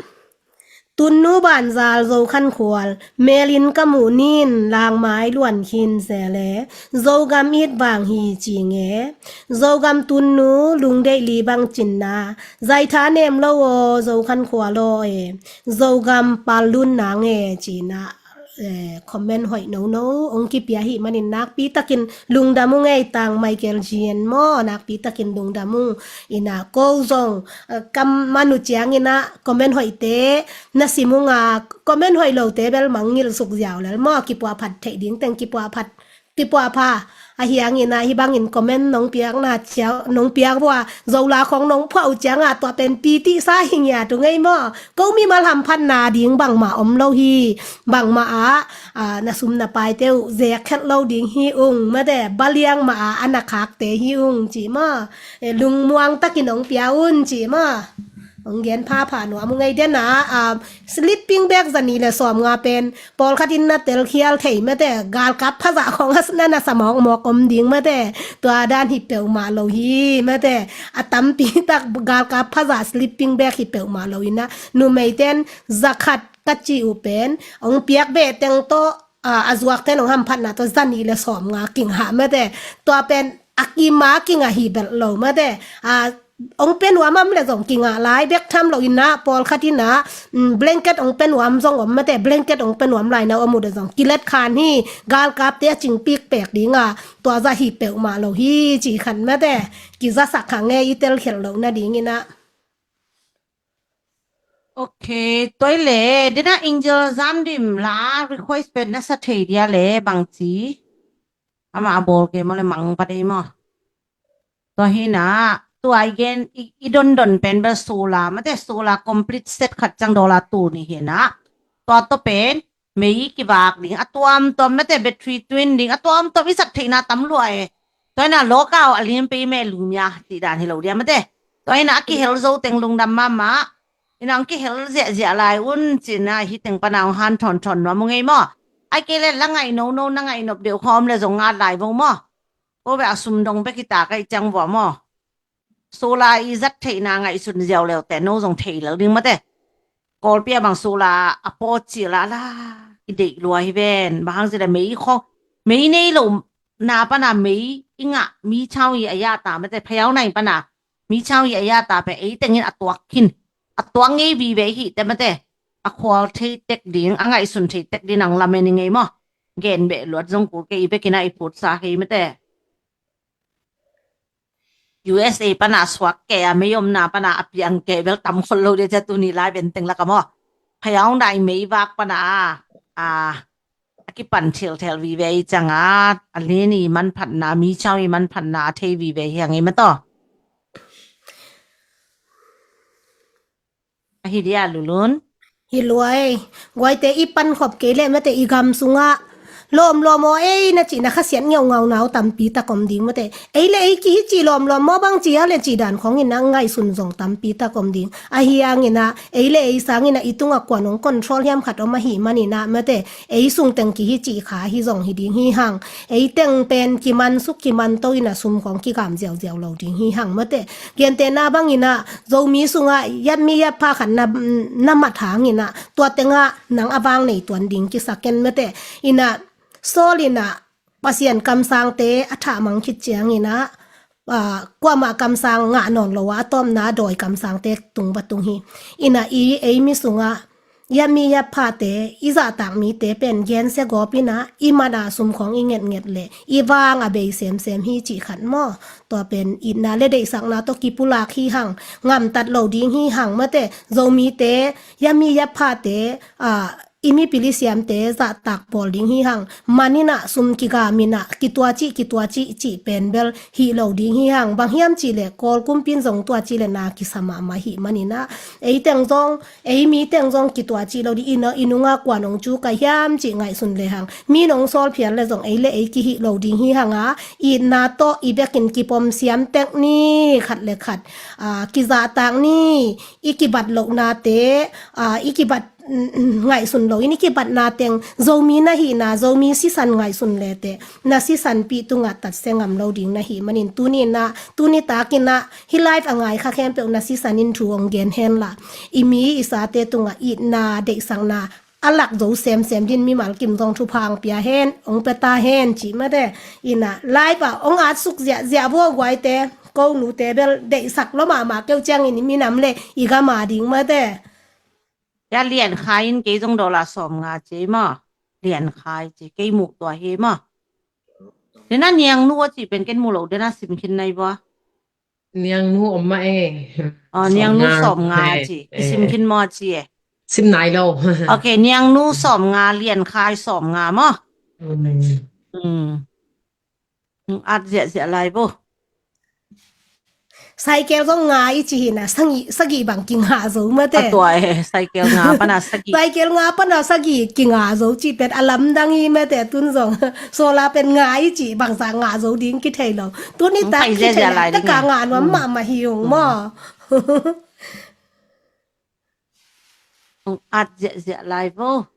Tunnu banzal Zo Khan Khual, melin ka muh nin langmai luan khin se le. Zogam it vang hi ci nge. Zogam tunnu lungdeih li bang cinna. Zaitha nem lo aw, Zo Khan Khual aw e. Zogam pal lun nang e, cina, eh, comment hoih nono ong kipia hi manin nakpi takin lungdam ung ei tang Michael G en maw, nakpi takin lungdam ung ina ko zong, eh, kam manu ciang ina comment hoihte na sim unga, comment hoih lote bel mangngilh suk ziau lel maw, kipuah phat theih ding teng kipuah phat kipuah pha. Ahi hangin ah hih bangin comment nong piakna ciau, nong piak vua Zola khong nong phuah uh ciangah tua pen pitih sa hi ngiat uh ngei maw. Ko mimal hamphatna ding bangmah om lo hi. Bangmah ah, ah, na sum na paite uh zek khelh lo ding hi ung mate, baliang mah ah a na khakte hi ung ci maw. Eh, lungmuang takin ong pia un ci maw. Ong gen phapha nuam ung ei den ah, ah, sleeping bag zani le sawm nga pen pawlkhat in na telkhial thei mate, galkap phazah khong a na na sa mawkmawk om ding mate, tua dan hi peuhmah lo hi mate, a tampi tak galkap phazah sleeping bag hi peuhmah lo ina, numeiten zakhat ka ci uh pen, ong piak beh teng tawh, a, a zuakten ong hamphatna tawh zani le sawm nga kingah mate, tua pen a kima kingah hi belh lo mate, a, ong pe nuam am le zong kingah lai bek tham lo ina, pawlkhat ina, mm, blanket ong pe nuam zong om mate, blanket ong pe nuam lai na om uh de zong kilet khan hi, galkapte a cingpik pek dinga, tua zah hi peuhmah lo hi ci khan mate, kizasak kha ngei i telkhialh loh nading ina. Ok, tua i le dena Angel Zamdim la request pen na sa thei dia le bangci. Ama a bawl kei maw le mang pa dei maw. Tua hi na, tua i gen i, i dondon pen bel solar mate, solar complete set khat ciang dollar tul nih hi na. Tua tawh pen mei kivak ding a tuamtuam mate, battery twin ding a tuamtuam i sak theihna tam lua e. Tua hi na lawkau a lian pei meh lumia cih dan hi lo dia mate. Tua hi na a kihel zo teng lungdam mahmah. Hi na ang kihel ziahziah lai un cih na hi teng pana ang han thon thon nuam uh ngei maw. Ai kei le la ngaih nono na ngaih nop deuh khawm le zong ngat lai vo maw. Ko ve a sum dong bek hi ta kaih ciang vua maw. Solar i zat theihna ngaihsun ziau leute no zong thei lel ding mate. Kawlpi a bang solar a pawt cih la la i deih lua hi ven. Bang hang cih le mei khawng, mei nei lo na pana mei i ngah mi chau i a ya ta mate, phayau nai pana mi chau i a ya ta pe ei tengin a tuak khin. A tuak ngei vive hi te mate. A khual thei tek ding, a ngaihsun thei tek ding ang lamen i ngei maw. Gen beh luat zong kul kei i bekin a i put sa hei mate. U S A pana suak kei a mei omna pana a piang kei bel tam khol lo dia cia tuni lai benteng laka maw. Phayau nai mei vak pana a, a, a kipan thilthel vive i cianga a lin i manphatna, mi chau i manphatna a thei vive hi a ngei mataw. Ahi dia Lulun. Hi luai. Guaite i pan khop kei le mate i gam sungah lawmlawm aw ei na cihna khasiat ngeungau nau tampi tak om ding mate. Ei le ei kihi cih lawmlawm maw bang cih a le cih dan khawngin a ngaihsun zong tampi tak om ding. Ahi hangin a ei le ei sangin a i tungah kuan hong control hiam khat om ahi manin a mate. Ei sungteng kihi cih kha hi zong hi ding hi hang. Ei teng pen kiman suk kiman to in a sum khawng kigam ziauziau lo ding hi hang mate. Gentehna bangin a Zomi sungah yatmi yatpha khat na, na mat hangin a tua tengah nang a vang nei tuan ding kisak ken mate. In a Saul in a Pasian kamsangte a thahmang khit ciangin a, a, kuamah kamsang ngah nawn lo a a tawpna dawi kamsangte tung va tung hi. In a i ei mi sungah yatmi yatphate i zahtak mite pen gensia gawp in a i man a sum khawng i ngetnget le i vang a bei semsem hi cih khat maw. Tua pen itna le deihsakna tawh kipulak hi hang, ngamtat lo ding hi hang mate. Zomite yatmi yatphate, a, i mipil i siamte zahtak bawl ding hi hang. Man in a sum kigam in a kitua cih kitua cih cih pen bel hih lo ding hi hang. Bang hiam cih le Kawl kumpi in zong tua cih le na kisa mahmah hi manin a ei teng zong, ei mi teng zong kitua cih lo ding in a i nunga kuan hong cu kai hiam cih ngaihsun le hang. Mi nong sawl phial le zong ei le ei kihih lo ding hi hang a itna tawh i bekin kipom siam tek ni khat le khat, a, kizahtak ni i kibat lohnate, a, i kibat, mm, mm, ngaihsun lo in i kibatna teng Zomi na hihna, Zomi sisan ngaihsun le teh na sisanpih tungah tatsia ngam lo ding na hih manin tuni in a, tuni takin a hi live a ngai kha khempeuh na sisan in thu hong gen hen la i mi i sate tungah itna deihsakna a lak zo semsem din mimal kim zong thupha hong pia hen, hong pia ta hen cih mate. In a live a hong at suk ziahziah vua guaite, ko nute bel deihsak lo mahmah keu ciangin i minam le i gam a ding mate. Ya Lian Khai in kei zong dollar sawm nga ci maw. Lian Khai ci kei muk tua hi maw. Dena Niang Nu a ci pen ken mu lo dena sim khin nai vua. Niang Nu om mah e. Aw, Niang Nu sawm nga ci. Kisim khin maw ci e. Sim nai lo. Ok, Niang Nu sawm nga, Lian Khai sawm nga maw. Mm. At ziahziah lai bo. Cycle zong nga i ci hi na, sagih, sagih bang kinga zo mate. A tua e, cycle nga pana sagih. Cycle nga pana sagih kinga zo ci pen a lamdang hi mate tun zong. Solar pen nga i ci bangsa nga zo ding kithei lo. Tuni tak kithei lai ding ka nga nuam mahmah hi ung maw. At ziahziah lai vo.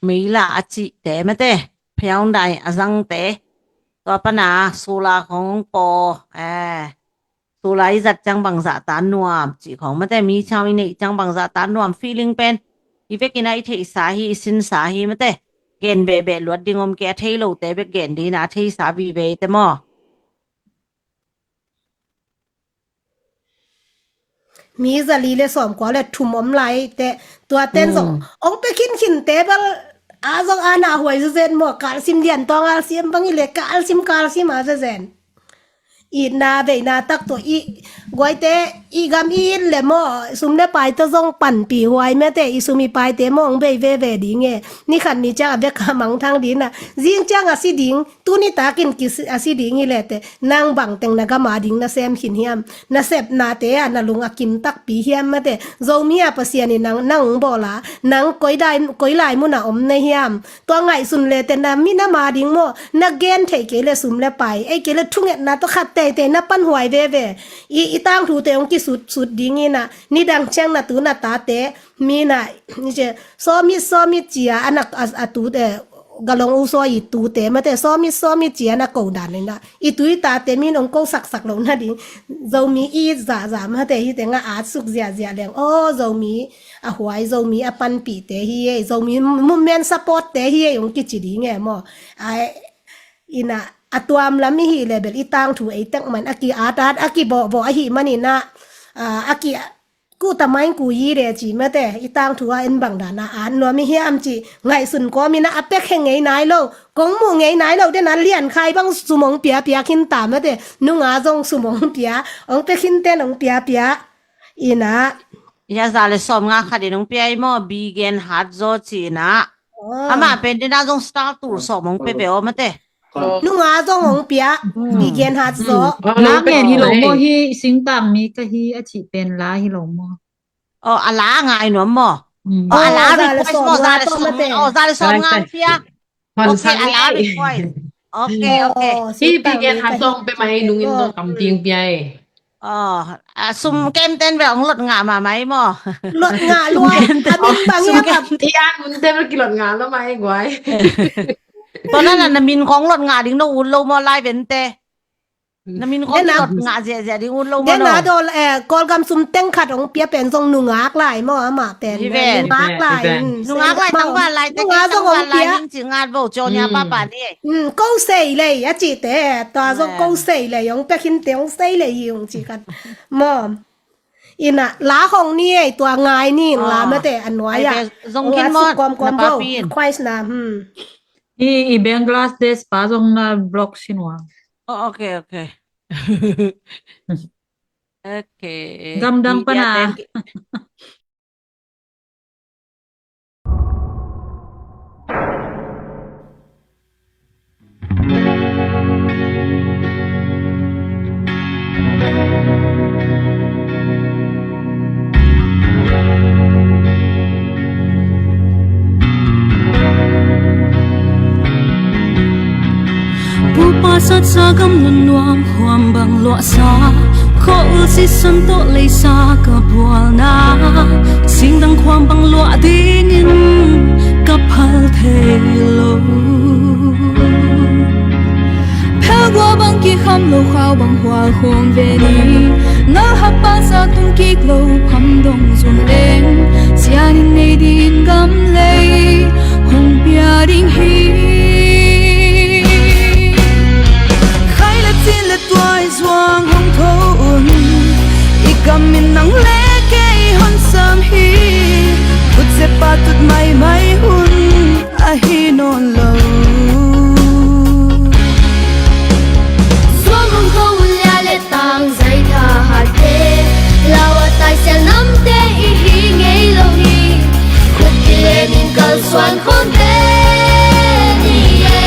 Meila a cihte mate, Hyundai a zangte, tua pana solar khong paw, eh, solar i zat ciang bangzah ta nuam cih khong mate, mi chau i neih ciang bangzah ta nuam feeling pen i vekin a i theihsa hi, i sinsa hi mate. Gen behbeh luat ding om kei, a thei lote bek gen dina a theisa vive te maw? Mi zali le sawmkua le thum om lai te, tua ten zong ong pe khinkhin te bel a zong a na huai zezen maw, kalsim lian tawng alsim bang i le kalsim kalsim a zezen. itna veina tak tawh i guaite i gam i it le maw, sum le paite zong panpih huai mate, i sum i paite maw hong bei veve ding e. Ni khat ni ciang a bek a mangthang ding na, zing ciang a si ding, tuni takin kisi a si ding hi lete, nang bangteng na gam a ding na sem khin hiam? Na sepnate ah na lung a kim takpi hiam mate? Zomi a Pasian in nang, nang hong bawl a, nang koi lai, koi lai mun a om na hiam? Tua ngaihsun lete na minam a ding maw, na gen thei kei le sum le pai, ei kei le thungetna tawh khat teitei na panhuai veve. I, i tangthute hong kisut sut ding ina, nidang ciang na tu na tate mi na, ni ce, sawmit sawmit cia a na, a, a tute, galong u saw i tute mate, sawmit sawmit cia na ko dan ina, i tu i tate min hong ko saksak lo nading. Zomi i it zahzah mate, hite nga at suk ziahziah leng, aw Zomi a huai, Zomi a panpihte hi ei, Zomi movement supportte hi ei hong kici ding e maw? Ai, ina, a tuam lam i hi le bel i tangthu ei tek man a ki at at a ki bawhbawh ahi man ina, a, a ki kuta main ku yi le ci mate, i tangthu a en bang dan a at nuam i hiam ci ngaihsun kawm ina, a pek he ngei nai lo, kong muh ngei nai lo den a lian khai bang sum hong piapia khin ta mate, nunga zong sum hong pia, hong pia khin ten hong piapia ina. Ia za le sawm nga khat in hong pia i maw, Bigen Hat Zaw ci ina. Oh. Amah pen dina zong star tur sawm hong pia ve aw mate. Nunga zong hong pia, Bigen Hat Zaw. Lak ngen hi lo maw hi, singtang mi ka hi a cih pen la hi lo maw? Oh, a la ngai nuam maw? Oh, a la request maw, za le sawm, oh, za le sawm nga hong pia. Okay, a la request. Okay, okay. Hi Bigen Hat Zaw hong pia mai nungin zong kam ting pia e. Oh, a sum kem ten bel hong lot ngah mahmah i maw? Lot ngah lua. A min bang hiam? Sum kem ten. Ia, mun ten bel kilot ngah lo mah e guai. Tua na na min kong lot ngah ding no ut lo maw lai vente. Na min kong kilot ngah ziahziah ding ut lo maw? Dena dol, eh, Kawlgam sum teng khat hong pia pen zong nungak lai maw amah pen? Nungak lai. Nungak lai tangval lai te, nungak zong hong pia. Ning ci ngat vo, cawnya papa ni. Ko sei lei a cihte, tua zong ko sei lei, hong pia khinte hong sei lei hi hong ci khat. Maw? Ina, la hong ni ei, tua ngai ni, la mate, a nuai a. Zong kin maw, kawm kawm vo, request na, hmm. I, i Bangladesh pa zong na block sin ua. Oh, okay, okay. Okay. Gamdang pana. Pupa satsa gam nun nuam khuam bang luahsa, khol sisan tawh leisa ka bualna, singdang khuam bang luah dingin ka phal thei lo. Phelgua bang kikham lo khau bang hua khawm ve ni, nalhak pasa tung kik lo pham dong zun leng, sianin nei din gam lei hong pia ding hi. Khai le cin le tuai zuang hong tho un, i kam in nang le kei hon sam hi. Kutsepa tut maimai hun ahi nawn lo. Zuang hong tho un lia le tang zai thahatte, lawa taisial namte i hi ngei lo hi. Khut kilemin kalsuan khawm ve ni e.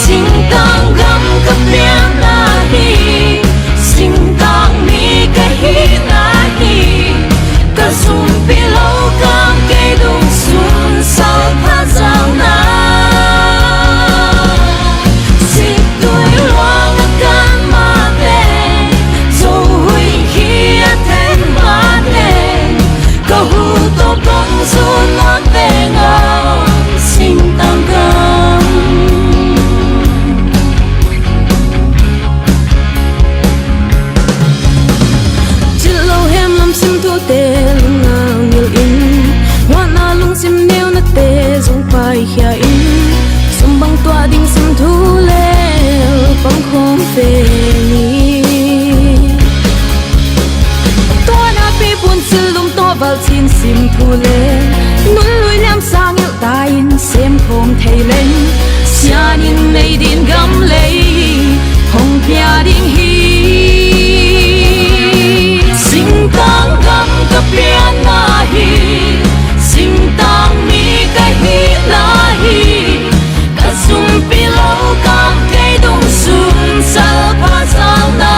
Singtang gam ka pianna hi, singtang mi ka hihna hi, ka sumpi lo kang kei dungsun salpha zangna. Siktui luang a kan mah pen, Zo huih khi a theng mah pen, ka hu tawh kong zun a peng a singtang gam. Cil lo hem lam sim thute lungnau ngil in, huahna lungsim neu nate zong paikhia in, sum bang tuah ding sim thu le pang khawm fe ni. Tua napi pun cil lum tawh val cin sim thu le, nun lui liam sang ilh ta in sem khawm thei leng, sianin nei din gam lei Hong pia ding hi. Singtang gam ka pianna hi. Singtang mi ka hihna hi. Ka sumpi lo kam kei dong sun salpha salna.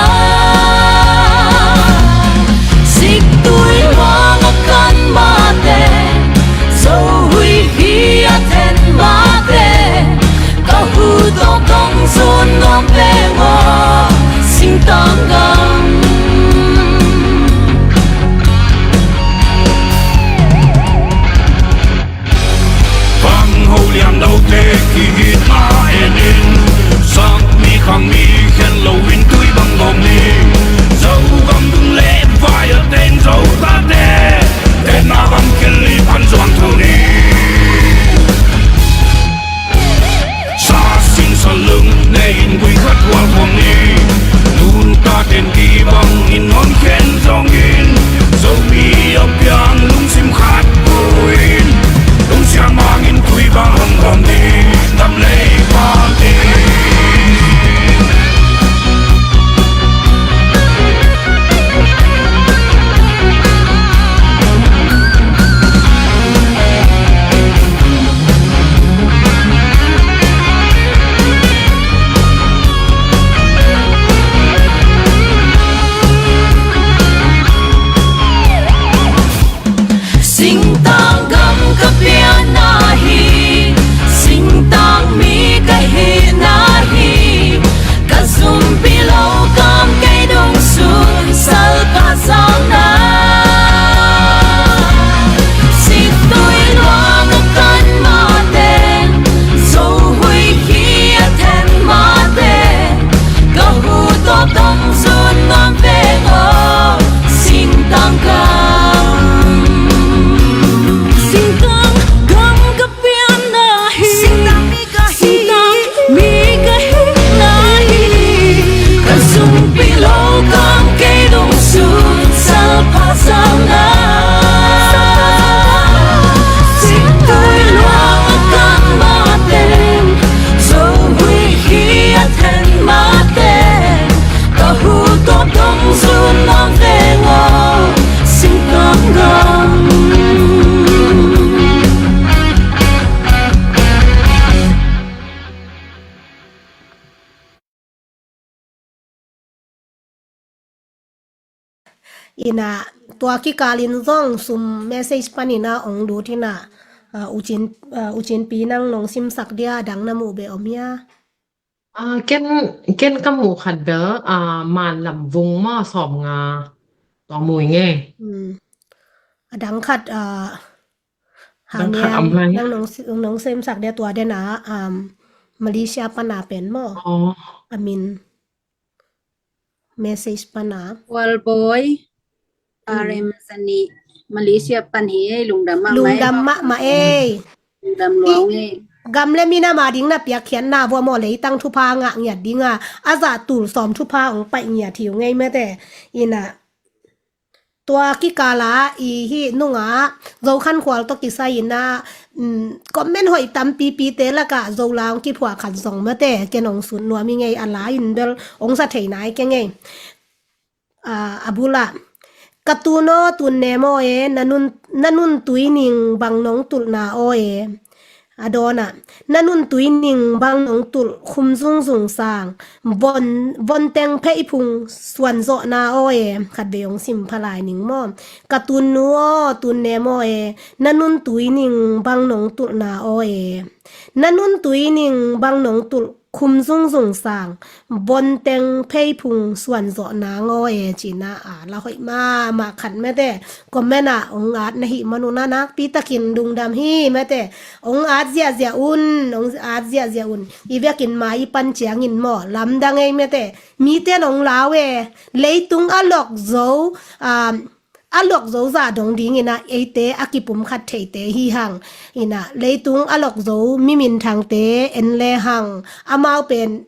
Siktui luang a kan mate, Zohui hi a then mate, ka hu tawh kong zun nuam veng aw, Singtang gam. Bang ho liam lote kihitna en in, sakmi khangmi khen loin tui bang gawm ni. Zogam dung le vai a teng Zo tate, tenna bang khen li pan zuang thu ni. Sa sing sa lung ne in gui khat hual khawm ni. Nuntak den kibang in hon khen zongin, Zomi a piang lungsim khat buin, lungsiam hangin tui bang hong khawm ni. Tam lei pang ni. Singtang gam ka pianna hi, singtang mi ka hihna hi, ka sumpi lo kam kei dong sun salpha salna. Siktui luang a kan mate, Zohui hi a then mate, ka hu tawh kong zun nuam veng aw, Singtang gam. Singtang gam ka pianna hi. Singtang mi ka hi. Singtang mi ka hihna hi. Ka sumpi lo kam kei dong sun salpha salna. Siktui luang a kan mate, Zohui hi a then mate, ka hu tawh kong zun nuam veng aw, Singtang gam. Ina, tua kikalin zong sum message panina ong lut ina, ah, ucin, ah, ucinpi nang nong simsak dia, dang na muh be om hia? Ah, ken, ken ka muh khat bel, ah, man lam vung maw sawm nga. Tua mui nge. Hmm. A dang khat, ah, Dang khat hang om lai. Nang nong si-, nong simsak dia tua den a, um, Malaysia pana pen maw. Oh. A min message pana. Kual Boy, hmm. R M Sani, Malaysia pan hi ei, lungdam mahmah ei. Lungdam mahmah ei. Lungdam luang ei. Gam le minam a ding na piakkhiatna vua maw, leitang thupha ngah ngiat ding a, a zah tul sawm thupha ong paih ngiat hi uh ngei mate. Ina, tua kikala i hih nunga Zokhankhual tawh kisai ina, um, comment hoih tampipi te laka Zola ong kiphuah khat zong mate, ken ong sut nuam i ngei, a la in bel ong sa thei nai kei ngei. Ah, a bula, ka tun aw tun nem aw e, na nun, na nun tui ning bang nong tulhna aw e. A dawnah, na nun tui ning bang nong tulh khum zungzung sang, von, von teng pheihphung suan zawhna aw e. Khat vei ong sim pha lai ning maw. Ka tun nu aw tun nem aw e, na nun tui ning bang nong tulhna aw e. Na nun tui ning bang nong tulh khum zungzung sang, von teng pheihphung suan zawh nang aw e, cina a la hoih mahmah khat mate. Comment ah ong at na hih man un a nakpi takin lungdam hi mate. Ong at ziahziah un, ong at ziahziah un. I vekin mai i pan ciangin maw, lamdang ei mate. Mite nong lau e, leitung a lok zo, um, a lok zo zah dong dingin a, eite a kipum khat theite hi hang. Ina, leitung a lok zo mi minthangte en le hang. Amau pen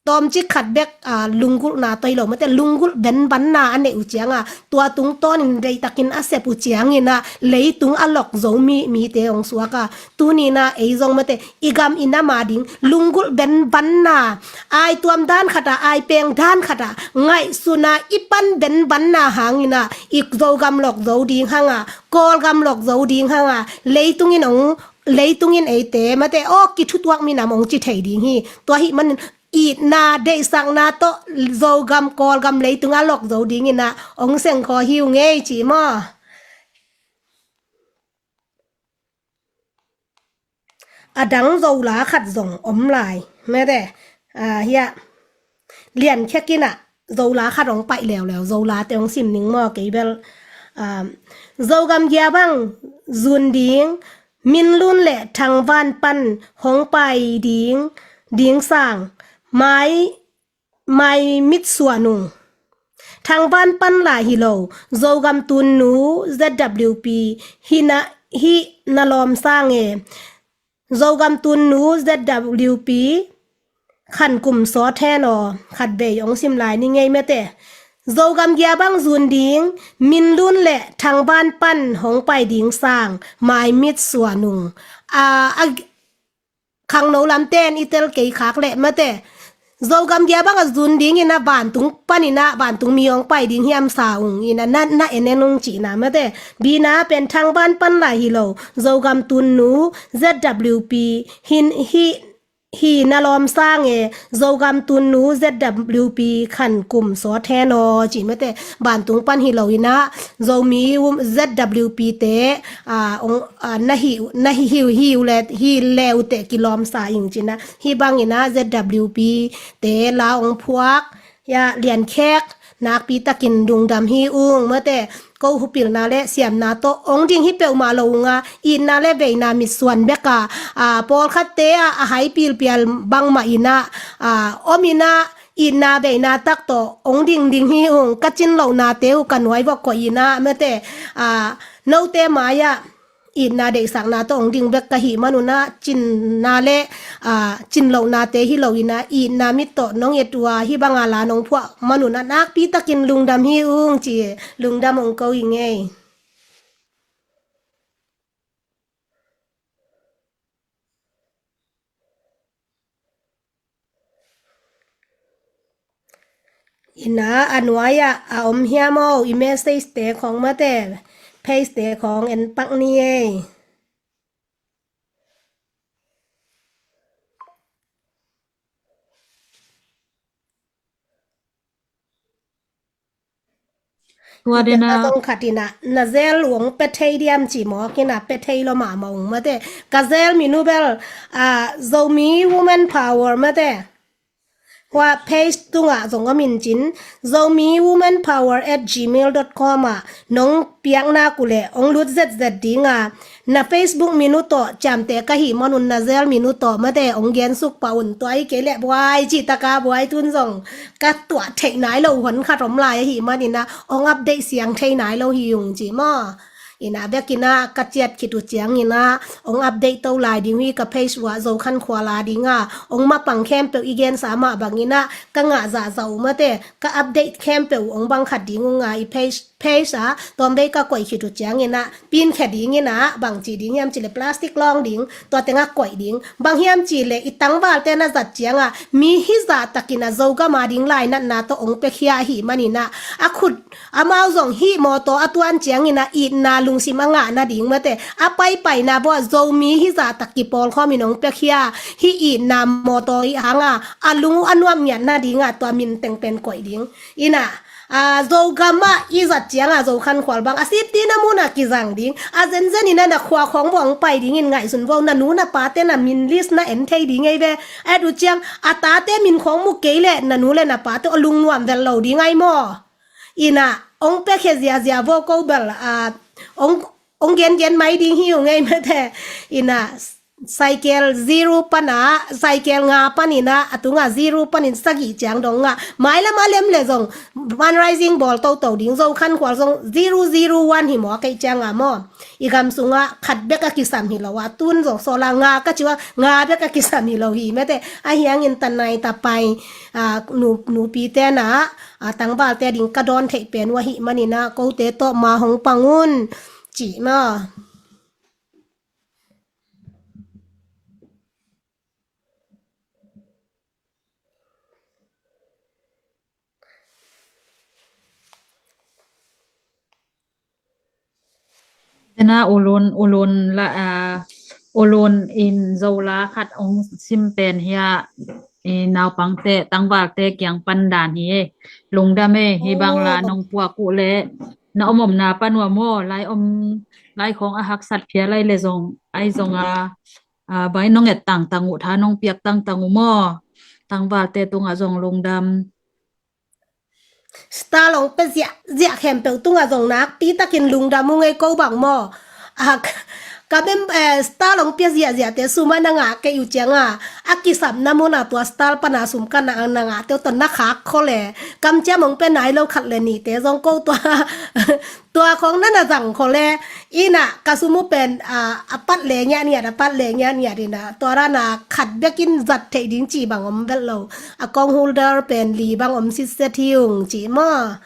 tawmcik khat bek, a, lunggulhna tawh hi lo mate, lunggulh benbanna a neih uh cianga, tua tungtawnin deihtakin a sep uh ciangina, leitung a lok zo mi, mite hong suaka, tunina ei zong mate, i gam i nam a ding, lunggulh benbanna, ai tuam dan khata, ai peng dan khata, ngaihsuna i pan benbanna hangina, i Zogam lok zo ding hanga, Kawlgam lok zo ding hanga, leitungin hong, leitungin eite, mate, aw, kithutuak minam hong ci thei ding hi, tua hi manin, itna, deihsakna tawh Zogam, Kawlgam leitung a lok zo dingina, hong sengkhaw hi uh ngei ci maw. A dang Zola khat zong om lai, mate, a, hia, Lian Khek ina, Zola khat hong paih leuleu, Zola te hong sim ning maw, kei bel, a, Zogam gia bang, zun ding, Min Lun le Thang Van Pan hong pai ding, ding sang, mai, mai mit suan ung. Thang Van Pan lai hi lo, Zogam tunnu Z W P, hi na, hi na lawm sang e. Zogam tunnu Z W P, khan kum sawt hen aw, khat vei hong sim lai ni ngei mate. Zogam gia bang zun ding, Min Lun le Thang Van Pan hong pai ding sang, mai mit suan ung. A, a, khangno lamten i tel kei khak leh mate. Zogam gia bang a zun dingina vantung panina, vantung mi hong pai ding hiam sa ung ina, na, na en en ung cihna mate. Bina pen Thang Van Pan lai hi lo, Zogam tunnu Z W P, hin, hi, hi na lawm sang e, Zogam tunnu Z W P khan kum sawt hen aw, ci mate, vantung pan hi lo ina, Zomi um, Z W P te, a, ong, a, na hi, na hi, hi, hi u le, hi le u te kilawm sa ing cina, hi bang ina Z W P te la ong phuak, ya, Lian Khek, nakpi takin lungdam hi ung, mate, ko hupilna le siamna tawh ong ding hi peuhmah lo unga, itna le veina mitsuan beka, a, pawlkhatte a, a hai pilpial bangmah ina, a, om ina, itna veina tak tawh ong ding ding hi ung, ka cin lohnate uh ka nuai vok koih ina, mate, a, note mai-ah, itna deihsakna tawh ong ding bek ka hih manuna, cinna le, a, cin lohnate hi lo ina, itna mit tawh nong et uh a, hi banga la nong phuah manuna, nakpi takin lungdam hi ung ci, lungdam ong ko i ngei. Ina a nuai-ah a om hiam aw, i message te khong mate, page te khong en pak ni ei. Tua dena zong khat ina, na zel uang pe thei diam ci mawk ina, pe thei lo mahmah ung mate. Ka zel minu bel, a, Zomi Women Power mate. Hua page tungah zong a min cin, Zomi Women Power at gmail dot com ah nong piakna kule ong lut zetzet dinga, na Facebook minu tawh ciamteh ka hih manun na zel minu tawh mate ong gensuk pah un, tua hi kei leh buai cihtaka buai tun zong ka tuah theih nai lo hon khat om lai ahih manina ong update siang thei nai lo hi ung ci maw. Ina bekina ka ciat khit uh ciangina ong update to lai ding uh hi, ka page uah Zo Khan Khual a dinga ong mapang khempeuh i gensa mah bangina ka ngah zahzah uh mate, ka update khempeuh uh ong bang khat ding unga i page, page ah tawmvei ka koih khit uh ciangina pinkhia dingina bangci ding hiam cih leh plastic lawng ding, tua tengah koih ding. Bang hiam cih leh i tangvalte na zat cianga mi hizah takin a Zogam a ding lainatna tawh ong piakhia ahih manina a khut amau zong hih mawtaw a tuan ciangina itna lungsim a ngah nading mate, a paipaina bawh Zomi hizah tak kipawlkhawmin ong piakhia hih itna mawtaw ih hanga a lung uh a nuam ngiat nadinga tua min teng pen koih ding. Ina, a, Zogam ah i zat cianga Zo Khan Khual bang a siptina muna kizang ding. A zenzen ina na khua khawng bawh ong pai dingin ngaihsun bawh na nu na pate na min list na en thei ding ei ve. A et uh ciang a tate min khawng mu kei leh na nu le na pate a lungnuam vel lo ding ai maw. Ina, ong piakhia ziazia bawh ko bel, a, ong, ong gengen mai ding hi ung ei mate. Ina, Cycle zero pana, cycle nga panin ah, a tunga zero panin sagih ciang dong ngah. Mailam a lem le zong, fundraising bawl toto ding, Zokhankhual zong zero zero one hi maw, a kei ciang a maw. I gam sungah khat bek a kisam hi lo a, tun zong sawla nga ka ci ua, nga bek a kisam hi lo hi mete. A hiangin tanai tapai, a, nu, nupite na, a, tangvalte ding ka dawn theih pen uh ahih manin ah, kote tawh ma hong pang un, ci maw. Tena ulun, ulun la, a, ulun in Zola khat ong sim pen hi a, i naupangte, tangvalte kiang pan dan hi e. Lungdam e, hi bang la nong puak uh le, na om omna pan ua maw, lai om, lai khong a haksat phial lai le zong, ai zong a, a, bai nong et tangtang uh, tha nong piak tangtang uh maw. Tangvalte tungah zong lungdam. Star ong pia ziahziah khempeuh tungah zong nakpi takin lungdam ung ei, ko bang maw. A, ka mem, eh, star ong pia ziahziahte sum a na ngah kei uh ciang a, a kisapna mun a tua star pana sum ka na, na ngahte uh tawh na khak khol e. Kamciam ong pia nai lo khat le nihte zong ko tua, tua khong na na zang khol e. Ina ka sum uh pen, a, a pat le ngiatngiat, a pat le ngiatngiat ina. Tua rana khat bekin zat theih ding ci bang om vet lo. Account holder pen li bang om sitset hi ung ci maw.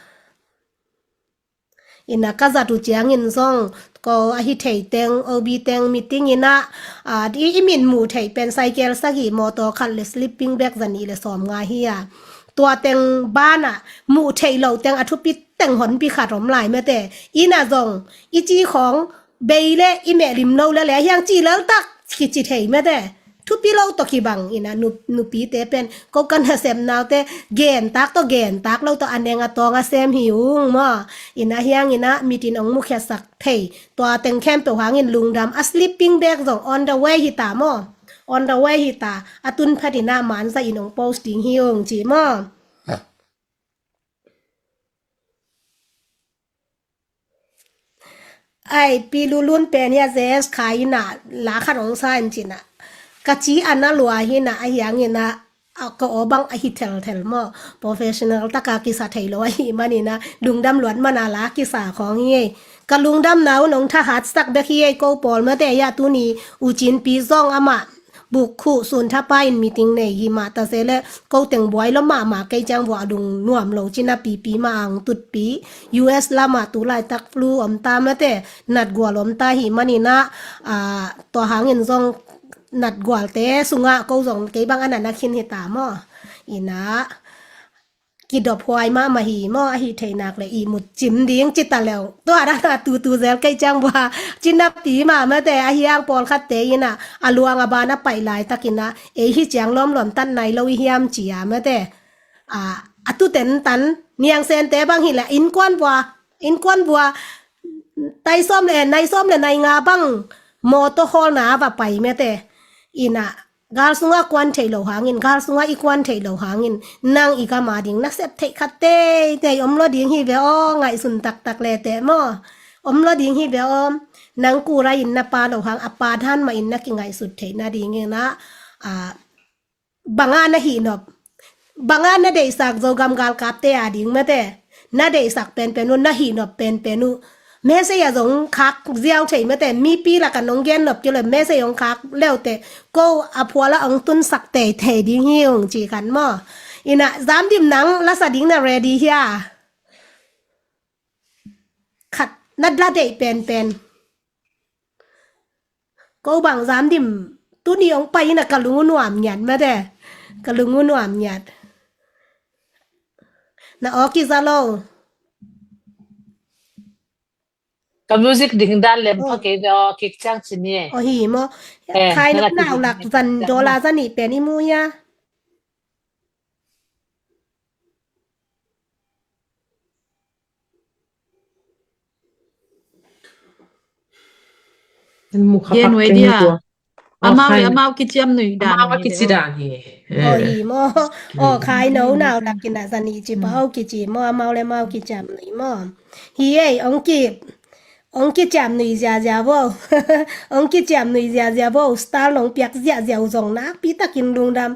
Ina ka zat uh ciangin zong ko a hi thei teng, O B teng meeting ina, a, i, i min muh theih pen cycle sagih, mawtaw khat le sleeping bag zanih le sawmnga hi a. Tua teng bana muh theih lo teng a thupi teng honpi khat om lai mete. Ina zong i ci khong bei le i mehlim lo le le a hiang ci laltak kici thei mete. Thupi lo tawh kibang ina nup, nupite pen ko kan a sem naute gentak tawh gentak lo tawh a neng a tawng a sem hi ung maw. Ina hiang ina mitin ong mukhiasak thei. Tua teng khempeuh hangin lungdam, a sleeping bag zong on the way hi ta maw. On the way hi ta, a tun phat ina manza in ong post ding hi ung ci maw. Ai, Pi Lulun pen hi a, Jes khai ina la khat ong sa in cina. Ka ci ana lua hi na a hiang ina, a, ka aw bang a hi thelthel maw. Professional taka kisa thei lo ahih man ina, lungdam luat mana la kisa khong hi ei. Ka lungdamna un ong thahatsak bek hi ei, ko pawl mate a, tuni U Cin Pi zong amah buk khuh sun thapa in meeting nei hi mah ta se le, ko teng buai lo mahmah kei ciang vua lung nuam lo cina pipi mah ang tutpi. U S lamah tu laitak flu om ta mate, natgual om ta hi manina, a, tua hangin zong natgualte sungah ko zong kei bang a na na khin hi ta maw. Ina kidop huai mahmah hi maw, a hi thei nak le ihmut cim ding ci ta leu. Tua dan a tutu zel kei ciang bua cinapti mah mate, a hiang pawlkhatte ina a luang a ban a paih laitak ina ei hi ciang lawmlawm tat nai lo i hiam ci a mate. A, a tuten tan niang sente bang hi le innkuan bua, innkuan bua tai sawm le nai sawm le nai nga bang mawtaw hawlna a va pai mate. Ina gal sunga kuan theih lo hangin, gal sunga i kuan theih lo hangin, nang i gam a ding na sep theih khat teitei om lo ding hi ve aw, ngaihsun taktak le teh maw. Om lo ding hi ve aw, nang kura in na pa lo hang a pa dan mah in na kingaihsut theih nadingin a, a, banga na hihnop, banga na deihsak Zogam galkapte a ding mate, na deihsak penpen uh, na hihnop penpen uh. Message a zong khak ziau thei mate, mipi laka nong gen nop kilo message zong khak leute, ko a phuala ong tunsak teitei ding hi ung ci khan maw. Ina zam dim nang lasa ding na ready hia? Khat na la deih penpen. Ko bang zam dim, tuni ong pai ina ka lung u nuam ngiat mate. Ka lung u nuam ngiat. Na aw kiza lo. Ka music ding dan lem pha kei ve aw, kik ciang ci ni e. Aw hi maw. Eh, khai na nau lak zan dollar zan nih pen i mu hia. Gen nuai dia. Amau le amau kiciam nui dan. Amau a kici dan hi. Aw hi maw. Aw khai no nau lak ina zan nih ci pa aw kici maw, amau le amau kiciam nui maw. Hi ei ong kip. Ong kiciam nui ziazia vo. Ong kiciam nui ziazia vo. Star nong piak ziazia uh zong nakpi takin lungdam.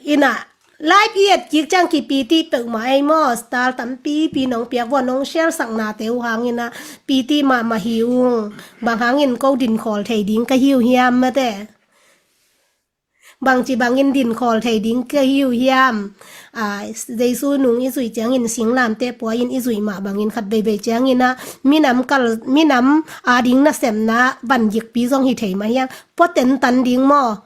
Ina, live i et kik ciang kipiti peuhmah ei maw. Star tampipi nong piak vo, nong share saknate uh hangin a piti mahmah hi ung. Bang hangin ko dinkhawl thei ding ka hi uh hiam mate. Bangci bangin dinkhawl thei ding ka hi uh hiam? A, Jesu nung i zuih ciangin singlamteh pua in i zuih mah bangin khat veivei ciangin a minam kal, minam ading nasepna van gikpi zong hi thei mah hiam? Pua tentan ding maw?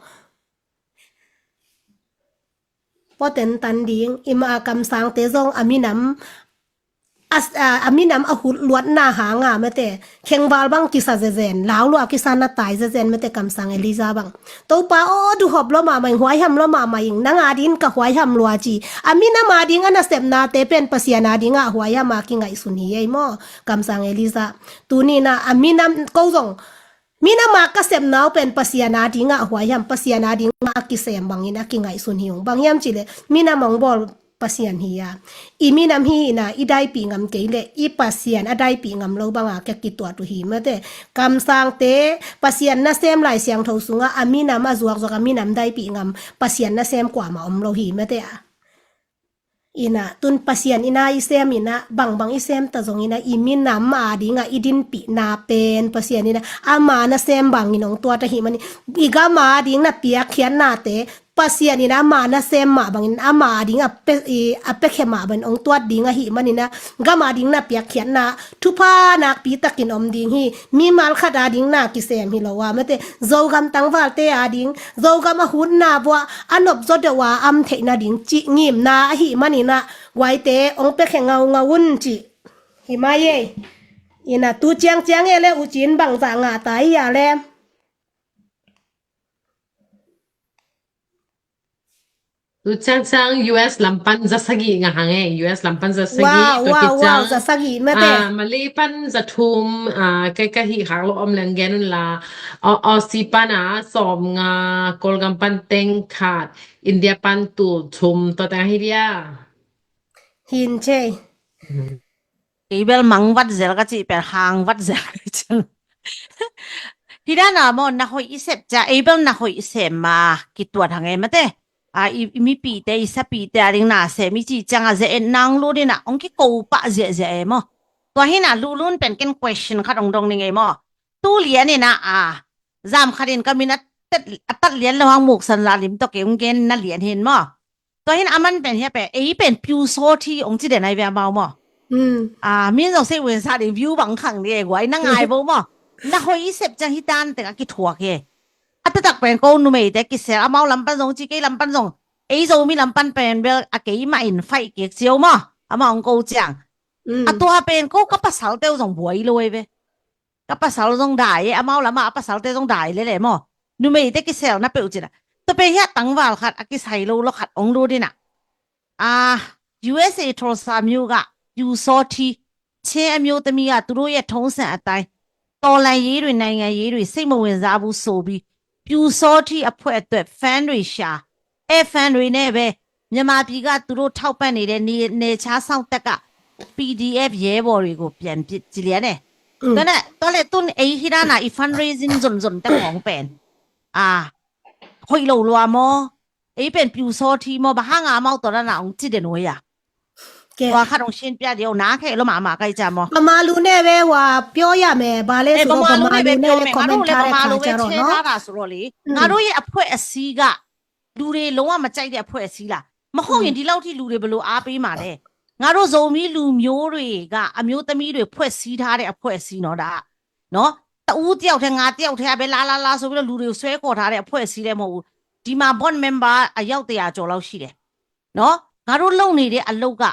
Pua tentan ding, i mah a kamsangte zong a minam a, a, a minam a hut luatna hanga mate, khengval bang kisa zezen, laulua kisa na tai zezen mate, kamsang Elijah bang. Topa aw, duhop lua mahmah ing, huaiham lua mahmah ing, nang ading ka huaiham lua ci. A minam ading a nasepnate pen Pasian ading a huaiham a kingaihsun hi ei maw, kamsang Elijah. Tuni na a minam ko zong, minam a ka sepna uh pen Pasian ading a huaiham, Pasian ading a kisem bangin a kingaihsun hi ung. Bang hiam cih leh minam ong bawl Pasian hi a, i minam hi ina, i daipih ngam kei leh i Pasian a daipih ngam lo banga ka kituat uh hi mate. Kamsangte, Pasian nasem Lai Siangtho sunga a minam a zuakzuak a minam daipih ngam Pasian nasem kuamah om lo hi mate a. Ina, tun Pasian ina i sem ina, bangbang i sem ta zong ina, i minam adinga i dinpihna pen Pasian ina ama nasem bangin ong tuat ahih manin, i gam ading na piakkhiatnate Pasian ina ama nasem mah bangin, ama ading a pe, i, a piakkhe mah bangin ong tuat ding ahih manin a, gam ading na piakkhiatna thupha nakpi takin om ding hi. Mimal khat ading na kisem hi lo a mate, Zogam tangvalte ading, Zogam a hutna vuah a nopzaw deuh a am theih nading cih ngimna ahih manin a, guaite ong piakkhe ngaungau un cih hi mai ei. Ina, tu ciangciang e le, uh cin bangzah ngah ta i a le. Tu ciangciang U S lam pan za sagih ngah hang e, U S lam pan za sagih. Wow, tua wow, wow, za sagih mate. Ah, Malay pan za thum, ah, ka, ka hih khak lo om leng gen un la. Au-, Aussie pan a sawm nga, Kawlgam pan teng khat, India pan tul thum, tua teng hi dia. Hin cei. Kei bel mang vat zel ka cih pen hang vat zel ka cih. Hi dan a maw, na hoih i sep cia, ei bel na hoih i sem ma kituat hang e mate. A, i, i mipite, i sapite ading na sem i cih ciang a ze-et nang lut in a ong kiko pah ziahziah e maw. Tua hi na luhlun pen ken question khat ong dong ning e maw. Tu lian in a, a, zam khat in ka min a tat, a tat lian lo hang muksan la lim tawh kei ong gen na lian hin maw. Tua hin a man pen hia pen, ei pen piu sawt hi ong ci den ai ve amau maw. Mm. A, min zong sei wen sa ding view bang khang ni e guai na ngai bo maw. Na hoih i sep ciang hi dan teng a kithuak hi. A taktak pen ko numeite kisel amau lam pan zong ci kei lam pan zong. Ei Zomi lam pan pen bel a kei mah in faih kik cio maw. Amau ong ko ciang. Mm. A tua pen ko ka pasal teu zong buai lo ai ve. Ka pasal zong dai e, amau lama a pasalte zong dai lele maw. Numeite kiselna peuh cina. Tua pen hia tangval khat a kisai lo lo khat ong lut ina. A, U S A Tulsa မြို့က ပြူစောထီး ချင်းအမျိုးသမီးက သူတို့ရဲ့ထုံးစံအတိုင်း တော်လှန်ရေးတွေ နိုင်ငံရေးတွေ စိတ်မဝင်စားဘူးဆိုပြီး ပြူစောထီးအဖွဲ့အတွက် fan တွေရှာ အဲ fan တွေနဲ့ပဲ မြန်မာပြည်က သူတို့ထောက်ပံ့နေတဲ့ နယ် နယ်ခြားစောင့်တပ်က PDF ရဲဘော်တွေကို ပြန်ပစ် ကြည်လျက်နဲ့ อืม ဒါနဲ့ တော့လေ သူ့အိမ်ဟိဒါနာ fundraising စွန်စွန် တက်ของเป็น อ่า ဟိုက်လို့လွားမော် အိမ်ပင်ပြူစောထီးမော် ဘဟငါမော် တော်ရနာ အောင် ကြည့်တယ်နော် ရ ကဲ ဟို ခါတော့ ရှင်းပြတယ် နားခဲလို့ မမ ကြိုက်ကြမော် ဗမာလူနဲ့ပဲ ဟို ပြောရမယ် ဘာလဲဆိုတော့ အဲ ဗမာလူနဲ့ပဲ ဗမာလူနဲ့ပဲ comment ပြောမယ် ထားတဲ့ခါကျတော့နော် ငါတို့လည်း ဗမာလူပဲ ချဲထားတာဆိုတော့လေ อืม ငါတို့ရဲ့အဖွဲ့အစည်းက လူတွေလုံးဝမကြိုက်တဲ့အဖွဲ့အစည်းလား။ မဟုတ်ရင် อืม ဒီလောက်ထိလူတွေဘယ်လိုအားပေးမှာလဲ။ ငါတို့ဇိုမီးလူမျိုးတွေက အမျိုးသမီးတွေဖွဲ့စည်းထားတဲ့အဖွဲ့အစည်းနော် ဒါကနော်။ တဦးတယောက်တည်း ငါတယောက်တည်းပဲ လာလာလာဆိုပြီးတော့ လူတွေကိုဆွဲခေါ်ထားတဲ့အဖွဲ့အစည်းလည်းမဟုတ်ဘူး။ ဒီမှာ board member အယောက်တစ်ရာကျော်လောက်ရှိတယ်နော်။ ငါတို့လုပ်နေတဲ့အလုပ်က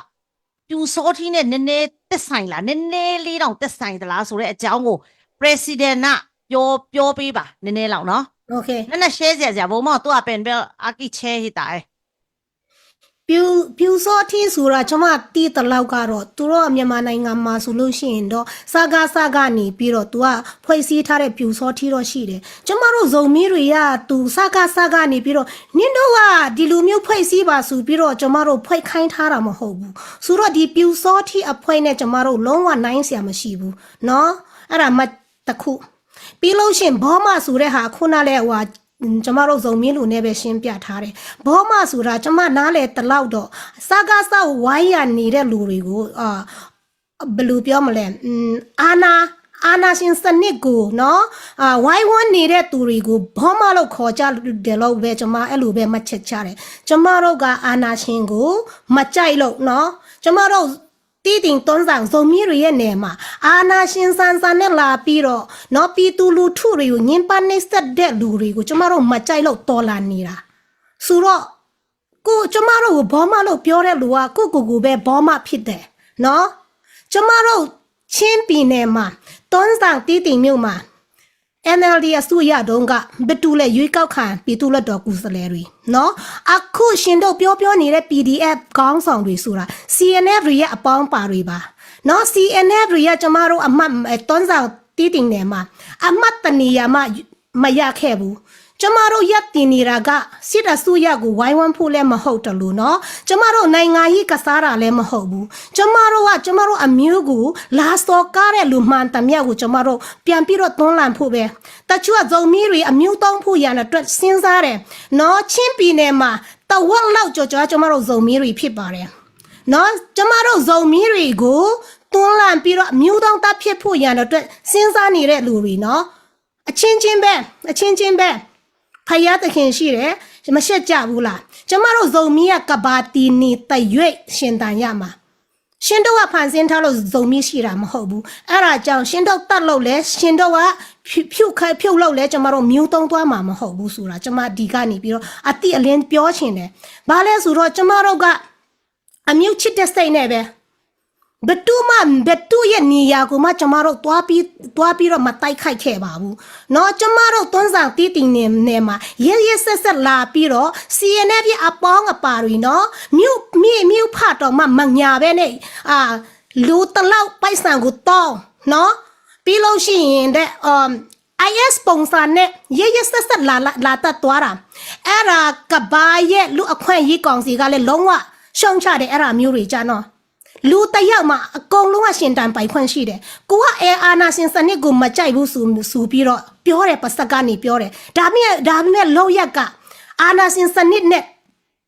ပြူစောထီးနဲ့နည်းနည်းသက်ဆိုင်လား၊ နည်းနည်းလေးတောင်သက်ဆိုင်သလားဆိုတဲ့အကြောင်းကို president ကပြော၊ ပြောပေးပါ နည်းနည်းလောက်နော်။ Okay. နည်းနည်း share စရာစရာ ဘုံမော် သူကပင်ပဲ အကိချဲဟိတာအဲ။ ပြူ၊ ပြူစောထီးဆိုတာ ကျွန်မသိသလောက်ကတော့ သူတို့က မြန်မာနိုင်ငံမှာဆိုလို့ရှိရင်တော့ စကစကနေပြီးတော့ သူက ဖွဲ့စည်းထားတဲ့ ပြူစောထီးတော့ရှိတယ်။ ကျွန်မတို့ ဇိုမီးတွေက သူ စကစကနေပြီးတော့ နင်တို့က ဒီလိုမျိုး ဖွဲ့စည်းပါဆိုပြီးတော့ ကျွန်မတို့ ဖွဲ့ခိုင်းထားတာမဟုတ်ဘူး။ ဆိုတော့ ဒီပြူစောထီးအဖွဲ့နဲ့ ကျွန်မတို့ လုံးဝ နိုင်စရာမရှိဘူးနော်။ အဲ့ဒါမှ တစ်ခု။ ပြီးလို့ရှိရင် ဘောမဆိုတဲ့ဟာ ခုနလည်း ဟိုဟာ ကျွန်မတို့ ဇိုမီးလူနဲ့ပဲ ရှင်းပြထားတယ်။ ဘောမဆိုတာ ကျွန်မနားလည်သလောက်တော့ စကစကို ဝိုင်းရံနေတဲ့လူတွေကို အာ ဘယ်လိုပြောမလဲ၊ အာဏာ၊ အာဏာရှင်စနစ်ကိုနော်၊ အာ၊ ဝိုင်းဝန်းနေတဲ့သူတွေကို ဘောမလို့ခေါ်ကြတယ်လို့ပဲ ကျွန်မအဲ့လိုပဲမှတ်ချက်ချတယ်။ ကျွန်မတို့က အာဏာရှင်ကို မကြိုက်လို့နော်။ ကျွန်မတို့ တီးတိန်တွန်းဇံ ဇိုမီးတွေရဲ့နယ်မှာ အာဏာရှင်ဆန်ဆန်နဲ့လာပြီးတော့နော်၊ ပြည်သူလူထုတွေကို ညှဉ်းပန်းနှိပ်စက်တဲ့လူတွေကို ကျွန်မတို့ မကြိုက်လို့ တော်လှန်နေတာဆိုတော့ ကိုကျမတို့ကို ဘောမလို့ပြောတဲ့လူက ကိုကိုကိုပဲ ဘောမဖြစ်တယ်နော်။ ကျမတို့ ချင်းပြည်နယ်မှာ တွန်းဇံတီးတိန်မြို့မှာ NLD အစိုးရတုန်းက ဘယ်သူလဲ ရွေးကောက်ခံ ပြည်သူ့လွှတ်တော်ကိုယ်စားလှယ်တွေနော်။ အခု ရှင်တို့ပြောပြောနေတဲ့ PDF ခေါင်းဆောင်တွေဆိုတာ CNF တွေရဲ့ အပေါင်းအပါတွေပါနော်။ CNF တွေက ကျမတို့အမတ် တွန်းဇံတီးတိန်နယ်မှာ အမတ်တစ်နေရာမှ မရခဲ့ဘူး။ ကျမတို့ရပ်တည်နေတာက စစ်အစိုးရကို ဝိုင်းဝန်းဖို့လည်း မဟုတ်တလို့နော်။ ကျမတို့ နိုင်ငံရေးကစားတာလည်း မဟုတ်ဘူး။ ကျမတို့က ကျမတို့အမျိုးကို လာစော်ကားတဲ့လူမှန်သမျှကို ကျမတို့ ပြန်ပြီးတော့ တွန်းလှန်ဖို့ပဲ။ တချို့က ဇိုမီးတွေ အမျိုးသုံးဖို့ရန်အတွက် စဉ်းစားတယ်နော်။ ချင်းပြည်နယ်မှာ တဝက်လောက်ကျော်ကျော်က ကျမတို့ ဇိုမီးတွေ ဖြစ်ပါတယ်နော်။ ကျမတို့ ဇိုမီးတွေကို တွန်းလှန်ပြီးတော့ အမျိုးသုံးသတ်ဖြတ်ဖို့ရန်အတွက် စဉ်းစားနေတဲ့လူတွေနော်။ အချင်းချင်းပဲ၊ အချင်းချင်းပဲ။ ဘုရားသခင်ရှိတယ်၊ မရှက်ကြဘူးလား။ ကျမတို့ ဇိုမီးက ကမ္ဘာတည်နေသရွေ့ ရှင်သန်ရမှာ။ ရှင်တို့က ဖန်ဆင်းထားလို့ ဇိုမီးရှိတာ မဟုတ်ဘူး။ အဲ့ဒါကြောင့် ရှင်တို့သတ်လို့လဲ၊ ရှင်တို့က ဖြုတ်၊ ဖြုတ်၊ ဖြုတ်လို့လဲ၊ ကျမတို့ မျိုးတုံးသွားမှာ မဟုတ်ဘူးဆိုတာ ကျမ ဒီကနေပြီးတော့ အတိအလင်း ပြောချင်တယ်။ ဘာလဲဆိုတော့ ကျမတို့က အမျိုးချစ်တဲ့စိတ်နဲ့ပဲ၊ ဘယ်သူမှ၊ ဘယ်သူရဲ့နေရာကိုမှ ကျမတို့ သွားပြီး၊ သွားပြီးတော့ မတိုက်ခိုက်ခဲ့ပါဘူးနော်။ ကျမတို့ တွန်းဇံတီးတိန်နယ်၊ နယ်မှာ ရက်ရက်စက်စက်လာပြီးတော့ CNF ရဲ့ အပေါင်းအပါတွေနော်၊ မြို့၊ မြို့၊ မြို့ဖက်တောင်မှ မညာဘဲနဲ့၊ အာ၊ လူတစ်ယောက်ပိုက်ဆံကိုတောင်းနော်။ ပြီးလို့ရှိရင်တဲ့၊ အာ၊ IS ပုံစံနဲ့ ရက်ရက်စက်စက် လာ၊ လာ၊ လာသတ်သွားတာ။ အဲ့ဒါ ကမ္ဘာရဲ့ လူ့အခွင့်အရေးကောင်စီကလည်း လုံးဝရှုတ်ချတယ်။ အဲ့ဒါမျိုးတွေကြနော်။ လူတစ်ယောက်မှာ အကုန်လုံးက ရှင်သန်ပိုင်ခွင့်ရှိတယ်။ ကိုက အဲ၊ အာဏာရှင်စနစ်ကို မကြိုက်ဘူးဆို၊ ဆိုပြီးတော့ ပြောတယ်၊ ပါးစပ်ကနေ ပြောတယ်။ ဒါပေမဲ့၊ ဒါပေမဲ့ လုပ်ရပ်က အာဏာရှင်စနစ်နဲ့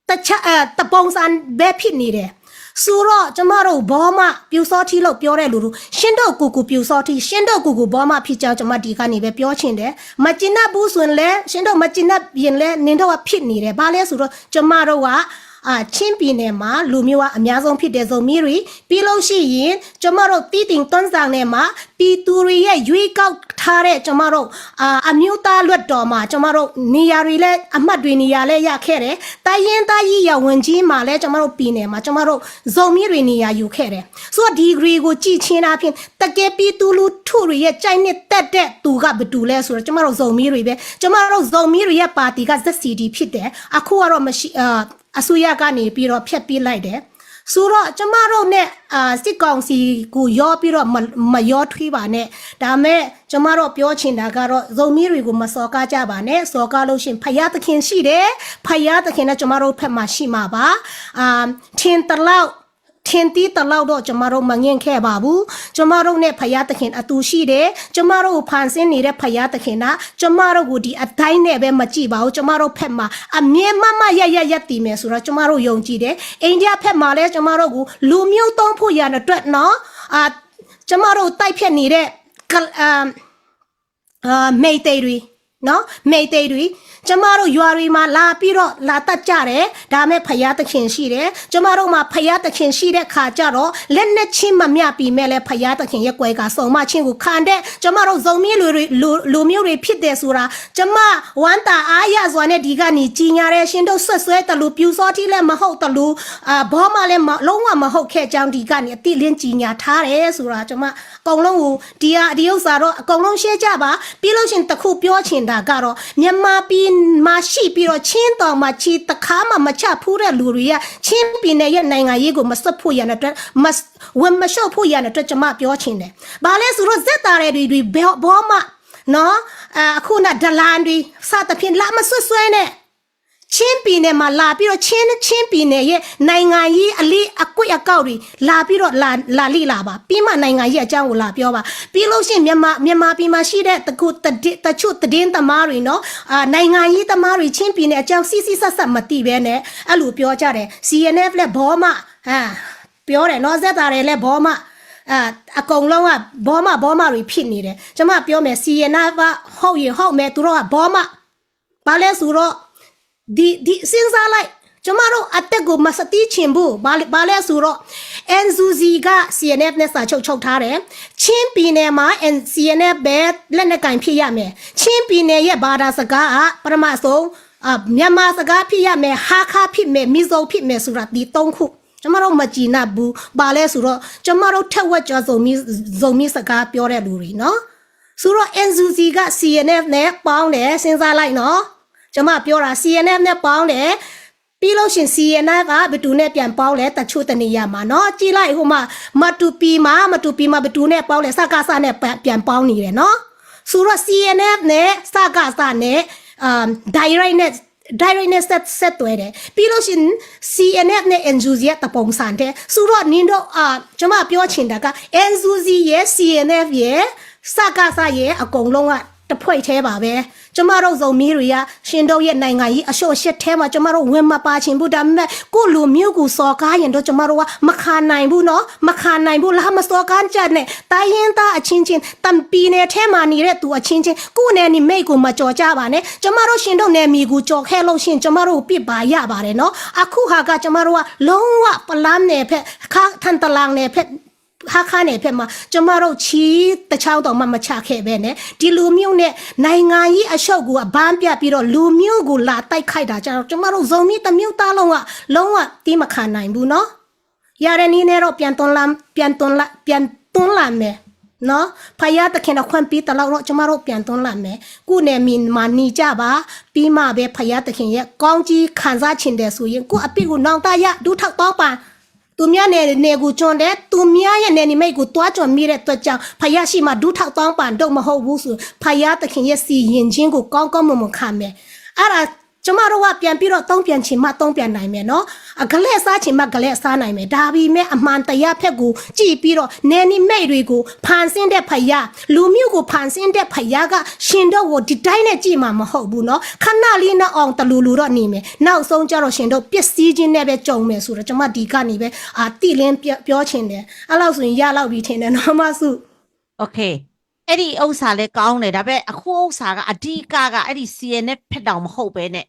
တစ်ခြား၊ အဲ၊ တစ်ပုံစံပဲ ဖြစ်နေတယ်။ ဆိုတော့ ကျမတို့ ဘောမ ပျူစောထီးလို့ ပြောတဲ့လူတို့၊ ရှင်တို့ကိုယ်ကို ပျူစောထီး၊ ရှင်တို့ကိုယ်ကို ဘောမ ဖြစ်ကြောင်း ကျမ ဒီကနေပဲ ပြောချင်တယ်။ မကျေနပ်ဘူးဆိုရင်လည်း၊ ရှင်တို့ မကျေနပ်ရင်လည်း၊ နင်တို့က ဖြစ်နေတယ်။ ဘာလဲဆိုတော့ ကျမတို့က အာ၊ ချင်းပြည်နယ်မှာ လူမျိုးကအများဆုံးဖြစ်တဲ့ ဇိုမီးတွေ၊ ပြီးလို့ရှိရင် ကျမတို့ တီးတိန်တွန်းဇံနယ်မှာ ပြည်သူတွေရဲ့ ရွေးကောက်ထားတဲ့ ကျမတို့၊ အာ၊ အမျိုးသားလွှတ်တော်မှာ ကျမတို့ နေရာတွေလည်း၊ အမတ်တွေ နေရာလည်း ရခဲ့တယ်။ တိုင်းရင်းသားရေးရာဝန်ကြီးမှာလည်း ကျမတို့ ပြည်နယ်မှာ ကျမတို့ ဇိုမီးတွေ နေရာယူခဲ့တယ်။ ဆိုတော့ ဒီဂရီကို ကြည့်ခြင်းအားဖြင့် တကယ်ပြည်သူလူထုတွေရဲ့ ကြိုက်နှစ်သက်တဲ့သူက ဘယ်သူလဲဆိုတော့ ကျမတို့ ဇိုမီးတွေပဲ။ ကျမတို့ ဇိုမီးတွေရဲ့ပါတီက ZCD ဖြစ်တယ်။ အခုကတော့ မရှိ၊ အာ၊ အစိုးရကနေပြီးတော့ ဖျက်ပေးလိုက်တယ်။ ဆိုတော့ ကျမတို့နဲ့၊ အာ၊ စစ်ကောင်စီကို ရောပြီးတော့ မ၊ မရောထွေးပါနဲ့။ ဒါပေမဲ့ ကျမတို့ ပြောချင်တာကတော့ ဇိုမီးတွေကို မစော်ကားကြပါနဲ့။ စော်ကားလို့ရှိရင် ဘုရားသခင်ရှိတယ်။ ဘုရားသခင်နဲ့ ကျမတို့ဘက်မှာ ရှိမှာပါ။ အာ၊ ထင်သလောက်၊ ထင်သီသလောက်တော့ ကျမတို့ မငြင်းခဲ့ပါဘူး။ ကျမတို့နဲ့ ဘုရားသခင် အတူရှိတယ်။ ကျမတို့ကို ဖန်ဆင်းနေတဲ့ ဘုရားသခင်က ကျမတို့ကို ဒီအတိုင်းနဲ့ပဲ မကြည့်ပါဘူး။ ကျမတို့ဘက်မှာ အမြဲမမရရ ရပ်တည်မယ်ဆိုတော့ ကျမတို့ ယုံကြည်တယ်။ အိန္ဒိယဘက်မှာလည်း ကျမတို့ကို လူမျိုးတုံးဖို့ရန်အတွက်နော်၊ အာ၊ ကျမတို့ တိုက်ဖျက်နေတဲ့ က၊ အာ၊ အာ၊ မေးတ့းတွေနော်၊ မေးတ့းတွေ၊ ကျမတို့ ရွာတွေမှာ လာပြီးတော့ လာသတ်ကြတယ်။ ဒါပေမဲ့ ဘုရားသခင်ရှိတယ်။ ကျမတို့မှာ ဘုရားသခင်ရှိတဲ့အခါကျတော့ လက်နက်ချင်း မမျှပေမဲ့လည်း ဘုရားသခင်ရဲ့ ကွယ်ကာစောင့်မခြင်းကို ခံတဲ့ ကျမတို့ ဇိုမီးလူတွေ၊ လူ၊ လူမျိုးတွေ ဖြစ်တယ်ဆိုတာ ကျမ ဝမ်းသာအားရစွာနဲ့ ဒီကနေ ကြေညာတယ်။ ရှင်တို့ စွပ်စွဲသလို ပျူစောထီးလည်း မဟုတ်သလို၊ အာ၊ ဘောမလည်း မ၊ လုံးဝ မဟုတ်ခဲ့ကြောင်း ဒီကနေ အတိအလင်း ကြေညာထားတယ်ဆိုတာ ကျမ အကုန်လုံးကို ဒီဟာ၊ ဒီဥစ္စာတော့ အကုန်လုံး ရှင်းကြပါ။ ပြီးလို့ရှိရင် တစ်ခု ပြောချင်တာကတော့ မြန်မာပြည်မှာ ရှိပြီးတော့ ချင်းတောင်မှာ ခြေတစ်ခါမှ မချဖူးတဲ့လူတွေက ချင်းပြည်နယ်ရဲ့ နိုင်ငံရေးကို မစွက်ဖို့ရန်အတွက်၊ မ၊ ဝင်မရှုပ်ဖို့ရန်အတွက် ကျမ ပြောချင်တယ်။ ဘာလဲဆိုတော့ စစ်သားတွေ၊ တွေ၊ တွေ၊ ဘော၊ ဘောမနော်၊ အာ၊ အခုန ဒလန်တွေ စသဖြင့် လာမစွပ်စွဲနဲ့။ ချင်းပြည်နယ်မှာလာပြီးတော့ ချင်းချင်းပြည်နယ်ရဲ့နိုင်ငံရေးအလီအကွေ့အကောက်တွေလာပြီးတော့လာလာလေ့လာပါပြီးမှနိုင်ငံရေးအကြောင်းကိုလာပြောပါပြီးလို့ရှိရင်မြန်မာမြန်မာပြည်မှာရှိတဲ့တခုတချို့သတင်းသမားတွေနော်အာနိုင်ငံရေးသမားတွေချင်းပြည်နယ်အကြောင်းစစ်စစ်ဆက်ဆက်မသိဘဲနဲ့အဲ့လိုပြောကြတယ် C N F လက်ဘောမအာပြောတယ်နော်ဇက်တာတွေလက်ဘောမအာအကုန်လုံးကဘောမဘောမတွေဖြစ်နေတယ်ကျွန်မပြောမယ် C N F ကဟုတ်ရင်ဟုတ်မယ်သူတို့ကဘောမ ဘာလဲဆိုတော့ဒီဒီစဉ်းစားလိုက်ကျမတို့အသက်ကိုမစတီးချင်ဘူးဘာလဲဘာလဲဆိုတော့ N U G က C N F နဲ့စာချုပ်ချုပ်ထားတယ်ချင်းပြည်နယ်မှာ N C N F ပဲလက်နက်ကင်ဖြစ်ရမယ်ချင်းပြည်နယ်ရဲ့ဘာသာစကားကပထမဆုံးအာမြန်မာစကားဖြစ်ရမယ်ဟာခါဖြစ်မယ်မီဇိုဖြစ်မယ်ဆိုတာဒီသုံးခုကျမတို့မကြည်နပ်ဘူးဘာလဲဆိုတော့ကျမတို့ထက်ဝက်ကျော်ဇုံမီဇုံမီစကားပြောတဲ့လူတွေနော်ဆိုတော့ N U G က C N F နဲ့ပေါင်းတယ်စဉ်းစားလိုက်နော်ကျွန်မပြောတာ C N F နဲ့ပေါင်းတယ်ပြီးလို့ရှိရင် C N F ကဘယ်သူနဲ့ပြန်ပေါင်းလဲတချို့တနေရာမှာနော်ကြည့်လိုက်ဟိုမှာမတူပီမှာမတူပီမှာဘယ်သူနဲ့ပေါင်းလဲစကစနဲ့ပြန်ပေါင်းနေတယ်နော်ဆိုတော့ C N F နဲ့စကစနဲ့အာ direct နဲ့ direct နဲ့ဆက်ဆက်သွယ်တယ်ပြီးလို့ရှိရင် C N F နဲ့ N U G ရဲ့တပုံစံတဲ့ဆိုတော့နင်တို့အာကျွန်မပြောချင်တာက N U G ရဲ့ C N F ရဲ့စကစရဲ့အကုန်လုံးကတစ်ဖွဲ့ထဲပါပဲကျမတို့ဇုံမီးတွေကရှင်တို့ရဲ့နိုင်ငံရေးအရှုပ်အရှက်ထဲမှာကျမတို့ဝင်မပါချင်ဘူးဒါပေမဲ့ကိုယ့်လူမျိုးကိုစော်ကားရင်တော့ကျမတို့ကမခံနိုင်ဘူးနော်မခံနိုင်ဘူးလားမစော်ကားကြနဲ့တိုင်းရင်းသားအချင်းချင်းတပြည်နယ်ထဲမှာနေတဲ့သူအချင်းချင်းကိုယ့်နယ်နိမိတ်ကိုမကျော်ကြပါနဲ့ကျမတို့ရှင်တို့နယ်မြေကိုကျော်ခဲ့လို့ရှိရင်ကျမတို့ကိုပစ်ပါရပါတယ်နော်အခုဟာကကျမတို့ကလုံးဝဖလမ်းနယ်ဖက်ခါထန်တလန်နယ်ဖက်ဟားခါးနယ်ဖက်မှာကျမတို့ချီးတစ်ချောင်းတောင်မှမချခဲ့ပဲနဲ့ဒီလူမျိုးနဲ့နိုင်ငံရေးအရှုပ်ကိုအဘန်းပြပြီးတော့လူမျိုးကိုလာတိုက်ခိုက်တာကြတော့ကျမတို့ဇုံမီးတစ်မျိုးသားလုံးကလုံးဝတီးမခံနိုင်ဘူးနော်ရတဲ့နည်းနဲ့တော့ပြန်တွန်းလာပြန်တွန်းလာပြန်တွန်းလာမယ်နော်ဖယားသခင်တော်ခွင့်ပေးတလောက်တော့ကျမတို့ပြန်တွန်းလာမယ်ကိုယ့်နယ်မြေမှာနေကြပါပြီးမှပဲဖယားသခင်ရဲ့ကောင်းကြီးခံစားချင်တယ်ဆိုရင်ကိုယ့်အပြစ်ကိုနောင်တရဒုထောက်တောင်းပန်သူများနယ်နယ်ကိုကျွန်တယ်သူများရဲ့နယ်နိမိတ်ကိုတွားကျွန်မိတဲ့အတွက်ကြောင့်ဖယားရှိမှဒုထောက်တောင်းပန်တော့မဟုတ်ဘူးဆိုဖယားသခင်ရဲ့စီရင်ခြင်းကိုကောင်းကောင်းမွန်မွန်ခံမယ်အဲ့ဒါကျမတို့ကပြန်ပြီးတော့တုံးပြန်ချင်မှတုံးပြန်နိုင်မယ်နော်အကလဲ့စားချင်မှကလဲ့စားနိုင်မယ်ဒါပေမဲ့အမှန်တရားဖက်ကိုကြည့်ပြီးတော့နယ်နိမိတ်တွေကိုဖန်ဆင်းတဲ့ဖယားလူမျိုးကိုဖန်ဆင်းတဲ့ဖယားကရှင်တို့ကိုဒီတိုင်းနဲ့ကြည့်မှာမဟုတ်ဘူးနော်ခဏလေးနဲ့အောင်တလူလူတော့နေမယ်နောက်ဆုံးကျတော့ရှင်တို့ပျက်စီးခြင်းနဲ့ပဲကြုံမယ်ဆိုတော့ကျမဒီကနေပဲအာတိလင်းပြောချင်တယ်အဲ့လောက်ဆိုရင်ရလောက်ပြီထင်တယ်နော်မဆု Okay အဲ့ဒီဥစ္စာလဲကောင်းတယ်ဒါပေမဲ့အခုဥစ္စာကအဓိကကအဲ့ဒီ C N F ဖက်တောင်မဟုတ်ပဲနဲ့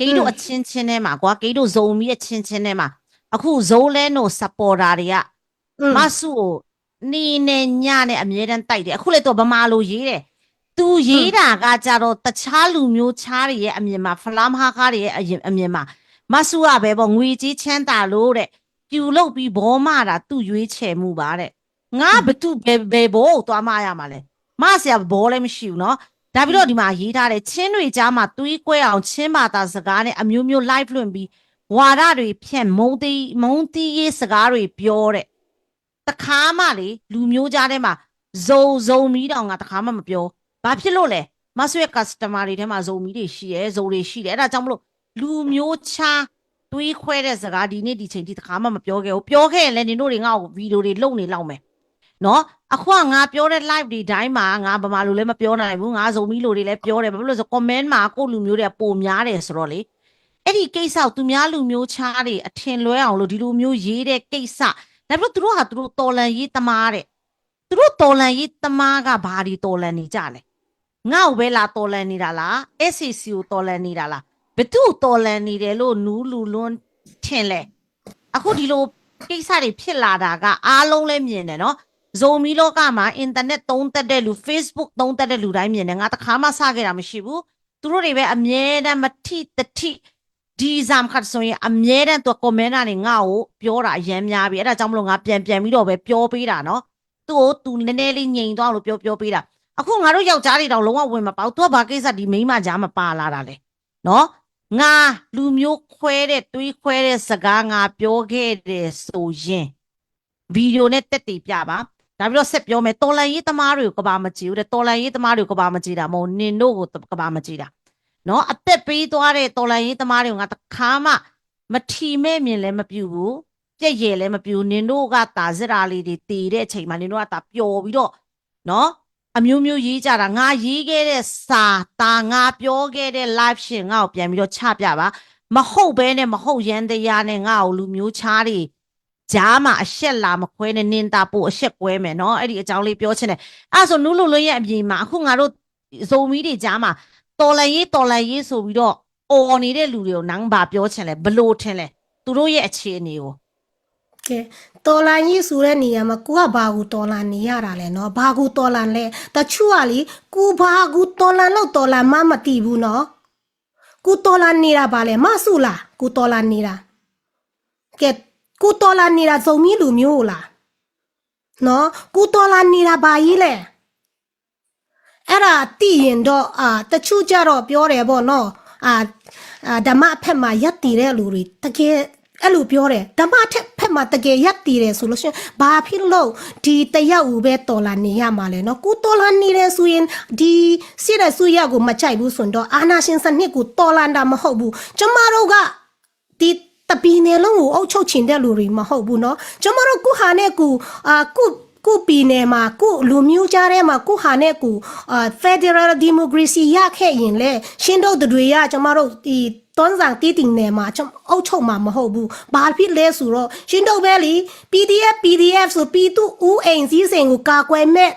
ကီးတို့အချင်းချင်းထဲမှာကွာကီးတို့ဇုံမီးအချင်းချင်းထဲမှာအခုဇုံလဲနို့ supporter တွေကမဆုကိုနေနဲ့ညနဲ့အမြဲတမ်းတိုက်တယ်အခုလေတော့ဗမာလိုရေးတယ်သူရေးတာကကြတော့တခြားလူမျိုးခြားတွေရဲ့အမြင်မှာဖလားမဟာခါတွေရဲ့အရင်အမြင်မှာမဆုကပဲပေါ့ငွေကြေးချမ်းသာလို့တဲ့ပြုလုပ်ပြီးဘောမတာသူ့ရွေးချယ်မှုပါတဲ့ငါဘသူဘယ်ဘယ်ဘောကိုသွားမရမှာလဲမဆရာဘောလည်းမရှိဘူးနော်ဒါပြီးတော့ဒီမှာရေးထားတယ်ချင်းတွေကြားမှာသွေးကွဲအောင်ချင်းဘာသာစကားနဲ့အမျိုးမျိုး live လွှင့်ပြီးဝါဒတွေဖြန့်မုန်းတီးမုန်းတီးရေးစကားတွေပြောတဲ့တခါမှလေလူမျိုးကြားထဲမှာဇုံဇုံမီးတောင်ငါတခါမှမပြောဘာဖြစ်လို့လဲမဆွေ customer တွေထဲမှာဇုံမီးတွေရှိရဲဇုံတွေရှိတယ်အဲ့ဒါကြောင့်မလို့လူမျိုးခြားသွေးခွဲတဲ့စကားဒီနေ့ဒီချိန်ထိတခါမှမပြောခဲ့ဘူးပြောခဲ့ရင်လည်းနင်တို့တွေငါ့ကိုဗီဒီယိုတွေလုပ်နေလောက်မယ်နော်အခုကငါပြောတဲ့ live တွေတိုင်းမှာငါဗမာလိုလည်းမပြောနိုင်ဘူးငါဇုံမီးလိုတွေလည်းပြောတယ်ဘာဖြစ်လို့လဲဆို comment မှာကိုယ့်လူမျိုးတွေကပိုများတယ်ဆိုတော့လေအဲ့ဒီကိစ္စကိုသူများလူမျိုးခြားတွေအထင်လွဲအောင်လို့ဒီလိုမျိုးရေးတဲ့ကိစ္စဒါပေမဲ့သူတို့ဟာသူတို့တော်လန်ရေးသမားတဲ့သူတို့တော်လန်ရေးသမားကဘာတွေတော်လန်နေကြလဲငါ့ကိုပဲလာတော်လန်နေတာလား SAC ကိုတော်လန်နေတာလားဘသူ့ကိုတော်လန်နေတယ်လို့နူးလူလွန်းထင်လဲအခုဒီလိုကိစ္စတွေဖြစ်လာတာကအားလုံးလည်းမြင်တယ်နော်ဇိုမီလောကမှာ internet သုံးသက်တဲ့လူ Facebook သုံးသက်တဲ့လူတိုင်းမြင်တယ်ငါတခါမှစခဲ့တာမရှိဘူးသူတို့တွေပဲအမြဲတမ်းမထိတထိဒီဇမ်ခတ်ဆိုရင်အမြဲတမ်းသူက comment ကနေငါ့ကိုပြောတာအရမ်းများပြီအဲ့ဒါကြောင့်မလို့ငါပြန်ပြန်ပြီးတော့ပဲပြောပေးတာနော်သူ့ကိုသူနည်းနည်းလေးငြိမ်သွားလို့ပြောပြောပေးတာအခုငါတို့ယောက်ျားတွေတော့လုံးဝဝင်မပေါက်သူကဘာကိစ္စဒီမိန်းမကြားမပါလာတာလဲနော်ငါလူမျိုးခွဲတဲ့သွေးခွဲတဲ့စကားငါပြောခဲ့တယ်ဆိုရင်ဗီဒီယိုနဲ့တက်တည်ပြပါဒါပြီးတော့ဆက်ပြောမယ်တော်လန်ရေးသမားတွေကိုကဘာမကြည့်ဘူးတဲ့တော်လန်ရေးသမားတွေကိုကဘာမကြည့်တာမဟုတ်နင်တို့ကိုကဘာမကြည့်တာ နော်၊ အသက်ပေးသွားတဲ့တော်လှန်ရေးသမားတွေကို ငါတခါမှ မထီမဲ့မြင်လည်းမပြုဘူး၊ ပျက်ယယ်လည်းမပြုဘူး။ နင်တို့ကသာ စစ်သားလေးတွေသေတဲ့အချိန်မှာ နင်တို့ကသာပျော်ပြီးတော့ နော်၊ အမျိုးမျိုးရေးကြတာ၊ ငါရေးခဲ့တဲ့စာ၊ ဒါငါပြောခဲ့တဲ့ live ရှင် ငါ့ကိုပြန်ပြီးတော့ချပြပါ။ မဟုတ်ဘဲနဲ့ မဟုတ်ယန္တရားနဲ့ ငါ့ကိုလူမျိုးခြားတွေကြားမှာ အရှက်လာမခွဲနဲ့၊ နင်သာပိုအရှက်ကွဲမယ်နော်။ အဲ့ဒီအကြောင်းလေးပြောချင်တယ်။ အဲ့ဒါဆို နူးလူလွင်ရဲ့အပြင်မှာ အခုငါတို့ ဇိုမီးတွေကြားမှာ တော်လှန်ရေး၊ တော်လှန်ရေးဆိုပြီးတော့ အော်နေတဲ့လူတွေကို နင်ဘာပြောချင်လဲ၊ ဘယ်လိုထင်လဲ၊ သူတို့ရဲ့အခြေအနေကို။ ကဲ၊ တော်လှန်ရေးဆိုတဲ့နေရာမှာ ကိုကဘာကိုတော်လှန်နေရတာလဲနော်။ ဘာကိုတော်လှန်လဲ။ တချို့ကလေ၊ ကိုဘာကိုတော်လှန်လို့တော်လှန်မှန်းမသိဘူးနော်။ ကိုတော်လှန်နေတာဘာလဲ။ မဆူလား။ ကိုတော်လှန်နေတာ။ ကဲ၊ ကိုတော်လှန်နေတာ ဇိုမီးလူမျိုးလားနော်။ ကိုတော်လှန်နေတာဘာကြီးလဲ။ အဲ့ဒါသိရင်တော့၊ အာ၊ တချို့ကြတော့ပြောတယ်ပေါ့နော်။ အာ၊ အာ၊ ဓမ္မဖက်မှာရပ်တည်တဲ့လူတွေ၊ တကယ်အဲ့လိုပြောတယ်။ ဓမ္မဖက်မှာတကယ်ရပ်တည်တယ်ဆိုလို့ရှိရင် ဘာဖြစ်လို့ဒီတယောက်ကိုပဲတော်လှန်နေရမှာလဲနော်။ ကိုတော်လှန်နေတယ်ဆိုရင် ဒီစစ်အစိုးရကိုမကြိုက်ဘူးဆိုရင်တော့ အာဏာရှင်စနစ်ကိုတော်လှန်တာမဟုတ်ဘူး။ ကျမတို့က ဒီတစ်ပြည်နယ်လုံးကို အုပ်ချုပ်ချင်တဲ့လူတွေမဟုတ်ဘူးနော်။ ကျမတို့ကိုယ့်ဟာနဲ့ကိုယ်၊ အာ၊ ကိုယ့်၊ ကိုယ့်ပြည်နယ်မှာ၊ ကိုယ့်လူမျိုးကြားထဲမှာ ကိုယ့်ဟာနဲ့ကိုယ်၊ အာ၊ federal democracy ရခဲ့ရင်လဲ၊ ရှင်းတို့တတွေက ကျမတို့ဒီတွန်းဇံတီးတိမ်နယ်မှာ ကျမ၊ အုပ်ချုပ်မှာမဟုတ်ဘူး။ ဘာဖြစ်လဲဆိုတော့ ရှင်းတို့ပဲလီ၊ PDF PDF ဆို ပြည်သူ့ဦးအောင်ဆန်းကိုကာကွယ်မဲ့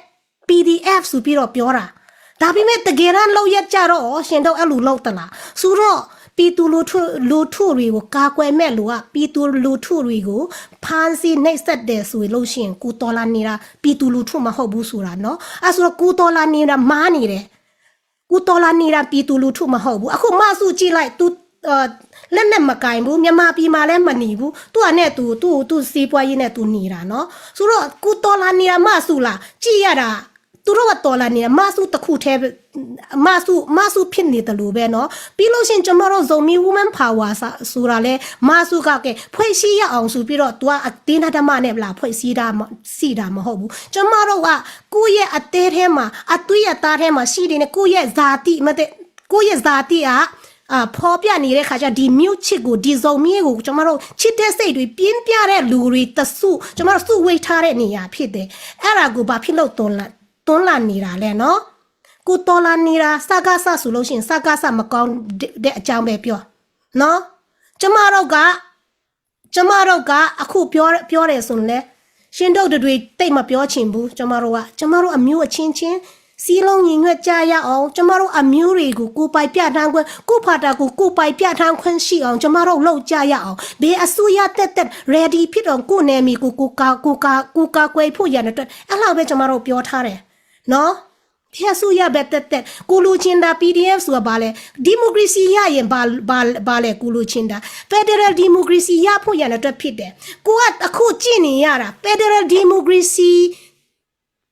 PDF ဆိုပြီးတော့ပြောတာ။ ဒါပေမဲ့တကယ်တမ်းလုပ်ရပ်ကြတော့ရော ရှင်းတို့အဲ့လိုလုပ်သလားဆိုတော့ ပြည်သူလူထု၊ လူထုတွေကိုကာကွယ်မဲ့လူက ပြည်သူလူထုတွေကိုဖမ်းဆီးနှိပ်စက်တယ်ဆိုလို့ရှိရင် ကိုတော်လှန်နေတာပြည်သူလူထုမဟုတ်ဘူးဆိုတာနော်။ အဲ့ဆိုတော့ ကိုတော်လှန်နေတာမှားနေတယ်။ ကိုတော်လှန်နေတာပြည်သူလူထုမဟုတ်ဘူး။ အခုမဆူကြည့်လိုက်၊ သူ၊ အာ၊ လက်နက်မကိုင်ဘူး။ မြန်မာပြည်မှာလည်းမနေဘူး။ သူ့ဟာနဲ့သူ၊ သူ့၊ သူ့စီးပွားရေးနဲ့သူနေတာနော်။ ဆိုတော့ ကိုတော်လှန်နေတာမဆူလား။ ကြည့်ရတာ သူတို့ကတော်လှန်နေတာ မဆူတစ်ခုတည်းပဲ၊ မဆူ၊ မဆူဖြစ်နေတယ်လို့ပဲနော်။ ပြီးလို့ရှိရင် ကျမတို့ ဇိုမီး Women Power ဆိုတာလဲ မဆူက ကဲ၊ ဖွဲ့စည်းရအောင်ဆိုပြီးတော့ သူကအတင်းအဓမ္မနဲ့လာဖွဲ့စည်းတာမ၊ စည်းတာမဟုတ်ဘူး။ ကျမတို့က ကိုယ့်ရဲ့အသည်းထဲမှာ၊ အသွေးအသားထဲမှာရှိနေတဲ့ ကိုယ့်ရဲ့ဇာတိ၊ မတဲ့၊ ကိုယ့်ရဲ့ဇာတိက အာ၊ ဖော်ပြနေတဲ့ခါကျ ဒီမျိုးချစ်ကို၊ ဒီဇိုမီးကို ကျမတို့ချစ်တဲ့စိတ်တွေပြင်းပြတဲ့လူတွေတစု၊ ကျမတို့စုဝေးထားတဲ့နေရာဖြစ်တယ်။ အဲ့ဒါကိုဘာဖြစ်လို့တွန်းလှန်၊ တွန်းလှန်နေတာလဲနော်။ ကိုတော်လှန်နေတာ စကစဆိုလို့ရှိရင် စကစမကောင်းတဲ့အကြောင်းပဲပြောနော်။ ကျမတို့က၊ ကျမတို့က အခုပြော၊ ပြောတယ်ဆိုရင်လဲ ရှင်းတို့တတွေသိပ်မပြောချင်ဘူး။ ကျမတို့က၊ ကျမတို့အမျိုးအချင်းချင်း စည်းလုံးညီညွတ်ကြရအောင်။ ကျမတို့အမျိုးတွေကို ကိုယ်ပိုင်ပြဋ္ဌာန်းခွင့်၊ ကိုယ့်ဘာသာကိုယ် ကိုယ်ပိုင်ပြဋ္ဌာန်းခွင့်ရှိအောင် ကျမတို့လုပ်ကြရအောင်။ ဘယ်အစိုးရတက်တက် ready ဖြစ်အောင် ကိုယ့်နယ်မြေကို ကိုယ်ကာ၊ ကိုယ်ကာ၊ ကိုယ်ကာကွယ်ဖို့ရန်အတွက် အဲ့လောက်ပဲကျမတို့ပြောထားတယ်နော်။ ဘယ်အစိုးရပဲတက်တက် ကိုယ်လိုချင်တာ PDF ဆိုတာဘာလဲ။ democracy ရရင်ဘာ၊ ဘာ၊ ဘာလဲ ကိုယ်လိုချင်တာ။ federal democracy ရဖို့ရန်အတွက်ဖြစ်တယ်။ ကိုကအခုကြည့်နေရတာ federal democracy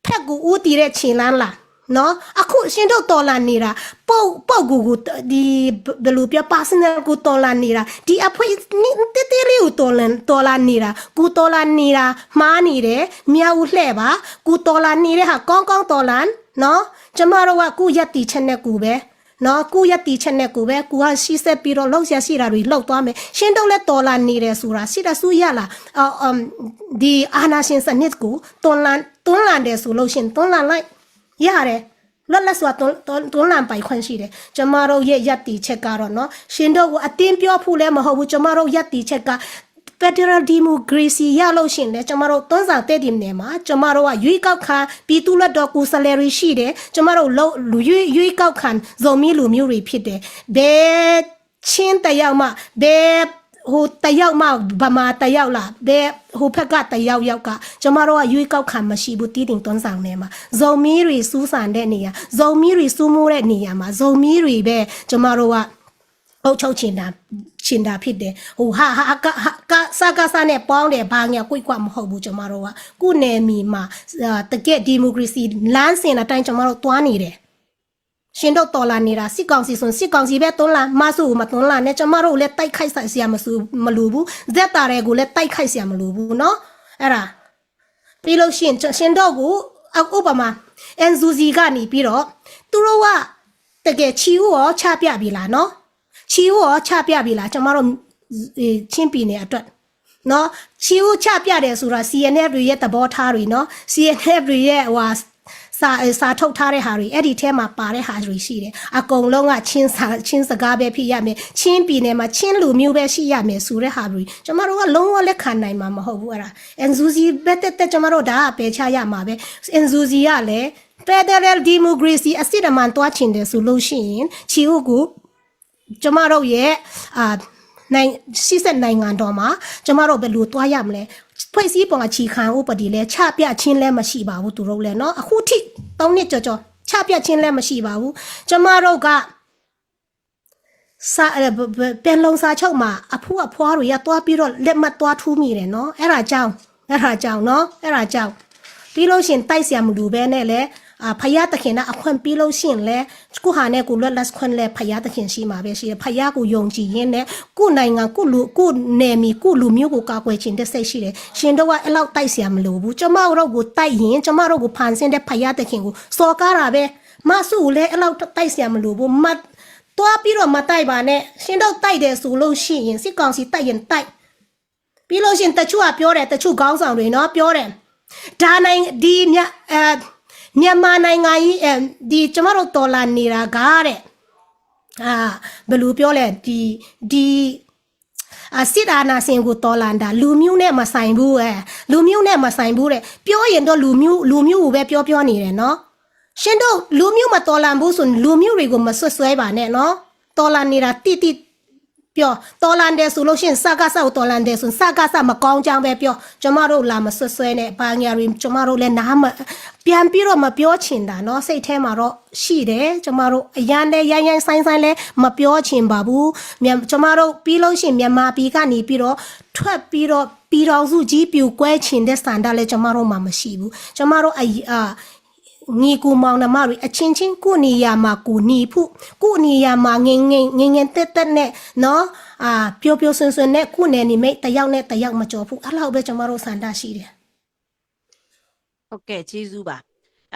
ဖက်ကိုဦးတည်တဲ့ခြေလှမ်းလားနော်။ အခုရှင်းတို့တော်လှန်နေတာ ပုဂ္၊ ပုဂ္ဂိုလ်ကို၊ ဒီ၊ ဘယ်လိုပြော၊ personal ကိုတော်လှန်နေတာ၊ ဒီအဖွဲ့နည်းသေးသေးလေးကိုတော်လှန်၊ တော်လှန်နေတာ။ ကိုတော်လှန်နေတာမှားနေတယ်။ မြောက်ဦးလှည့်ပါ။ ကိုတော်လှန်နေတဲ့ဟာ ကောင်းကောင်းတော်လှန်နော်။ ကျမတို့ကကိုယ့်ရပ်တည်ချက်နဲ့ကိုယ်ပဲနော်။ ကိုယ့်ရပ်တည်ချက်နဲ့ကိုယ်ပဲ၊ ကိုယ်ကရှေ့ဆက်ပြီးတော့လုပ်စရာရှိတာတွေလုပ်သွားမယ်။ ရှင်းတို့လည်းတော်လှန်နေတယ်ဆိုတာ စစ်အစိုးရလား၊ အာ၊ အမ်၊ ဒီအာဏာရှင်စနစ်ကိုတွန်းလှန်၊ တွန်းလှန်တယ်ဆိုလို့ရှိရင် တွန်းလှန်လိုက်၊ ရတယ်။ လွတ်လပ်စွာတွန်း၊ တွန်း၊ တွန်းလှန်ပိုင်ခွင့်ရှိတယ်။ ကျမတို့ရဲ့ရပ်တည်ချက်ကတော့နော်၊ ရှင်းတို့ကိုအတင်းပြောဖို့လည်းမဟုတ်ဘူး။ ကျမတို့ရပ်တည်ချက်က federal democracy ရလို့ရှိရင်လည်း ကျမတို့တွန်းဇံတီးတိမ်နယ်မှာ ကျမတို့ကရွေးကောက်ခံ၊ ပြည်သူ့လွှတ်တော်ကိုယ်စားလှယ်တွေရှိတယ်။ ကျမတို့လုပ်၊ ရွေး၊ ရွေးကောက်ခံဇိုမီးလူမျိုးတွေဖြစ်တယ်။ ဘယ်ချင်းတစ်ယောက်မှ၊ ဘယ်ဟိုတစ်ယောက်မှ၊ ဗမာတစ်ယောက်လား၊ ဘယ်ဟိုဘက်ကတစ်ယောက်ယောက်က ကျမတို့ကရွေးကောက်ခံမရှိဘူး။ တီးတိမ်တွန်းဇံနယ်မှာ ဇိုမီးတွေစူးစမ်းတဲ့နေရာ၊ ဇိုမီးတွေစိုးမိုးတဲ့နေရာမှာ ဇိုမီးတွေပဲ ကျမတို့က အုပ်ချုပ်ချင်တာ၊ ချင်တာဖြစ်တယ်။ ဟို၊ ဟာ၊ ဟာ၊ က၊ ဟာ၊ က၊ စကစနဲ့ပေါင်းတယ်၊ ဘာညာကွိကွမဟုတ်ဘူး။ ကျမတို့ကကိုယ့်နယ်မြေမှာ၊ အာ၊ တကယ့် democracy လမ်းစဉ်အတိုင်း ကျမတို့သွားနေတယ်။ ရှင်းတို့တော်လှန်နေတာ စစ်ကောင်စီဆိုရင် စစ်ကောင်စီပဲတွန်းလှန်၊ မဆူကိုမတွန်းလှန်နဲ့။ ကျမတို့ကိုလည်းတိုက်ခိုက်စရာမလိုဘူး။ စစ်သားတွေကိုလည်းတိုက်ခိုက်စရာမလိုဘူးနော်။ အဲ့ဒါ။ ပြီးလို့ရှိရင် ရှင်းတို့ကို၊ ဥပမာ၊ NUG ကနေပြီးတော့ သူတို့က တကယ် ခြေဥရောချပြပြီလားနော်။ ခြေဥရောချပြပြီလား ကျမတို့အဲချင်းပြည်နယ်အတွက်နော်။ ခြေဥချပြတယ်ဆိုတာ စီအန်အက်ဖ် တွေရဲ့သဘောထားတွေနော်။ စီအန်အက်ဖ် တွေရဲ့ဟိုဟာစာစာထုတ်ထားတဲ့ဟာတွေ အဲ့ဒီထဲမှာပါတဲ့ဟာတွေရှိတယ်။ အကုန်လုံးကချင်းစာချင်းစကားပဲဖြစ်ရမယ်။ ချင်းပြည်နယ်မှာချင်းလူမျိုးပဲရှိရမယ်ဆိုတဲ့ဟာတွေ ကျမတို့ကလုံးဝလက်ခံနိုင်မှာမဟုတ်ဘူး။ အဲ့ဒါ NUG ပဲတက်တက် ကျမတို့ဒါကပယ်ချရမှာပဲ။ NUG ကလည်း Federal Democracy အစစ်အမှန်သွားချင်တယ်ဆိုလို့ရှိရင် ခြေဥကိုကျမတို့ရဲ့အာနိုင်ရှေ့ဆက်နိုင်ငံတော်မှာကျမတို့ဘယ်လိုသွားရမလဲ။ ဖွဲ့စည်းပုံအခြေခံဥပဒေလဲချပြခြင်းလဲမရှိပါဘူး။ သူတို့လဲနော်။ အခုထိသုံးနှစ်ကျော်ကျော်ချပြခြင်းလဲမရှိပါဘူး။ ကျမတို့ကစာအဲပပပင်လုံစာချုပ်မှာအဖိုးအဖွားတွေကသွားပြီးတော့လက်မှတ်သွားထိုးမိတယ်နော်။ အဲ့ဒါကြောင့်အဲ့ဒါကြောင့်နော်အဲ့ဒါကြောင့်ပြီးလို့ရှိရင်တိုက်စရာမလိုဘဲနဲ့လဲအာဖယားသခင်ကအခွင့်ပြီးလို့ရှိရင်လဲကိုယ့်ဟာနဲ့ကိုယ်လွတ်လပ်ခွင့်လဲဖယားသခင်ရှိမှာပဲရှိတယ်။ ဖယားကိုယုံကြည်ရင်းနဲ့ကိုယ့်နိုင်ငံကိုယ့်လူကိုယ့်နယ်မြေကိုယ့်လူမျိုးကိုကာကွယ်ချင်တဲ့စိတ်ရှိတယ်။ ရှင်တို့ကအဲ့လောက်တိုက်စရာမလိုဘူး။ ကျမတို့ကိုတိုက်ရင်ကျမတို့ကိုဖန်ဆင်းတဲ့ဖယားသခင်ကိုစော်ကားတာပဲ။ မဆုကိုလည်းအဲ့လောက်တိုက်စရာမလိုဘူး။ မသွားပြီးတော့မတိုက်ပါနဲ့။ ရှင်တို့တိုက်တယ်ဆိုလို့ရှိရင်စစ်ကောင်စီတိုက်ရင်တိုက်ပြီးလို့ရှိရင်တချို့ကပြောတယ်။ တချို့ခေါင်းဆောင်တွေနော်ပြောတယ်။ ဒါနိုင်ဒီမြအဲမြန်မာနိုင်ငံကြီးအဲဒီကျမတို့တော်လှန်နေတာကတဲ့အာဘယ်လိုပြောလဲဒီဒီအစစ်အာဏာရှင်ကိုတော်လှန်တာလူမျိုးနဲ့မဆိုင်ဘူးအဲလူမျိုးနဲ့မဆိုင်ဘူးတဲ့ပြောရင်တော့လူမျိုးလူမျိုးကိုပဲပြောပြောနေတယ်နော်။ ရှင်တို့လူမျိုးမတော်လှန်ဘူးဆိုရင်လူမျိုးတွေကိုမဆွတ်ဆွဲပါနဲ့နော်။ တော်လှန်နေတာတိတိပြောတော်လှန်တယ်ဆိုလို့ရှိရင်စကစကိုတော်လှန်တယ်ဆိုရင်စကစမကောင်းကြောင်းပဲပြောကျမတို့လာမဆွတ်ဆွဲနဲ့ဘာညာတွေကျမတို့လည်းနားမပြန်ပြီးတော့မပြောချင်တာနော်။ စိတ်ထဲမှာတော့ရှိတယ်ကျမတို့အရန်လည်းရိုင်းရိုင်းဆိုင်ဆိုင်လည်းမပြောချင်ပါဘူး။ မြန်မာကျမတို့ပြီးလို့ရှိရင်မြန်မာပြည်ကနေပြီးတော့ထွက်ပြီးတော့ပြည်ထောင်စုကြီးပြိုကွဲချင်တဲ့ဆန္ဒလည်းကျမတို့မှာမရှိဘူး။ ကျမတို့အအာညီကိုမောင်နှမတွေအချင်းချင်းကိုယ့်နေရာမှာကိုယ်နေဖို့ကိုယ့်နေရာမှာငင်ငင်ငင်ငင်တက်တက်နဲ့နော်အာပျော်ပျော်ရွှင်ရွှင်နဲ့ကိုယ့်နယ်နိမိတ်တစ်ယောက်နဲ့တစ်ယောက်မကျော်ဖို့အဲ့လောက်ပဲကျမတို့ဆန္ဒရှိတယ်။ ဟုတ်ကဲ့ကျေးဇူးပါ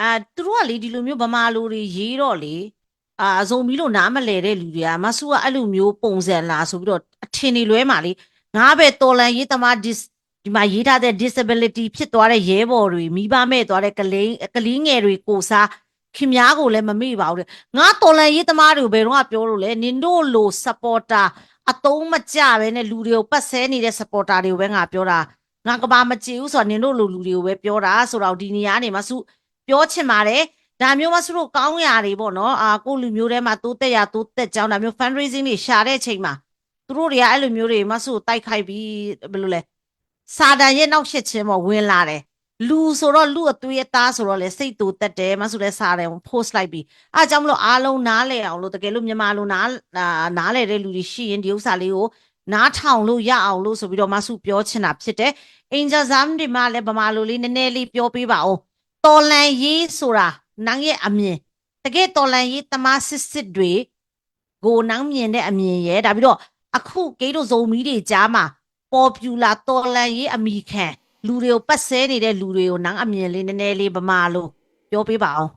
အာသူတို့ကလေဒီလိုမျိုးဗမာလိုတွေရေးတော့လေအာအစုံမီးလို့နားမလဲတဲ့လူတွေကမဆူကအဲ့လိုမျိုးပုံစံလာဆိုပြီးတော့အထင်တွေလွဲမှာလေငါပဲတော်လန်ရေးသမား dis ဒီမှာရေးထားတဲ့ disability ဖြစ်သွားတဲ့ရဲဘော်တွေမိဘမဲ့သွားတဲ့ကလေးကလေးငယ်တွေကိုစားခင်ဗျားကိုလည်းမမေ့ပါဘူးတဲ့ငါတော်လန်ရေးသမားတွေကိုဘယ်တော့မှပြောလို့လဲနင်တို့လို supporter အသုံးမကျပဲနဲ့လူတွေကိုပတ်ဆဲနေတဲ့ supporter တွေကိုပဲငါပြောတာငါကဘာမကြည့်ဘူးဆိုတော့နင်တို့လိုလူတွေကိုပဲပြောတာဆိုတော့ဒီနေရာကနေမဆူပြောချင်ပါတယ်ဒါမျိုးမဆူတို့ကောင်းရာတွေပေါ့နော်အာကိုလူမျိုးထဲမှာတိုးတက်ရာတိုးတက်ကြောင်းဒါမျိုး fundraising တွေရှာတဲ့အချိန်မှာသူတို့တွေကအဲ့လိုမျိုးတွေမဆူကိုတိုက်ခိုက်ပြီးဘယ်လိုလဲစာတန်ရဲ့နောက်ရှက်ခြင်းပေါ့ဝင်လာတယ်လူဆိုတော့လူအသွေးအသားဆိုတော့လေစိတ်တူတက်တယ်မဆူလည်းစာတန် post လိုက်ပြီးအဲကြောင့်မလို့အားလုံးနားလည်အောင်လို့တကယ်လို့မြန်မာလိုနားနားလည်တဲ့လူတွေရှိရင်ဒီဥစ္စာလေးကိုနားထောင်လို့ရအောင်လို့ဆိုပြီးတော့မဆူပြောချင်တာဖြစ်တယ်။ Angel Zam ဒီမှာလည်းဗမာလိုလေးနည်းနည်းလေးပြောပေးပါဦး။ တော်လန်ရေးဆိုတာနန်းရဲ့အမြင်တကယ်တော်လန်ရေးသမားစစ်စစ်တွေကိုနန်းမြင်တဲ့အမြင်ရဲ့ဒါပြီးတော့အခုကဲတို့ဇုံမီးတွေကြားမှာပေါ်ပြူလာတော်လန်ရေးအမိခံလူတွေကိုပတ်ဆဲနေတဲ့လူတွေကိုနန်းအမြင်လေးနည်းနည်းလေးဗမာလိုပြောပေးပါအောင်။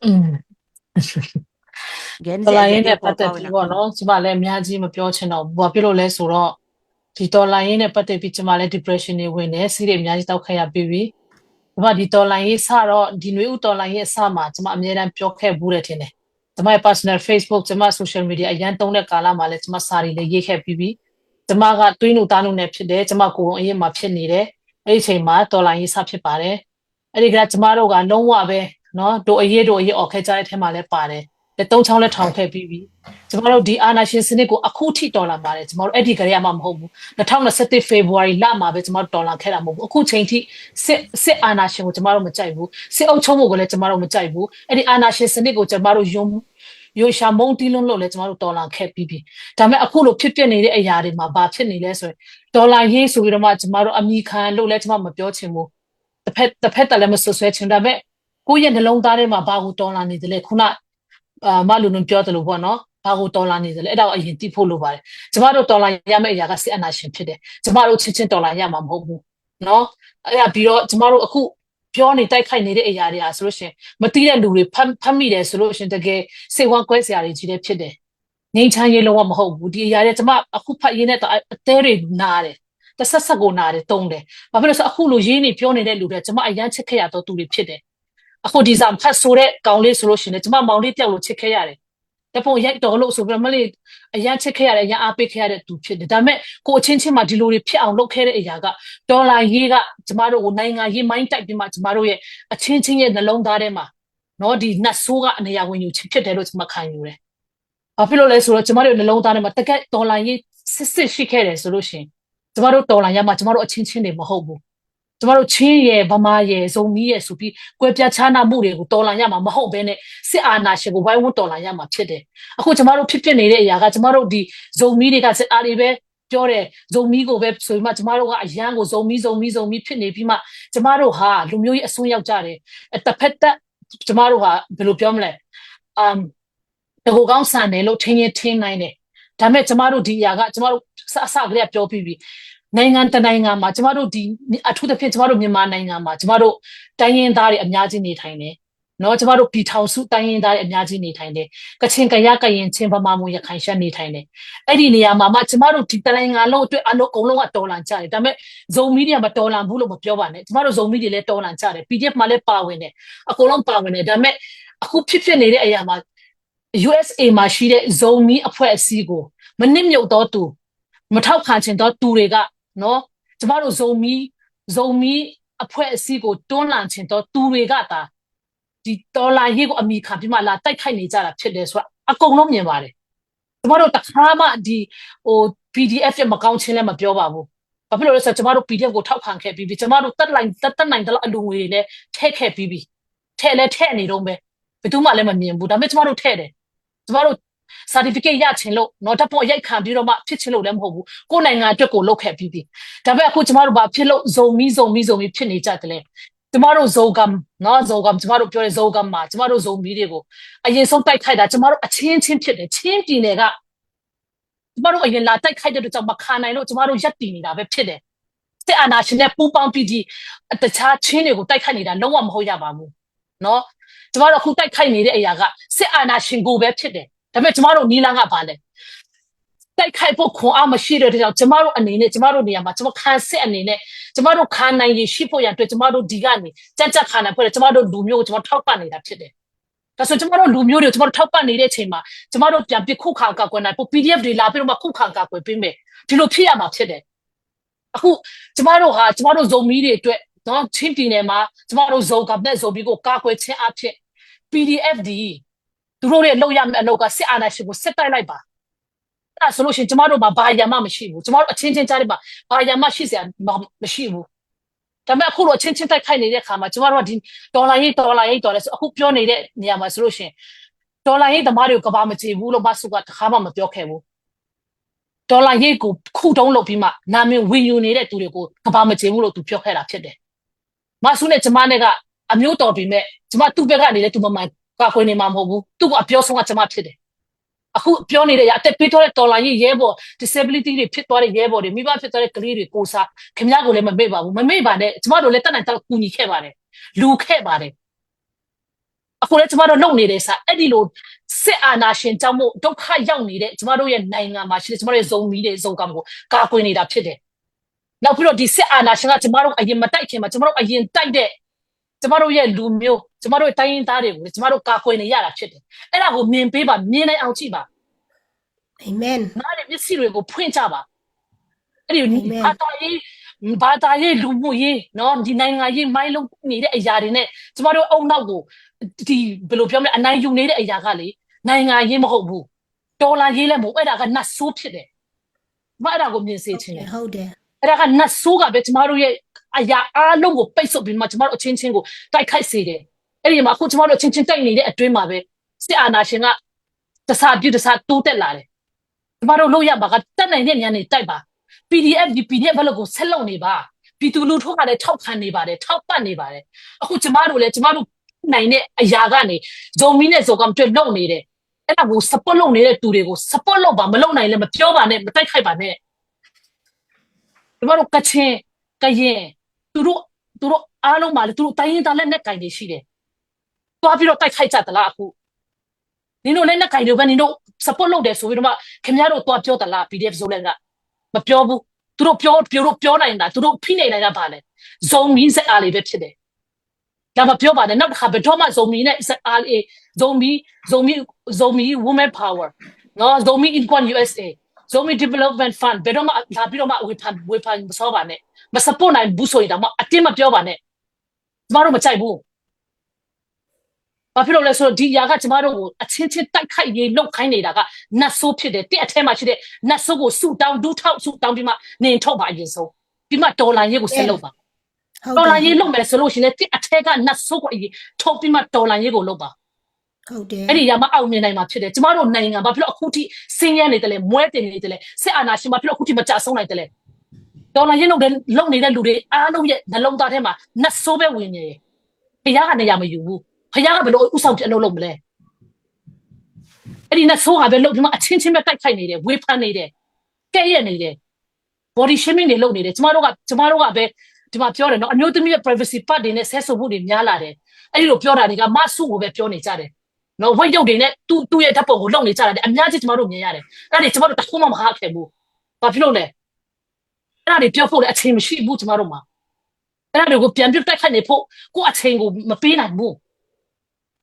อืมတော်လှန်ရေးနဲ့ပတ်သက်ပြီးပေါ့နော်ကျမလည်းအများကြီးမပြောချင်တော့ဘူးဘာဖြစ်လို့လဲဆိုတော့ဒီတော်လှန်ရေးနဲ့ပတ်သက်ပြီးကျမလည်း depression တွေဝင်နေဆေးတွေအများကြီးတောက်ခဲ့ရပြီးပြီကျမဒီတော်လှန်ရေးစတော့ဒီနွေဦးတော်လှန်ရေးအစမှာကျမအမြဲတမ်းပြောခဲ့ဘူးတယ်ထင်တယ်ကျမရဲ့ personal Facebook ကျမ social media အရမ်းသုံးတဲ့ကာလမှာလည်းကျမစာတွေလည်းရေးခဲ့ပြီးပြီကျမကသွေးနုသားနုနဲ့ဖြစ်တယ်ကျမကိုယ်အရေးမှာဖြစ်နေတယ်အဲ့ဒီချိန်မှာတော်လှန်ရေးစဖြစ်ပါတယ်အဲ့ဒီကကျမတို့ကလုံးဝပဲနော်ဒို့အရေးဒို့အရေးអော်ခဲကြတဲ့အထဲမှာလည်းပါတယ်လက်သုံးချောင်းလည်းထောင်ခဲ့ပြီးပြီကျမတို့ဒီအာဏာရှင်စနစ်ကိုအခုထိတော်လှန်ပါတယ်ကျမတို့အဲ့ဒီကလေးကမှမဟုတ်ဘူး2021 February လမှာပဲကျမတို့တော်လှန်ခဲ့တာမဟုတ်ဘူးအခုချိန်ထိစစ်စစ်အာဏာရှင်ကိုကျမတို့မကြိုက်ဘူးစစ်အုပ်ချုပ်မှုကိုလည်းကျမတို့မကြိုက်ဘူးအဲ့ဒီအာဏာရှင်စနစ်ကိုကျမတို့ယုံယုံရှာမုန်းတီးလွန်းလို့လည်းကျမတို့တော်လှန်ခဲ့ပြီးပြီဒါပေမဲ့အခုလိုဖြစ်ပျက်နေတဲ့အရာတွေမှာဘာဖြစ်နေလဲဆိုရင်တော်လှန်ရေးဆိုပြီးတော့မှကျမတို့အမိခံလို့လည်းကျမမပြောချင်ဘူးတစ်ဖက်တစ်ဖက်တည်းလည်းမဆွဆွဲချင်ဒါပေမဲ့ကိုယ့်ရဲ့နှလုံးသားထဲမှာဘာကိုတော်လှန်နေတယ်လဲခုနအာမလူနုံပြောတယ်လို့ပေါ့နော်ဘာကိုတော်လှန်နေတယ်လဲအဲ့ဒါကိုအရင်သိဖို့လိုပါတယ်ကျမတို့တော်လှန်ရမယ့်အရာကစစ်အာဏာရှင်ဖြစ်တယ်ကျမတို့ချင်းချင်းတော်လှန်ရမှာမဟုတ်ဘူးနော်အဲ့ဒါပြီးတော့ကျမတို့အခု ပြောနေတိုက်ခိုက်နေတဲ့အရာတွေဟာဆိုလို့ရှိရင်မသိတဲ့လူတွေဖမ်းဖမ်းမိတယ်ဆိုလို့ရှိရင်တကယ်စိတ်ဝမ်းကွဲစရာတွေကြီးလည်းဖြစ်တယ်ငြိမ်းချမ်းရေးလုံးဝမဟုတ်ဘူးဒီအရာတွေကျွန်မအခုဖတ်ရင်းနဲ့တော့အသေးတွေနားတယ်တဆက်ဆက်ကိုနားတယ်တုံးတယ်ဘာဖြစ်လို့ဆိုအခုလိုရေးနေပြောနေတဲ့လူတွေကျွန်မအရမ်းချစ်ခဲ့ရတော့သူတွေဖြစ်တယ်အခုဒီစာဖတ်ဆိုတဲ့ကောင်လေးဆိုလို့ရှိရင်ကျွန်မမောင်လေးတယောက်လိုချစ်ခဲ့ရတယ်ဓာတ်ပုံရိုက်တော်လို့ဆိုပြီးတော့မလေးအရမ်းချစ်ခဲ့ရတယ်အရမ်းအားပေးခဲ့ရတဲ့သူဖြစ်တယ်ဒါပေမဲ့ကိုအချင်းချင်းမှာဒီလိုတွေဖြစ်အောင်လုပ်ခဲ့တဲ့အရာကဒေါ်လာရေးကကျမတို့ကိုနိုင်ငံရေးမိုင်းတိုက်ပြီးမှကျမတို့ရဲ့အချင်းချင်းရဲ့နှလုံးသားထဲမှာနော်ဒီနတ်ဆိုးကအနရာဝင်ယူခြင်းဖြစ်တယ်လို့ကျမခံယူတယ်ဘာဖြစ်လို့လဲဆိုတော့ကျမတို့နှလုံးသားထဲမှာတကယ်ဒေါ်လာရေးစစ်စစ်ရှိခဲ့တယ်ဆိုလို့ရှိရင်ကျမတို့ဒေါ်လာရမှာကျမတို့အချင်းချင်းတွေမဟုတ်ဘူးကျမတို့ချင်းရဲ့ဗမာရဲ့ဇုံမီးရဲ့ဆိုပြီးကွဲပြားခြားနားမှုတွေကိုတော်လှန်ရမှာမဟုတ်ဘဲနဲ့စစ်အာဏာရှင်ကိုဝိုင်းဝန်းတော်လှန်ရမှာဖြစ်တယ်အခုကျမတို့ဖြစ်ဖြစ်နေတဲ့အရာကကျမတို့ဒီဇုံမီးတွေကစစ်အာဏာပဲပြောတယ်ဇုံမီးကိုပဲဆိုပြီးမှကျမတို့ကအရန်ကိုဇုံမီးဇုံမီးဇုံမီးဖြစ်နေပြီးမှကျမတို့ဟာလူမျိုးရေးအစွန်းရောက်ကြတယ်တစ်ဖက်သက်ကျမတို့ဟာဘယ်လိုပြောမလဲအမ်တကူကောင်းဆန်တယ်လို့ထင်ရင်ထင်နိုင်တယ်ဒါပေမဲ့ကျမတို့ဒီအရာကကျမတို့အစကလေးကပြောပြီးပြီနိုင်ငံတနိုင်ငံမှာကျမတို့ဒီအထူးသဖြင့်ကျမတို့မြန်မာနိုင်ငံမှာကျမတို့တိုင်းရင်းသားတွေအများကြီးနေထိုင်တယ်နော်ကျမတို့ပြည်ထောင်စုတိုင်းရင်းသားတွေအများကြီးနေထိုင်တယ်ကချင်ကယားကရင်ချင်းဗမာမွန်ရခိုင်ရှမ်းနေထိုင်တယ်အဲ့ဒီနေရာမှာမှကျမတို့ဒီတနိုင်ငံလုံးအတွက်အလုံးအကုန်လုံးကတော်လန်ကြတယ်ဒါပေမဲ့ဇုံမီးတွေကမတော်လန်ဘူးလို့မပြောပါနဲ့ကျမတို့ဇုံမီးတွေလည်းတော်လန်ကြတယ် PDF မှာလည်းပါဝင်တယ်အကုန်လုံးပါဝင်တယ်ဒါပေမဲ့အခုဖြစ်ဖြစ်နေတဲ့အရာမှာ USA မှာရှိတဲ့ဇုံမီးအဖွဲ့အစည်းကိုမနစ်မြုပ်သောသူမထောက်ခံချင်သောသူတွေကနော်ကျမတို့ဇုံမီးဇုံမီးအဖွဲ့အစည်းကိုတွန်းလှန်ချင်သောသူတွေကသာဒီတော်လှန်ရေးကိုအမီခံပြီးမှလာတိုက်ခိုက်နေကြတာဖြစ်တယ်ဆိုတာအကုန်လုံးမြင်ပါတယ်ကျမတို့တခါမှဒီဟို PDF ရဲ့မကောင်းခြင်းလည်းမပြောပါဘူးဘာဖြစ်လို့လဲဆိုတော့ကျမတို့ PDF ကိုထောက်ခံခဲ့ပြီးပြီးကျမတို့တက်လိုက်တက်နိုင်တလောက်အလူငွေတွေလည်းထည့်ခဲ့ပြီးပြီးထည့်လည်းထည့်နေတော့ပဲဘယ်သူမှလည်းမမြင်ဘူးဒါပေမဲ့ကျမတို့ထည့်တယ်ကျမတို့ certificate ရချင်လို့နော်တပ်ပုံအရိုက်ခံပြီးတော့မှဖြစ်ချင်လို့လည်းမဟုတ်ဘူးကိုယ်နိုင်ငံအတွက်ကိုလုပ်ခဲ့ပြီးပြီဒါပေမဲ့အခုကျမတို့ဘာဖြစ်လို့ဇုံမီးဇုံမီးဇုံမီးဖြစ်နေကြတယ်လဲကျမတို့ဇုံကမ်နော်ဇုံကမ်ကျမတို့ပြောတဲ့ဇုံကမ်မှာကျမတို့ဇုံမီးတွေကိုအရင်ဆုံးတိုက်ခိုက်တာကျမတို့အချင်းချင်းဖြစ်တယ်ချင်းပြည်နယ်ကကျမတို့အရင်လာတိုက်ခိုက်တဲ့အတွက်ကြောင့်မခံနိုင်လို့ကျမတို့ရပ်တည်နေတာပဲဖြစ်တယ်စစ်အာဏာရှင်နဲ့ပူးပေါင်းပြီးဒီတခြားချင်းတွေကိုတိုက်ခိုက်နေတာလုံးဝမဟုတ်ရပါဘူးနော်ကျမတို့အခုတိုက်ခိုက်နေတဲ့အရာကစစ်အာဏာရှင်ကိုပဲဖြစ်တယ်ဒါပေမဲ့ကျမတို့နီလန်းကပါလဲတိုက်ခိုက်ဖို့ခွန်အားမရှိတဲ့အတွက်ကြောင့်ကျမတို့အနေနဲ့ကျမတို့နေရာမှာကျမခံစစ်အနေနဲ့ကျမတို့ခံနိုင်ရရှိဖို့ရန်အတွက်ကျမတို့ဒီကနေကြံ့ကြံ့ခံနိုင်ဖို့ကျမတို့လူမျိုးကိုကျမထောက်ပံ့နေတာဖြစ်တယ်ဒါဆိုကျမတို့လူမျိုးတွေကိုကျမတို့ထောက်ပံ့နေတဲ့အချိန်မှာကျမတို့ပြန်ပြီးခုခံကာကွယ်နိုင်ဖို့ PDF တွေလာပြီးတော့မှခုခံကာကွယ်ပေးမယ်ဒီလိုဖြစ်ရမှာဖြစ်တယ်အခုကျမတို့ဟာကျမတို့ဇုံမီးတွေအတွက်နော်ချင်းပြည်နယ်မှာကျမတို့ဇုံကပ်နဲ့ဇုံမီးကိုကာကွယ်ခြင်းအဖြစ် PDF ဒီသူတို့ရဲ့လုပ်ရမယ့်အလုပ်ကစစ်အာဏာရှင်ကိုစစ်တိုက်လိုက်ပါအဲ့ဒါဆိုလို့ရှိရင်ကျမတို့မှာဘာရမှမရှိဘူးကျမတို့အချင်းချင်းကြားထဲမှာဘာရမှရှိစရာမရှိဘူးဒါပေမဲ့အခုတော့ချင်းချင်းတိုက်ခိုက်နေတဲ့အခါမှာကျမတို့ကဒီဒေါ်လာရေးဒေါ်လာရေးဒေါ်လာဆိုအခုပြောနေတဲ့နေရာမှာဆိုလို့ရှိရင်ဒေါ်လာရေးသမားတွေကိုကဘာမကျေဘူးလို့မဆုကတခါမှမပြောခဲ့ဘူးဒေါ်လာရေးကိုခုတုံးလုပ်ပြီးမှနာမည်ဝင်ယူနေတဲ့သူတွေကိုကဘာမကျေဘူးလို့သူပြောခဲ့တာဖြစ်တယ်မဆုနဲ့ကျမနဲ့ကအမျိုးတော်ပေမဲ့ကျမသူ့ဘက်ကနေလည်းသူမမှန်ကာကွယ်နေမှာမဟုတ်ဘူးသူ့ကအပြောဆုံးကကျမဖြစ်တယ်အခုပြောနေတဲ့အရာအသက်ပေးထားတဲ့တော်လှန်ရေးရဲဘော် disability တွေဖြစ်သွားတဲ့ရဲဘော်တွေမိဘဖြစ်သွားတဲ့ကလေးတွေကိုစားခင်ဗျားကိုလည်းမမေ့ပါဘူးမမေ့ပါနဲ့ကျမတို့လည်းတတ်နိုင်တဲ့ကူညီခဲ့ပါတယ်လူခဲ့ပါတယ်အခုလည်းကျမတို့လုပ်နေတယ်စာအဲ့ဒီလိုစစ်အာဏာရှင်ကြောင့်မို့ဒုက္ခရောက်နေတဲ့ကျမတို့ရဲ့နိုင်ငံမှာရှိတဲ့ကျမတို့ရဲ့ဇုံမီးတဲ့ဇုံကမ်ကိုကာကွယ်နေတာဖြစ်တယ်နောက်ပြီးတော့ဒီစစ်အာဏာရှင်ကကျမတို့အရင်မတိုက်ခင်မှာကျမတို့အရင်တိုက်တဲ့ကျမတို့ရဲ့လူမျိုးကျမတို့ရဲ့တိုင်းရင်းသားတွေကိုလည်းကျမတို့ကာကွယ်နေရတာဖြစ်တယ်အဲ့ဒါကိုမြင်ပေးပါမြင်နိုင်အောင်ကြည့်ပါ Amen နားလည်မျက်စိတွေကိုဖွင့်ကြပါအဲ့ဒီဘာသာရေးဘာသာရေးလူမှုရေးနော်ဒီနိုင်ငံရေးမိုင်းလုံးနေတဲ့အရာတွေနဲ့ကျမတို့အုံနောက်ကိုဒီဘယ်လိုပြောမလဲအနိုင်ယူနေတဲ့အရာကလေနိုင်ငံရေးမဟုတ်ဘူးဒေါ်လာရေးလည်းမဟုတ်အဲ့ဒါကနတ်ဆိုးဖြစ်တယ်မအဲ့ဒါကိုမြင်စေချင်တယ်ဟုတ်တယ်အဲ့ဒါကနတ်ဆိုးကပဲကျမတို့ရဲ့အရာအားလုံးကိုပိတ်ဆို့ပြီးမှကျမတို့အချင်းချင်းကိုတိုက်ခိုက်စေတယ်အဲ့ဒီမှာအခုကျမတို့အချင်းချင်းတိုက်နေတဲ့အတွင်းမှာပဲစစ်အာဏာရှင်ကတစားပြုတ်တစားတိုးတက်လာတယ်ကျမတို့လုပ်ရမှာကတတ်နိုင်တဲ့နေရာနေတိုက်ပါ PDF ဒီ PDF ဘက်လို့ကိုဆက်လုပ်နေပါပြည်သူလူထုကလည်းထောက်ခံနေပါတယ်ထောက်ပံ့နေပါတယ်အခုကျမတို့လည်းကျမတို့နိုင်တဲ့အရာကနေဇုံမီးနဲ့ဇုံကမ်တွေလုပ်နေတယ်အဲ့ဒါကို support လုပ်နေတဲ့သူတွေကို support လုပ်ပါမလုပ်နိုင်လည်းမပြောပါနဲ့မတိုက်ခိုက်ပါနဲ့ကျမတို့ကချင်ကရင်သူတို့ သူတို့အားလုံးမှာလည်း သူတို့တိုင်းရင်းသားလက်နက်ကိုင်တွေရှိတယ်။ သွားပြီးတော့တိုက်ခိုက်ကြသလားအခု။ နင်တို့လက်နက်ကိုင်တွေကိုပဲ နင်တို့ support လုပ်တယ်ဆိုပြီးတော့မှ ခင်ဗျားတို့သွားပြောသလား PDF ဇိုလန်က။ မပြောဘူး။ သူတို့ပြော ပြော ပြောနိုင်တာ သူတို့ဖိနှိပ်နိုင်တာဘာလဲ။ ဇိုမီး ZRA ပဲဖြစ်တယ်။ ဒါမပြောပါနဲ့။ နောက်တစ်ခါ ဘယ်တော့မှ ဇိုမီးနဲ့ ZRA၊ ဇိုမီး၊ ဇိုမီး၊ ဇိုမီး Women Power နော်၊ ဇိုမီး Inquan USA၊ ဇိုမီး Development Fund ဘယ်တော့မှလာပြီးတော့မှ ဝေဖန် ဝေဖန်မစောပါနဲ့။ မ support နိုင်ဘူးဆိုရင်တောင်မှ အတင်းမပြောပါနဲ့။ ကျမတို့မကြိုက်ဘူး။ ဘာဖြစ်လို့လဲဆိုတော့ ဒီအရာက ကျမတို့ကို အချင်းချင်းတိုက်ခိုက်ရေးလုပ်ခိုင်းနေတာက နတ်ဆိုးဖြစ်တယ်။ သင့်အထဲမှာရှိတဲ့နတ်ဆိုးကို ဆုတောင်း၊ ဒူးထောက်၊ ဆုတောင်းပြီးမှ နှင်ထုတ်ပါ အရင်ဆုံး။ ပြီးမှ တော်လှန်ရေးကို ဆက်လုပ်ပါ။ ဟုတ်တယ်။ တော်လှန်ရေးလုပ်မယ်ဆိုလို့ရှိရင်လည်း သင့်အထဲကနတ်ဆိုးကို အရင်ထုတ်ပြီးမှ တော်လှန်ရေးကိုလုပ်ပါ။ ဟုတ်တယ်။ အဲ့ဒီအရာမှ အောင်မြင်နိုင်မှာဖြစ်တယ်။ ကျမတို့နိုင်ငံ ဘာဖြစ်လို့အခုထိဆင်းရဲနေတယ်လဲ၊ မွဲတေနေတယ်လဲ၊ စစ်အာဏာရှင် ဘာဖြစ်လို့အခုထိမကျဆုံးနိုင်တယ်လဲ။ တော်လှန်ရေးလုပ်တဲ့ လုပ်နေတဲ့လူတွေအားလုံးရဲ့နှလုံးသားထဲမှာ နတ်ဆိုးပဲဝင်နေတယ်။ ဘုရားကနေရာမယူဘူး။ ဘုရားက ဘယ်လိုဦးဆောင်ပြီး အလုပ်လုပ်မလဲ။ အဲ့ဒီနတ်ဆိုးကပဲ လုပ်ပြီးမှ အချင်းချင်းပဲတိုက်ခိုက်နေတယ်၊ ဝေဖန်နေတယ်၊ ကဲ့ရဲ့နေတယ်၊ body shaming တွေလုပ်နေတယ်။ ကျမတို့က၊ ကျမတို့ကပဲ ဒီမှာပြောတယ်နော်၊ အမျိုးသမီးရဲ့ privacy part တွေနဲ့ ဆဲဆိုမှုတွေများလာတယ်။ အဲ့ဒီလိုပြောတာတွေက မဆုကိုပဲပြောနေကြတယ်နော်။ ဝတ်ရုပ်တွေနဲ့ သူ့၊ သူ့ရဲ့ဓာတ်ပုံကိုလုပ်နေကြတာတွေ အများကြီး ကျမတို့မြင်ရတယ်။ အဲ့ဒါတွေ ကျမတို့ တစ်ခုမှ မဟတ်ခဲ့ဘူး။ ဘာဖြစ်လို့လဲ။ အဲ့ဒါတွေပြောဖို့လည်း အချိန်မရှိဘူး ကျမတို့မှာ။ အဲ့ဒါတွေကို ပြန်ပြီးတိုက်ခိုက်နေဖို့ ကိုယ့်အချိန်ကို မပေးနိုင်ဘူး။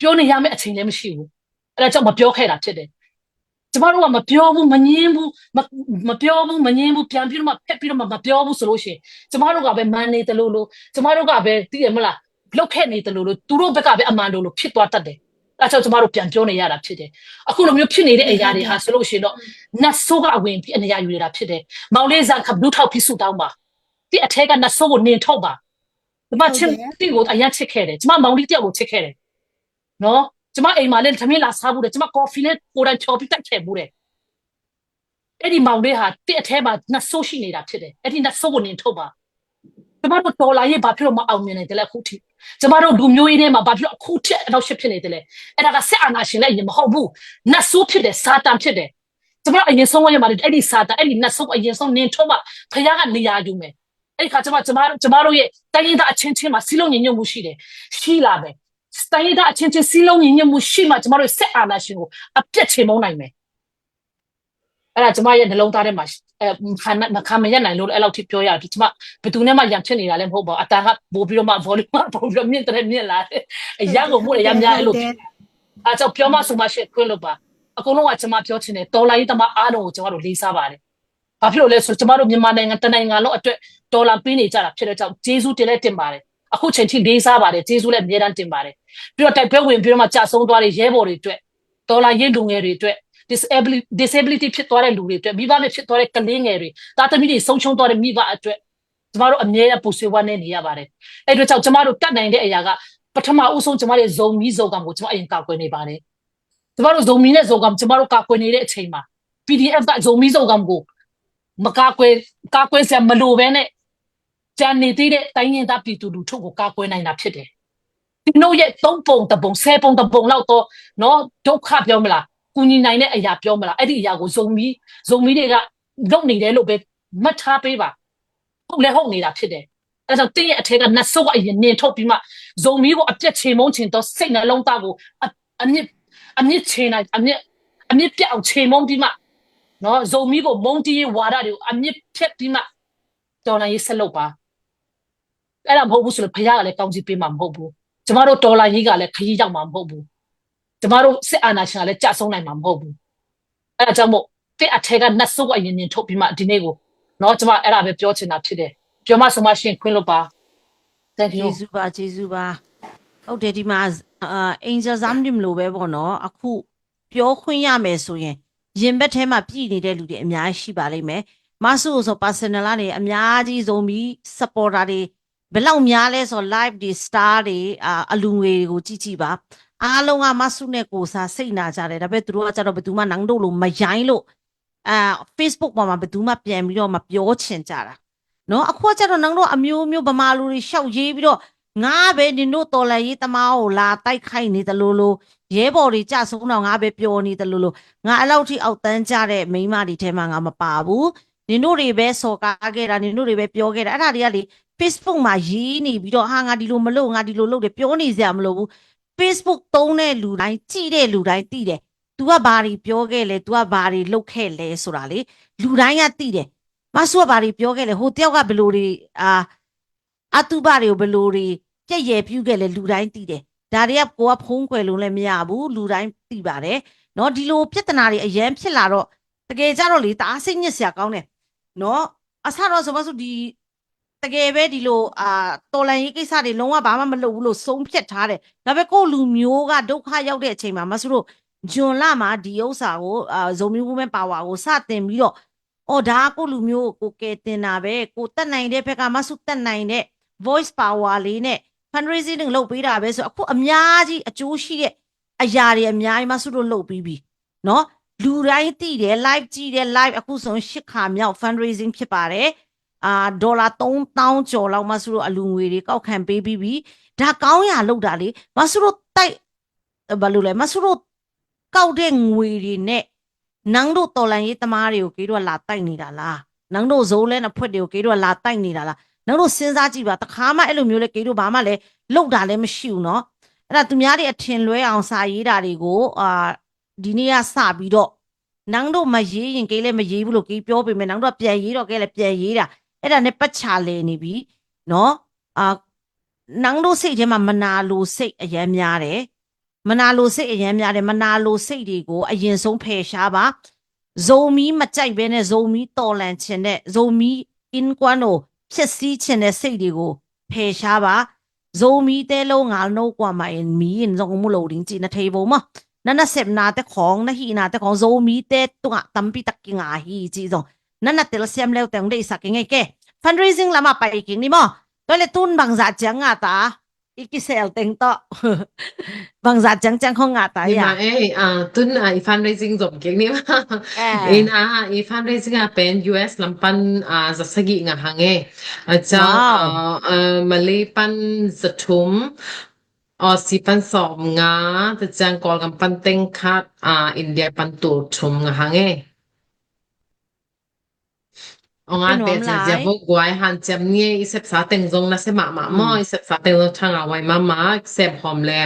ပြောနေရမယ့်အချိန်လည်း မရှိဘူး။ အဲ့ဒါကြောင့် မပြောခဲ့တာဖြစ်တယ်။ ကျမတို့က မပြောဘူး၊ မငြင်းဘူး၊ မ၊ မပြောဘူး၊ မငြင်းဘူး၊ ပြန်ပြီးတော့မှ ဖက်ပြီးတော့မှ မပြောဘူးဆိုလို့ရှိရင် ကျမတို့ကပဲ မန်နေသလိုလို၊ ကျမတို့ကပဲ သိတယ်မလား၊ လုပ်ခဲ့နေသလိုလို၊ သူတို့ဘက်ကပဲ အမှန်လိုလို ဖြစ်သွားတတ်တယ်။ အဲ့ဒါကြောင့် ကျမတို့ ပြန်ပြောနေရတာဖြစ်တယ်။ အခုလိုမျိုးဖြစ်နေတဲ့အရာတွေဟာ ဆိုလို့ရှိရင်တော့ နတ်ဆိုးကအဝင်ပြီး အနေရာယူနေတာဖြစ်တယ်။ မောင်လေး ဆန်ခပ်၊ ဒူးထောက်ပြီး ဆုတောင်းပါ။ သင့်အထဲက နတ်ဆိုးကို နှင်ထုတ်ပါ။ ကျမ ဟုတ်တယ်။ ချစ်၊ သင့်ကို အရမ်းချစ်ခဲ့တယ်။ ကျမ မောင်လေးတယောက်ကို ချစ်ခဲ့တယ်နော်။ ကျမအိမ်မှာလည်း ထမင်းလာစားဖူးတယ်။ ကျမ coffee လည်း ကိုယ်တိုင်ဖျော်ပြီး တိုက်ခဲ့ဖူးတယ်။ အဲ့ဒီမောင်လေးဟာ သင့်အထဲမှာ နတ်ဆိုးရှိနေတာဖြစ်တယ်။ အဲ့ဒီနတ်ဆိုးကို နှင်ထုတ်ပါ။ ကျမတို့ တော်လှန်ရေး ဘာဖြစ်လို့ မအောင်မြင်နိုင်တယ်လဲ။ အခုထိ ကျမတို့ လူမျိုးရေးထဲမှာ ဘာဖြစ်လို့ အခုထိ အနှောင့်အယှက်ဖြစ်နေတယ်လဲ။ အဲ့ဒါက စစ်အာဏာရှင်လည်း အရင်မဟုတ်ဘူး။ နတ်ဆိုးဖြစ်တယ်။ စာတန်ဖြစ်တယ်။ ကျမတို့ အရင်ဆုံးရမှာလေ။ အဲ့ဒီစာတန်၊ အဲ့ဒီနတ်ဆိုးကို အရင်ဆုံး နှင်ထုတ်မှ ဘုရားကနေရာယူမယ်။ အဲ့ဒီအခါ ကျမ၊ ကျမတို့၊ ကျမတို့ရဲ့ တိုင်းရင်းသားအချင်းချင်းမှာ စည်းလုံးညီညွတ်မှုရှိတယ်။ ရှိလာမယ်။ တိုင်းရင်းသားအချင်းချင်း စည်းလုံးညီညွတ်မှုရှိမှ ကျမတို့ရဲ့ စစ်အာဏာရှင်ကို အပြတ်ချေမှုန်းနိုင်မယ်။ အဲ့ဒါ ကျမရဲ့နှလုံးသားထဲမှာ၊ အဲ၊ မခံ၊ မခံမရပ်နိုင်လို့ အဲ့လောက်ထိပြောရတယ်။ ကျမ ဘယ်သူနဲ့မှ ရန်ဖြစ်နေတာလည်း မဟုတ်ပါဘူး။ အတန်ကပိုပြီးတော့မှ volume ကပိုပြီးတော့ မြင့်တဲ့မြင့်လာတယ်။ အရမ်းကို မူးတယ်၊ အရမ်းများတယ်လို့။ ဟုတ်တယ်။ အဲဒါကြောင့် ပြောမှဆိုမှ ရှင်းခွင့်လို့ပါ။ အကုန်လုံးက ကျမပြောချင်တယ်။ တော်လှန်ရေးသမားအားလုံးကို ကျမတို့ လေးစားပါတယ်။ ဘာဖြစ်လို့လဲဆိုတော့ ကျမတို့ မြန်မာနိုင်ငံတစ်နိုင်ငံလုံးအတွက် တော်လှန်ပေးနေကြတာ ဖြစ်တဲ့ကြောင့် ကျေးဇူးတင်လည်းတင်ပါတယ်။ အခုချိန်ထိ လေးစားပါတယ်။ ကျေးဇူးလည်း အမြဲတမ်းတင်ပါတယ်။ ပြီးတော့ တိုက်ပွဲဝင်ပြီးတော့မှ ကျဆုံးသွားတဲ့ ရဲဘော်တွေအတွက်၊ တော်လှန်ရေးလူငယ်တွေအတွက်၊ disability၊ disability ဖြစ်သွားတဲ့လူတွေအတွက်၊ မိဘမဲ့ဖြစ်သွားတဲ့ ကလေးငယ်တွေ၊ သားသမီးတွေ ဆုံးရှုံးသွားတဲ့ မိဘအတွက် ကျမတို့ အမြဲတမ်း ပူဆွေးဝမ်းနည်းနေရပါတယ်။ အဲ့အတွက်ကြောင့် ကျမတို့ တတ်နိုင်တဲ့အရာက ပထမဦးဆုံး ကျမတို့ရဲ့ ဇိုမီး၊ ဇိုကမ်ကို ကျမ အရင်ကာကွယ်နေပါတယ်။ ကျမတို့ ဇိုမီးနဲ့ ဇိုကမ် ကျမတို့ ကာကွယ်နေတဲ့အချိန်မှာ PDF က ဇိုမီး၊ ဇိုကမ်ကို မကာကွယ်၊ ကာကွယ်စရာမလိုဘဲနဲ့ ကျန်နေသေးတဲ့ တိုင်းရင်းသားပြည်သူလူထုကို ကာကွယ်နိုင်တာဖြစ်တယ်။ သူတို့ရဲ့ သုံးပုံတစ်ပုံ၊ ဆယ်ပုံတစ်ပုံလောက်သောနော်၊ ဒုက္ခပြောမလား၊ ကူညီနိုင်တဲ့အရာပြောမလား၊ အဲ့ဒီအရာကို ဇိုမီး၊ ဇိုမီးတွေက လုပ်နေတယ်လို့ပဲ မှတ်ထားပေးပါ။ ဟုတ်လည်း ဟုတ်နေတာဖြစ်တယ်။ အဲဒါကြောင့် သင့်ရဲ့အထဲက နတ်ဆိုးကအရင် နှင်ထုတ်ပြီးမှ၊ ဇိုမီးကို အပြတ်ချေမှုန်းချင်သော စိတ်နှလုံးသားကို အ၊ အမြစ်၊ အမြစ်ချေနိုင်၊ အမြစ်၊ အမြစ်ပြတ်အောင် ချေမှုန်းပြီးမှနော်၊ ဇိုမီးကို မုန်းတီးရေးဝါဒတွေကို အမြစ်ဖြတ်ပြီးမှ တော်လှန်ရေး ဆက်လုပ်ပါ။ အဲ့ဒါမဟုတ်ဘူးဆိုရင် ဘုရားကလည်း ကောင်းချီးပေးမှာ မဟုတ်ဘူး။ ကျမတို့ တော်လှန်ရေးကလည်း ခရီးရောက်မှာ မဟုတ်ဘူး။ ကျမတို့ စစ်အာဏာရှင်ကလည်း ကျဆုံးနိုင်မှာ မဟုတ်ဘူး။ အဲ့ဒါကြောင့်မို့ သင့်အထဲက နတ်ဆိုးကို အရင် နှင်ထုတ်ပြီးမှ ဒီနေ့ကိုနော်၊ ကျမ အဲ့ဒါပဲ ပြောချင်တာဖြစ်တယ်။ ပြောမှဆိုမှ ရှင်းခွင့်လို့ပါ။ Thank you။ ကျေးဇူးပါ၊ ကျေးဇူးပါ။ ဟုတ်တယ်၊ ဒီမှာ၊ အာ၊ Angel Zam တွေမလိုပဲပေါ့နော်။ အခုပြောခွင့်ရမယ်ဆိုရင် ရင်ဘတ်ထဲမှာ ပြည့်နေတဲ့လူတွေ အများကြီးရှိပါလိမ့်မယ်။ မဆုကိုဆို personal ကနေ အများကြီး ဇိုမီး supporter တွေ ဘယ်လောက်များလဲဆိုတော့ live တွေ၊ star တွေ၊ အာ၊ အလူငွေတွေကို ကြည့်ကြည့်ပါ။ အားလုံးက မဆုနဲ့ကိုယ်စား စိတ်နာကြတယ်။ ဒါပေမဲ့ သူတို့ကကြတော့ ဘယ်သူမှ နန်းတို့လို မရိုင်းလို့၊ အာ၊ Facebook ပေါ်မှာ ဘယ်သူမှ ပြန်ပြီးတော့ မပြောချင်ကြတာနော်။ အခုကကြတော့ နန်းတို့ အမျိုးမျိုး ဗမာလူတွေ လျှောက်ရေးပြီးတော့ ငါပဲ နင်တို့ တော်လှန်ရေးသမားကို လာတိုက်ခိုက်နေသလိုလို၊ ရဲဘော်တွေ ကျဆုံးတော့ ငါပဲ ပျော်နေသလိုလို၊ ငါ အဲ့လောက်ထိ အောက်တန်းကျတဲ့ မိန်းမတွေထဲမှာ ငါမပါဘူး။ နင်တို့တွေပဲ စော်ကားခဲ့တာ၊ နင်တို့တွေပဲ ပြောခဲ့တာ၊ အဲ့ဒါတွေကလေ Facebook မှာရေးနေပြီးတော့ ဟာ ငါဒီလိုမလုပ် ငါဒီလိုလုပ်တယ် ပြောနေစရာမလိုဘူး။ Facebook သုံးတဲ့လူတိုင်း ကြည့်တဲ့လူတိုင်းသိတယ်။ သူကဘာတွေပြောခဲ့လဲ သူကဘာတွေလုပ်ခဲ့လဲဆိုတာလေ လူတိုင်းကသိတယ်။ မဆူကဘာတွေပြောခဲ့လဲ ဟိုတယောက်ကဘယ်လိုတွေအာအတုပတွေကိုဘယ်လိုတွေပြက်ယယ်ပြုခဲ့လဲ လူတိုင်းသိတယ်။ ဒါတွေကကိုကဖုံးကွယ်လို့လည်းမရဘူး လူတိုင်းသိပါတယ်နော်။ ဒီလိုပြဿနာတွေအရမ်းဖြစ်လာတော့ တကယ်ကြတော့လေ တအားစိတ်ညစ်စရာကောင်းတယ်နော်။ အစတော့ဆိုမဆူဒီတကယ်ပဲဒီလိုအာတော်လှန်ရေးကိစ္စတွေလုံးဝဘာမှမလုပ်ဘူးလို့ဆုံးဖြတ်ထားတယ်။ ဒါပေမဲ့ကိုယ့်လူမျိုးကဒုက္ခရောက်တဲ့အချိန်မှာမဆူတို့ June လမှာဒီဥစ္စာကိုအာ Zomi Women Power ကိုစတင်ပြီးတော့ အော်ဒါကကိုယ့်လူမျိုးကိုကိုယ်ကယ်တင်တာပဲ ကိုယ်တတ်နိုင်တဲ့ဘက်ကမဆူတတ်နိုင်တဲ့ voice power လေးနဲ့ fundraising လုပ်ပေးတာပဲဆိုအခုအများကြီးအကျိုးရှိတဲ့အရာတွေအများကြီးမဆူတို့လုပ်ပြီးပြီနော်။ လူတိုင်းသိတယ် live ကြည့်တယ် live အခုဆိုရင်ရှစ်ခါမြောက် fundraising ဖြစ်ပါတယ်။ အာဒေါ်လာသုံးသောင်းကျော်လောက်မဆူတို့အလူငွေတွေကောက်ခံပေးပြီးပြီ။ ဒါကောင်းရာလုပ်တာလေ။ မဆူတို့တိုက်ဘာလို့လဲမဆူတို့ကောက်တဲ့ငွေတွေနဲ့နန်းတို့တော်လှန်ရေးသမားတွေကိုကလေးတို့ကလာတိုက်နေတာလား။ နန်းတို့ဇိုးလဲနှစ်ဖွဲ့တွေကိုကလေးတို့ကလာတိုက်နေတာလား။ နန်းတို့စဉ်းစားကြည့်ပါ။ တခါမှအဲ့လိုမျိုးလဲကလေးတို့ဘာမှလဲလုပ်တာလဲမရှိဘူးနော်။ အဲ့ဒါသူများတွေအထင်လွဲအောင်စာရေးတာတွေကိုအာဒီနေ့ကစပြီးတော့နန်းတို့မရေးရင်ကလေးလည်းမရေးဘူးလို့ကလေးပြောပေမဲ့နန်းတို့ကပြန်ရေးတော့ကလေးလည်းပြန်ရေးတာအဲ့ဒါနဲ့ပတ်ချာလဲနေပြီနော်။ အာနန်းတို့စိတ်ထဲမှာမနာလိုစိတ်အရမ်းများတယ်။ မနာလိုစိတ်အရမ်းများတယ်။ မနာလိုစိတ်တွေကိုအရင်ဆုံးဖယ်ရှားပါ။ ဇိုမီမကြိုက်ဘဲနဲ့ဇိုမီတော်လန်ချင်တဲ့ဇိုမီအင်းကွမ်းကိုဖျက်ဆီးချင်တဲ့စိတ်တွေကိုဖယ်ရှားပါ။ ဇိုမီတဲလုံးငါနှုတ်ကွာမရင်မီရင်ဇုံမူလိုဒင်းကြည့်နထေဘုံမနနစက်နာတဲ့ခေါင်နဟီနာတဲ့ခေါင်ဇိုမီတဲတုငါတမ်ပီတကင်ငါဟီကြည့်ဇုံနနတဲလစမ်လဲဝတဲငဒိစကင်ငယ်ကဲ fundraising လမပိုင်ကင်းနီမောတွဲလေတုန်ဘင်ဇာချင်ငါတာ Iki sel teng to. Bangza chang chang khong ngah ta ya. Ima eh, ah, tun ah, i fundraising zom kik ni ma. Eh. Ina, i fundraising a pen U S lam pan ah, za sagi ngah hang eh. Acha, wow. Ah, ah, Malay pan za thum, Aussie pan som nga, ta chang Kawlgam pan teng khat, ah, India pan tul thum ngah hang eh. Ong a beh zia zia vo guai han ciam ni i sepsa teng zong na se mahmah maw i sepsa teng zong thanga wai mahmah sem hom le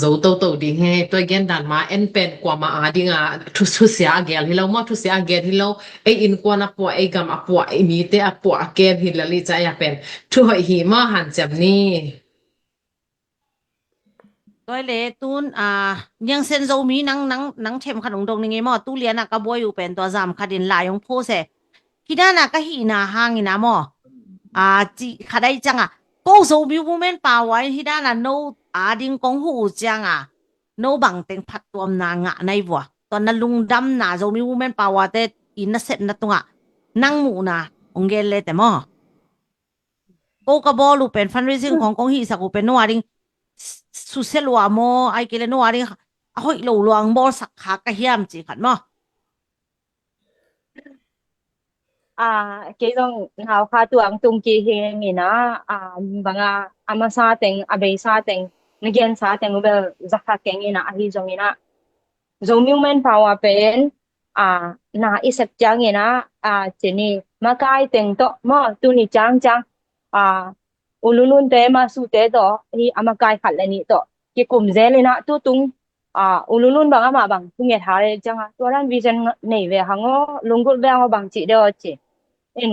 zo toto ding he tua gen dan ma en pen kua ma a ding a thusia a gel hi lo maw thusia a gel hi lo ei innkuan a puah ei gam a puah ei mite a puah a kem hi lali ca ei a pen thu hoih hi maw han ciam ni. Tua le tun a niangsen Zomi nang nang nang them khat ong dong ning e maw tu lian a ka buai uh pen tua zam khat in lai ong pho se. Hidana ka hihna hangin a maw a ci khat ai cianga ko Zomi Women Power in hidana no a ding kong hu uh cianga no bang teng phattuamna ngah nai vua tua na lungdamna Zomi Women Power te in na sepna tunga nang muhna ong gel le te maw. Ko ka bawl uh pen fundraising khong kong hihsak uh pen no a ding susia lua maw ai kei le no a ding a hoih lo luang bawlsak kha ka hiam ci khat maw. A kei zong nau kha tuang tung ki hing ina a banga a masa teng a beisa teng na gensa teng uh bel zakha keng ina ahi zong ina Zomi Women Power pen a na i sep ciangin a a cini makai teng tawh maw tuni ciangciang a ululunte masute tawh hi a makai khat le nih tawh kikum zel in a tutung a ululun bang amah bang thunget ha le cianga tua dan vision nei ve hang aw lunggulh ve hang aw bang cih deuh aw ci in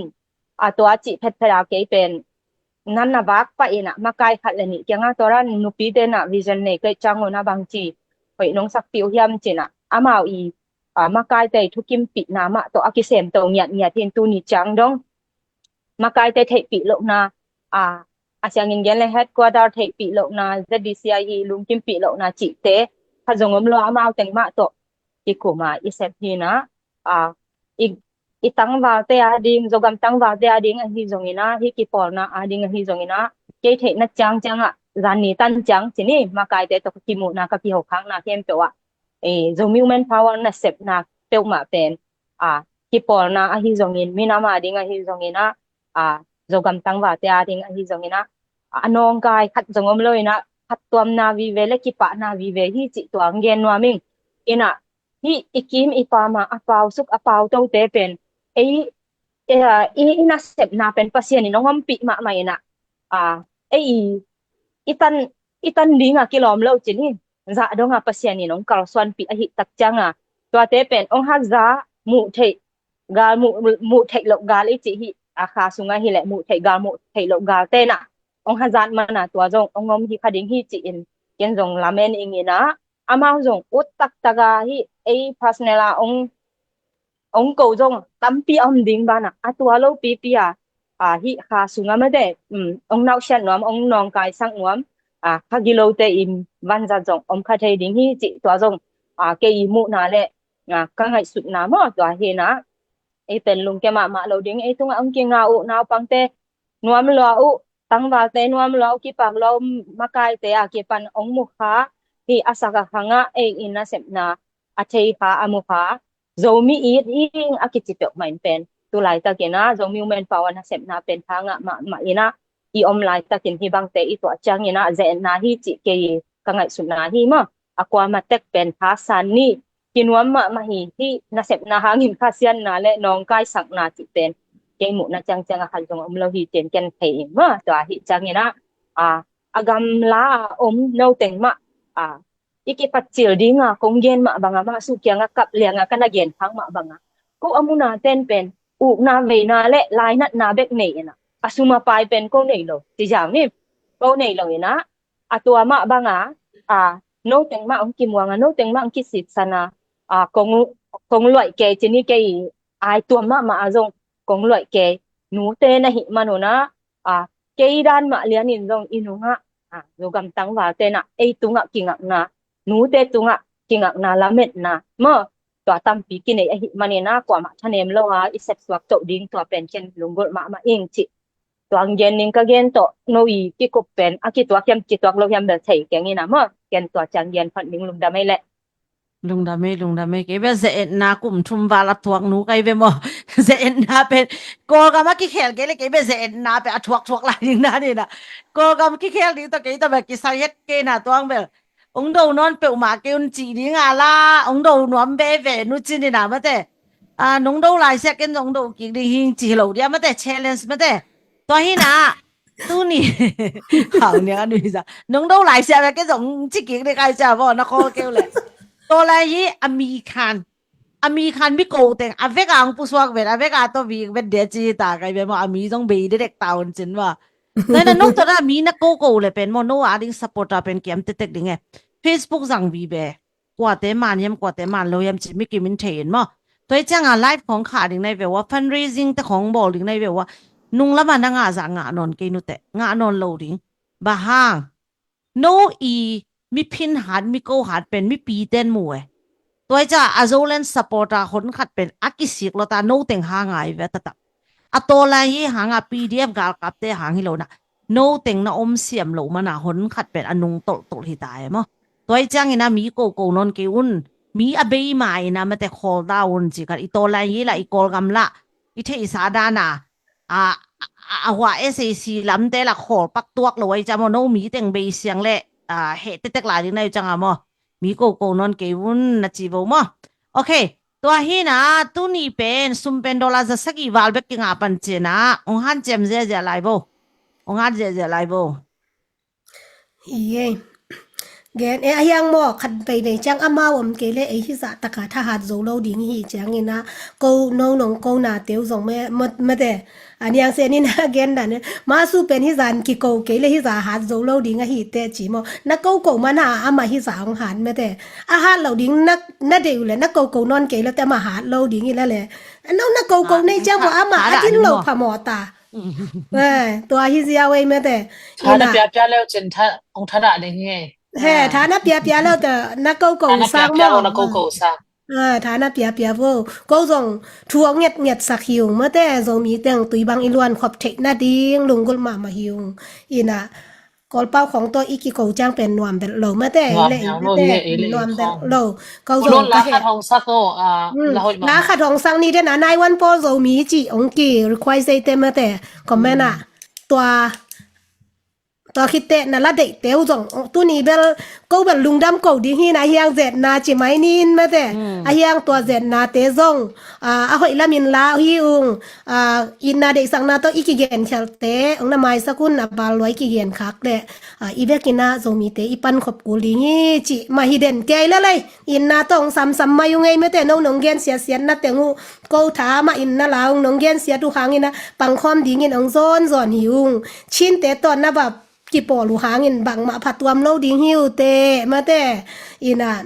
a tua cih phetphet a kei pen nan na vak pah in a makai khat le nih kianga tua dan nupite na vision nei kei ciang aw na bang ci hoih nong sakpih uh hiam cin a amau i a makaite i thukimpihna mah tawh a kisemto ngiatngiat hin tuni ciang dong makaite theihpih lohna a a siangin gen le headquarter theihpih lohna Z D C I hi lungkimpih lohna cihte khat zong om lo amau teng mah tawh kikuma i sep hina a i i tangvalte a ding Zogam tangvalte a ding ahi zongina hi kipawlna a ding ahi zongina kei theihna ciangciangah zanni tan ciang cini makaite tawh ka kimuhna ka kihokhakna khempeuh ah Zomi Women Power nasepna peuhmah pen a kipawlna ahi zongin minam a ding ahi zongina a Zogam tangvalte a ding ahi zongina a nawngkai khat zong om loina khattuamna vive le kipahna vive hi cih tuang gen nuaming ina hi i kim i pama a pausuk a pautote pen ei eh, i, i nasepna pen Pasian in hong ompih mahmah inah, ah, ei i, i tan, i tan dinga kilawm lo cin hi. Zah donga Pasian in hong kalsuanpih ahih tak cianga, tuate pen hong haza muh theih gal, muh, muh theih loh gal i cih hi. A kha sunga hileh muh theih gal, muh theih loh gal tenah hong hazat mana tua zong hong om hi kha ding hi ci-in ken zong lamen ing inah, amau zong ut taktak a hi. Ei personal a hong hong ko zong tampi a om ding banah a tua lopipi a, a, hih kha sunga mate, um, hong nausiat nuam, hong nawngkaisak nuam, a, kha gilote in vanzat zong om kha thei ding hi cih tua zong, a, kei i muhna le, a, ka ngaihsutna maw tua hinah. Ei pen lungkia mahmah lo ding, ei tungah hong kinga uh naupangte nuam lua uh, tangvalte nuam lua uh, kipak lua uh, makaite a kipan hong mu kha, hih a sak a khangah ei i nasepna a thei kha, a mu kha. Zomi it hing a kici peuhmah in pen tu laitakin ah Zomi Women Power nasepna pen tha ngah mahmah inah i om laitakin hih bangte i tuah ciangin ah ze-etna hi cih kei ka ngaihsutna hi maw. A kuama tek pen tha san ni, kinuam mahmah hi. Hih nasepna hangin khasiatna le nawngkaisakna cih pen kei muhna ciangciang a khat zong om lo hi cin ken thei ing maw. Tua hih ciangin ah, a, a gamla a om noteng mah, a, i kipatcil dinga kong gen mah banga mah suh kianga kap lianga ka na gen khang mah banga, ko a muna ten pen ukna veina le lainatna bek nei inah, a sum a pai pen ko nei lo ci ziau ni. Ko nei lo inah, a tua mah banga, a, noteng mah hong kimuanga, noteng mah hong kisiksana, a, kong, kong luaih kei cini kei ai tuam mahmah a zong kong luaih kei nute na hih manunah, a, kei dan mah lianin zong i nungah, a, Zogam tangval tenah ei tungah kingakna, nute tungah kingakna lametna maw, tua tampi kinei ahih maninah kuamah thanem lo a i sepsuak toh ding tua pen ken lunggulh mahmah ing cih. Tua ang gen ning ka gen tawh no i kikup pen a kituak hiam kituak lo hiam bel thei keng inah maw. Ken tua ciang gen phot ning, lungdam ei leh. Lungdam ei, lungdam ei. Kei bel ze-etna kum thum val a thuak nu kai ve maw. Ze-etna pen Kawlgam a kikhel kei le kei bel ze-etna pen a thuak thuak lai ding na ni na. Kawlgam kikhel ding tawh kei tawh bel kisai het kei na tuang bel. Ong do nawn peuhmah kei un cih ding a la ong do nuam veve nu cin inah mate. A, nong do laisiah ken zong do kik ding hing ci lo dia mate, challenge mate. Tua hinah tuni hau nia nui za nong do laisiah ve ken zong ci kik ding kai cia vaw na khawl keu le. Tua lai hi a mi khan, a mi khan mi ko teng a vek a ang pusuak vet, a vek a tawh vik vet dia ci ta kai ve maw, a mi zong bei dedek ta un cin maw. Tua hinah no tawh na mi na ko ko le pen maw, no a ding supporter pen kiam tetek ding e. Facebook zang vive. Kuate man hiam, kuate man lo hiam ci mi kimin thei in maw. Tua hi cianga live khawng khah ding nai ve ua, fundraising te khawng bawl ding nai ve ua. Nung lama na ngah zah ngah nawn kei nuteh, ngah nawn lo ding. Bang hang, no i mi phin hat, mi ko hat pen mi piten mu e. Tua hi cianga a Zoland supporter hon khat pen a kisik lo ta, no teng hang a i ve a tatak. A tawlai hi hanga P D F galkapte hang hi lo na. No teng na om siam lo mana hon khat pen a nung tolhtolh hi ta e maw. Tua hi ciangin a mi koko nawn kei un. Mi a bei ma ina mate khawl ta un ci khat i tawlai hi la i Kawlgam la i theihsa dana a, a, a hua S A C lamte la khawl pak tuak lo ai ciang maw, no mi teng bei siang le a, heh tetek lai ding na hi cianga maw. Mi koko nawn kei un na ci vo maw. Ok. Tua hina tuni pen sum pen dollar za sagih val bek kingah pan cina ong han ciam ziazia lai vo. Ong han ziazia lai vo. Hi e. Gen e a hiang maw khat veivei ciang amau om kei le ei hizah taka thahat zo lo ding hi ciangina ko no nong ko na teu zong mate. A niang se ni na gen dan e. Masu pen hizan kiko kei le hiza hat zo lo ding ahi te ci maw. Na ko ko mana ama hiza hong hat mate. A hat lo ding na, na dei uh le na ko ko nawn kei lo te ama hat lo ding hi la le. No na ko ko nei ciang maw ama a din lo pha maw ta. Tua hi zia wei mate. Thana piapia leu cin ong thana ding hi. He, thana piapia leu te na ko ko sang maw. Na ko ko sang. Thana piapia vo. Ko zong thu ong nget nget sak hi ung mate, Zomi teng tui bang i luan khop theih nading lunggulh mahmah hi ung. Ina Kawlpau khong tawh i kiko ciang pen nuam belh lo mate, i leh i mate nuam belh lo. Ko zong ka he. La khat hong sak ni dena nai wan pawl Zomi ci ong ki request ei te mate. Comment ah. Tua Tua khit teh na la deihte uh zong tuni bel ko bel lungdam ko ding hi na, a hiang zetna ci mai ni in mate. A hiang tua zetnate zong a, a hoih lamin la hi ung. A, itna deihsakna tawh i kigenkhialte hong na maisak un, a bal lua i kigenkhak leh a, i vekin ah Zomite i pankhop kul ding hi cih mah hi den kei le lei. Itna tawh hong samsam mai ung ei mate, no nong gensiatsiatna teng uh ko tha mah in na la ung, nong gensiat uh hangin ah pangkhawm dingin hong zawnzawn hi ung. Chinte tawh na va kipawl uh hangin bangmah phatuam lo ding hi uh teh mate. Ina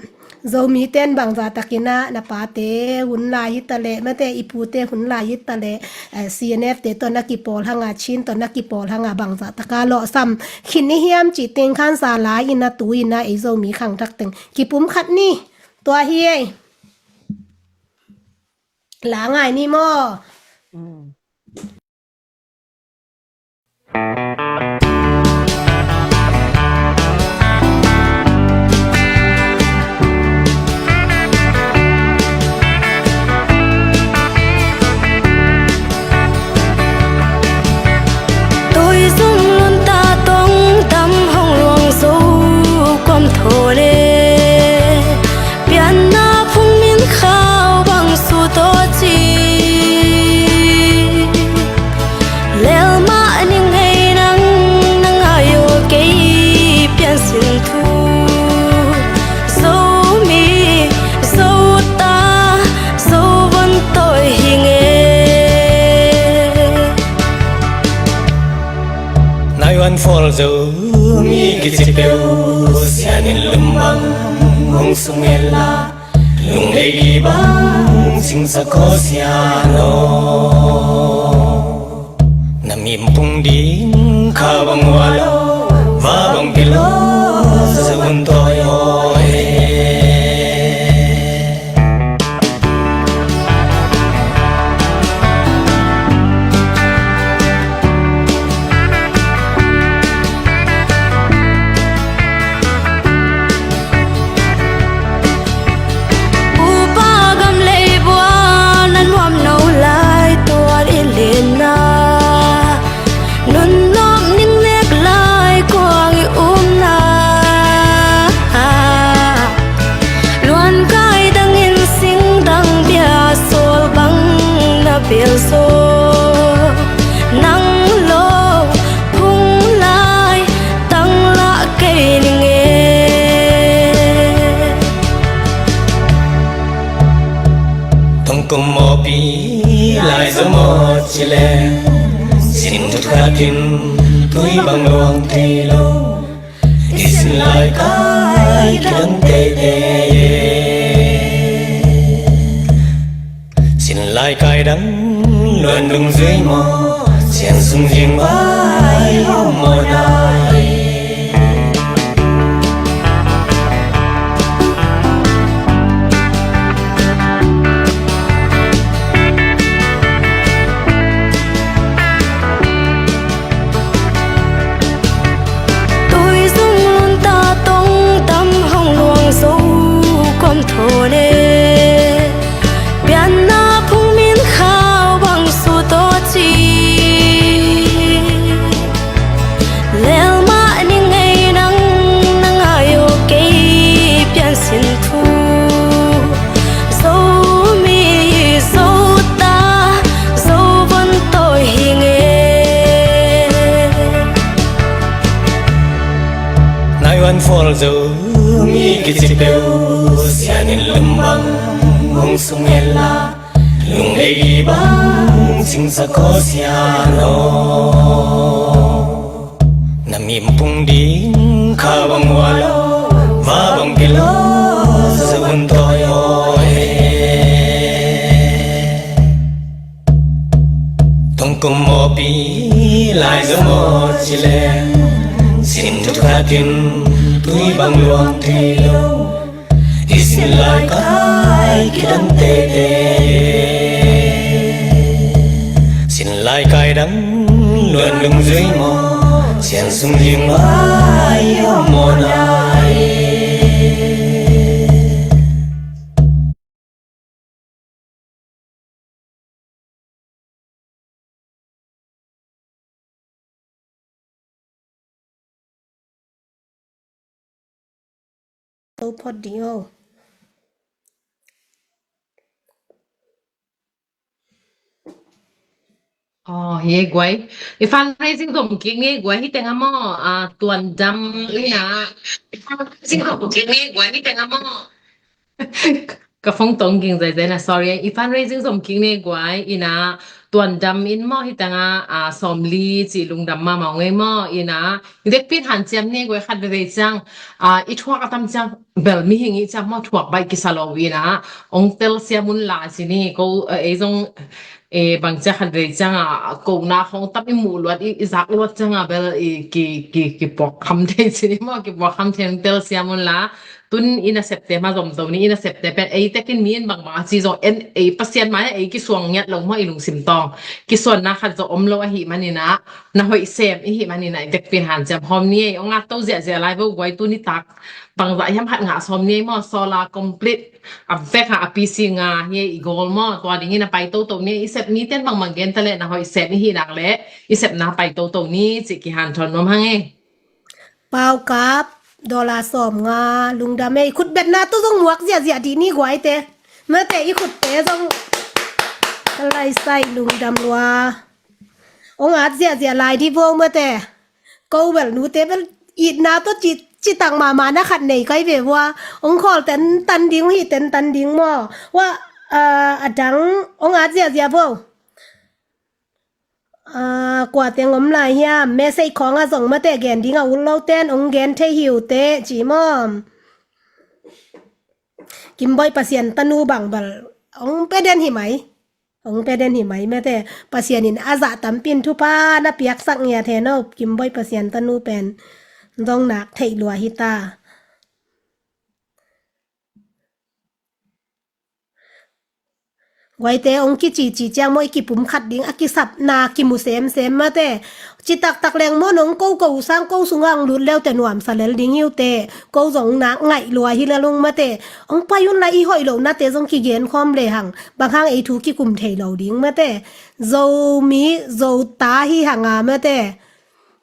Zomite in bangzah takin ah na pate hun lai hi ta leh mate, i pute hun lai hi ta leh, eh, C N F te tawh na kipawl hanga, Chin tawh na kipawl hanga bangzah taka lawhsam khin i hiam cih teng khansa lai ina tu ina ei Zomi khangthak teng kipum khat ni. Tua hi ei. La ngai ni maw? Tui zung lunta tong tam hong luang zo kuam thaw le pianna phung min khau bang su tawh ci. Lelmah ning ei nang na ngai uh kei piansin thu. Zomi, Zota, Zovon tawi hi nge. Nai wan fol Zomi kici peuh sianin lumbang hong sung ela. Lunglei li bang singsa kawsia no. Na mimpung ding kha bang ua lo, va bang pia lo, za un tawi aw e. Upa gam lei bua na nuam no lai tual i lenna. Nun nuam ning nek lai kuang i umna. Luan kai dangin sing dang bia sawl bang na bel saw. Nang lo phung lai tang lah kei ning e. Tongkum mawpi lai zo maw ci leng, sin thuthatin tui bang luang thei lo. I sin lai kai kidang teitei e. Sin lai kai dang luan dungzui maw, sian sung zing vai om maw nai. Tui zung lunta tong tam hong luang zo kuam thaw le. Pianna phung min khau bang su tawh ci. Lelmah ning ei nang na ngai uh kei piansin thu. Zomi, Zota, Zovon tawi hi nge. Nai wan fol Zomi kici peuh sianin lumbang hong sung ela. Lunglei li bang singsa kawsia no. Na mimpung ding kha bang ua lo, va bang pia lo, za un tawi aw e. Tongkum mawpi lai zo maw ci leng, sin thuthatin tui bang luang thei lo. I sin lai kai kidang teitei. Sin lai kai dang luan dungzui maw, sian sung ling vai om maw nai. phot ding o. Aw, hi ei guai. I fundraising zom kik ni ei guai, hi teng a maw, a, tuandam ina. I fundraising zom kik ni ei guai, hi teng a maw. Ka phone tong ging zaizai na, sorry. I fundraising zom kik ni ei guai, ina, tuandam in maw, hi teng a, a, sawmli ci lungdam mahmah ung ei maw, ina. Dekpin hanciam ni ei guai, khat veve ciang, a, i thuak a tam ciang, bel mihing i ciang maw thuak baih kisa lo ina, ong telsiam un la ci ni, ko, a, ei zong, e, bang cia khat vei cianga, a, kona khong tam i muh luat, i, i zak luat cianga bel, i, ki, ki, ki puak kham thei ci ni maw, ki puak kham thei, tel siam un la. Tun i nasepte ma zom zo ni, i nasepte pen ei tekin mi in bangbang a ci zong en, ei Pasian mai ei kisuang ngiat lo maw, i lungsim tawng. Kisuanna khat zong om lo ahi manina, na hoih sem i hi manina, i dekpin hanciam hawm ni ei, ong at to ziahziah lai vo guai, tu nitak bangzah hiam khat ngah sawm ni ei maw, solar complete a vek a, a P C nga hi ei i goal maw, tua dingin a pai toto ni, i sep miten bangbang gen ta leh na hoih sem i hi nak leh, i sepna pai toto ni ci kihanthawn nuam hang ei. Paukap, dollar sawm nga, lungdam ei, khutbetna tu zong muak ziahziah dih ni guaite. Mate i khutte zong ka laisai lungdam lua. Ong at ziahziah lai dih vo mate. Ko bel nute bel itna tawh ci, citak mahmah na khat nei kai ve vua. Ong khawl tentan ding, ong hih tentan ding maw. Wa, a, a dang ong at ziahziah vo. A, kua teng om lai hiam, message khawng a zong mate gen ding a ut lo ten ong gen thei hi uh teh, ci maw. Kimboi Pasian tanu bang bel ong pe den hi mai. Ong pe den hi mai mate. Pasian in a zah tampin thupha na piaksak ngiat hen o, Kimboi Pasian tanu pen zong nak theih lua hi ta. Guaite ong kicici ciang maw i kipum khat ding a kisapna kimu semsem mate. Citaktak leng maw nong ko ko uh sang ko sunga ong lut leute nuamsa lel ding hi uh teh. Ko zong nak ngaih lua hi lel ung mate. Ong pai un la i hoih lohnate zong kigen khawm le hang. Bang hang ei thu kikum thei lo ding mate. Zomi, Zota hi hanga mate.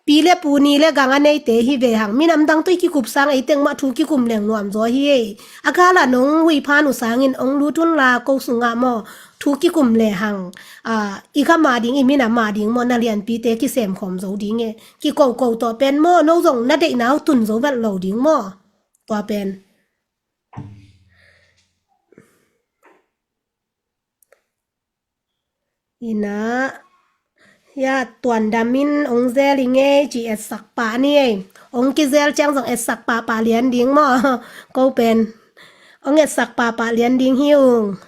Pi le pu ni le gang a neite hi ve hang. Minam dang tui kikup sang ei teng mah thu kikum leng nuam zaw hi ei. A gala nong hui phan uh sangin ong lut un la ko sungah maw. Thu kikum le hang. A, i gam a ding, i minam a ding maw, na lianpite kisem khawm zo ding e. Kikoko tawh pen maw, no zong na deihna uh tun zo velh lo ding maw. Tua pen. Ina, ya, tuandam in ong zel i ngei ci etsak pah ni ei. Ong kizel ciang zong etsak pahpah lian ding maw. Ko pen ong etsak pahpah lian ding hi ung.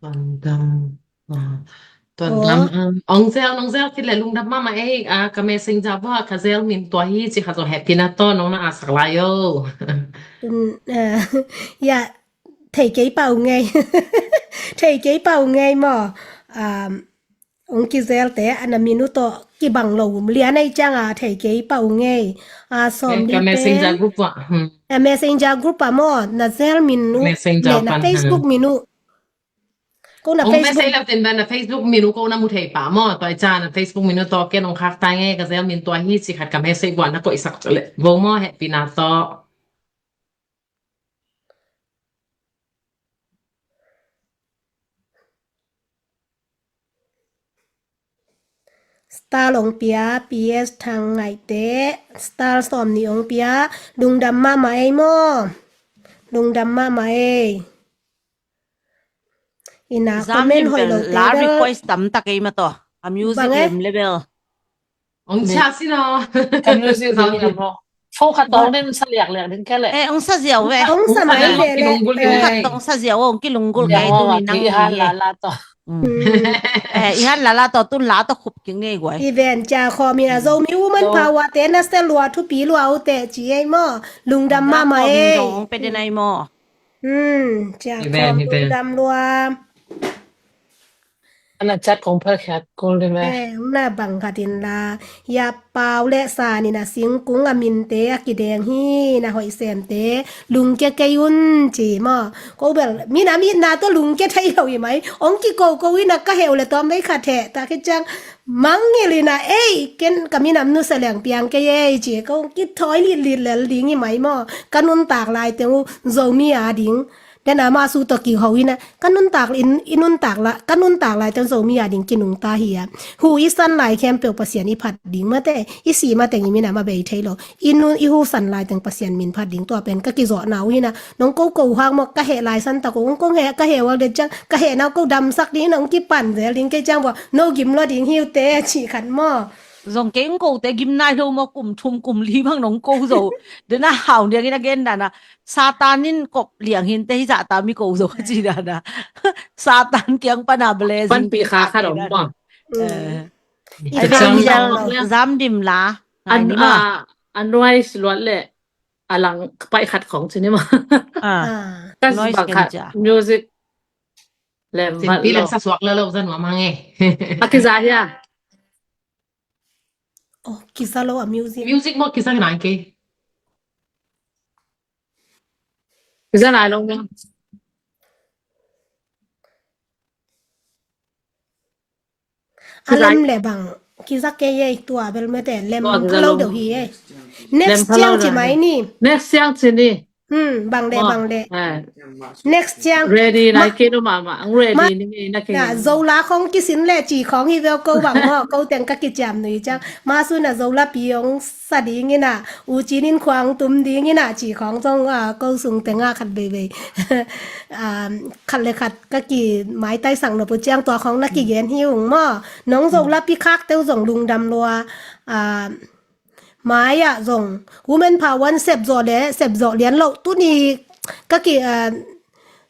Tuandam. Ah, tuandam. Aw. Um, ong zel, nong zel khit le lungdam mahmah ei. Ah, ka messenger bua ka zel min tua hi ci khat zong hehpihna tawh nong na asak lai o. Um, ah, ya, thei kei pah ung ei. Thei kei pah ung ei maw. Um, ong kizelte a na min uh tawh kibang lo lian ei cianga thei kei pah ung ei. A sawm ding pen. Ka messenger group ah. Hmm. A messenger group ah maw, na zel min uh. Messenger le na pan, Facebook hmm. Min uh. Ko na Facebook. Ong message lo ten ba na Facebook min uh ko na mu thei pah maw. Tua i ca na Facebook min uh tawh ken ong khak ta ngei, ka zel min tua hi ci khat ka message bua na koihsak le. Vo maw, hehpihna tawh. Star ong pia, P S Thang Ngaihte, star sawm nih ong pia, lungdam mahmah ei maw. Lungdam mahmah ei. Ina, comment hoih lo te la bel request tam tak ei mah tawh. A music lem level. Ong cia si lo. Ka music zang lem lo. Phone khat tawng den sa liak liak ding ke le. Eh, ong sa ziau ve. Ong sa mai le le. Phone khat tawng sa ziau, ong kilunggulh kei tu ni nang i han lala tawh. Mm. Eh, i han lala tawh tun la tawh khup king ngei guai. Event cia khawm ina Zomi Woman Power te na sa lua thupi lua uh teh ci ei maw. Lungdam mahmah ei. Ong pe den ei maw. Hmm, cia khawm lungdam lua. Ana chat kong phal khiat kul di me. Eh, na bang khat in la, ya pau le san in a singkung a minte a kideng hi, na hoih semte, lungkia kei un ci maw. Ko bel, minam itna tawh lungkia thei lo hi mai. Ong kiko ko in a ka heh uh le tawm vei khat heh, ta khit ciang, mangngilh in a, ei, ken ka minam nusia leng piang kei ei ci, ko kithawi litlit lel ding hi mai maw. Ka nuntak lai teng uh, Zomi a ding. Tena ma su tawh kiho in a, ka nuntak in, i nuntak la, ka nuntak lai teng Zomi a ding kinungta hi a. Hu i san lai khempeuh Pasian i phat ding mate, i si mateng i minam a bei thei lo. I nun, i hu san lai teng Pasian min phat ding tua pen ka kizawhna uh hi na, nong ko ko hak maw ka heh lai san tak uh, ong kong heh, ka heh uh a det ciang, ka hehna uh ko damsak ding in a ong kipan zel ding kei ciang bua, no gim lo ding hi uh te ci khat maw. Zong kei ong ko te gim nai lo maw, kum thum kum li bang nong ko zo. Dena hau niang in a gen dan a. Satan in kop liang hin te hi zahta mi ko zo ci dan a. Satan kiang pan a blessing. Panpih kha khat om maw. Eh. I Ai, khang zam, zam dim la. Ngai ni maw. A, a nuai si luat le. A lang pai khat khong ci ni maw. Ah. Ka noise bang khat ken cia. Music. Lem vat lo. Lem sa suak la lo zan wa mange. A kiza hia. Oh, kiza lo a music. Music maw kiza nai kei. Kiza nai lo maw. A lem le bang kiza kei ei tua bel mete lem pha lo deuh hi ei. Next ciang ci mai ni. Next ciang ci ni. Hmm, bang de, bang de. Next ciang. Ready na kei no mama. Ang ready ni na kei. Zola khong kisin le ci khong hi veu ko bang maw, ko teng ka kiciam nui ciang. Ma su na Zola pi ong sa ding in a, u cinin khuang tum ding in a ci khong zong ko sung teng a khat beibei. Khat le khat ka ki maitai sang no pu ciang tua khong na kigen hi ung maw. Nong Zola pi khak teu zong lungdam lua. Mai ah zong women power sep zawh le sep zawh lian loh tuni ka ki, ah,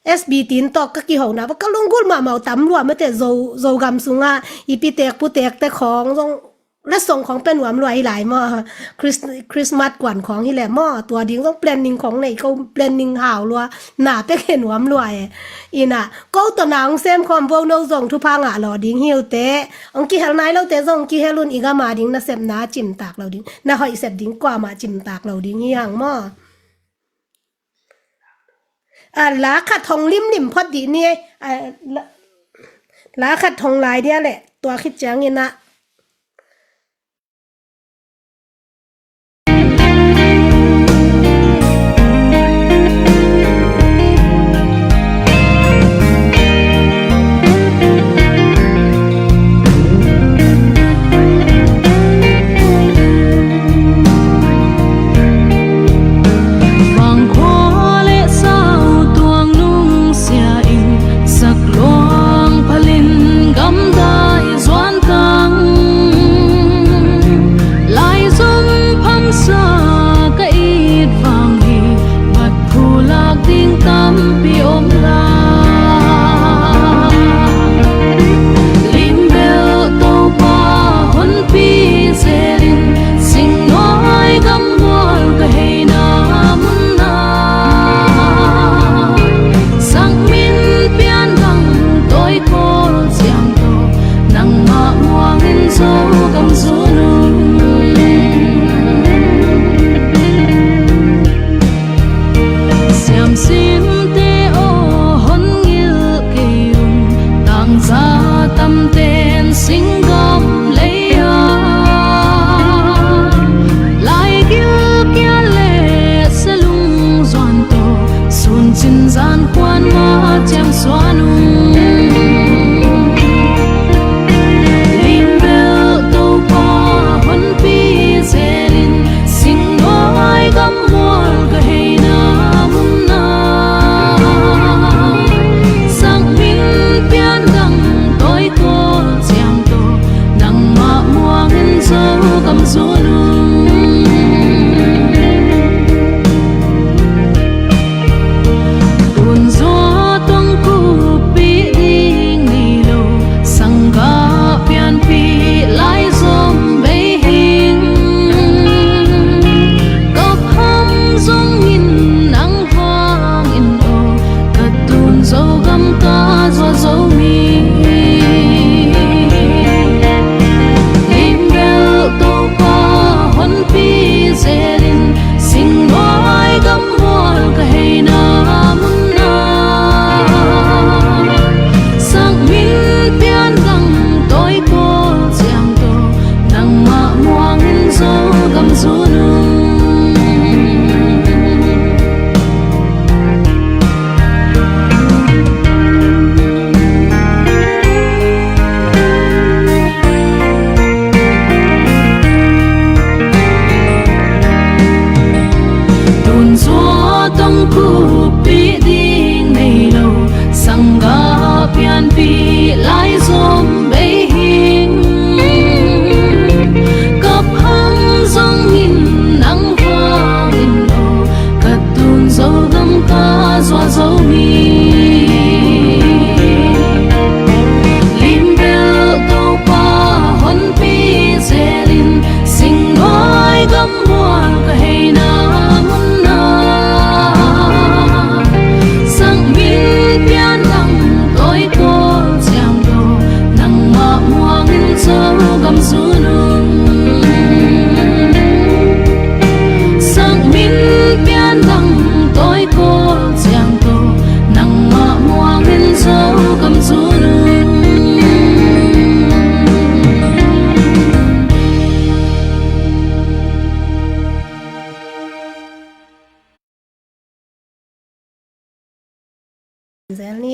S B tin tawh ka kihona va ka lunggulh mahmah uh tam lua mate Zo, Zogam sungah i pitek putekte khawng zong letsong khawng pia nuam lua hi lai maw. Chris-, Christmas kuan khawng hi le maw, tua ding zong planning khawng nei ko, planning hau lua, na pek he nuam lua e. Ina ko tawh na hong sem khawm vo no zong thupha ngah law ding hi uh teh. Hong kihel nai lote zong hong kihel un, i gam a ding nasepna cimtak lo ding, na hoih sep ding kuamah cimtak lo ding hi hang maw? A, la khat hong limlim phot dih ni e. A, la, la khat hong lai dia leh tua khit ciangin ah. Bang khua le sau tuang nung sia in sak luang phalin gamdai zuan tang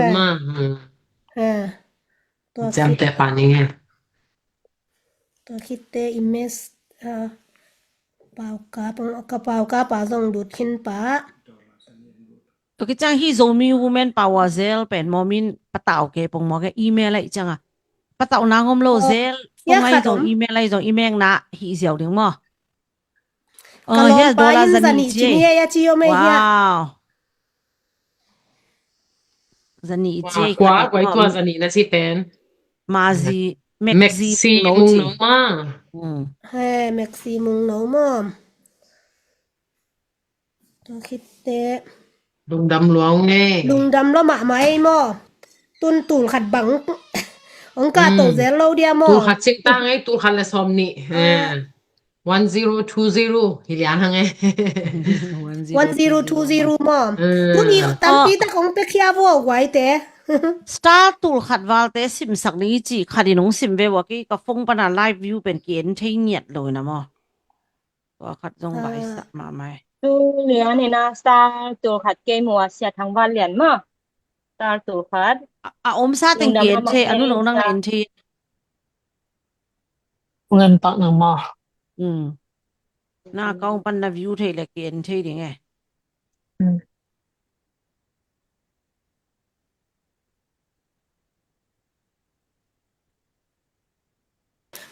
Lut ma. Hmm. Ha. Tua Jam khit, te pa ni nge. tua khitte image, ah, pau ka pang, ka pau ka pa zong lut khin pa. Tua khit ciang hih Zomi Women Power Zel pen maw, min patau ke pong maw, ke email ahi ciang a. Patau nang om lo, Oh, Zel ya pong ahi khat zong, om. Email ahi zong, email na hi ziau ding maw. Ka Oh, lawm yes, pa dollar in zani zani ci. Chin hi a ci om ei hia. Wow. Zani i ci ei kua, kua i tua zani na ci pen. Mazi, Maxi Mungno ci. Mungno ma. Hmm. He, Maxi Mungno ma. Tua khitte. Lungdam luang e. Lungdam lua mahmah ei maw. Tun tul khat bang. Ong ka to zel lo dia maw. Tul khat cik ta ngei, tul khat le sawm nih. One zero two zero hi lian hang e. One zero two zero maw. Tuni tampi tak ong pia khia vua guai te. Star tul khat val te simsak ding i ci khat in ong sim ve vua, kei ka phone pana live view pen ki en thei ngiat lo ina maw. Tua khat zong bai sak mahmah e. Tu lian ina star tul khat kei mua sia thang val lian maw. Star tul khat. A, a omsa teng ki en thei, a nu nong nang en thei. Ngan pak nang maw. Hmm. Na account pan na view thei le ki en thei ding e. Hmm.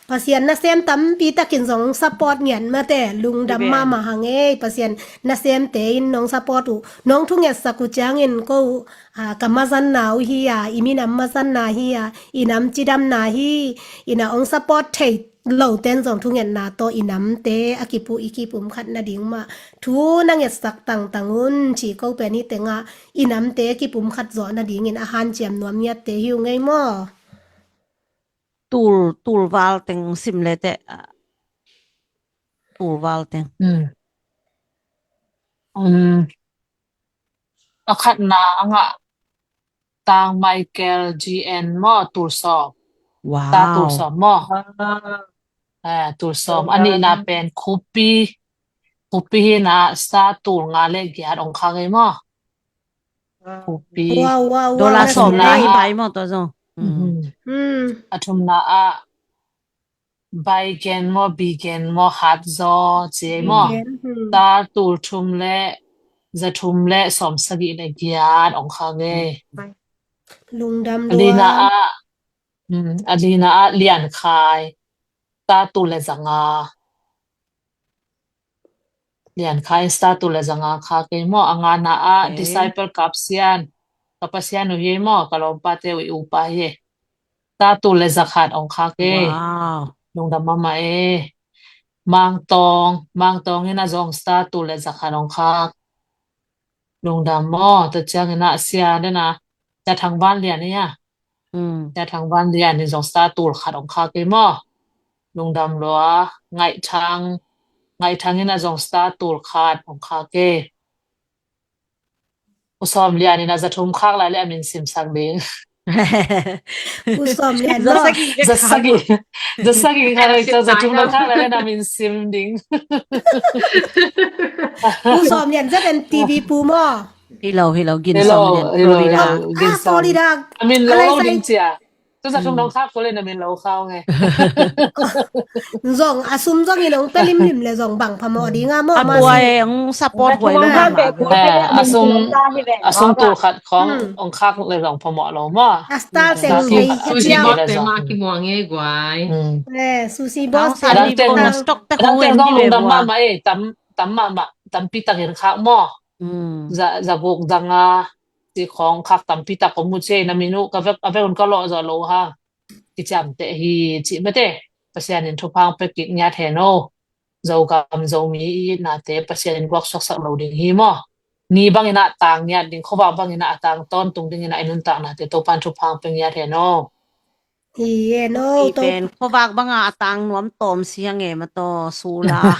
Pasian nasem tampi takin zong support ngiat mate, lungdam mahmah hang ei. Pasian nasemte in nong support uh, nong thungetsak uh ciangin ko uh, a, ka mazanna uh hi a, i minam mazanna hi a, i nam cidamna hi, ina ong support thei lo ten zong thungetna tawh i namte a kipuh i kipum khat nading mah thu na ngetsak tangtang un ci ko pen hi tengah i namte kipum khat zawh nadingin a hanciam nuam ngiatte hi uh ngei maw? Tul, tul val teng sim le teh, a, tul val teng. Hmm. Um, a khatna a ngah Tang Michael G N maw, tul sawm. Wow. Ta tul sawm maw. Wow. Eh, tul sawm. A nihna pen Khupi. Khupi hi na star tul nga le giat ong khak ei maw. Khupi. Wow, wow, wow. Dollar sawm na hi bai maw tua zong. Hmm. A thumna ah Bai gen maw, bi gen maw, hat zaw ci ei maw. Star tul thum le za thum le sawm sagih le giat ong khak ei. Lungdam lua. A lina ah, hmm, a lina ah Lian Khai. Star tul le za nga. Lian Khai in star tul le za nga khak ei maw. A ngana ah Disciple Kap Sian. Ka Pasian uh hi ei maw, ka lawmpate uh i upa hi ei. Star tul le za khat ong khak ei. Wow. Lungdam mahmah ei. Mang Tawng, Mang Tawng in a zong star tul le za khat ong khak. Lungdam maw, tua ciangin a sia den a, Sia Thang Van Lian hi a. Hmm. Sia Thang Van Lian in zong star tul khat ong khak ei maw. Lungdam lua. Ngaih Thang, Ngaih Thang in a zong star tul khat ong khak ei. U Sawm Lian in a za thum khak lai le a min sim sak ding. U Sawm Lian maw. Za sagih, za sagih khak lai, za thum khak lai le a min sim ding. U Sawm Lian za den T V pu maw. Hi lo, hi lo, Gin Sawm Lian, Florida. Ah, Florida. A min lo lo ding cia. Tu za thum dong khak ko le na min lo khau nge. Zong a sum zong in ong pe limlim le zong bang phamawh ding a maw. A buai ong support huai lo. A sum, a sum tul khat khong ong khak le zong phamawh lo maw. A star teng thei. Sushi boss te ma kimuang e guai. Eh, sushi boss te. Stock te khong en di ve bua. Tam, tam mahmah, tampi takin khak maw. Za, za guk, za nga ci khong khak tampi tak om uh ci ei, na min uh ka vek, a vek un ka lawh zawh lo hang. Kiciamteh hi cih mate. Pasian in thupha ong pia kik ngiat hen o. Zogam Zomi i itnate Pasian in guak suaksak lo ding hi maw. Ni bangin a tang ngiat ding, khuavak bangin a tang tawntung dingin a i nuntaknate Topan thupha ong pia ngiat hen o. Hi e, no, i to pen khuavak banga a tang nuam tawm siang e, ma taw sula.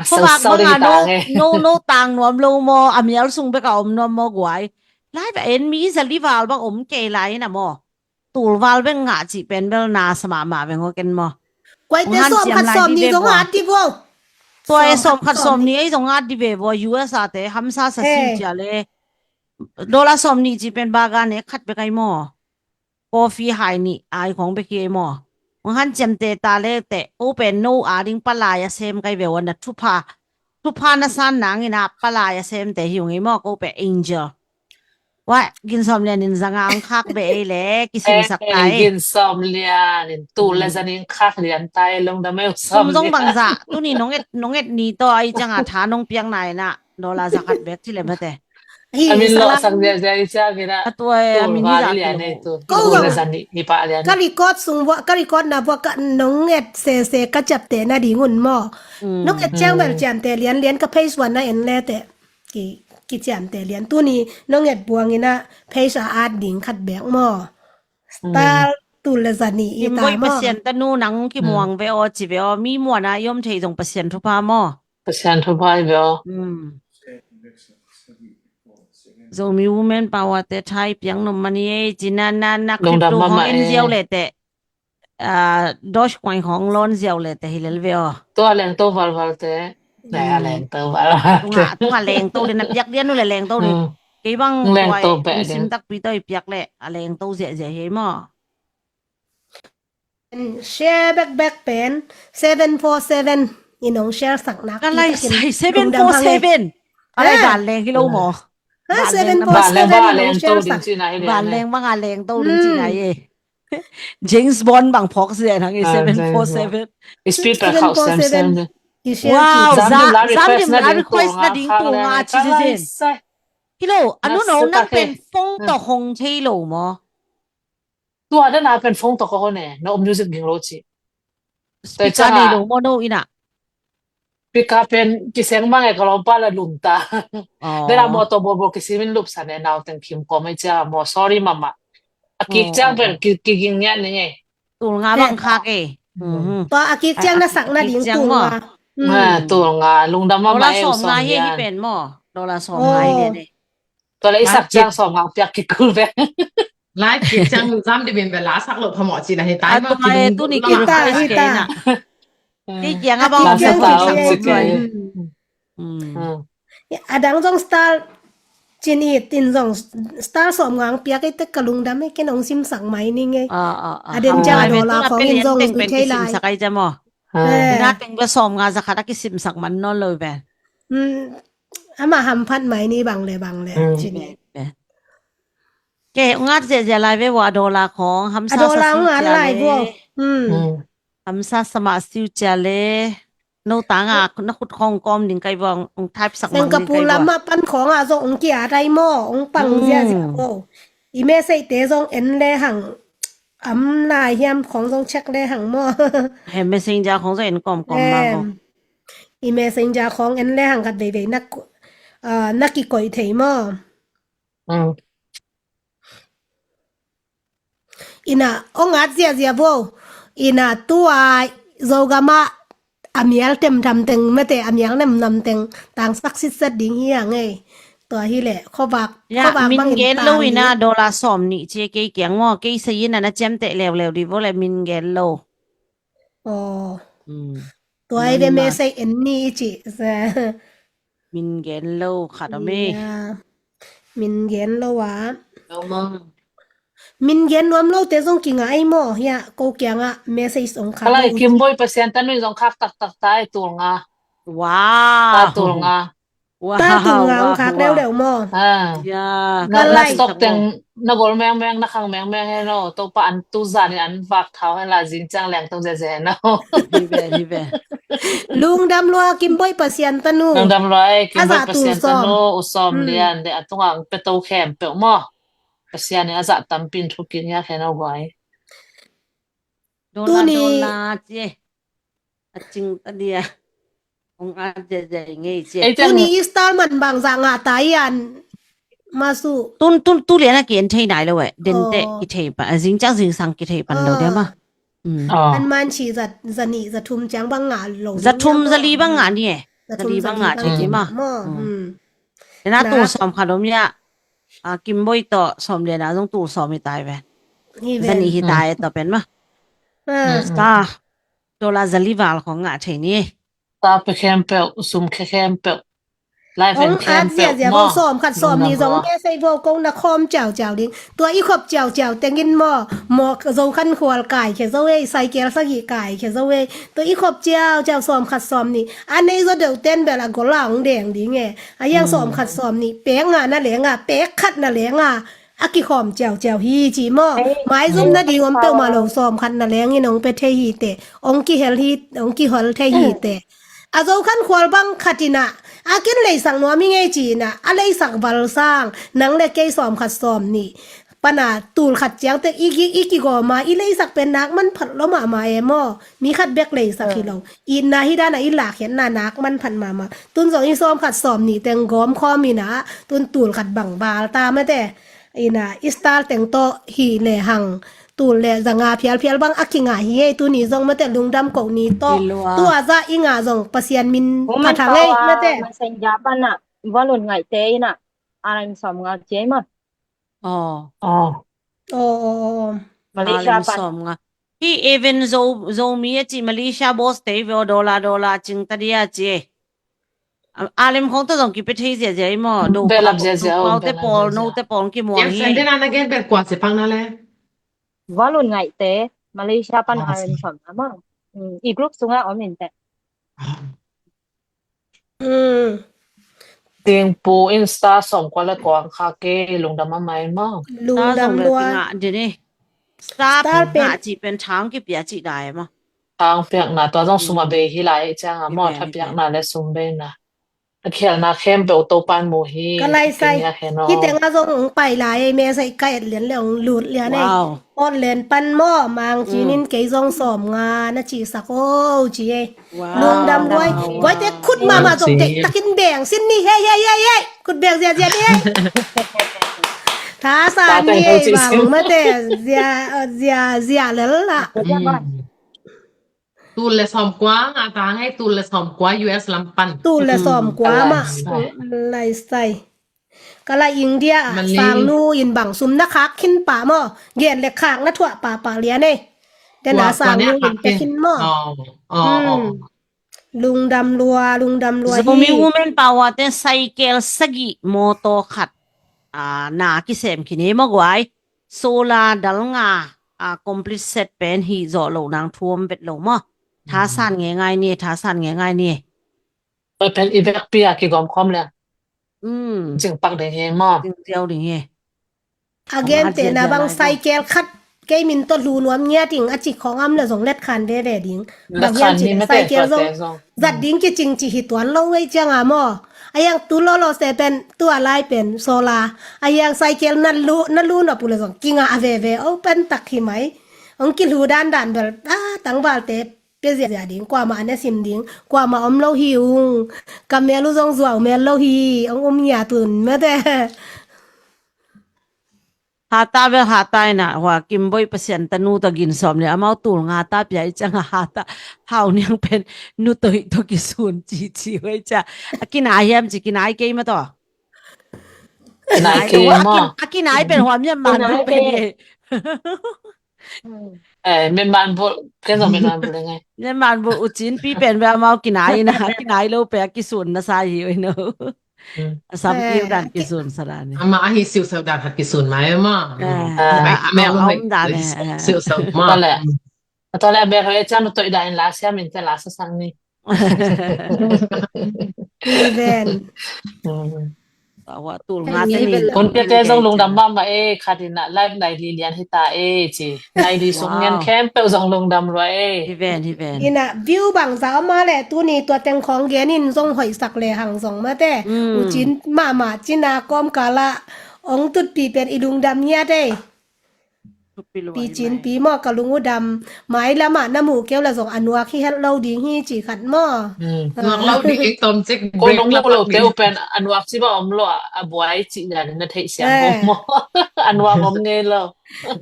Khuavak banga no, no, no tang nuam lo maw, a mial sung beka om nuam maw guai. Lai va en mi za li val bang om kei lai na maw. Tul val beng ngah cih pen bel na sa mahmah beng aw ken maw. Kuai te sawm khat sawm nih zong at di vua. Tua e sawm khat sawm nih ei zong at di ve vua, U S A te hamsa sa si cia le. Dollar sawm nih cih pen baga ne khat bek ai maw. Coffee hai nih ai khong bek hi ei maw. Hong hanciamte ta le teh, ko pen no a ding palai a sem kai ve ua na thupha. Thupha na san nangin a palai a semte hi ung ei maw, ko pen angel. Wah, Gin Sawm Lian in za nga ong khak ve ei le, kisinsak ta ei. Gin Sawm Lian in tul le za nih ong khak lian ta ei, lungdam ei Sawm Lian. Sum zong bang za, tuni nong et, nong et ni tawh ai cianga tha nong piak na ei na, dollar za khat bek ci le mate. Hi, a min lo sang zia zia i cia mina. A tua e, a min hi za lian e tu. Ko zong ka record sung vua, ka record na vua ka nong et sese ka ciapte na ding un maw. Nong et ciang bel ciamte lian lian ka page one na en le te. Ki, ki ciamte lian. Tuni nong et buang ina page a at ding khat bek maw. Star tul le zani i ta maw. Pasian tanu nang kimuang ve aw ci ve aw. Mi muana i om thei zong Pasian thupha maw. Pasian thupha i ve aw. Zomi Women Power te thai piang nom mani ei ci na na na. Lungdam mama ei. Ziau le te. Dogecoin khong lawn ziau le te hi lel ve aw. Tua lengto valval te. Nai a lengto valval te. Tunga lengto le na piak dian u le lengto le. Kei bang lengto pe sim takpi to i piak le a lengto ziahziah hi maw. Share back back pen seven four seven i nong share sak nak. Ka lai sai seven four seven. A lai van leng hi lo maw. Ha, seven four seven i nong share sak. Van leng bang a lengto ding ci nai e. James Bond bang phawk sia nang i seven four seven. Speed pa khau sem sem. Wow, zam dim la request na ding tunga ci zin. Hi lo, anu no nang pen phone tawh hong thei lo maw. Tua dan a pen phone tawh ka hon e, na om music ging lo ci. Speaker nei lo maw no ina. Speaker pen kiseng mang e ka lawmpa la lum ta. Dena maw tawh bawlbawl kisimin lupsan e, nauteng khim kawm ei cia maw, sorry mama. A kik ciang pen kiging niat ni ngei. Tul nga bang khak e. Tua a kik ciang na sak na ding tul nga. Tul nga, lungdam mama e. Dollar sawm nga hi pen maw. Dollar sawm nga hi lian e. Tua le i sak ciang sawm nga piak kikul ve. Lai kik ciang zam di bin bela sak lo phamawh cina hi tai maw. Tuni ki request ke na. Kei kiang a bang sak ciang. A dang zong star cin i tin zong star sawm ngang piak i tek ka lungdam e, ken ong simsak mai ni ngei. A den ciang a dollar khong in zong i thei lai. Simsak ai ciang maw. Na teng bel sawm nga za khat a kisimsak man nawn lo ve. Ama hamphat mai ni bang le bang le cin i. Ke ngat zia zia lai ve wa a dollar khong hamsa sa siu cia le. Hamsa sa ma siu cia le. No tanga na khut khong kawm ding kai vua ong type sak mang ding kai vua. Singapore lama pan khonga zong ong kia tai maw, ong pang zia zia maw. I message te zong en le hang, am na hiam khong zong check le hang maw. He messenger khong zong en kawm kawm ma maw. I messenger khong en le hang khat veivei na kikoih thei maw. Ina ong at ziazia vo. Ina tua Zogama a mial temtam teng mate a mial nemnam teng tangsak sitset ding hi a ngei. Tua hi le khovak, khovak bangin min gen lo ina dollar sawm nih cia kei kiang maw, kei sayin ana ciamteh leuleu di vo le min gen lo. Aw. Tua hi ve message en ni i ci. Min gen lo khat om e. Min gen lo a. Min gen nuam lo te zong kinga ei maw hia, ko kianga message ong khak. Alai Kimboi Pasian tanu zong khak taktak ta e tul nga. Wow. Ta tul nga. Ta tul nga ong khak leuleu maw. Na stok teng na gol mengmeng na khang mengmeng he no. Topa an tu zan in an vak thau he la zing ciang leng tong zeze he no. Hi ve, hi ve. Lungdam lua Kimboi Pasian tanu. Lungdam lua e Kimboi Pasian tanu, u sawm lian le a tunga ang peto khempeuh maw. Pasian in a zah tampin thukin hia khen au guai. Tuni a cing ta dia. Ong a zia zia ngei cia. Tuni installment bang zah ngah ta ian masu. Tun tun tu lian a ki en thei nai lo e. Dente ki thei pan a zing ciang zing sang ki thei pan lo dia ma. An man ci za ni za thum ciang bang ngah lo. Za thum za li bang ngah ni e. Za li bang ngah thei ni ma. Ena tul sawm khat om ia. A Kimboi tawh sawm lian a zong tul sawm hi tai ven. Za ni hi tai tawh pen ma. Ta dollar za li val khong ngah thei ni. Ta pe khempeuh, sum khe khempeuh. Lai ven khempeuh. Ong at ziazia vo sawm khat sawm ni zong message vo kong na khawm ciauciau ding. Tua i khop ciauciau tengin maw, maw zo khan khual kai khe zo ei, cycle sagih kai khe zo ei. Tua i khop ciauciau sawm khat sawm ni. A nei zo deuh ten bel a gol a ong deng ding e. A hiang sawm khat sawm ni. Pek nga na leng a, pek khat na leng a. A kikhawm ciauciau hi ci maw. Maizum na ding om peuhmah lo sawm khat na lengin ong pe thei hi te. Ong kihel hi, ong kihol thei hi te. A zo khan khual bang khatin ah, A kin leisak nuam i ngei ci-in ah, a leisak val sang, nang le kei sawm khat sawm nih pana tul khat ciang tek i ki, i kigawm a, i leisak pen nak manphat lo mahmah e maw. Mi khat bek leisak hi lo. Itna hi dan a i lakkhiatna nak manphat mahmah. Tun zong i sawm khat sawm nih teng gawm khawm in ah, tun tul khat bang val ta mate. Ina, i star teng tawh hi le hang, tul le za nga phialphial bang a kinga hi ei, tuni zong mate, lungdam ko ni tawh. Tua za i nga zong Pasian min phat hang ei mate. Messenger pan ah, Valun Ngaihte in ah, a lim sawm nga ci ei maw. Aw. Aw. Aw, aw, aw, aw. Malaysia pan. Hi even Zo, Zomi a ci Malaysia boss te ve aw, dollar, dollar cing ta dia ci. A, a lim khong ta zong kipia thei ziazia i maw. Do pau, ziazia, do pau te pawl, no te pawl kimuang hi. Sendena na gen bel kua si pang na le. Valun Ngaihte, Malaysia pan a lim sawm nga maw. I group sunga om in te. Tingpu in star sawm kua le kua ang kha ke, lungdam a mai maw. Lungdam lua. Star sawm le kua ngah din e. Star pen ngah ci pen thang kipia ci dai maw. Thang piakna tua zong sum a bei hi lai ciang a maw, tha piakna le sum beina. A khialna khempeuh Topan mu hi. Ka lai sai. Hi teng a zong pai lai ei, me sai ka et lian le ong lut lian ei. Online pan maw, Mang Cin in kei zong sawm nga na ci sak o ci ei. Lungdam guai. Guai te khut mama zong tek takin beng sin ni, hei, hei, hei, hei. Khut beng ziazia ni hei. Thasan ni hei bang mate, zia, zia, zia lel la. Tul le sawm kua nga ta hang ei, tul le sawm kua U S lam pan. Tul le sawm kua mah. Lai sai. Ka lai India ah Sangnu in bang sum na khak khin pah maw. Gen le khak na thuah pahpah lian ei. Tena Sangnu in pia khin maw. Lungdam lua, lungdam lua hi. Zomi Women Power te cycle sagih, mawtaw khat, a, na kisem khin ei maw guai. Solar dal nga, a, complete set pen hi zawh loh nang thu om vet lo maw. Thasan ngeingai ni, thasan ngeingai ni. Pen i vekpi a kigawm khawm le. Cing pak ding hi maw. Cing ziau ding hi. A gen tena bang cycle khat kei min tawh hlu nuam ngiat ing a ci khawng am le zong let khan veve ding. Bang hiam ci le cycle zong zat ding kicing ci hi tuan lo ei ciang a maw. A hiang tu lolo se pen tua lai pen solar. A hiang cycle na lu, na lu nop uh le zong kinga a veve o pen tak hi mai. Ong kilhu dandan bel a tangvalte pia ziazia ding, kuamah a ne sim ding, kuamah om lo hi ung. Ka mel uh zong zuau mel lo hi, ong um ngiat un mate. Hata bel hata ina, hua Kimboih Pasian tanu ta gin sawm le amau tul nga ta pia i ciang a hata, hau niang pen nu toih toh kisun cici hua i ciang. A kinai hiam ci kinai kei ma tawh. Kinai kei ma. A kinai pen hua miam man nu pen e. Eh, men man bul, ken zong men man bul ngai. Men man bul u Cin pi pen bel amau kinai ina, kinai lo pe a kisun na sa hi oi no. A sam kiu dan kisun sa dan ni. Ama ahi siu sau dan khat kisun mai ma. Ama om dan ni. Siu sau ma. Tole. Tole a bek hoi cian u toi dan in la siam in te la sa sang ni. Amen. Tua tul nga te ni. Kon piate zong lungdam mahmah e, khat in ah live nai li lian hi ta e ci. Nai li sung ngen khempeuh zong lungdam lua e. Hi ven, hi ven. Ina view bangza om a le tuni tua teng khawng gen in zong hoihsak le hang zong mate. U Cin mahmah cina kawmkal ah ong tutpi pen i lungdam ngiat e. Pi Cin pi maw, ka lung uh dam. Mailam ah na muh keu la zong a nuak hi het lo ding hi ci khat maw. Nuak lo ding, tomcik. Ko nong muh lo keu pen a nuak ci ba om lo a buai ci dan na theih siam maw. A nuak om ngei lo.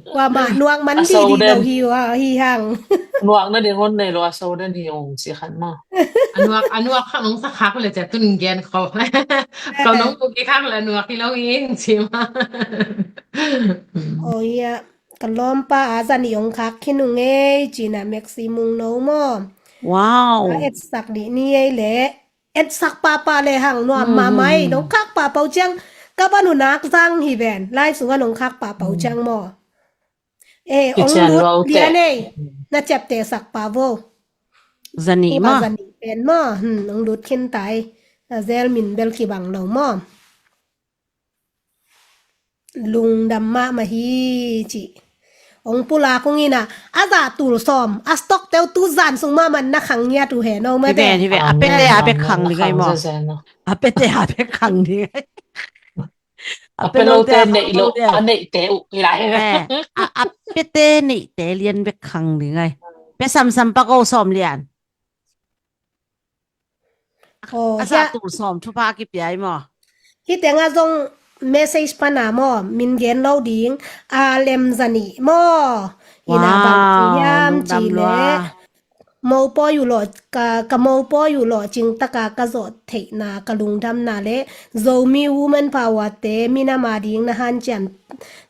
Kuamah nuak man dih dih lo hi uh a hi hang. Nuak na ding hon nei lo a so den hi ong ci khat maw. A nuak, a nuak khak nong sa khak le cia tun gen kho. Ko nong muh kei khak le a nuak hi lo hi ong ci maw. Oi a. Ka lawmpa a zan i ong khak khin ung ei cina Maxi Mung No maw. Wow. Ka etsak dih ni ei le. Etsak pahpah le hang nuam mahmah ei, nong khak pahpah uh ciang ka van uh nak zang hi ven. Live sungah nong khak pahpah uh ciang maw. Eh, ong lut lian ei. Na ciapteh sak pah vo. Zanih maw. Zanih pen maw. Hmm, ong lut khin tai. A zel min bel kibang lo maw. Lungdam mahmah hi ci. Ong pulak ung ina, a zah tul sawm, a stock teu tu zan sung mahmah na khang ngiat uh he no mate. Hi ve, hi ve, a pete a bek khang ding ai maw? A pete a bek khang ding ai. A pelote a neih lo, a neihte uh hi lai. A pete neihte lian bek khang ding ai. Pe samsam pa ko sawm lian. A zah tul sawm thupha a kipia ai maw? Hih tengah zong message pana maw, min gen lo ding, a lem zanih maw? Ina bang hiam ci leh, mopawi uh lawh, ka, ka mopawi uh lawhcing taka ka zawh theihna, ka lungdamna le Zomi Women Power te minam a ding na hanciam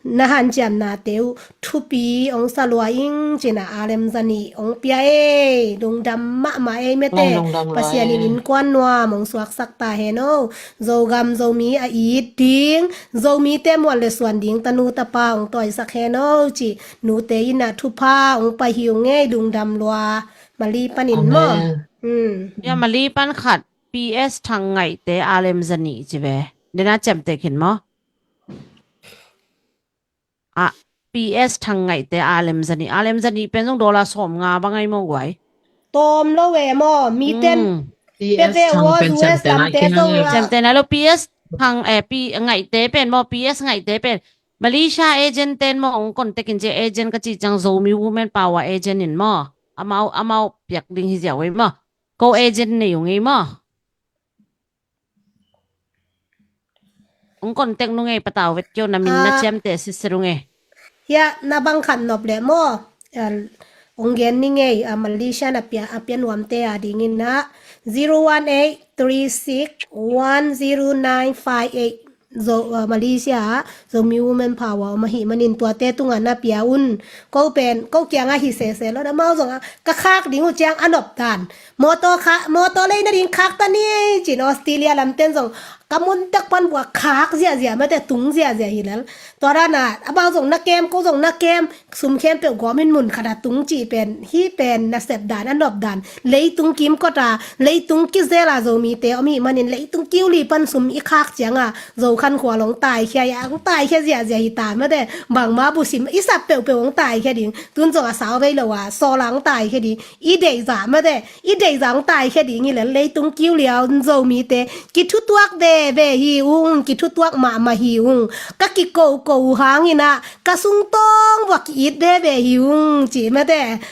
na hanciamnate uh thupi ong sa lua ing cina a lem zanih ong pia ei, lungdam mahmah ei mate. Pasian in innkuan nuam ong suaksak ta hen o. Zogam Zomi a it ding, Zomite mual le suan ding tanu tapa ong tawisak hen o ci. Nute ina thupha ong pai hi ung ei, lungdam lua. Mali panin maw? Ya Mali pan khat P S Thang Ngaihte a lem zanih ci ve. Dena ciamteh khin maw? A P S Thang Ngaihte a lem zanih, a lem zanih pen zong dollar sawm nga bang ai maw guai? Tawm lo e maw, mi ten pete was U S lamte zo la. Ciamteh nai lo P S Thang eh P Ngaihte pen maw, P S Ngaihte pen Malaysia agent ten maw, ong contact in ci, agent ka ci ciang Zomi Women Power agent in maw? Amau, amau piak ding hi ziau ei maw? Ko agent nei ung ei maw? Ong contact nung ei, patau vet kio, na min na ciamteh sitset ung ei. Hia na bang khat nop leh maw? Ong gen ning ei, a Malaysia na pia, a pia nuamte a dingin na zero one eight three six one zero nine five eight. Zo, a, Malaysia ah Zomi Women Power om ahih manin tuate tungah na pia un. Ko pen ko kiangah hi sese lo, amau zong a ka khak ding uh ciang a nop dan. Motor kha, motor lei nading khak ta ni ei cin Australia lamten zong ka mun tek pan bua khak ziahziah mate, tung ziahziah hi lel. Tua dana amau zong na kem, ko zong na kem, sum khempeuh gawmin mun khat a tung cih pen, hih pen nasep dan, a nop dan. Leitung kimkot a, leitung kizel a Zomite om hih manin leitung kiuli pan sum i khak cianga Zo khan khua long taikhia, a ong taikhia ziahziah hi ta mate. Bangma busim i sap peuhpeuh ong taikhia ding. Tun zong a sau vei lo a, sawla ong taikhia ding. I deihzah mate, i deihzah ong taikhia ding hi lel, leitung kiu liau Zomite kithutuak veve hi ung, kithutuak mahmah hi ung. Ka kikoko uh hangin ah ka sungtawng vua ki-it veve hi ung ci mate.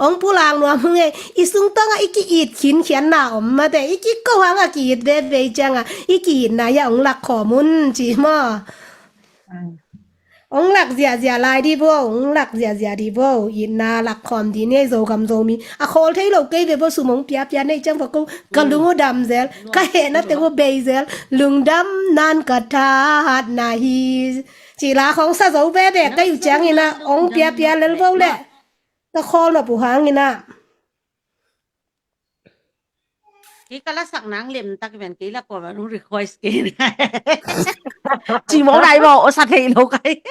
Ong pulang nuam ung ei, i sungtawngah i ki-it khinkhianna om mate, i kiko hangah ki-it veve hi ciangah i ki-itna ia ong lakkhawm un ci maw? Ong lak ziahziah lai di vo, ong lak ziahziah di vo. Itna lakkhawm di nei, Zogam Zomi a khawl thei lo kei ve vo, sum ong piapia nei ciang vo ko ka lung uh dam zel, ka hehna teng uh bei zel. Lungdam nan ka thahatna hi. Ci la khong sa zo veve kei uh ciangin ah ong piapia lel vo leh ka khawl nop uh hangin ah. Kei ka lasak nang lemtak ven, kei la kua ma nung request kei. Ci mawk nai maw, o sa thei lo kai.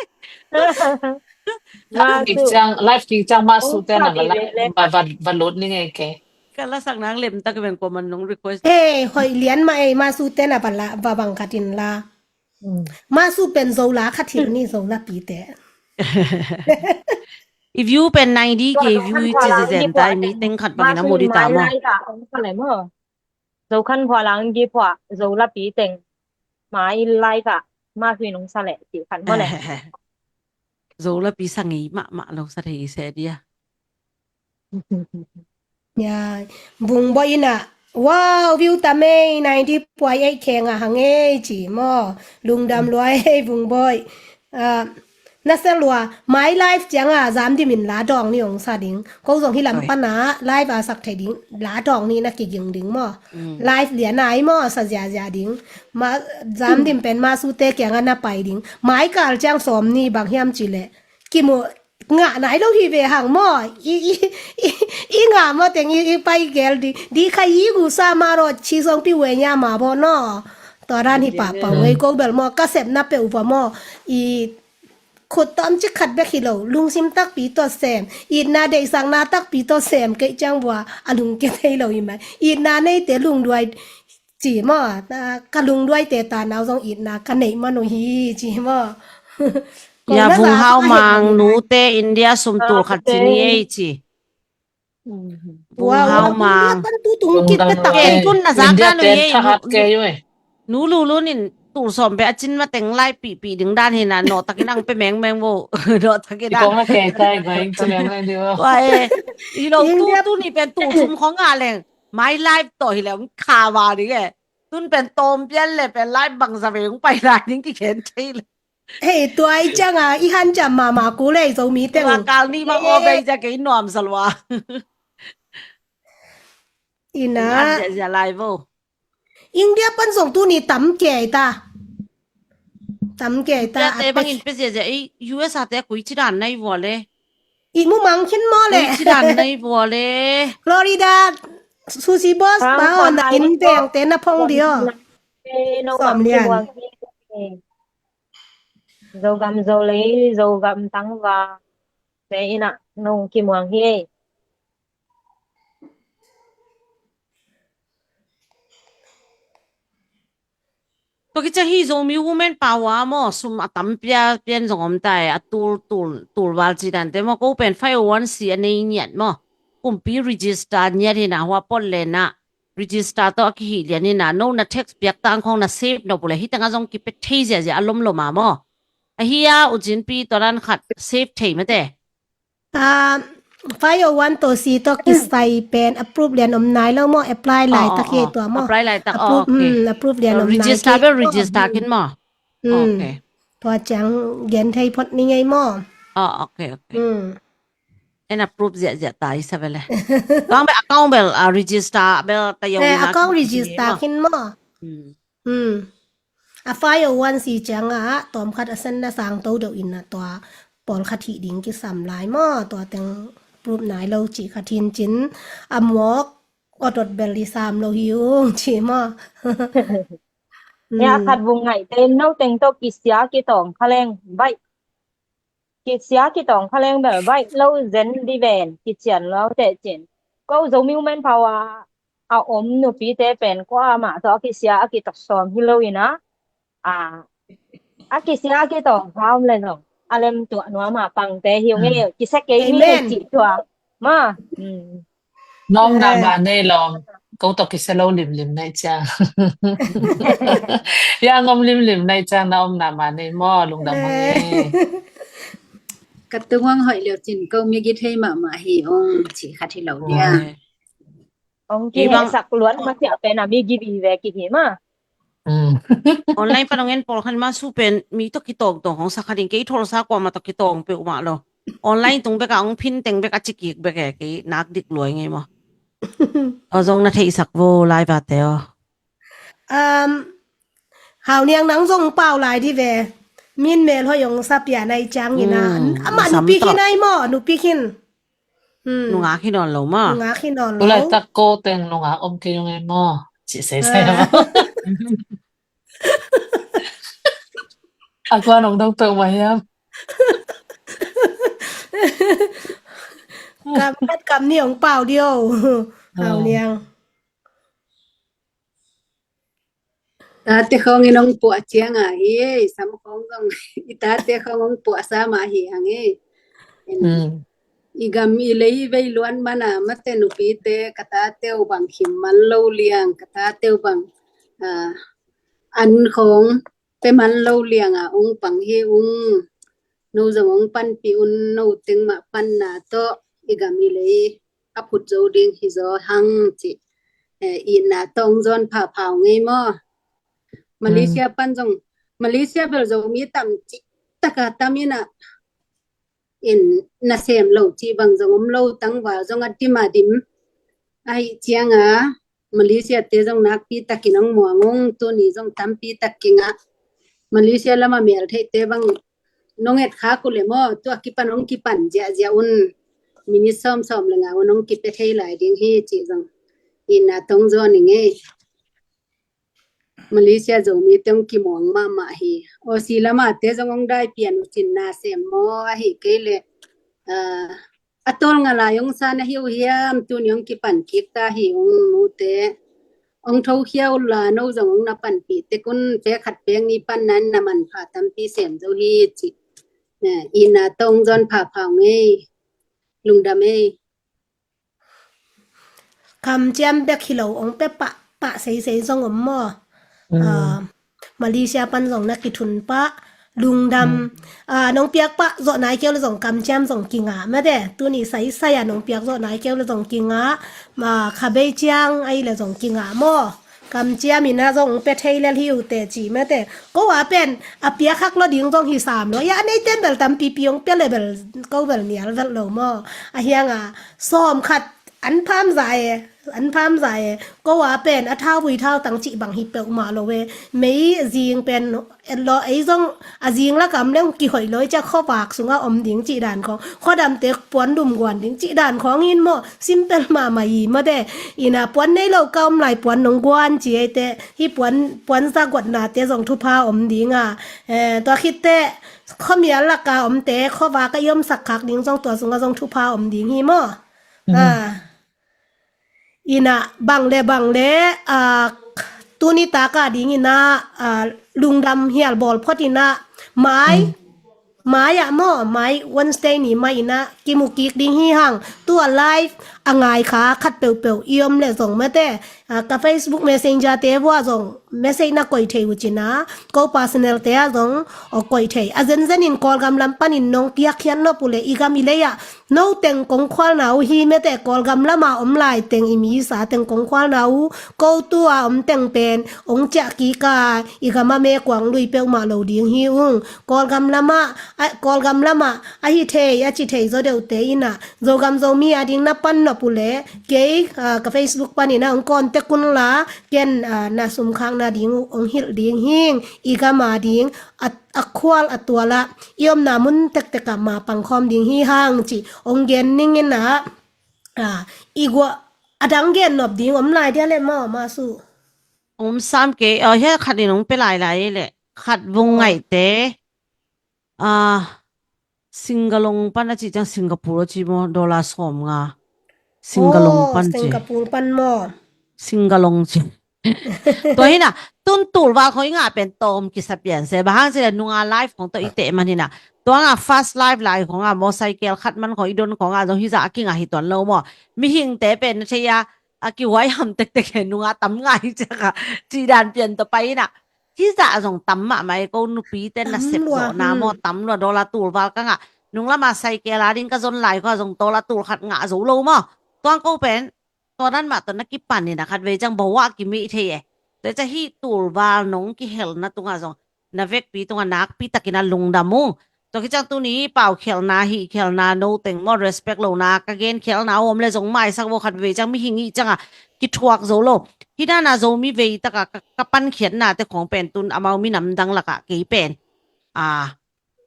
Live kik ciang, live kik ciang ma su te na va la, va, va, va lut ni ngei kei. Ka lasak nang lemtak ven, kua ma nung request. Ei, hoih lian ma ei, ma su te na va la, va bang khat in la. Ma su pen Zo la khat hilh ni, Zo la pi te. I view pen ninety K view i ci zenzen tai, mi teng khat bangin a mu di ta maw? Zo khan phua lang gi phua, Zo la pi teng. Ma i live ah, ma hui nung sa leh, ti khan maw leh. Zo la pi sang i mahmah lo sa thei i se dia. Ya, Vung Boih in ah, wow, view tam ei, ninety point eight K ngah hang ei ci maw. Lungdam lua ei, Vung Boih. Ah, na sel lua, mai live ciangah Zam Dim in la dawng ni ong sa ding. Ko zong hi lam pan ah live a sak thei ding, la dawng ni na kiging ding maw. Live lian ai maw, sa ziazia ding. Ma, Zam Dim pen ma su te kiangah na pai ding. Mai kal ciang sawm ni bang hiam ci leh. Kimu ngah nai lo hi ve hang maw. I, i, i, i ngah maw teng i, i pai gel di. Di kha i gu sa ma ro ci song pi we nya ma bo no. Tua dan hi pah pah wei ko bel maw, ka sepna peuh va maw. I khut tawm cik khat bek hi lo. Lungsim takpi tawh sem. Itna deihsakna takpi tawh sem kei ciang vua a lungkia thei lo hi mai. Itna neite lungduai ci maw. Ka lungduaite ta nau zong itna ka neih man uh hi ci maw. Ya, Vung Hau Mang, nute India sum tul khat ci ni ei ci. Vung Hau Mang. India pan tu tung kit te tak. Kei tun na zak dan ei. Nu Lulun in tul sawm pe a cin mateng lai pihpih ding dan hi na, nawh takin ang pe mengmeng vo. Nawh takin ang. Kong a kei tai, going to mengmeng di vo. Wa e, i lo tu, tu ni pen tul sum khong a leng. My life to hi leng kha va ding e. Tun pen tawm pian le pen lai bangza ve ung pai lai ding kikhen thei le. Hei, tua i ciang a i hanciam mahmah kul ei Zomi teng. Tua kal ni bang aw bei cia kei nuam sa lua. Ina. An zia zia lai vo. India pan zong tu ni tam kei ta. Tam kei ta. India te bangin pe zia zia i U S A te a kui ci dan nai vua le. I mu mang khin maw le. Kui ci dan nai vua le. Florida, Sushi Boss, ba on na in beng te na phong dio. Sawm lian. Zogam Zolei, Zogam Tangva, te ina nong kimuang hi. Tua kici hi Zomi Women Power maw, sum a tam pia pian zong om tai, a tul, tul, tul val ci dan te maw, ko pen five oh one C a nei ngiat maw. Kumpi register ngiat hi na hua pot le na, register tawh a kihih lian hi na, no na tax piak tang khong na save nop uh le, hi teng a zong kipe thei ziazia a lomlom a maw. Ahi a, U Cin Pi tua dan khat save thei mate. Ah, five oh one tawh C tawh kisai pen approve lian om nai lo maw, apply lai tak hi tua maw. Apply lai tak, approve lian om nai. Register bel register kin maw. Tua ciang gen thei phot ni ngei maw. Oh, okay, okay. En approve ziahziah ta i sa bel e. Tuang bel account bel register bel ta yo. Account register kin maw. A five oh one C ciangah tawmkhat a sanna sang to deuh inna tua pawlkhat hih ding kisam lai maw, tua teng proof nai lo cih khat hin cin a muak awt awt bel i sam lo hi ung ci maw. Nia khat vung ngaih te no teng tawh kisia kitawng khaleng baih. Kisia kitawng khaleng bel baih lo zen di ven kician lo teh cin. Ko Zomi Women Power a om nupite pen kua mah tawh a kisia a kitok sawm hi lo ina. A kisia a kitawng kha om le zong a lem tuah nuam a pangte hi ung e, kisia kei hi e cih tua. Ma. Na om na ma nei lawm. Ko tawh kisia lo limlim naih ciang. Ya ngom limlim naih ciang na om na ma nei maw, lungdam hang e. Ka tung hong hoih lio cin ko mi githei mahmah hi ong cih khat hi lo dia. Ong kibang sak luat ma ciah pen a mi gibi ve kihi ma. Online pan ong en pawlkhat ma su pen mi tawh kitawngtawng hong sa khat in kei tholsa kuamah tawh kitawng peuh mah lo. Online tung bek a ong phin teng bek a cikik bek e kei nak dik luai ngei maw. Aw zong na theihsak vo lai vate aw. Hau niang nang zong pau lai di ve. Min mel hoih ong sa pia nai ciang ina. Amah nupi khin ai maw, nupi khin. Nungak hi nawn lo maw. Nungak hi nawn lo. Tulaitak ko teng nungak om kei ung e maw. Cih seisei maw. A kua nong dong peuh mah hiam. Kam khat kam ni ong pau dio. Hau niang. Tate khong in ong puah ciang a hi ei, sam khong zong i tate khong ong puah sa mah hi hang ei. I gam i lei vei luan mana mate nupite ka tate uh bang khim man lo liang, ka tate uh bang an khong pe man lo liang a ong pang hi ung. No zong ong panpih un, no teng mah panna tawh i gam i lei a phut zo ding hi zaw hang cih itna tawh ong zawn phapha ung ei maw. Malaysia pan zong, Malaysia bel Zomi tam cih taka tam ina. In nasem lo cih bang zong om lo, tangval zong a dim a dim. Ahi cianga Malaysia te zong nakpi takin ong muang ung, tuni zong tampi tak kingah. Malaysia lama mel theite bang nong et khak uh le maw, tua kipan ong kipan ziahziah un. Minit sawmsawm le nga un ong kipia thei lai ding hi cih zong itna tawh ong zawn ing ei. Malaysia Zomite ong kimuang mahmah hi. Aussie lama te zong ong dai pian uh cin nasem maw, ahi kei le a tawlnga lai ong sa na hi uh hiam, tuni ong kipan kik ta hi ung nute. Ong thokhia uh la no zong ong na panpih tek un, pek khat pek ni pan nan na manpha tampi sem zo hi cih. Eh, ina tong zon pha pha ngei. Lungdam ei. Kamciam bek hi lo ong pe pah pah seisei zong om maw? Mm. Ah, Malaysia pan zong na kithun pah, lungdam. Mm. Ah, nong piak pah zawh nai keu le zong kamciam zong kinga mate. Tuni saisai a nong piak zawh nai keu le zong kinga. Ma khabei ciang ai le zong kinga maw? Kamciam ina zong pe thei lel hi uh teh ci mate. Ko a pen a piak hak lo ding zong hi sam lo. Ya a nei ten bel tampipi ong pia le bel ko bel nial vel lo maw? A hiang a sawm khat an pham za e, an pham za e. Ko a pen a thau vui thau tang cih bang hi peuhmah lo e. Mei zing pen et lo ei zong a zing lak a om leng kihoih lo i ciah khuavak sungah om ding cih dan khawng, khuadamte puan dum guan ding cih dan khawng in maw, simple mahmah hi mate. Ina puan nei lo ka om lai puan nong guan ci ei teh, hih puan, puan za guatnate zong thupha om ding a. Eh, tua khit teh khuamial lak a omte khuavak a i omsak khak ding zong tua sungah zong thupha om ding hi maw? Mm. Ah. Ina bang le bang le, ah, tuni tak a ding ina, ah, lungdam hial bawl phot ina mai, mm, mai ah maw, mai Wednesday ni mai ina kimu kik ding hi hang. Tua live a ngai kha khat peuhpeuh i om le zong mate, ah, ka Facebook Messenger te vua zong message na koih thei uh cina, ko personal te ah zong a koih thei. A zenzen in Kawlgam lam panin nong piakkhiat nop uh le i gam i lei ah no teng kong khualna uh hi mate, Kawlgam lama om lai teng i misa teng kong khualna uh, ko tua om teng pen ong ciah kik a, i gama mekuang lui peuhmah lo ding hi ung. Kawlgam lama, a, Kawlgam lama a hi thei a ci thei zaw deuhte ina Zogam Zomi a ding na pan nop uh le kei, ah, ka Facebook panin a ong contact un la, ken, ah, na sumkhakna ding uh ong hilh ding hing, i gama ding a, a khual a tuala i omna mun tektek ah ma pangkhawm ding hi hang ci ong gen ning ina, ah, i gua a dang gen nop ding om lai dia le maw, ma su? Om sam ke, ah, hia khat in ong pe lai lai le khat vung ngaihte. Ah, Singalong pan a ci ciang Singapore a ci maw, dollar sawm nga. Singalong pan ci. Singapore pan maw? Singalong ci. Tua hina, tun tulval khong i ngah pen tawm kisa pian se. Bang hang ci le nunga live khong tawh i teh man hina. Tua nga first live lai khong a motorcycle khat man khong i don khong a zong hi za a kingah hi tuan lo maw? Mihingte pen na thei a, a kihuai ham tektek he nunga tam ngai ciak a ci dan pian tawh pai ina. Hi za zong tam mahmah e, ko nupi te na sep zawhna maw, tam lua, dollar tulval ka ngah. Nung lama cycle a ding ka zon lai khua zong dollar tul khat ngah zo lo maw? Tuang ko pen tua dan mah tawh na kipan ina khat vei ciang bawah kimih thei e. Tua ciang hih tulval nong kihelna tungah zong na vekpi tungah nakpi takin a lungdam ung. Tua khit ciang tuni pau khialhna, hih khialhna, no teng maw, respect lohna ka gen khialhna om le zong maisak vo, khat vei ciang mihing ih ciangah kithuak zo lo. Hih dana Zomi vei taka ka, ka pankhiatnate khong pen tun amau minam dang lakah kei pen, a,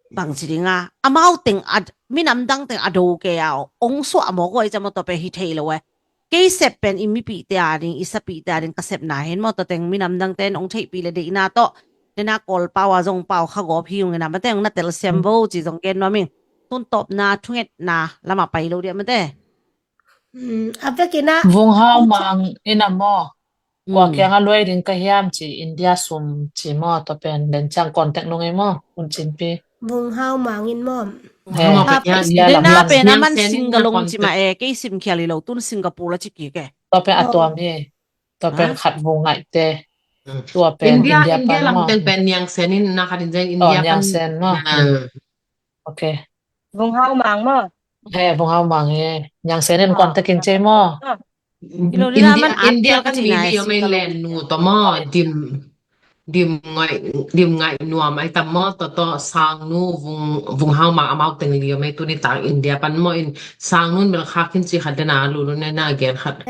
bangci dinga amau teng a, minam dang teng a do kei a ong suah mawk uh a, i cam aw, tua pen hi thei lo e. Kei sep pen i mipihte a ding, i sapihte a ding ka sepna hen maw, tua teng minam dangte in ong theihpih le deihna tawh. Dena Kawl pau a zong pau kha gawp hi ung ina, mate ong na telsiam vo ci zong gen nuam ing. Tun tawpna thungetna lama pai lo dia mate. Mm, a vekina Vung Hau Mang ina maw? Kua kianga luai ding ka hiam ci, India sum ci maw, tua pen den ciang contact nung ei maw, Hun Cin Pi. Vung Hau Mang in maw? He, India lam pen a man Singalong ci mah e, kei sim khial hi lo, tun Singapore a ci kik e. Tua pen a tuam hi. Tua pen khat vung ngaihte. Tua pen India, India pan lam teng pen Niang Sen in na khat in zen India pan. Niang Sen maw? Ok. Vung Hau Mang maw? He, Vung Hau Mang he. Niang Sen in contact in cei maw? India, India pan mi liom ei len nu tawh maw, dim, dim ngaih, dim ngaih nuam ai tam maw, tawh tawh Sangnu, Vung, Vung Hau Mang amau teng liom ei tuni tak India pan maw in Sangnu in bel khak khin ci khat dena lulu nena gen khat.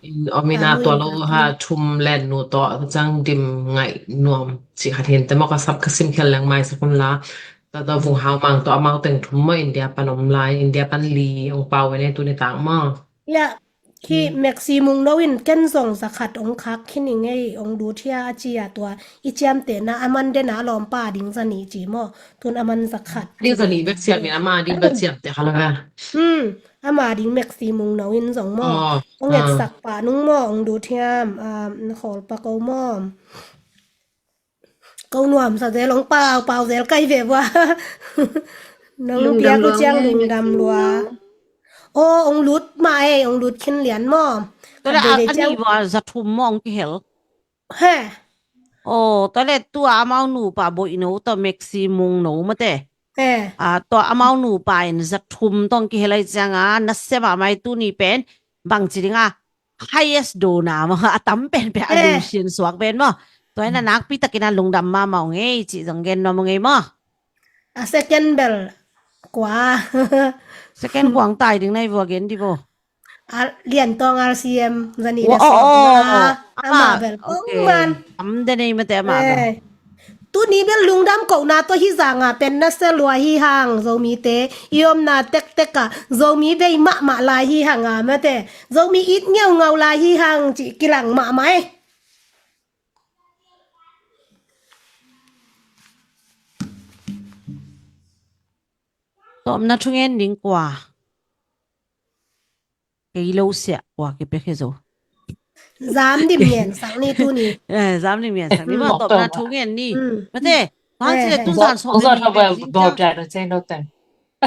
In om ina tua lo ha thum len nu tawh ciang dim ngaih nuam ci khat hin te maw ka sap ka sim khial leng maisak un la. Tawh tawh Vung Hau Mang tawh amau teng thum maw India pan om lai, India pan li ong pau ei tuni tak maw. Ya, khi Maxi Mung No in ken zong za khat ong khak khin i ngei ong du thia a ci a tua i ciamtehna a man dena lawmpa ding za nih ci maw? Tun a man za khat. Ding za nih bek siam in ama ding bek siam te kha la. Hmm, ama ding Maxi Mung No in zong maw? Ong etsak pah nung maw ong du thiam, ah, khawl pa ko maw? Ko nuam sa zel ong pau, pau zel kai ve vua. Nong piak uh ciang lungdam lua. Aw, ong lut mah ei, ong lut khin lian maw. Tua leh a nih vua za thum maw ong kihel? He. Aw, tua leh tua amau nupa Boihno tawh Maxi Mungno mate. He. Tua amau nupa in za thum tawh ong kihel ahih ciangin nasia mahmah ei. Tuni pen bangci ding a highest donor maw, a tam penpen a donation suak pen maw. Tua in a nakpi takin a lungdam mahmah ung ei cih zong gen nuam ung ei maw. A second bel kua? Second kua ong tai ding na hi vua, gen di bo. Lian Tawng R C M zani na sawm na. Amah bel kong man. Am de nei mate amah bel. Tuni bel lungdam kohna tawh hih zanga pen nasia lua hi hang, Zomite i omna tektek ah Zomi bei mahmah lai hi hang a mate, Zomi it ngeungau lai hi hang cih kilang mahmah ei. Tawpna thungen ding kua? Kei lo siah kua kipia khe zo. Zam dim ngen sak ni tuni. Zam dim ngen sak ni maw, tawpna thungen ni. Mate, bang ci le tun zan sawm ni.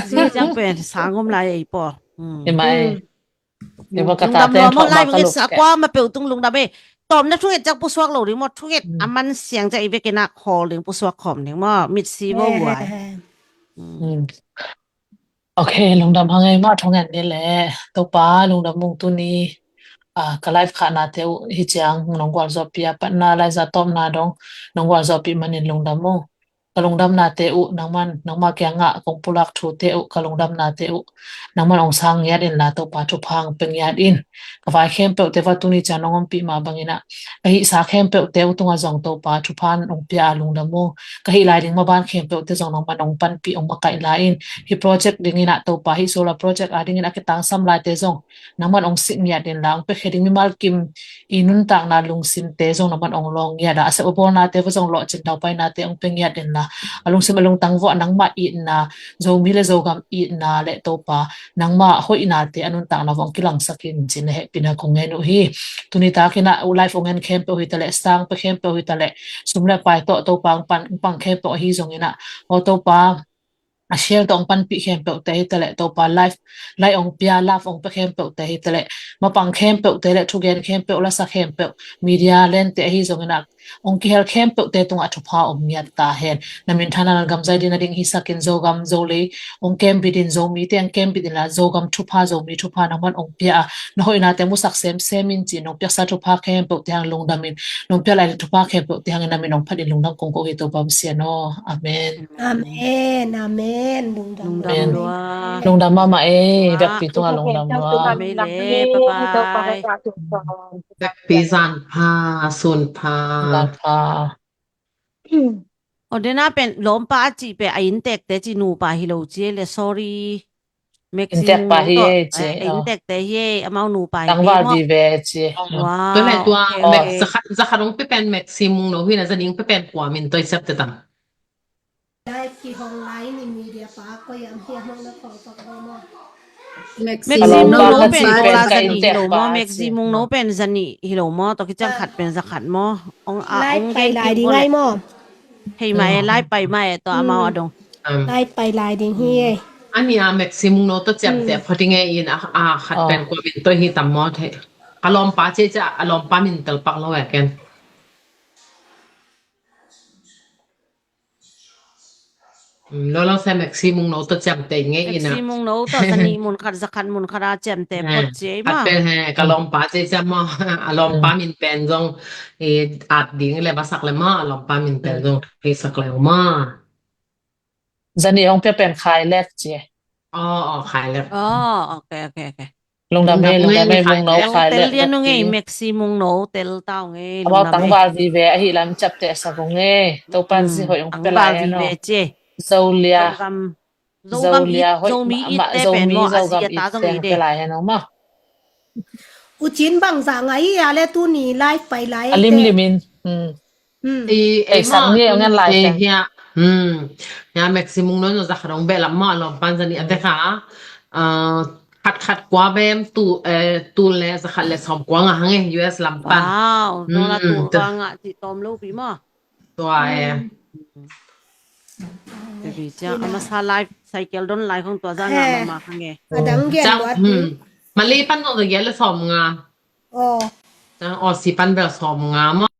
Zia ciang pen sang om lai ei paw. Lungdam lua maw, lai mangin sa kua ma peuh tung lungdam ei. Tawpna thungen ciang pusuak lo ding maw, thungen a man siang ciang i vekin a khawl ding, pusuak khawm ding maw, mitsi vua vua. Ok, lungdam hang ei maw, thungen ni leh. Topa lungdam ung tuni. Ka live khahnate uh hi ciang nong gualzawhpih a patna laiza tawpna dong nong gualzawhpih manin lungdam ung. Ka lungdamnate uh nangman, nangma kiangah kong pulak thute uh, ka lungdamnate uh nangman ong sang ngiat inla Topa thupha ong pia ngiat in. Ka vai khempeuhte va tuni ciang nong ompih mah bangin ah ka hihsa khempeuhte uh tungah zong Topa thupha ong pia a lungdam ung. Ka hih lai ding maban khempeuhte zong nangman ong panpih ong makaih lai in. Hih project dingin ah Topa, hih solar project a dingin a kitangsam laite zong nangman ong sik ngiat inla ong piakhia ding mimal kim i nuntakna lungsimte zong nangman ong lawng ngiat a, a sep a bawlnate va zong lawhcin daupainate ong pia ngiat inla a lungsim a lungtang vuah nangmah itna, Zomi le Zogam itna le Topa nangmah hoihnate a nuntakna vuah ong kilangsak in ci-in a hehpihna kong ngen uh hi. Tuni takin ah live ong en khempeuh hi taleh, sang pia khempeuh hi taleh, sum le pai tawh Topa ong pang khempeuh ahi zongin ah, aw Topa, a share tawh ong panpih khempeuhte hi taleh, Topa live, lai ong pia, love ong pia khempeuhte hi taleh, mapang khempeuhte le thugen khempeuh, lasa khempeuh, media lente ahi zongin ah ong kihel khempeuhte tungah thupha om ngiat ta hen. Na minthanna na gamzai ding nading hisakin Zogam Zolei ong kembit in, Zomite ong kembit inla Zogam thupha, Zomi thupha nangman ong pia a, na hoihnate musak semsem in ci-in nong piaksa thupha khempeuhte hang lungdam in, nong pia lai thupha khempeuhte hangin na min ong phat in lungdam kong ko hi Topa Pasian aw. Amen. Amen, amen. Lungdam lua. Lungdam mahmah ei, biakpi tungah lungdam lua. Amen le, bye bye. Biakpi zan pha, sun pha. Zan pha. Aw, dena pen lawmpa a cih pen a inntekte ci, nupa hi lo ci le, sorry. Inntek pa hi ei ci. Inntekte hi ei, amau nupa hi ei. Tangval vive ci. Tua le tua zakhat, zakhat ong pe pen Maxi Mungno hi na, zaning pe pen kua min toi sep te tam. Live kihong lai ni media pa ko yam hi a hong na ko pa ko mo. Maxi Mungno pen kua la zani hi lo mo, Maxi Mungno pen zani hi lo mo, to ki ciang khat pen zakhat mo. Ong a, ong gen pai lai ding ai mo. Hei ma e, lai pai ma e, to amau adong. Lai pai lai ding hi e. Ani a Maxi Mungno to ciamteh pha ding e in a, a khat pen kua min to hi tam mo the. A lawmpa ci ci a, a lawmpa min tel pak lo e ken. Lo lo se Maxi Mungno to ciamteh nge in a. Maxi Mungno to zani mun khat zakhat mun khat a ciamteh pot ci e ma. Khat pen he, ka lawmpa ci ci a mo. A lawmpa min pen zong i at ding le basak le ma, a lawmpa min pen zong i sak le ma. Zani hong pia pen Khai Lek ci. Aw, aw, Khai Lek. Aw, ok, ok, ok. Lungdam e, lungdam e, Mungno Khai Lek. Tel lian ung e, Maxi Mungno tel ta ung e. Amau tangval vive ahi lam ciapteh sak ung e. Topan zi hoih ong pia lai e no. Zolia. Zolia hoih, Zomi it te pen mo, Zomi Zogam it teng pia lai e no ma. U Cin bangzah ngah hi a le tuni live pai lai e. A limlim in. I, ei, sang ni ong en lai teng. Hia, hia Maxi Mungno no zakhat ong beh lam ma, lawmpan zani a te kha. Khat khat kua bem tu, tu le zakhat le sawm kua ngah hang e, U S lam pan. Wow, no la tu kua ngah ci tom lo pi ma. Tua e. Tua pi ciang a masa lai cycle don lai khong tua za nga mama kha nge. A dang gen luat. Malay pan zong za giat le sawm nga. Aw. Aussie pan bel sawm nga maw.